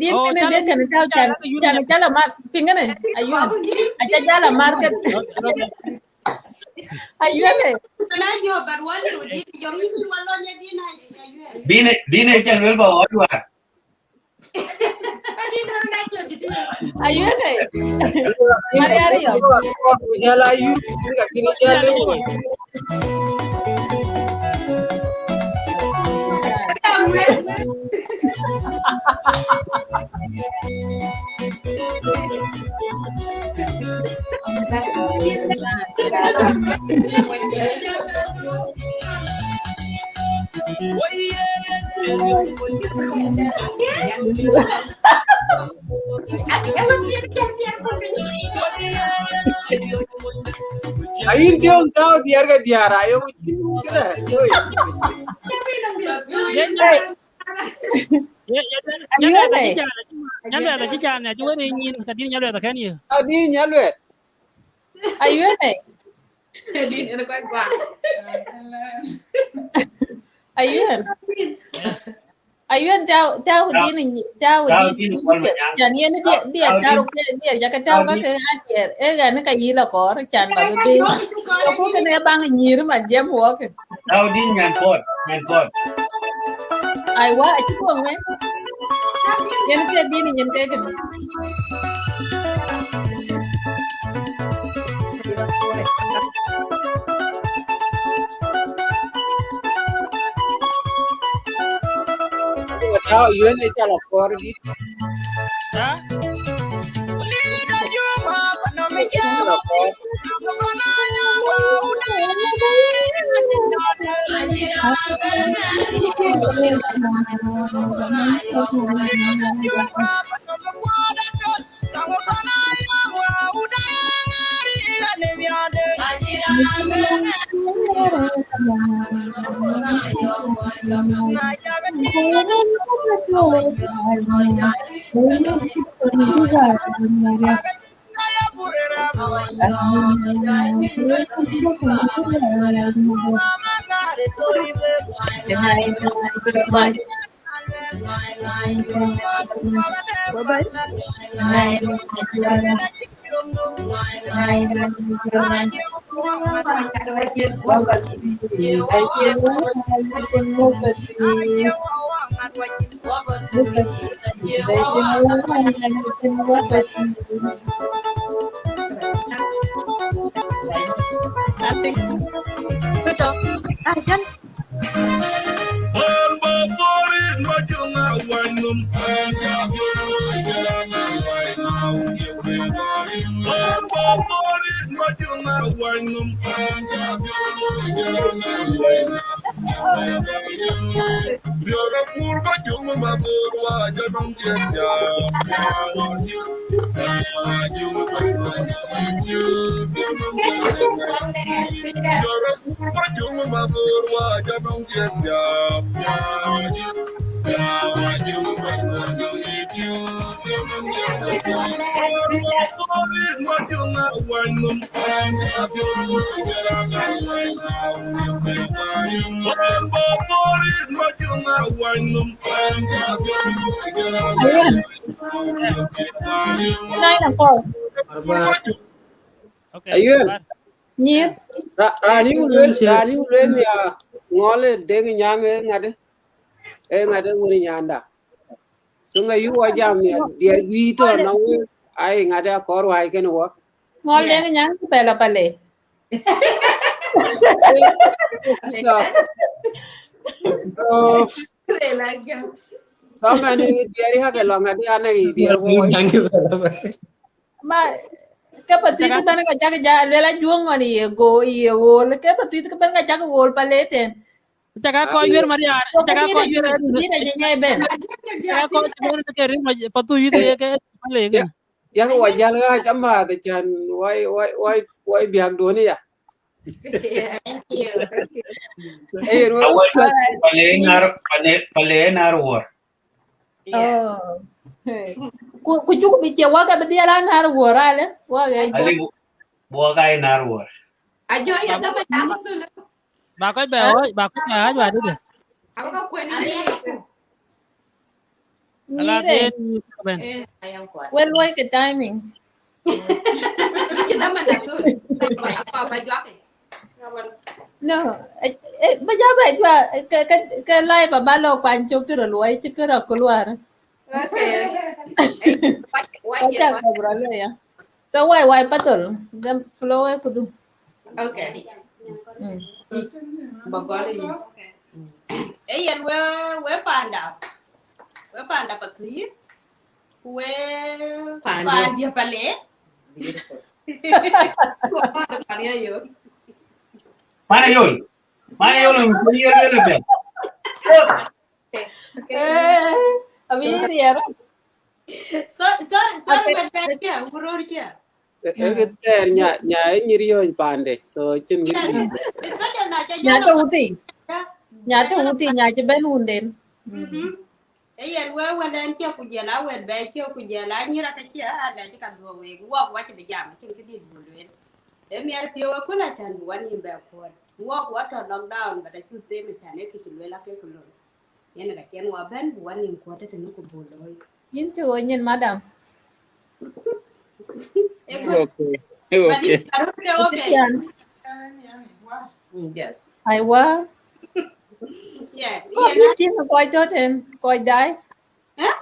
Din kënë, din kënë tau can, can cala mar pingene. Ayuan. Aca jala mar ke. Ayuan e. Din, din e can wel ba wa duar. Ayuan e. Mariario. Jala yu, ka kini jala yu. Ayïn diöŋ tau diɛɛr ke diäär, ayo cïn kërë. Nyaluɛth acï can, acï wën ë nyin, ka dïn Nyaluɛth akën yë. Adï Nyaluɛth. Ayuan e. Ayuan. Ayuan tau, tau din, tau din, din ke. Yan yen dia, dia tau ke, dia jaka tau ka ke adier. E gan ka yila kor, can ba be. Ko ku kene bang nyir ma jem wok. Tau din nyan kor, nyan kor. Aiwa, aci ko nge. Yen ke din, yen ke kene. Tau, yuen e cala kor dit. Ha? Ayuan. Nine o'clock. Okay. Ayuan. Nyir. Ra-, rani ulwen, rani ulwen ya ngole deng nyang e ngade. E ngade woni nyanda. So ŋa yï wɔ jam nhial, diɛɛr juëc tɔ̈ nɔŋ wek, ai ŋadë akɔɔr wääc kënë wɔ. Ŋɔl den nyaŋ pɛl apale. So, so, so mɛn diɛɛr hakë lɔŋ adï anɛ diɛɛr wɔ. Ma, ke Pathuyith bɛ̈n ka cak ja, luel ajuɔŋ ŋɔn ye go, ye ɣol, ke Pathuyith ke bɛ̈n ka cak ɣol pale tɛn. Cak a kɔc wiɛr Mariar, cak a kɔc wiɛr. Dït a jɛ nyai ben. Cak a kɔc wiɛr ke rim Pathuyith ye ke pale ke. Yak wɔ jäl ɣaac amääth, acän wai, wai, wai, wai biäk duɔ̈n ya. Thank you. Ee, yen wek awai, pale nar, pale, pale nar wuɔ̈r. Yeah. Oh. Ku, ku cuk bï cie wak abï dhiɛl an nar wuɔ̈r alë, wak ë. Ali, buɔk ai nar wuɔ̈r. Ajo ya dama ya thul. Ba kɔc bɛ ɣɔc, ba kɔc bɛ ɣɔc ba dït. Aba ka kuen ni. Ala nyire. Yen ben. Eh, we luɔi ke timing. Ni ci dama na thul. Ba, ba, ba juak. No, eh, eh, ba ja ba juak, ke, ke, ke live aba lo kuany cök tï röt luɔi cï kë rɔt ku luar. Okay. Eh, what, what, what? Kɔc cak kɔc bï rɔt lë ya. So wai, wai pathol, the flow e kudu. Okay. Mm. Ba gɔl yi. Ee yen we, we panda. We panda Pathuyith. Ku we panda. Panda pale. Beautiful. Panda, panda yo. Panda yo. Panda yo, lo, lo, lo, lo, lo. Eh, abï riɛr. So-, sorry, sorry, but like, yeah, we were here. E, e, ke thɛɛr nya, nya e nyïr yööny pande. So, cïn kë. Yes, especially na ca nya jalo tɔ̈ wuthii. Nya tɔ̈ wuthii, nya cï bɛ̈n wunden. Mm-hmm. E yen we wënden cie ku jël a wët bɛ cie ku jël a nyïr aka cie a lɛc ka dhuɔ wek. Wok wa cï bï jam, cïn kë dït bï lueel. E miɛr piɔ̈u e kula can bï wa nïm bɛ kuɔl. Wok wa tɔ̈ lockdown, but acu them can e kë cï lueel ake kë looi. Yen ka cien wa bɛ̈n, bï wa nïm kuɔt tëtënë ku buk looi. Yïn cï ɣöö nyin, madam. Ë good. Okay. Ë but okay. If you are okay, okay. Yes. Yeah, kɔc bï tïŋ kɔc tɔ̈ tën, kɔc daai. Eh?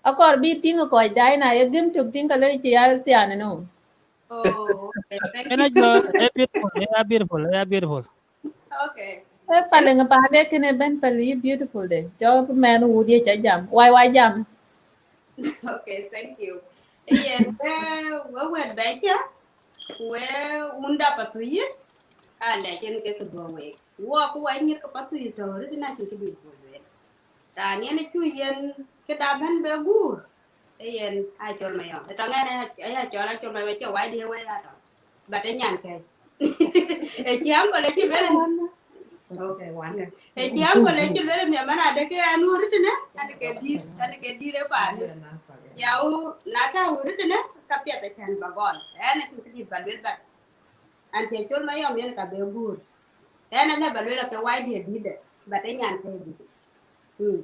Akɔɔr bï tïŋ kɔc daai, na ye dhim tök tïŋ ka lëu cï ya thiaan ënɔɔnë. Oh, okay. Thank you. Yen a jɔ, ë beautiful, ë ya beautiful, ë ya beautiful. Okay. Ë paliŋ pande kënë ben pal yï beautiful de. Cɔk mɛn wut ye ca jam. Wai, wai jam. Okay, thank you. Ë yen, we, we wet bɛ ca, ku we wunda Pathuyith, ande cïn ke kë dhuɔ wek. Wok ku wa nyïr ke Pathuyith tɔ̈ rït na cïn kë dït dhuɔ wek. Raan yen acu yen këda bɛ̈n bɛ guur, ee yen Acol Mayɔm. Ë tɔŋ ɛn aya, aya cɔl Acol Mayɔm, acie wai dië wai atɔŋ. But ë nyan kɛ̈i. Ë cï uncle ë cï lueel, okay, one. Ë cï uncle ë cï lueel nhiam, man adë ke ɛn wur tënë, ɛn ke dït, ɛn ke dït ë paan. Ya u, na ta wur tënë, ka piɛth acän ba gɔl. Ɛn acïn kë dït ba lueel, but ɛn cï Acol Mayɔm yen ka bɛ guur. Ɛn ënë ba lueel ke wai dië dït dɛ, but ë nyan kɛ̈i dït. Mm.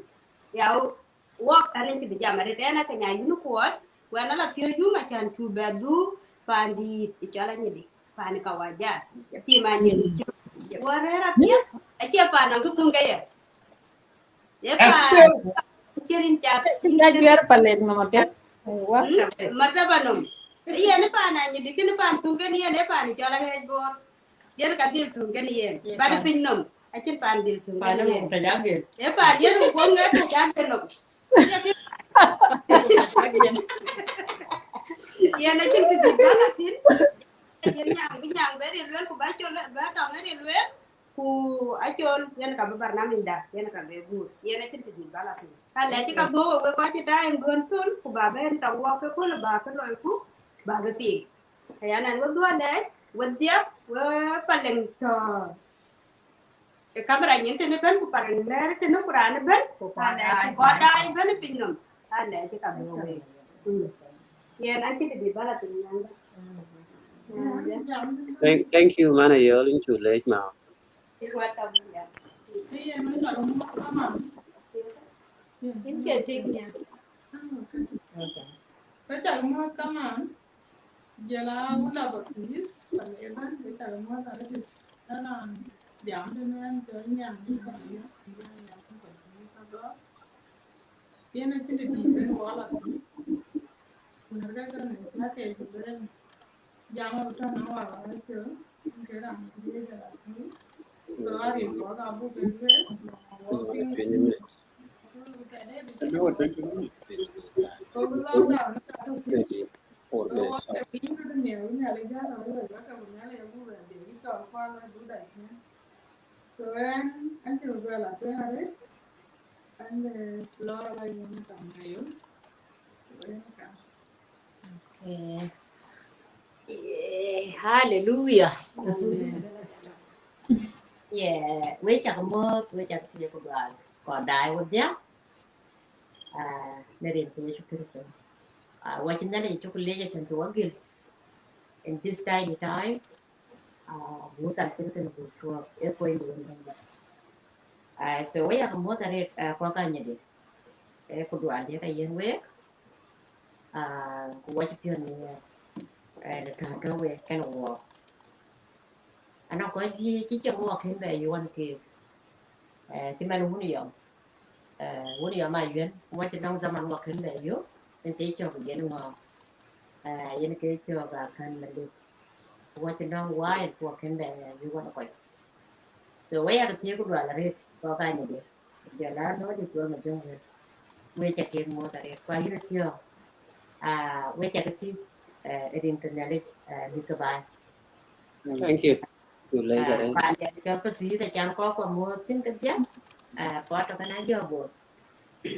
Ya u, wok ɛn cï bï jam arëët, ɛn ake nya yïn kuɔɔt, ku ɛn ala piööc yum acän cu bɛ dhuk pandït ë cɔl Anyidi, pan Kawaja, tim Anyidi. Wa rɛ̈ɛ̈r apiɛth, acie pan nɔŋ kë thöŋ ke ye. Ye pan cï rin cath. Cï ya juɛɛr palek nɔm apiɛth. Aiwa. Mm, martaba nɔm. Ë yen pan Anyidi, kënë pan thöŋ ke yen, ë pan cɔl Aɣɛc Bor. Yen ka dhil tuŋ kën yen. Ban piny nɔm, acïn pan dhil tuŋ kën yen. Pan nɔm tɛ̈ jagel. Ee pan yen u guɔŋ ŋɛt tɛ̈ jagel nɔm. Yen acïn kë dït bä la thïn. Yen nyaŋ bï nyaŋ bɛ rin lueel, ku bä col bä tɔŋ rin lueel. Ku Acol, yen ka bï barnamij da, yen ka bï guur. Yen acïn kë dït bä la thïn. Ka lɛc ka dhuɔ̈k wek kɔc cï daai ŋuɔ̈n thöl, ku ba bɛ̈n tɔŋ wɔ ke köl ba ke loi ku, ba bï piŋ. Aya nɛn we dhuɔn dɛɛc, we dhiap, we paleŋ tɔ̈. Ë kamera nyin tënë bɛ̈n, ku paleŋ mɛɛr tënë, ku raan bɛ̈n, ku kɔn daai, ku kɔn daai bɛ̈n piny nɔm. An dɛɛc ka bï we. Mm. Yen an cï dït bä la piny nyan. Thank, thank you, man, ayɔl in cu lec ma. You're welcome, yeah. Yen we cak muɔ̈th kaman. Yen ke tik nya. Okay. We cak muɔ̈th kaman. Jël a wunda ba kuic, pal ëbɛ̈n, we cak muɔ̈th arëtic. Ënɔn jam tënë ɛn cɔl Nyaŋ, Nyaŋ, Nyaŋ, Nyaŋ, Nyaŋ, Nyaŋ. Yen acïn të dït ben wala. Wɛ̈ɛ̈r ke ke ŋic cä ke ku lueel. Jam abï tɔ̈ nɔŋ wala wala cï ke raan bï de la thïn. So arin kɔ̈k abuk ke lueel. Twenty minutes. Twenty minutes. Ko bï lockdown ka tɔ̈ thïn. Twenty-four minutes. So wɔ ke piny tɔ̈ nhial, Nhialic jal rɔt wek, wek ke ku Nhialic abuk bɛ dhiëc cɔl kuan wek buk dac thïn. So ɣɛn, an cï bï lueel atueŋ arëët, an, eh, Flora ba yïn kam na yom. Welcome. Okay. Yeah, hallelujah. Amen. Yeah, we cak moth, we cak thiëk ku dual. Kɔn daai wodhia. Ah, në rin ke Yecu Kërtho. Ah, wacï Nhialic cuk leec acän cï wagil. In this tiny time, ah, wuthan kën kën buk tuɔɔk, e kuɔny buk wën bɛ̈n bɛ̈n. Ah, so we yak moth arëët, ah, kɔc anyïdï. E ku dual diɛ̈ ka yen week, ah, ku wacï piɔ̈n ni, eh, në tɔ̈ tɔ̈ week kën wuɔɔk. Anɔŋ kɔc cï cï cï wuɔɔk kën bɛ yuɔn keek. Eh, cï man wun yɔm. Eh, wun yɔm a yuɛn, ku wacï nɔŋ zaman wuɔɔk kën bɛ yök, yen ke cɔk yen ŋɔɔk. Eh, yen ke cɔk a kän Malek. Ku wacï nɔŋ waai kuɔɔk kën bɛ yök wan kɔc. So we yak thiëk ku dual arëët, kɔc anyïdï. Jɔl a nɔ̈ɔ̈c ë Cuɔl Majöŋ wek. We cä kek moth arëët, ku ayïn athiɔ̈ɔ̈ŋ, ah, we cä ke thiëc, eh, ë rin ke Nhialic, eh, mïth ke baai. Thank you. Ku lec arëët. Paan dɛ̈ cɔl Pathuyith acän kɔc kua moth thïn kedhie, ah, kɔc tɔ̈ kën a jɔ bol,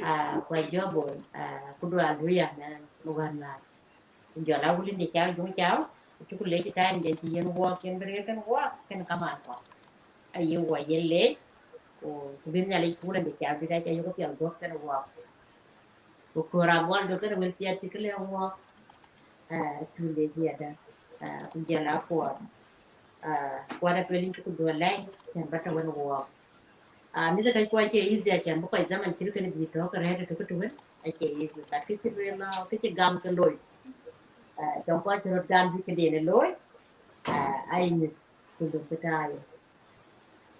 ah, ku a jɔ bol, ah, ku dual du ya mɛn wän wäär. Ku jɔl a wulinde cau juŋ cau, ku cuk leec ë time den cï yen wuɔɔk, yen bï rëër kën wuɔɔk, kën kamaan kɔ̈k. Aye wuɔ yen leec, ku, ku bï Nhialic ku wulinde cau dït aca yök piɛth guɔ̈p kën wuɔɔk. Ku köör abuɔl du kën wël piɛth cï kë lëu wuɔɔk, ah, cu leec yadë, ah, ku jɔl a kuɔɔr, ah, kuɔɔr atuel yïn cuk dhuɔl lɛ̈i, cän ba tɔ̈ wën wuɔɔk. Ah, mïth kɔc kuɔ acie easy, acän bï kɔc zaman cït kënë bï tɔ̈ ke rɛ̈ɛ̈r tëtök tëwën, acie easy. But kë cï lueel lɔ, kë cï gam ke loi. Ah, tɔŋ kɔc cï röt gam bï këden ë looi, ah, aye mïth ku luk bï taai.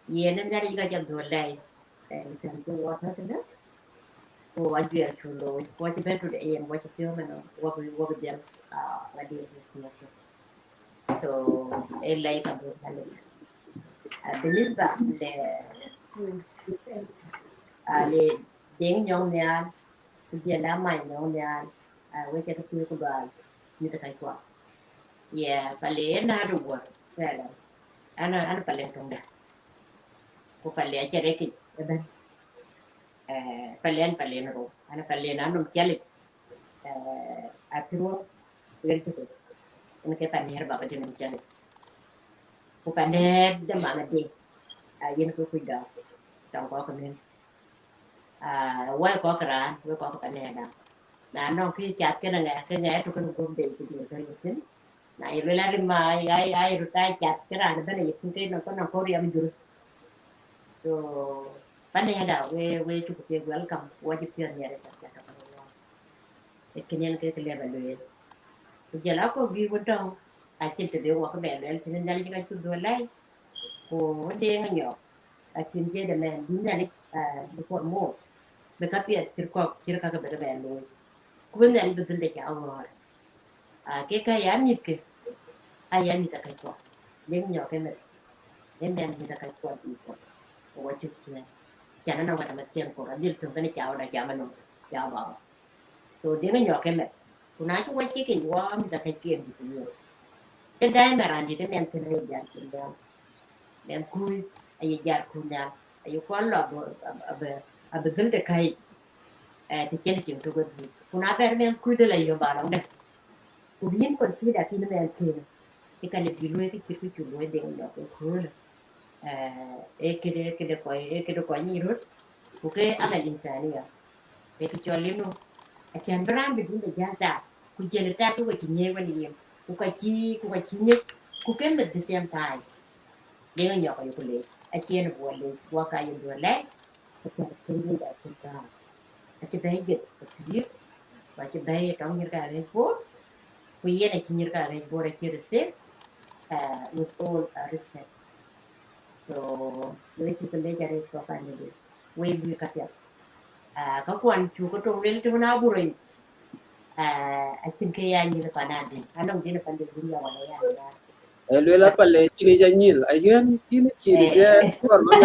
Yen ë Nhialic ka ca dhuɔl lɛ̈i, eh, cän bï wɔ tɔ̈ tënë, ku ajuɛɛr cu looi, ku acï bɛ̈n tut ë yen, ku acï thiɔ̈k ënɔɔnë, wɔ bï, wɔ bï dhiɛl, ah, ŋadï bï thiɔ̈k tök. So, e lɛc ka buk Nhialic. Ah, بالنسبة le, ah, le Deŋ Nyɔŋ Nhial, ku jɔl a Mac Nyɔŋ Nhial, ah, we cä ke thiëk ku dual, mïth kɔc kuɔ. Yeah, Pale en na du guɔ, fɛlɛ. An, an Pale töŋda. Ku Pale acä rek yic ëbɛ̈n. Eh, Pale an Pale en rou. An Pale na nɔm ciɛlic. Eh, apiruɔth, ɣer cï piny. Yen ke Panɛ̈r baba dï nɔm ciɛlic. Ku Panɛ̈r de mama de, ah, yen ke kuc dɔ̈ɔ̈r. Tɔŋ kɔ̈k ke mën. Ah, wek kɔ̈k ke raan, wek kɔ̈k ke Panɛ̈r da. Na nɔŋ kë cath kënë ŋɛ, ke ŋɛ tök kënë guöp de ku diëër kën thïn. Na ye luel arï ma, ai, ai, röt ai cath ke raan ëbɛ̈n aye tïŋ ke nɔŋ, ke nɔŋ kɔ̈u riɛm jur. So, Panɛ̈r da, we, we cuk ke welcome, wɔ cï piɔ̈n nhiɛɛr ë cath cath ke wɔ. Ee kënë yen ke kë lëu ba lueel. Ku jɔl a kɔ̈k bï wën tɔ̈, acïn të bï wɔ ke bɛ lueel, cïn Nhialic ka cuk dhuɔl lɛ̈i. Ku Deŋ Nyɔk, acïn jëdë mɛn, bï Nhialic, ah, bï promote, bï ka piɛth cït kɔ̈k, cït kakë bï ke bɛ looi. Ku bï Nhialic bï dhil de ca ɣɔ̈ɔ̈r. Ah, ke ka ya mïthkë, a ya mïth akɛc kuɔ. Deŋ Nyɔk ke meth, ë mɛn mïth akɛc kuɔ bï kuɔ. Ku wɔ cuk ciëën. Cän anɔŋ ka tɔ̈ mathiɛn kor, adhil töŋ kënë cau da cam anɔŋ, cau baba. So Deŋ Nyɔk ke meth. Ku na cï wɔ cïk yic, wɔ mïth akɛc kiɛn bï ku yöök. Ke daai mɛn raan dït ë mɛn kënë aye jal cïn nhial. Mɛn kuc aye jal kuc nhial. Aye kuɔn lɔ abï, abï, abï dhil de käi, eh, të cïn tim tök ë dhil. Ku na bɛ̈r mɛn kuc de la yöök ba lɔŋ dɛ̈. Ku bï yïn consider kïn mɛn kënë. Ë ka lëu bï luɔi kë cït kë cuk luɔi Deŋ Nyɔk ëköölë. Eh, ee këde, ee këde kɔc, ee këde kɔc nyic röt, ku ke amal insania. Ee kë cɔl inu, acän bï raan bï dun de jäl tak, ku jël tak ke we cï nyiëëc wën yem, ku ka cï, ku ka cï nyiëc, ku ke meth the same time. Deŋ Nyɔk ayuku leec, acïn buɔ leec, buɔ ka ye dhuɔl lɛ̈i, acän kënë da cïn taar. Acï bɛ̈ɛ̈i geth Pathuyith, ku acï bɛ̈ɛ̈i ë tɔŋ nyïïr ka ɣɛc Bor, ku yen acï nyïïr ka ɣɛc Bor acï respect, uh, with all, uh, respect. So, we cuk leec arëët kɔc anyïdï, we lui ka piɛth. Ah, ka kuan cuk ke toŋ luel të wën aburoi. Ah, acïn ke ya nyïl pan adï. Anɔŋ din pan de dunia wala ya ya. Eh, luel apa le cïn ja nyïl. Ayuen cïn cïn ja kor ba.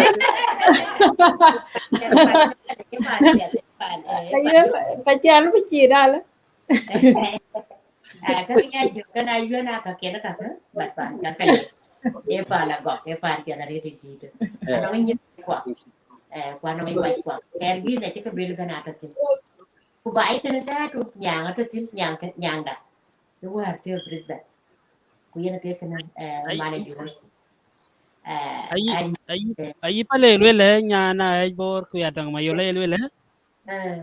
Ayuen ka cï an bï cï dal. Ah, ka ya jö kana yuen aka ken ka ka, but pan ka ka. E pa la gok, e pan ke na riti dito. Anɔŋ nyïl kwa. Eh, kwa nɔŋ nyïl kwa. Ker gi na cï ka luel bana to tin. Ku ba ite ne sa tu nyang to tin nyang nyang da. Ë wäär thiëëk Brisbane. Ku yen ke kënë, eh, manager. Eh, ayï, ayï, ayï pale luel ë nyan a ëc Bor ku ya tɔŋ Mayol ë luel ë. Eh.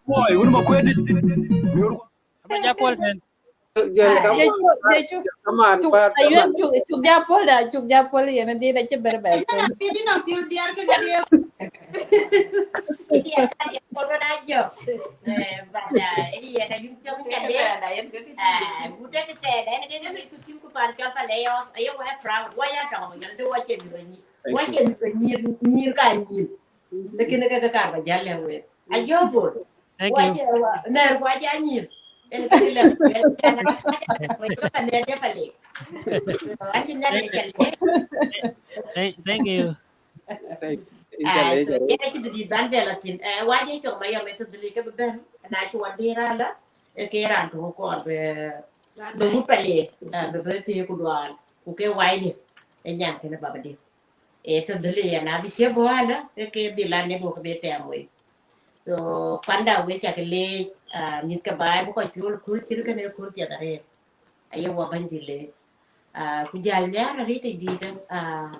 Boy, wun ma kwedi. Aba ja pol ten. Jël kaman, kaman, cuk, kaman. Ayuen cuk, cuk ja pol da, cuk ja pol yen di da ci ber ber. Bibi na piu diar ke diar. Diar ke diar ko na jo. Eh, bada, ini ya da yum cuk ka le. Ah, gude ke te da ne ke ke ku tin ku pan ka pa le yo. Ayo wa proud. Wa ya tɔŋ Mayol do wa ce bi ni. Wa ce bi ni ni ka ni. Lakin ke ke kar ba jal le we. A jo bol. Thank you. Wa je wa, ner wa ja nyir. En ke le, en ke na, en ke pa ne de pa le. So, a chin na de jal le. Thank, thank you. Thank you. Ah, so, ke na chi di ban be la tin. Eh, wa je chok ma yo me to dili ke ben. Na chi wa de ra la. E ke ran to ko be, be mut pa le. Ah, be be ti ku dual. Ku ke wai ni. E nyan ke na baba de. E to dhili ya na bi che bo ala, e ke dhil an ne bo ke be tem we. So, panda we cha ke le, ah, mit ka bai bu ko chul kul chir ke ne kul pia dare. Aye wa ban di le. Ah, ku jal nyar ri te di de, ah,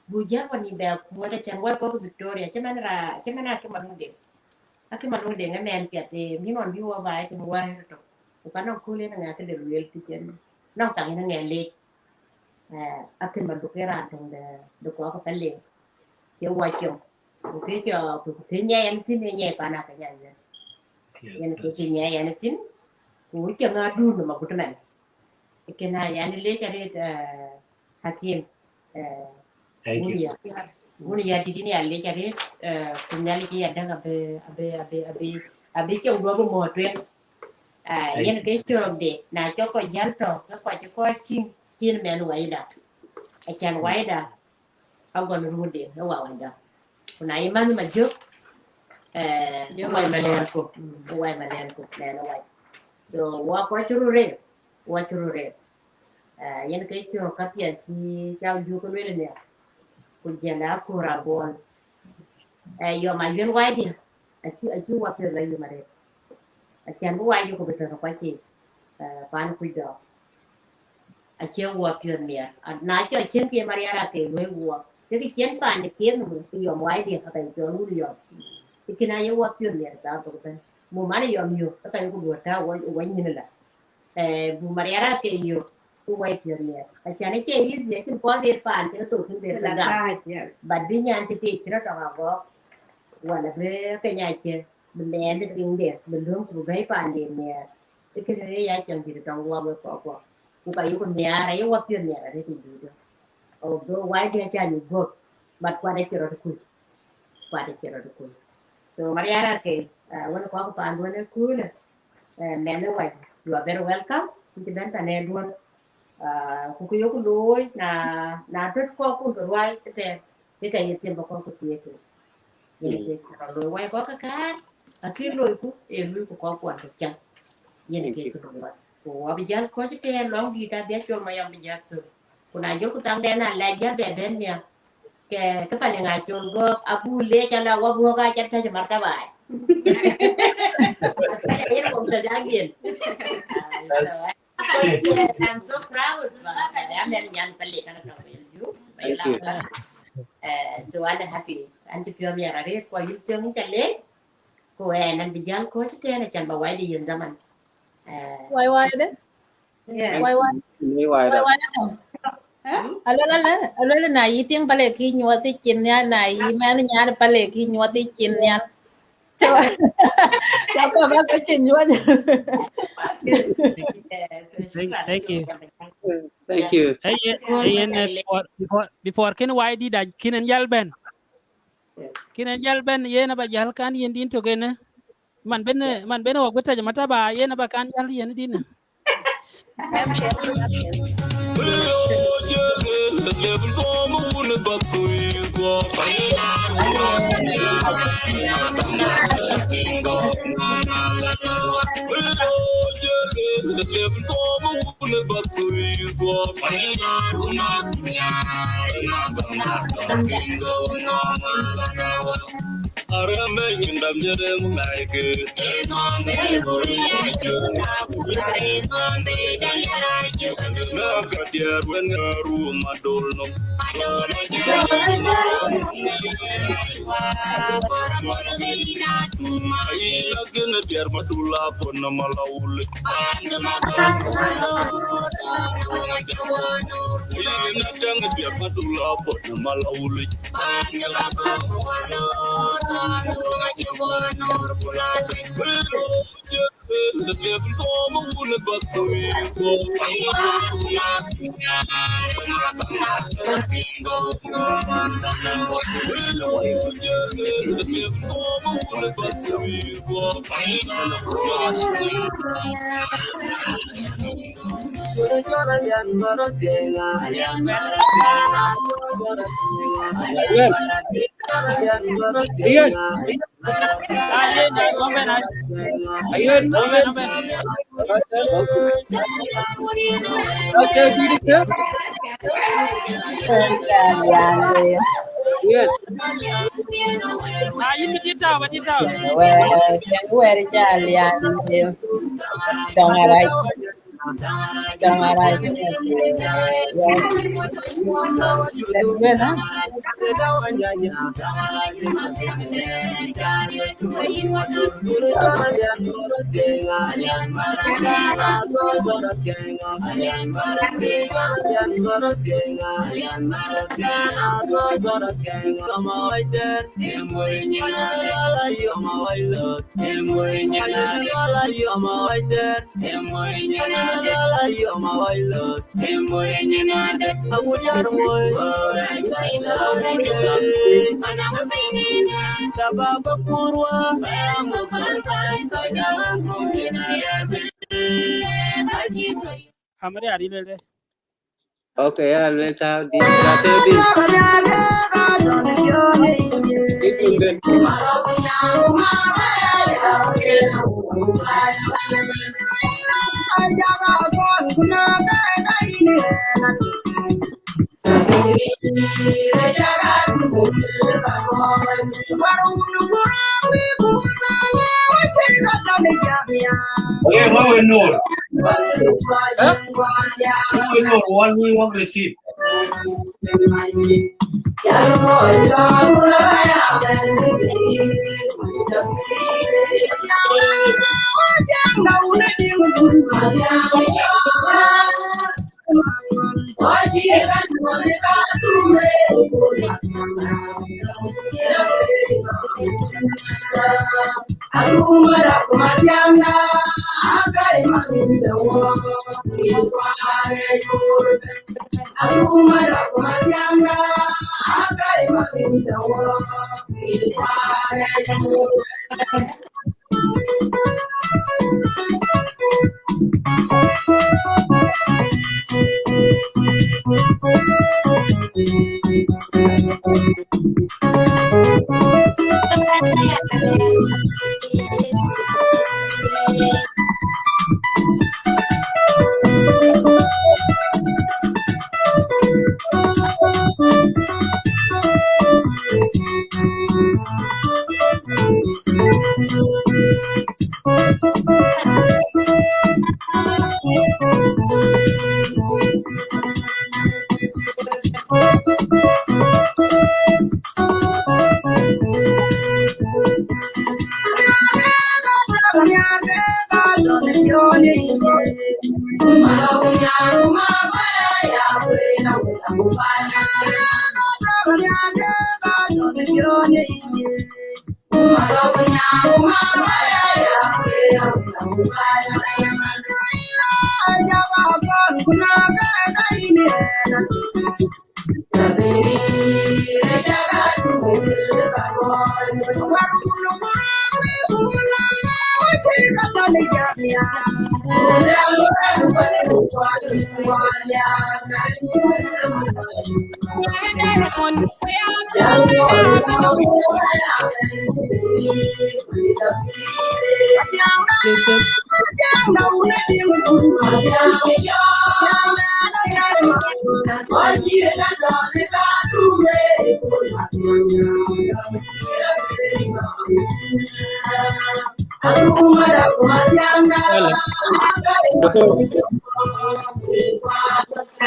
bu jal wa ni be ku da chan wa ko Victoria, che man ra, che man a ke ma de. Aki ma de nge men pia te, mi non bi wa bai ke wa re to. Ku ka non kul ne nga ke de luel ti chen. Non tang ne nge le. Eh, akin ma duke ran tong de, de ko ko pale. Che wa cho. Ku ke cho, ku ke nya yan tin ne nya pa na ka nya yan. Yan ku ke nya yan tin. Ku che nga du no ma ku temen. Ke na yan le cha re, eh, Hakim. Eh, thank you. Wun ya didi ni ale cha re, eh, ku nya le ya dang abe, abe, abe, abe, abe che ndo bo mo twen. Ah, yen ke chok de, na cho ko jal to, ke ko che ko chin, chin men wa ida. A chan wa ida. Agon rude, e wa wa da. Ku na ye man ma jok, eh, wa ma len ko, wa ma len ko, len wa. So, wa ko churu re, wa churu re. Eh, yen ke cho ka pia chi cha ju ko le ne. Ku jela ku ra bon. Eh, yo ma yuen wa dia. Aci, aci wa pia la yo ma re. Achan bu wa yo ko beto ko chi. Eh, pan ku do. Acie wuɔk piɔ̈th miɛt. A, na cɔl cïn ke Mariara ke luɔi wuɔk. Ke kë cïn paan de kieth nhom ku yɔm wai diɛ̈ ka bɛ̈ny cɔl wun yɔm. Ke kën aye wuɔk piɔ̈th miɛt thaa thok ëbɛ̈n. Muk man yɔm yök, ke ka yeku duɔ̈t tääu wɔ, wɔ nyin ëlä. Eh, bu Mariara ke yök, ku wai piɔ̈th miɛt. Acan acie easy, acïn kuɔth ber paan, cïn thok thïn ber ke gam. But bï nyan cï pic cï rɔt tɔŋ agɔk, wala bï ke nya cië, bï mɛɛn de piŋ de, bï löm ku bï bɛ̈i paan de miɛt. Ë kënë ë ya cam dït tɔŋ wɔ wek kɔc kuɔ. Ku ka yeku nhiaar, aye wɔ piɔ̈th nhiaar arëët ë dïïtë. Although wai diɛ̈ aca nyuc guɔ̈p, but kuat acï rɔt kuc. Kuat acï rɔt kuc. So, Mariara ke, uh, wën kɔc paanduɔ̈n ë köölë, uh, mɛnh ë wac, you are very welcome. Ku cï bɛ̈n pan ë duɔ̈n. Uh, ku kë yeku looi, na, na tɔ̈t kɔc kun ke ruai ëtɛ̈ɛ̈n. Ke ka ye thiëm ba kɔc ku thiëëk. Yen ke cï rɔt looi wai kɔc ke kaar, akï loiku, ee luiku kɔc kuan ke cam. Yen ke cï rɔt looi. Ku abï jäl kɔc ke lɔŋ dït abï acol ma yam bï jäl thök. Ku na jɔku thaŋ dɛn na lɛc jäl bɛ bɛ̈n nhial. Ke, ke pan ë ŋa col gɔ̈k, abu leec ala wa buɔ̈k aca tɛ̈c martaba. Yen wok tɔ̈ jak yen. Ah, so, I, I'm so proud, uh, that I'm a nyan Palik, and I'm a you. Thank you. Uh, so I'm happy. An cï piɔ̈u miɛt arëët, ku ayup thiɔ̈ŋ yïn ca leec. Ku ɣɛn, an bï jäl kɔ̈ɔ̈c tɛ̈n, acän ba wai de yen zaman. Uh, Wai, wai de? Yeah. Wai, wai. Wai, wai de. Wai, wai de. Huh? Aluel, aluel, aluel na yï tiŋ Palik kï nyuɔɔth yï cin nhial, na yï mɛn nyan Palik kï nyuɔɔth yï cin nhial. So, so, ba, ba ke cin nyuɔɔth. Thank, thank you. Thank you. Hey, yen, hey, yen, eh, before, before, before kën wai dït dac, kën en jäl bɛ̈n. Kën en jäl bɛ̈n, yen aba jäl kan yen din tök en, eh. Man bɛ̈n, eh, man bɛ̈n wok bï tɛ̈c mataba, yen aba kan jäl yen din, eh. Ayen. Ayen, ayen, ayen. Ayen, ayen. Okay, did it, sir? Yes. Ah, yïn bï tït tääu, bï tït tääu. Wɛ̈ɛ̈r, tiɛŋ wɛ̈ɛ̈r jal yan. Dɔŋ arac. Dɔŋ arac. Yes. That's good, huh? Amari ari lele. Okay, ya luel tääu dït, ya tëë dït. Dït tun ben. Okay, ma we Nur. Huh? Ma we Nur, one we won't receive.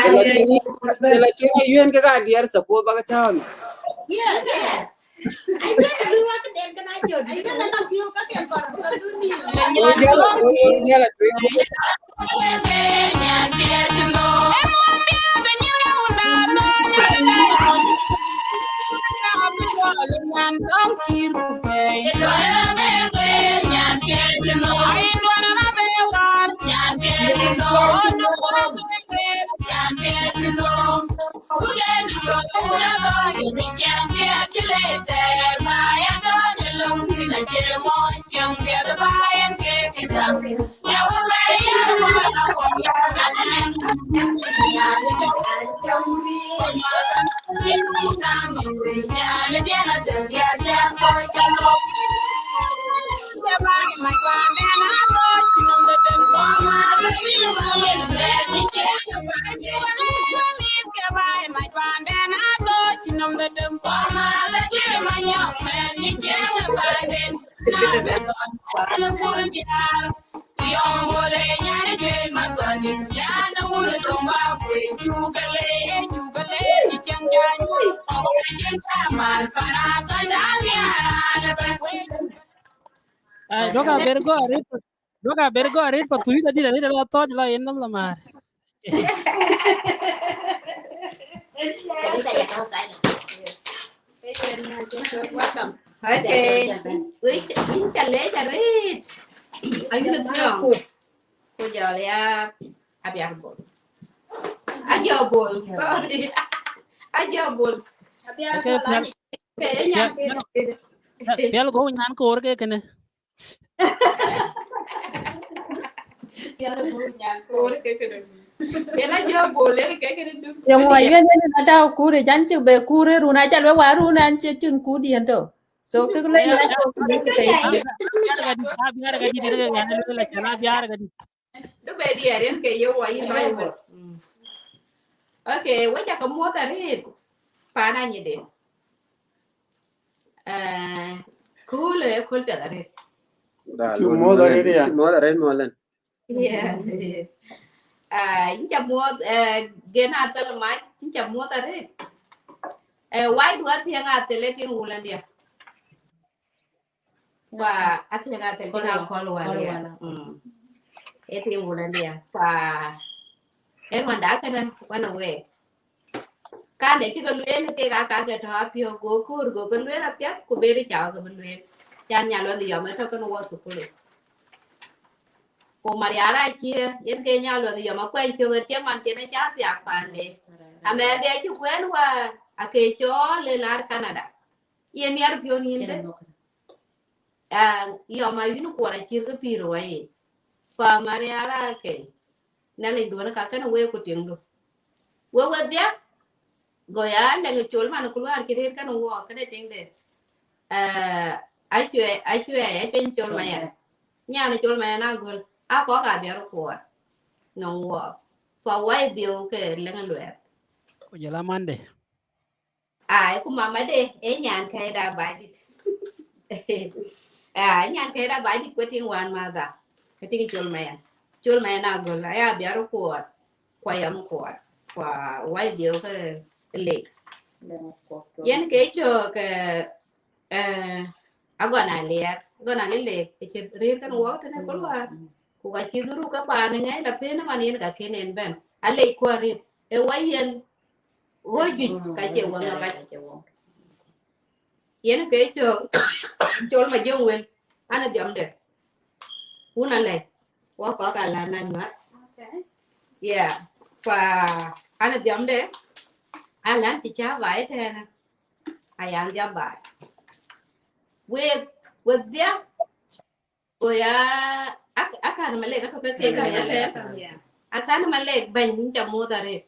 Yala tueŋ, yala tueŋ, yuen ke ka diɛr support bak town. Yes. Yes. Ai, wen a luɔk den kena jɔt. Ai, wen a luɔk den kena jɔt. Yala tueŋ, yala tueŋ. Ai, duɔ̈k aber gɔ̈ɔ̈r rit, duɔ̈k aber gɔ̈ɔ̈r rit, pa thuc adït arït ala thɔ̈c la yen nhom la määr. Welcome. Okay. Wek, yïn ca leec arït. Ayï ke thiɔ̈ŋ. Ku jɔl ya Abiar Bol. Ajo Bol, sorry. Ajo Bol. Abiar Bol. Piɛl, piɛl, piɛl go nyan koor ke kënë. Piɛl go nyan koor ke kënë. Yen Ajo Bol, yen ke kënë du. Yɔŋ wa yuen yen na ta kure, jan cï be kure run, aca lwe wa run an cï cun kudiɛn tɔ̈. So kek lec na cɔk kek ke. Abiar ka dit, abiar ka dit, abiar ka dit. Du be diɛɛr yen ke ye wa yï Bible. Okay, we ca ke muɔ̈th arëët, paan anyïde. Eh, kööl ë kööl piɛth arëët. Cu muɔ̈th arëët ya. Muɔ̈th arëët muɔlen. Yeah. Ah, yïn ca muɔ̈th, eh, gen athel mac, yïn ca muɔ̈th arëët. Eh, wai du athiɛŋ athel ë tiŋ wulëndiɛ̈. Wa athiɛŋ athel tiŋ akɔl wala. Mm. Ë tiŋ wulëndiɛ̈. Wa ë ruanda kënë wan awek. Kande cï ke lueel kek aa ka ke tɔ̈ apiɔ̈u, go köör, go ke lueel apiɛth, ku ber cak ke bï lueel. Can Nyaluɔnh Yɔm ë tɔ̈ kënë wɔ thukul. Ku Maria Racie, yen ke Nyaluɔnh Yɔm akuɛny cök ë tiɛm man cïn ë ca thiak pande. Amɛɛnde acï kuɛɛn wa, ake cɔɔl ë laar Canada. Ye miɛr piɔ̈n yïn de. Ah, Yɔm a yïn kuɔr acïr ke pïïr wa ye. Pa Maria Racie. Nhialic duɔ̈n ka kënë wek ku tiŋdu. Wek wedhia, go ya leŋ col man ku luaar cï rëër kënë wɔ kënë tiŋde. Eh, acuɛ, acuɛ, acuɛny col ma yɛn. Nyan col ma yɛn agöl. A kɔk abiɛr kuɔɔr. Nɔŋ wɔ. Kua wai dhieu ke leŋ luɛɛth. Ku jɔl a mande. Ai, ku mama de, e nyan kɛɛda baidit. Ah, nyan kɛɛda baidit ku tiŋ wan madha. Ke tiŋ col ma yɛn. Col ma yɛn agöl, aya biar kuɔɔr. Kua yam kuɔɔr. Kua wai dhieu ke lek. Yen ke cök, eh, eh, agɔn aliɛr. Agɔn alilek. Ecï rëër kënë wɔ tënë kul war. Ku ka cï dhuruk ke paan ë ŋɛc la pen man yen ka ken en bɛ̈n. Alec kuɔ̈r rit. Ë wä yen ɣöö juëc ka cie wä ŋa bac. Yen ke cök col ma jong wel. An ë dhiɔmde. Wun alɛc. Wä kɔk a lan na nyuat. Yeah. Fa an ë dhiɔmde. A lan cï cä baai tɛ̈ɛ̈n. Ayan dhiɔm baai. Wek, wek dhia. Go ya, ak-, akan Malek, atɔ̈ ke kek aria tɛ̈ɛ̈n. Akan Malek bɛ̈ny, yïn ca muɔ̈th arëët.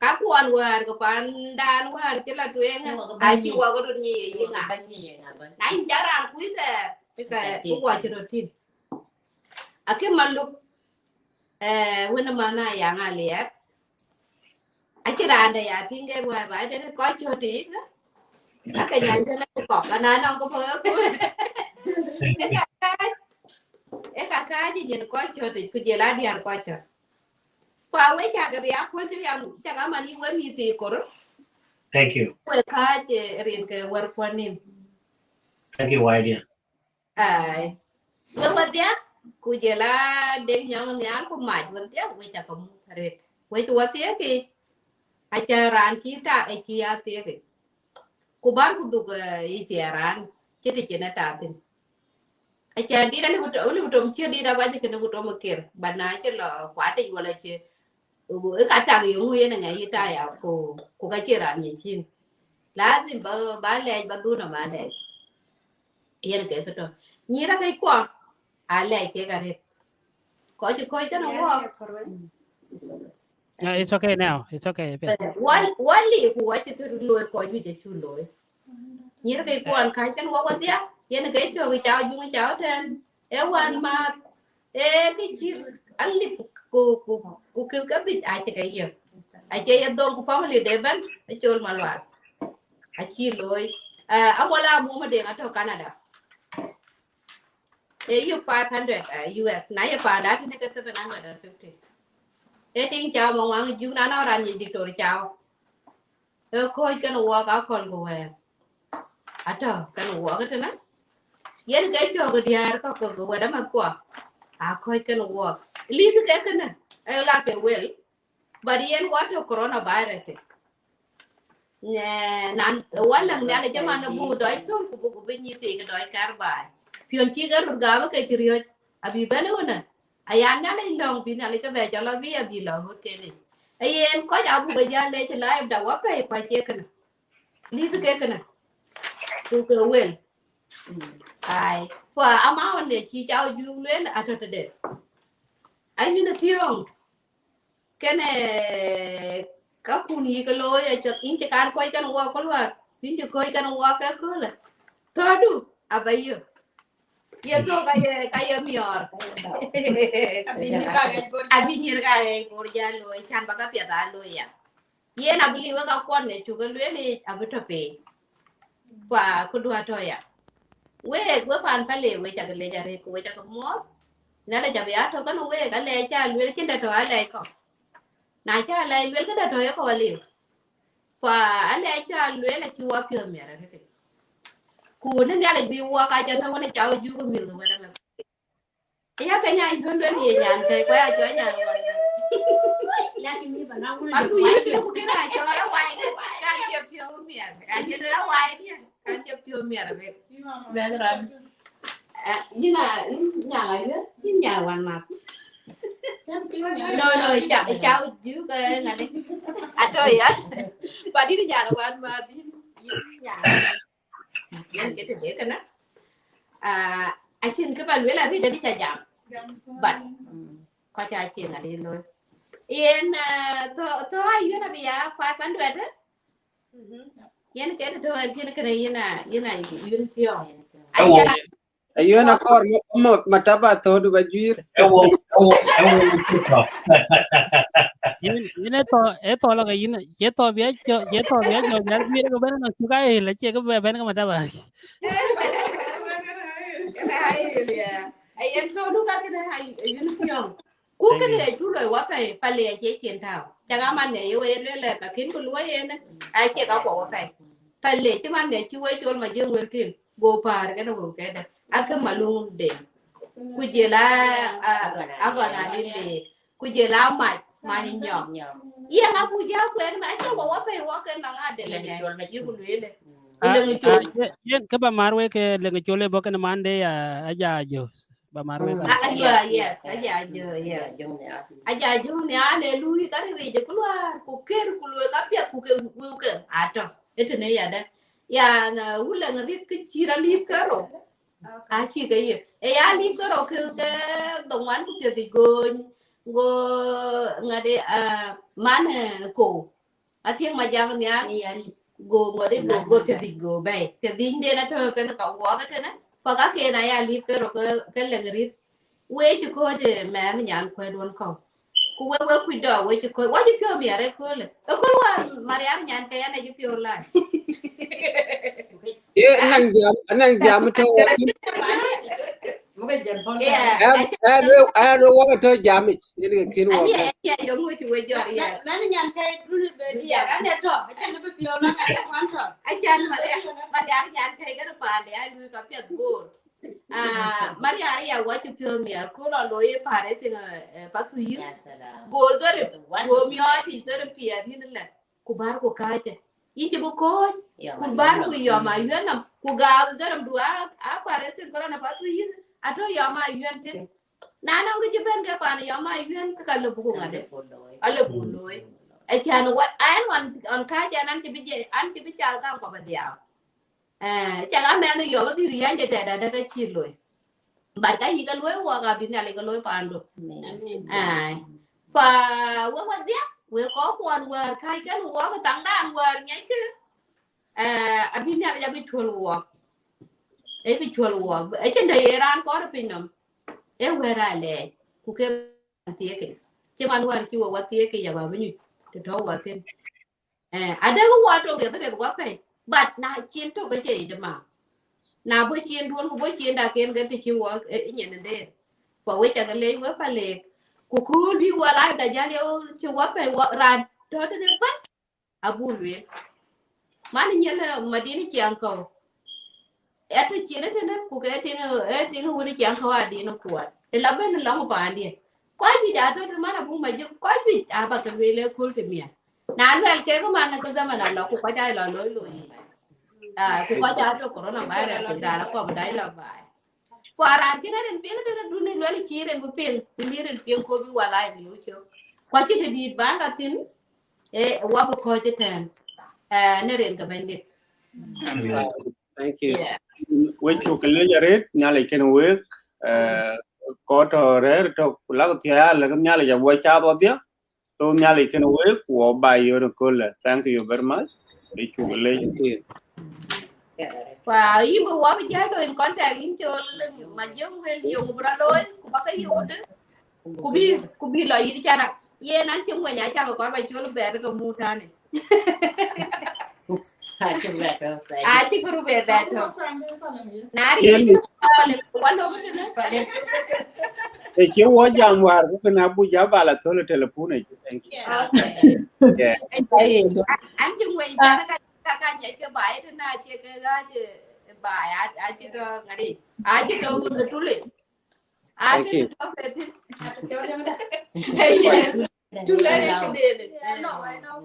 Ka kuɔn wäär, ke pandan wäär cï la tueŋ, acï wak röt nyic ye yï ŋa. Na yïn ca raan kuc thɛɛr, ke ka bï wɔ cï röt tïŋ. Akï Maluk, eh, wën ë man Ayaŋ Aliɛɛr. Acï raan dɛ̈ ya tïŋ ke ruai ba tënë kɔc cöt yic. Ake nyan tënë kɔk, ana nɔŋ ke bɔ̈ ku. Ë ka kääc, ë ka kääc nyin kɔc cöt yic, ku jël adiäär kɔc cöt. Ku awec cakë bï aköl cï yam, cak aman yï we mïth thii kor. Thank you. We kääc, eh, rin ke wär kuɔn nïm. Thank you, Wai dear. Ai. We wadhia, ku jël a Deŋ Nyɔŋ Nhial ku mac wadhia, we cakë muth arëët. We cï wadhia ke, aca raan cï ta, ë cï a thiekic. Ku bär ku dhuk, eh, ë thiɛɛr raan, cï të cïn ë ta thïn. Aca dït alëu bï to-, alëu bï tom cï dït abac kënë ku tom ë ker, ba na cï lɔ kuat yic wala cï, ë ka tak yöŋ yen ë ŋɛc yï ta ya, ku, ku ka cï raan nyic cin. Lazim ba, ba lɛc, ba dhun ama lɛc. Yen ke kë tɔ̈. Nyïïr akëc kuɔ, a lɛc kek arëët. Kɔc cï kɔc kënë wɔ. No, it's okay now. It's okay. Wal, wali ku wacï kë looi kɔc juëc acuk looi. Nyïïr akëc kuɔn kääc kënë wɔ wadhia. Yen ke cök cau juŋ cau tɛ̈ɛ̈n. Ë wan maath. Ë kë cï alip ku, ku, ku kï ke dhïc acï ke yök. Acie ye dhöŋ ku family de bɛ̈n, ë col malual. Acï looi. Ah, awala mum Deŋ atɔ̈ Canada. Ë yök five hundred, uh, U S. Na ye panda tënë ke seven hundred and fifty. Ë tiŋ cau ma ŋuaŋ juk na nɔŋ raan nyic diktor cau. Ë kɔc kënë wɔk akɔl ku wɛɛr. Atɔ̈ kënë wɔk tënë. Yen ke cök diäär kɔ̈k ke wɛ̈t amathkuɔ. A kɔc kënë wɔk. Lith ke kënë. Ë la ke wel. But yen wɔ tɔ̈ coronavirus. Nɛ, nan, wɔ läŋ Nhialic ëman abuk dɔc thöl ku buk bï nyïïth thii ke dɔc kɛ̈r baai. Piɔ̈n cï ke röt gam ke cï riɔ̈c, abï bɛ̈n ë ɣönë. Aya Nhialic lɔ̈ŋ bï Nhialic ke bɛ jɔl abï abï lɔ ɣöt kelic. Ayen kɔc abuk ke jäl lec live da wɔ pɛ̈i kuac cie kënë. Lith ke kënë. Ku ke wel. Ai, fa amount ne cï cau juk lueel atɔ̈ tëde. Ayïn ë thiöŋ. Kënë kakun yï ke looi acuɔth, yïn cï kan kɔc kënë wɔ ku luaar, yïn cï kɔc kënë wɔ ke köölë. Thɔ̈ɔ̈du aba yök. Ye thok ka ye, ka ye miɔɔr. Abï nyïïr ka ɣɛc bor jäl looi, can ba ka piɛth aa looi ya. Yen abï liu wek akuɔn ne cuk ke lueel yic abï tɔ̈ piny. Kua këdu atɔ̈ ya. Wek, we pan Pale, we cak lec arëët, ku we cak muɔɔth. Nhialic abï atɔ̈ kënë wek, alɛɛc ca lueel, cïn dɛ̈ tɔ̈ alɛɛc kɔ̈k. Na ca alɛɛc lueel, këdɛ̈ tɔ̈ ye kɔ̈u aliu. Kua alɛɛc ca lueel, acï wɔ piɔ̈ɔ̈th miɛt arëët. Ku në Nhialic bï wɔ ka jɔ tɔ̈ wën cau juk mïth wën ëmën. Ya ke nyan jön luel ye nyan ke, kua ya jɔ nyan wɔ. Aku yïn ku kën a jɔ ya wai de, kan jɔ piɔ̈u miɛt. A jɔ ya wai de, kan jɔ piɔ̈u miɛt arëët. Bɛ̈n rɔt. Eh, yïn a, yïn nyan a yïn, yïn nyan wan ma. No, no, ca, ca ju ke ŋani. Atɔ̈ ya. But yïn nyan wan ma, yïn, yïn nyan. Yen ke tëde kënë. Ah, acïn kë ba lueel arëët adï ca jam. But, mm, kɔc acie ŋadï looi. Yen, ah, thɔ̈, thɔ̈ ayuɛn abï ya five hundred, eh? Yen ke tɔ̈ yen kënë yen a, yen a yun thiɔ̈ŋ. Awo. Ayuɛn akɔɔr ma, ma, mataba thɔ̈ɔ̈du ba juiir. Awo, awo, awo, awo. Yen, yen e thɔ̈, e thɔ̈ la ke yin, ye thɔ̈ bia jɔ, ye thɔ̈ bia jɔ, bia, bia ke bɛ̈n na cuka e, la cie ke bɛ bɛ̈n ke mataba. Kënë aye, ya. Ayen thɔ̈ɔ̈du ka kënë aye, ayun thiɔ̈ŋ. Ku kënë ë cuk loi wɔ pɛ̈i, Pale acie cin tääu. Cak aman ŋɛk ye we lueel ka kën ku luɔi yen, acie ka kuɔ wɔ pɛ̈i. Pale cï man ŋɛk cï we col ma jiëŋ wel tim, go päär kënë wëu këdë. Akë maluŋ de. ku jël a, a, agɔn alil leek, ku jël a mac, mac nyɔk. Yen abuc ja kuɛn, man acie wɔ wɔ pɛ̈i wɔ ke nɔŋ adɛl nya, yï ku lueel. Leŋ col. Yen, yen ke ba mar wek ke leŋ col ë bɔ̈ kën mande ya, aja jo. Ba mar wek. Ah, yeah, yes, aja jo, yes. Aja jo ne, hallelujah, ka riric ku luar, ku ker, ku luel ka piɛth, ku ke, ku ke, atɔ. Ëtënë yadë. Yan, uh, wulëŋ rith ke cï rɔt lip ke rou. Acï ke ye. E ya lip ke rou ke, ke dhoŋuan ku thiërdhic gony. Go ŋade, ah, man, eh, ko. Athiëŋ ma jam nhial. Go ŋode go, go thiërdhic go bɛ̈i. Thiërdhic den atɔ̈ kën ka wuɔk ëtënë. Ku ka ken aya lip ke rou ke, ke leŋ rith. Wek cï kɔ̈ɔ̈c, eh, mɛnh nyan kuɛ̈t duɔ̈n kɔ̈u. Ku wek, wek kuc dɔ̈, wek cï kɔ̈ɔ̈c. Wek cï piɔ̈u miɛt ëköölë. Ëkööl wäär Mariam nyan ke yɛn acï piɔ̈u lan. Ye, anang jam, anang jam tɔ̈ wɔ thïn. Yeah, aya, aya lo, aya lo wɔ tɔ̈ jamic. Yen ke kin wɔ. Aya, aya, yo ŋuc we jɔr ya. Man nyan ke dul be diɛr, ane tɔ̈, acan be piɔ̈u lan, ane kuan tɔ̈. Acan Mariam, Mariam nyan ke gɛ̈r paande, a lui ka piɛth bor. Ah, Maria ya wɔ cï piɔ̈u miɛt, ku lɔ looi ë Paris, eh, eh, Pathuyith. Ya salam. Go dhorou, go miɔɔc piny dhorou piɛth yïn lɛ, ku bär ku kääcë. Yïn cï bï kɔ̈ɔ̈c, ku bär ku yɔm ayuɛn nɔm, ku gaam dhorou du a, a Paris, ku lɔ në Pathuyith, atɔ̈ yɔm ayuɛn thïn. Na nɔŋ kë cï bɛ̈n ke paan yɔm ayuɛn, ke ka lëu buk ŋadë. Alëu buk looi. Acän wɔ, an wan, an kääc an, an cï bï je, an cï bï cal gam kɔ̈k dhiau. Eh, cak amɛnh yɔm adhil riɛny de tɛ̈dɛ̈ dɛ ke cï looi. But ka yï ke looi wɔk abï Nhialic ke looi paandu. Amen. Ai. Pa wek wadhiɛ, wek kɔc kuɔn wäär kääc kën wɔk thaŋdan wäär ŋiɛckë. Eh, abï Nhialic abï cuɔl wɔk. Ë bï cuɔl wɔk. Acïn të ye raan kɔɔr piny nɔm. Ë wɛ̈t alɛɛc. Ku ke thiëëk. Cï man wäär cï wek wa thiëëk ya ba bï nyuc. Të tɔ̈u wa thïn. Eh, adek wɔ tök riɛth riɛth wɔ pɛ̈i. But na cin tök ke cie yic ma. Na bɔ̈ cin duɔ̈n ku bɔ̈ cin daken ke të cï wɔ, eh, nyin ë deer. Ku wek cak leec wek pa leek. Ku kööl bï wɔ la da jäl ye cï wɔ pɛ̈i wɔ raan tɔ̈ tëde bän. Abuk lueel. Man nyin, eh, madini ciɛɛŋ kɔ̈u. Ë të cin ëtënë, ku ke tiŋ, ë tiŋ wun ciɛɛŋ kɔ̈u adï në kuɔɔt. Të la bɛ̈n lɔŋ paandiɛ̈. Kɔc juëc atɔ̈ tënë man abuk ma jök, kɔc juëc aba ke lueel ëkööl ke miɛt. Na luɛl kek man ke zaman alɔ, ku kɔc aa lɔ looi looi yic. Ah, ku kɔc aa tɔ̈ coronavirus, raan akɔ̈p dai lɔ baai. Ku raan kën rin piŋ tënë duni luel cï rin bï piŋ, të bï rin piŋ ku bï wala liu cök. Ku acï të dït ban la thïn, eh, wa bï kɔ̈ɔ̈c ëtɛ̈ɛ̈n, eh, në rin ke Bɛ̈nydït. Thank you. Yeah. Wek cuk leec arëët, Nhialic kenë wek, eh, kɔc tɔ̈ rɛ̈ɛ̈r tök, ku lak thiäi alɛ̈k Nhialic abï wɔ cath wadhiɛ. So Nhialic kenë wek, ku wɔ ba yöör ëköölë. Thank you very much. Wek cuk leec. Thank you. Ku yïn bï wɔ bï jäl tɔ̈ in contact yïn col ma jɔŋ wël yöŋ bï rɔt looi, ku ba ke yöödë. Ku bï, ku bï lɔ yïn cän. Yen an cï ŋuɛny acä ke kɔɔr ba col bɛ̈ɛ̈r ke mut tani. Acï bɛ tɔ̈, acï group bɛ bɛ tɔ̈. Na rin yen, wan dɔm tënë. Ë cï wɔ jam wäär ku kën abuk ja ba la thöl ë telephone. Thank you. Yeah. Okay. Yeah. An cï ŋuɛny tënë ka, ka, ka nyiɛc ke baai tënë acie ke ɣaac baai, a, acï tɔ̈ ŋadi. Acï tɔ̈ wun ë tulic. Thank you. Yes. Too late today.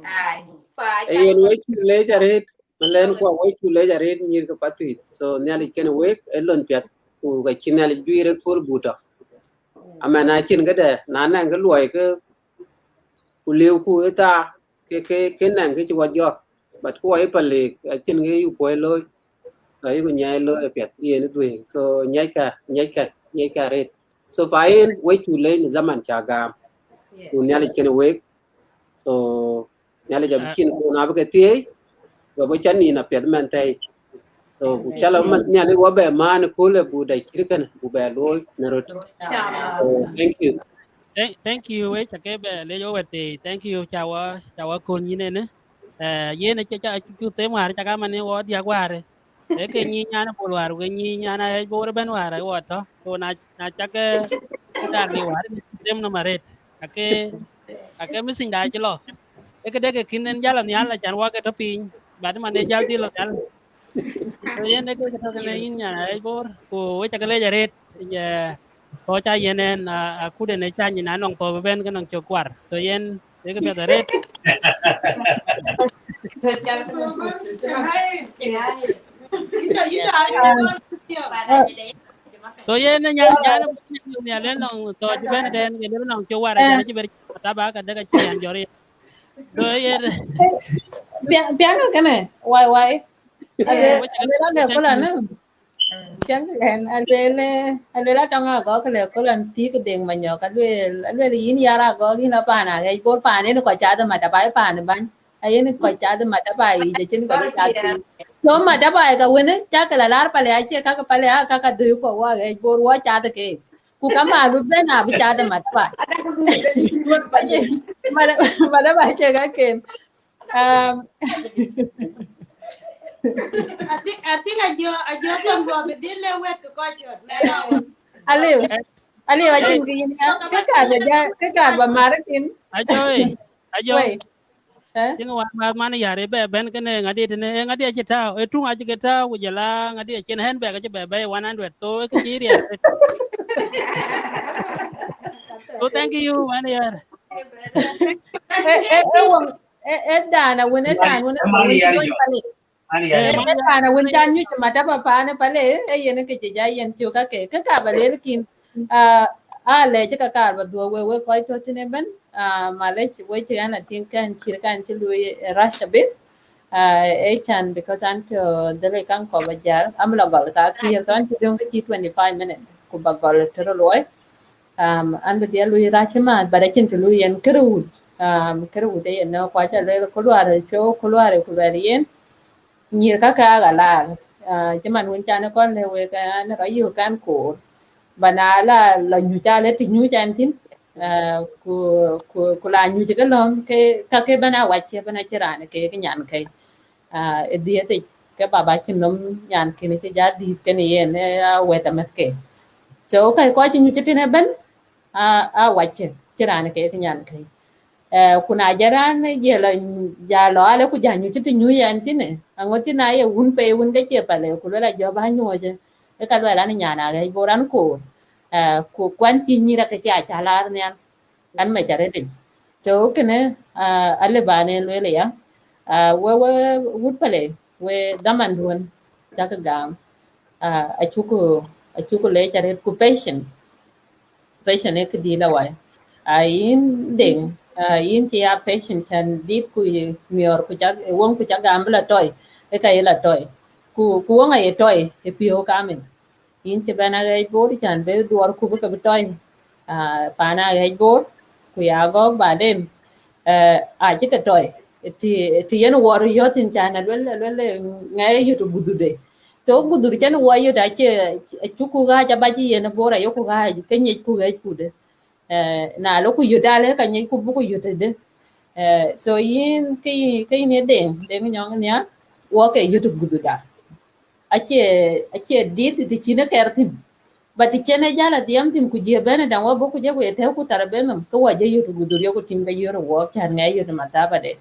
Ai, pa. Ee, yen wek cuk leec arëët, malɛn kuɔ wek cuk leec arëët nyïïr ke Pathuyith. So Nhialic kenë wek, ë lon piɛth, ku ka cï Nhialic juiir ëkööl buk tɔ̈. Amen, acïn këdë, na nɛŋ kë luɔi ke, ku liu ku ë thaa, ke, ke, ke nɛŋ kë cï wɔ jɔt. But ku wɔ ye pa leek, acïn kë yuk kuɔ̈i looi. So yuku nyiɛɛi looi apiɛth, yen ë dhuëëŋ. So nyiɛckë, nyiɛckë, nyiɛckë arëët. So pa yen, wek cuk leec në zaman cä gam. Yeah. Ku Nhialic kenë wek. So Nhialic abï cin kun abï ke thieei, ku abï cän nïn apiɛth man thɛɛi. So ku cä lɔ man Nhialic wɔ bɛ maan ëköölë buk dɛc cït kënë, buk bɛ looi në röt. Inshallah. So, thank you. Thank, thank you, wek cä ke bɛ leec wɔ wɛ̈t thëëi. Thank you, cä wɔ, cä wɔ kony yïn ënë. Eh, yen acï, cä, cuk them wäär, cä ka man ë wɔ diäk wäär. Ee ke nyic nyan ë Bol wäär, ke nyic nyan ë Bor ëbɛ̈n wäär, ë wɔ tɔ̈. So na, na cä ke, ke dar liu wäär, them nɔm arëët. Ake, ake missing da cï lɔ. Ee këde ke kïn en jäl nhial, acan wɔ ke tɔ̈ piny. But man ë jäl dhil lɔ nhial. So yen ee ke tɔ̈ kënë yïn nyan ë Bor, ku wek cä ke leec arëët, ye, Thɔ̈ ca yen en, a, akut en ë ca nyin anɔŋ thɔ̈ bï bɛ̈n ke nɔŋ cök kuar. So yen, ë kë piɛth arëët. So yen ë nyan, nyan, nyan, nyan, nyan, nɔŋ thɔ̈ cï bɛ̈n den, ke lëu nɔŋ cök kuar, acan cï ber mataba ka dek acï yan jɔr yen. So yen. Piɛŋ, piɛŋ kënë, wai, wai. Eh, alël, alël, alël, alël, alël, alël, atɔŋ agɔk lë kol an thiëk Deŋ Manyɔk, aluel, aluel yïn yar agɔk yïn apaan aɣɛc Bor paan yen kɔc cath mataba paan bäny. Ayen kɔc cath mataba yic, acïn kɔc cath piny. So mataba ka wënë, cakë la lar pale, acie kakë pale, a kakë döi kɔ wɔ aɣɛc Bor wɔ cath keek. Ku ka malu ben abï cath mataba. Mada, mada ba cï kaken. Um, I think, I think Ajo, Ajo Tom Bob did le wet ku kɔc jɔt. Aliu. Aliu, acïn kë yïn ya. Kë ka ba ja, kë ka ba mar kin. Ajo, eh. Ajo. Wei. Eh? Tiŋ wan ma man yar ë bɛ bɛ̈n kënë ŋadï tënë, ë ŋadï acï tääu, ë tuŋ acï ke tääu, ku jɔl a ŋadï acïn handbag acï bɛ bɛ̈i one hundred. So, ë kë cï riɛl. So, thank you, man yar. Eh, eh, eh, wong, eh, eh, dan, a wën, eh, dan, wën, eh, wën, eh, eh, eh, dan, a wën, dan, nyuc mataba paan, eh, pale, eh, yen, eh, kë cï ja yen cök kake, kë ka ba luel kin, ah, a lɛc ka kaar ba dhuɔ̈k we, we kɔc tɔ̈ tënë ëbën, ah, malec, we cï ɣɛn a tïŋ kɛn cït kan cï lui, eh, rush a bit, ah, eh, can because an tɔ̈ dhël ë kaŋ kɔ̈p ba jäl, am la gɔl ka thiëër, so an cï döŋ kë cï twenty-five minutes, ku ba gɔl tërë luɔi. Um, an bï dhiɛl lui rac ëmääth, but acïn të lui yen kërë wut. Um, kërë wut ë yen në kuac aluel, ku luaar ë cök, ku luaar ë ku luɛl yen. Nyïïr kakë aa ɣa laar. Ah, cï man wën can ë kɔn lëu wek, an rɔt yök kan koor. Ba na la, la nyuc alë të nyuc ɛn thïn. Ah, ku, ku, ku la nyuc ke lɔ̈m, ke, kakë bɛ̈n a wac cï bɛ̈n acï raan ke, ke nyan ke. Ah, ë dhiëëth yic, ke baba cïn nɔm nyan kën cï ja dhiëëth kënë yen, eh, a wɛ̈t amɛ̈thke. So, ka kɔc cï nyuc tëtën ëbën, a, a wac cï, cï raan ke, ke nyan ke. Eh, ku na jɔ raan jël, ja lɔ alë ku ja nyuc të nyuc ɛn thïn, aŋö thïn aye wun pei wun ke cie pale, ku luel a jɔ ba nyuɔ̈ɔ̈c, ë ka luel an nyan aɣɛc Bor an koor. Eh, ku kuan cï nyïïr ake cï a ca laar nhial. An mec arëëtic. So, kënë, ah, alë baan en lueel aya, ah, we, we, wut pale, we dhamanduön, cakë gam, ah, acuku, acuku lec arëët ku patient. Patient ee këdï la wai. Ah, yïn Deŋ, ah, yïn cï ya patient can dït ku miɔɔr ku cak, wöŋ ku cak gam bï la tɔi, ë ka ye la tɔi. Ku, ku wöŋ aye tɔi, ë piɔ̈u kamin. Yïn cï bɛ̈n aɣɛc Bor, can bï duɔɔr ku bï ke bï tɔi, ah, paan aɣɛc Bor, ku ya gɔ̈k baden, eh, acï ke tɔi. Të, të yen wuɔɔr yɔ̈th thïn can aluel, aluel, eh, ŋɛk yöt gudhude. So gudhur cïn wuɔ yöt acie, acuku ɣääc abac yen Bor ayoku ɣääc, ke nyic ku ɣɛc kude. Eh, na lɔ ku yöt alë ka nyic ku buku yöt tëde. Eh, so yïn ke, ke yïn ye Deŋ, Deŋ Nyɔŋ nhial, wuɔ ke yöt gudhuda. Acie, acie dït të cïn ë kɛr thïn. But të cïn ë jäl a dhiɛm thïn ku jiëë bɛ̈n ë däŋ wä bɔ̈ ku jɔ ku ye tɛ̈ɛ̈u ku thar ëbɛ̈n nhom, ke wä jɔ yöt gudhur yok ku tïŋ ke yöt ë wuɔɔk can ŋɛk yöt ë mathabade.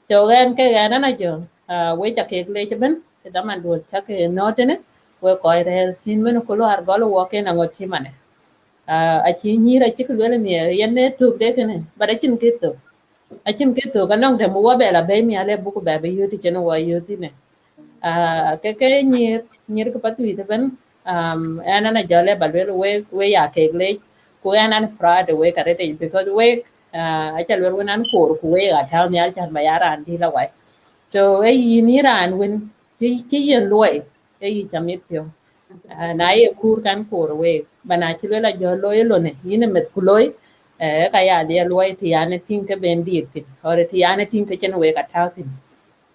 So ɣɛn ke ɣɛn an a jɔ, ah, wec akeek lec ëbën, ë dhamanduön cak ke nɔ̈ɔ̈t tënë, wek kɔc rɛ̈ɛ̈r thïn mën ku luaar gɔl wuɔɔk en aŋot cï manë. Ah, acï nyïïr acï kë lueel nhiɛɛr, yen ë thök de kënë, but acïn kë thök. Acïn kë thök, anɔŋ dɛ̈m wä bɛ la bɛ̈i mial ë buk bɛ bï yöt cïn wä yöt thïn ë. Ah, ke, ke nyïïr, nyïïr ke Pathuyith ëbën, um, ɛn, ɛn a jɔl ë ba lueel wek, wek ya keek lec, ku ɛn an proud wek arëëtic, because wek, ah, aca lueel wën an koor, ku wek a tääu nhial can ba ya raan dït la wai. So, ë yïn yï raan wën, cï, cï yen luɔi, ë yï ca mit piɔ̈u. Ah, na ye kuur kan koor wek, ba na cï luel a jɔ looi ë lone, yïn ë meth ku looi, eh, ka ya dhiɛl luɔi të yan ë tïŋ ke ben dït thïn, or të yan ë tïŋ ke cïn wek a tääu thïn.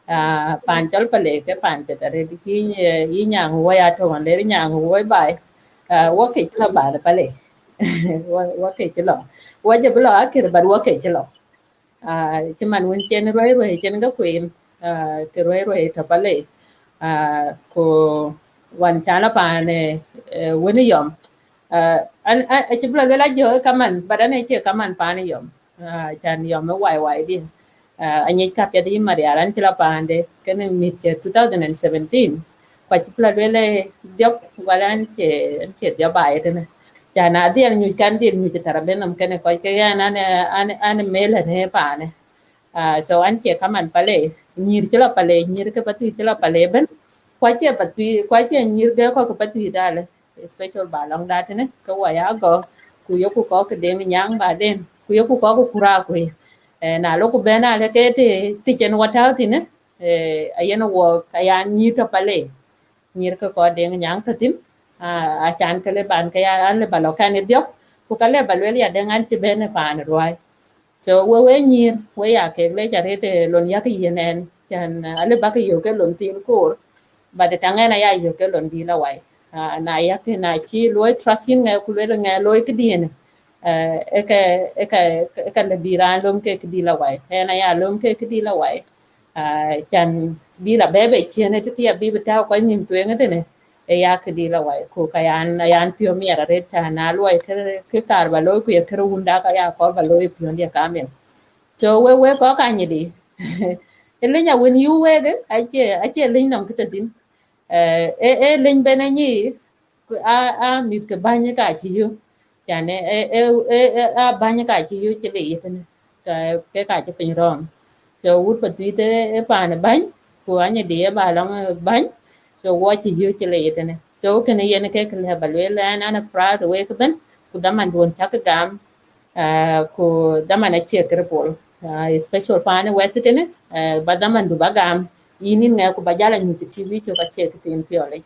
Ah, paan cɔl Pale ke paan piɛth arëët, yï, eh, yï nyaŋ wuɔi atɔ̈ ɣɔn ler nyaŋ wuɔi baai. Ah, wɔ kec lɔ baan Pale. Wɔ, wɔ kec lɔ. Wɔ jɔ bï lɔ akër, but wɔ kec lɔ. Ah, cï man wën cen ruɛi ruɛi cen ke kueen, ah, ke ruɛi ruɛi tɔ̈ Pale. Ah, ku wan can la paan, eh, eh, wën yɔm. Ah, an, an, acï bï lɔ luel a jɔ kaman, but an ë cie kaman paan yɔm. Ah, can yɔm ë wai wai di. Ah, anyic ka piɛth yï Marial, an cï la paande, kënë mïth cë two thousand and seventeen. Ku acï bï lɔ luel ë dhiɔp, wala an cie, an cie dhiɔp aa ye tënë. Ca na dhiɛl nyuc, kan dhiɛl nyuc thar abï nɔm kenë kɔc ke ɣɛn, an, an, an mel ënë paanë. Ah, so an cie kaman Pale, nyïïr cï lɔ Pale, nyïïr ke Pathuyith cï lɔ Pale ëbën. Ku acie Pathuyith, ku acie nyïïr ke kɔc ke Pathuyith alë, especially ba lɔŋda tënë, ke wɔ ya gɔ̈k, ku yeku kɔ̈k ke Deŋ Nyaŋ baden, ku yeku kɔ̈k ke Kur Akuei. Eh, na loku bɛ̈n alë ke të, të cen wɔ tääu thïn, eh, ayen wɔ ka ya nyïïr tɔ̈ Pale. Nyïïr ke kɔc Deŋ Nyaŋ tɔ̈ thïn, ah, acan ke le ban ke ya, an le ba lɔ kɛn ë dhiɔp, ku ka le ba lueel ya Deŋ an cï bɛ̈n ë paan ruääi. So we, we nyïïr, we ya kek lec arëët, eh, lon yak yen ɛn, can, eh, alë bak yök ke lon thiin koor, but taŋ ɛn aya yök ke lon dïït lɔ wai. Ah, na yak, na cï luɔi trust yïn ŋɛ, ku lueel ŋɛ looi këdiën, eh, ë ke, ë ke, ë ke le bï raan löm ke këdï lɔ wai. Ɛn aya löm ke këdï lɔ wai. Ah, can bï la bɛ̈ɛ̈i bɛ ciën ë tëthiɛ bï bï tääu kɔc nïm tueŋ ëtënë, ë ya këdï lɔ wai. Ku ka yan, yan piɔ̈u miɛt arëët, can na luɔi kë, kë kaar ba looi, ku ye kërë wunda ka ya kɔɔr ba looi piɔ̈ndiɛ kamil. So we, we kɔc ka nyïdï. Ë liny awën yï wek, acie, acie liny nɔm kë tɔ̈ thïn. Eh, ë, ë liny ben anyï, ku a, a mïth ke bäny ka cï yök. Can ë, ë, ë, ë, ë, a bäny ka cï yök cï le yetënë. Ka, ke ka cï piny rɔm. So wut Pathuyith ë, ë paan bäny, ku anyïdï ë ba lɔŋ, eh, bäny. So wɔ cï yök cï le yetënë. So kënë yen ke kë lë ba lueel ɛn, an a proud wek ëbën, ku dhamanduɔn cak gam, ah, ku dhaman acie kërë pol. Ah, especially paan West tënë, eh, ba dhamandu ba gam, yïn yïn ŋɛ ku ba jal anyuc ë T V cök acie kë thiin piɔlic.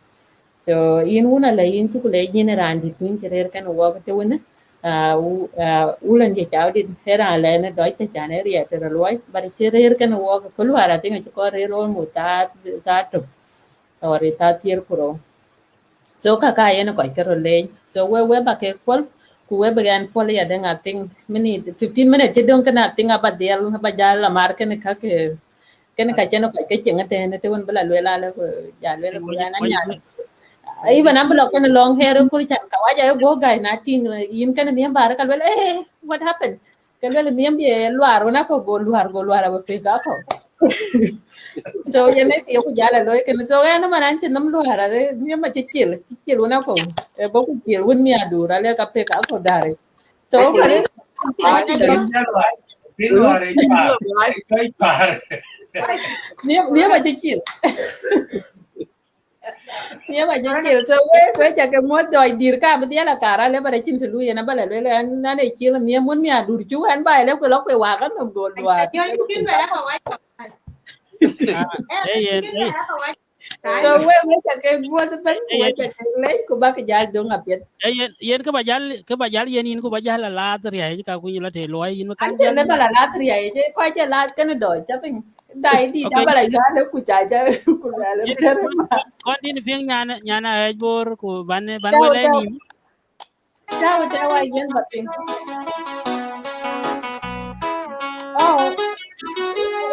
So yïn wun alë yïn cuk lec yïn ë raandït wun cï rëër kenë wɔk të wënë, ah, wu-, ah, wulën cï cau dït ë raan lɛn ë dɔc të can ë riɛt të rɔ luɔi, but cï rëër kenë wɔk kë luaar, I think acï kɔn rëër almost thaa, thaa tök, or thaa thiëër ku rou. So kaka yen kɔc ke röt leec. So we, we ba ke puɔl, ku we bï ɣɛn puɔl ya Deŋ, I think minute, fifteen minute cï döŋ kënë, I think aba dhiɛl, aba jal la mar kënë ka ke, kënë ka cïn kɔc ke cieŋ ëtënë, të wën bï la lueel alë, ku ja lueel ku ɣɛn anyan. Even an bï lɔ kënë long hair kur can ka waja ë guɔ gäi na tïŋ, eh, yïn kënë nhiëm bäär ka lueel, eh, what happened? Ke lueel nhiëm bï luaar wën akɔ̈u, go luaar, go luaar abï pek akɔ̈u. So yen ë kë yeku jal a looi kënë. So ɣɛn ëmën an cï nhom luaar arë, nhiëm acï cil, cï cil wën akɔ̈u. Ë bɔ̈ ku cil wën mi adur alë ka pek akɔ̈u däri. So kënë, bï luaar ë cï paar, ë cï paar. Nhiëm, nhiëm acï cil. Nhiëm acï cil. So we, we ca ke muɔ̈th dɔc dïr ka bï dhiɛl a kar alë ba rɛc cïn të luui yen aba la lueel an, an ë cil nhiëm wën mi adur cu an ba ë lë ku lɔ kue wak an nhom go luaar. Ah, eh, yen, eh. So we, we ca ke muɔ̈th ëbën, ku we ca ke lec, ku bak jal döŋ apiɛth. Eh, yen, yen kë ba jal, kë ba jal yen yïn ku ba jal a lath riäi ka kuny la të luɔi yïn ba kan jal. An cï lë ba la lath riäi, cï kɔc cï lath kënë dɔc, ca piny. Dai dït, okay. Abala yɔ̈ɔ̈k ku ca, ca, ku luɛl, yen kɔn, kɔn dïn piŋ nyan, nyan a ɣɛc Bor ku ban, ban wël ë nïm. Tau, tau, a yen ba piŋ. Oh.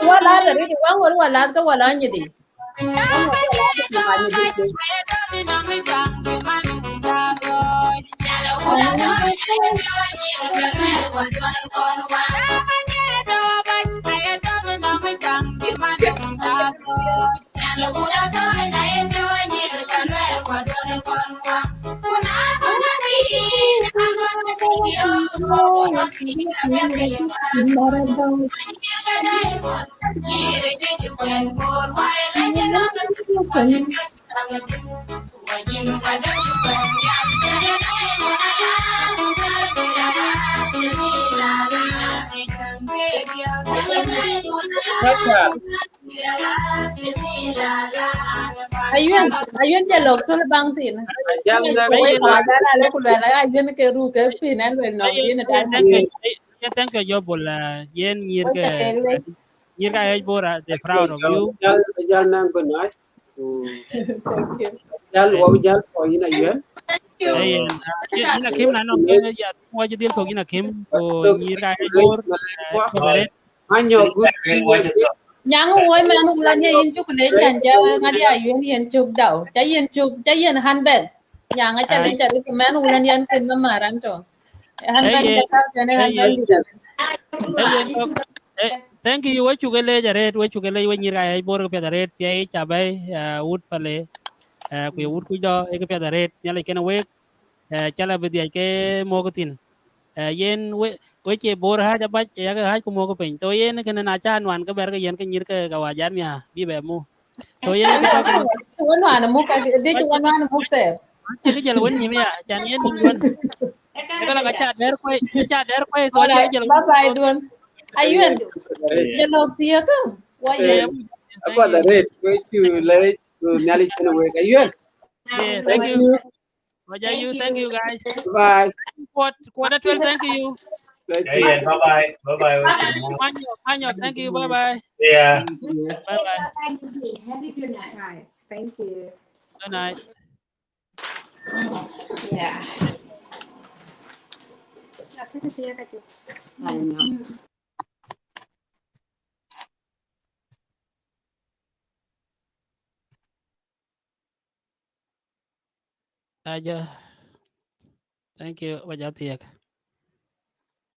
Wala la ridi, wan wal wala ka wala nyidi. Ayuen, ayuen jɛ lok thul baŋ thin. Ajal na wei kɔc ajal ale ku luɛl ayuen ke ru ke pin an luɛl nɔm thin ta. Thank you, thank you, Job, uh, yen nyir ke, nyir ka ɣɛc Bor, uh, they proud of you. Ajal, ajal na good night. Thank you. Ajal, wɔ ajal for yïn ayuen. Thank you. Hey, uh, yïn akim na nɔm ke ya wɔ jidil thok yïn akim ko nyir ka ɣɛc Bor, uh, Anyɔ good. Nyaŋ woi mɛn wulä ni yin cuk le can jɛ ŋadi ayuen yen cuk daw. Ca yen cuk, ca yen handbag. Nyaŋ aca le ca le mɛn wulä ni yen kin na maran to. Handbag ta ka kene handbag di da. Thank you, we cuk le jare, we cuk le we nyir ka ɣɛc Bor ke piɛth aret, tiɛ ca bai, uh, wut Pale. Uh, ku ye wut ku do e ke piɛth aret, nyale kene wek. Eh, cala bï dhiac ke muk thïn. Eh, yen we, we cie Bor ɣääc abac, yak ɣääc ku muk piny. So yen kënë na ca nuan ke bɛr ke yen ke nyïr ke, ke wajat mia, bï bɛ muk. So yen ke tɔ̈ ke wën nuan muk, ka dï wën nuan muk thɛɛr. Ke jël wën nyïm ya, can yen duɔ̈n. Ke la ka ca dɛr kuɛi, ka ca dɛr kuɛi, so cie jël wën. Bye bye duɔ̈n. Ayuɛn. Jël lɔk thiëk. Wa ye. Aku ada res, we cu lec, ku Nhialic kënë wek. Ayuɛn. Yeah, thank you. Waja you, thank you guys. Bye. Quad, quad twelve, thank you. Thank you. Yeah, bye bye. Bye bye. Manyo, Manyo, thank you. Bye bye. Yeah. Bye bye. Have a good night. All right. Thank you. Good night. Yeah. I know. Aja. Thank you. Waja thiëk.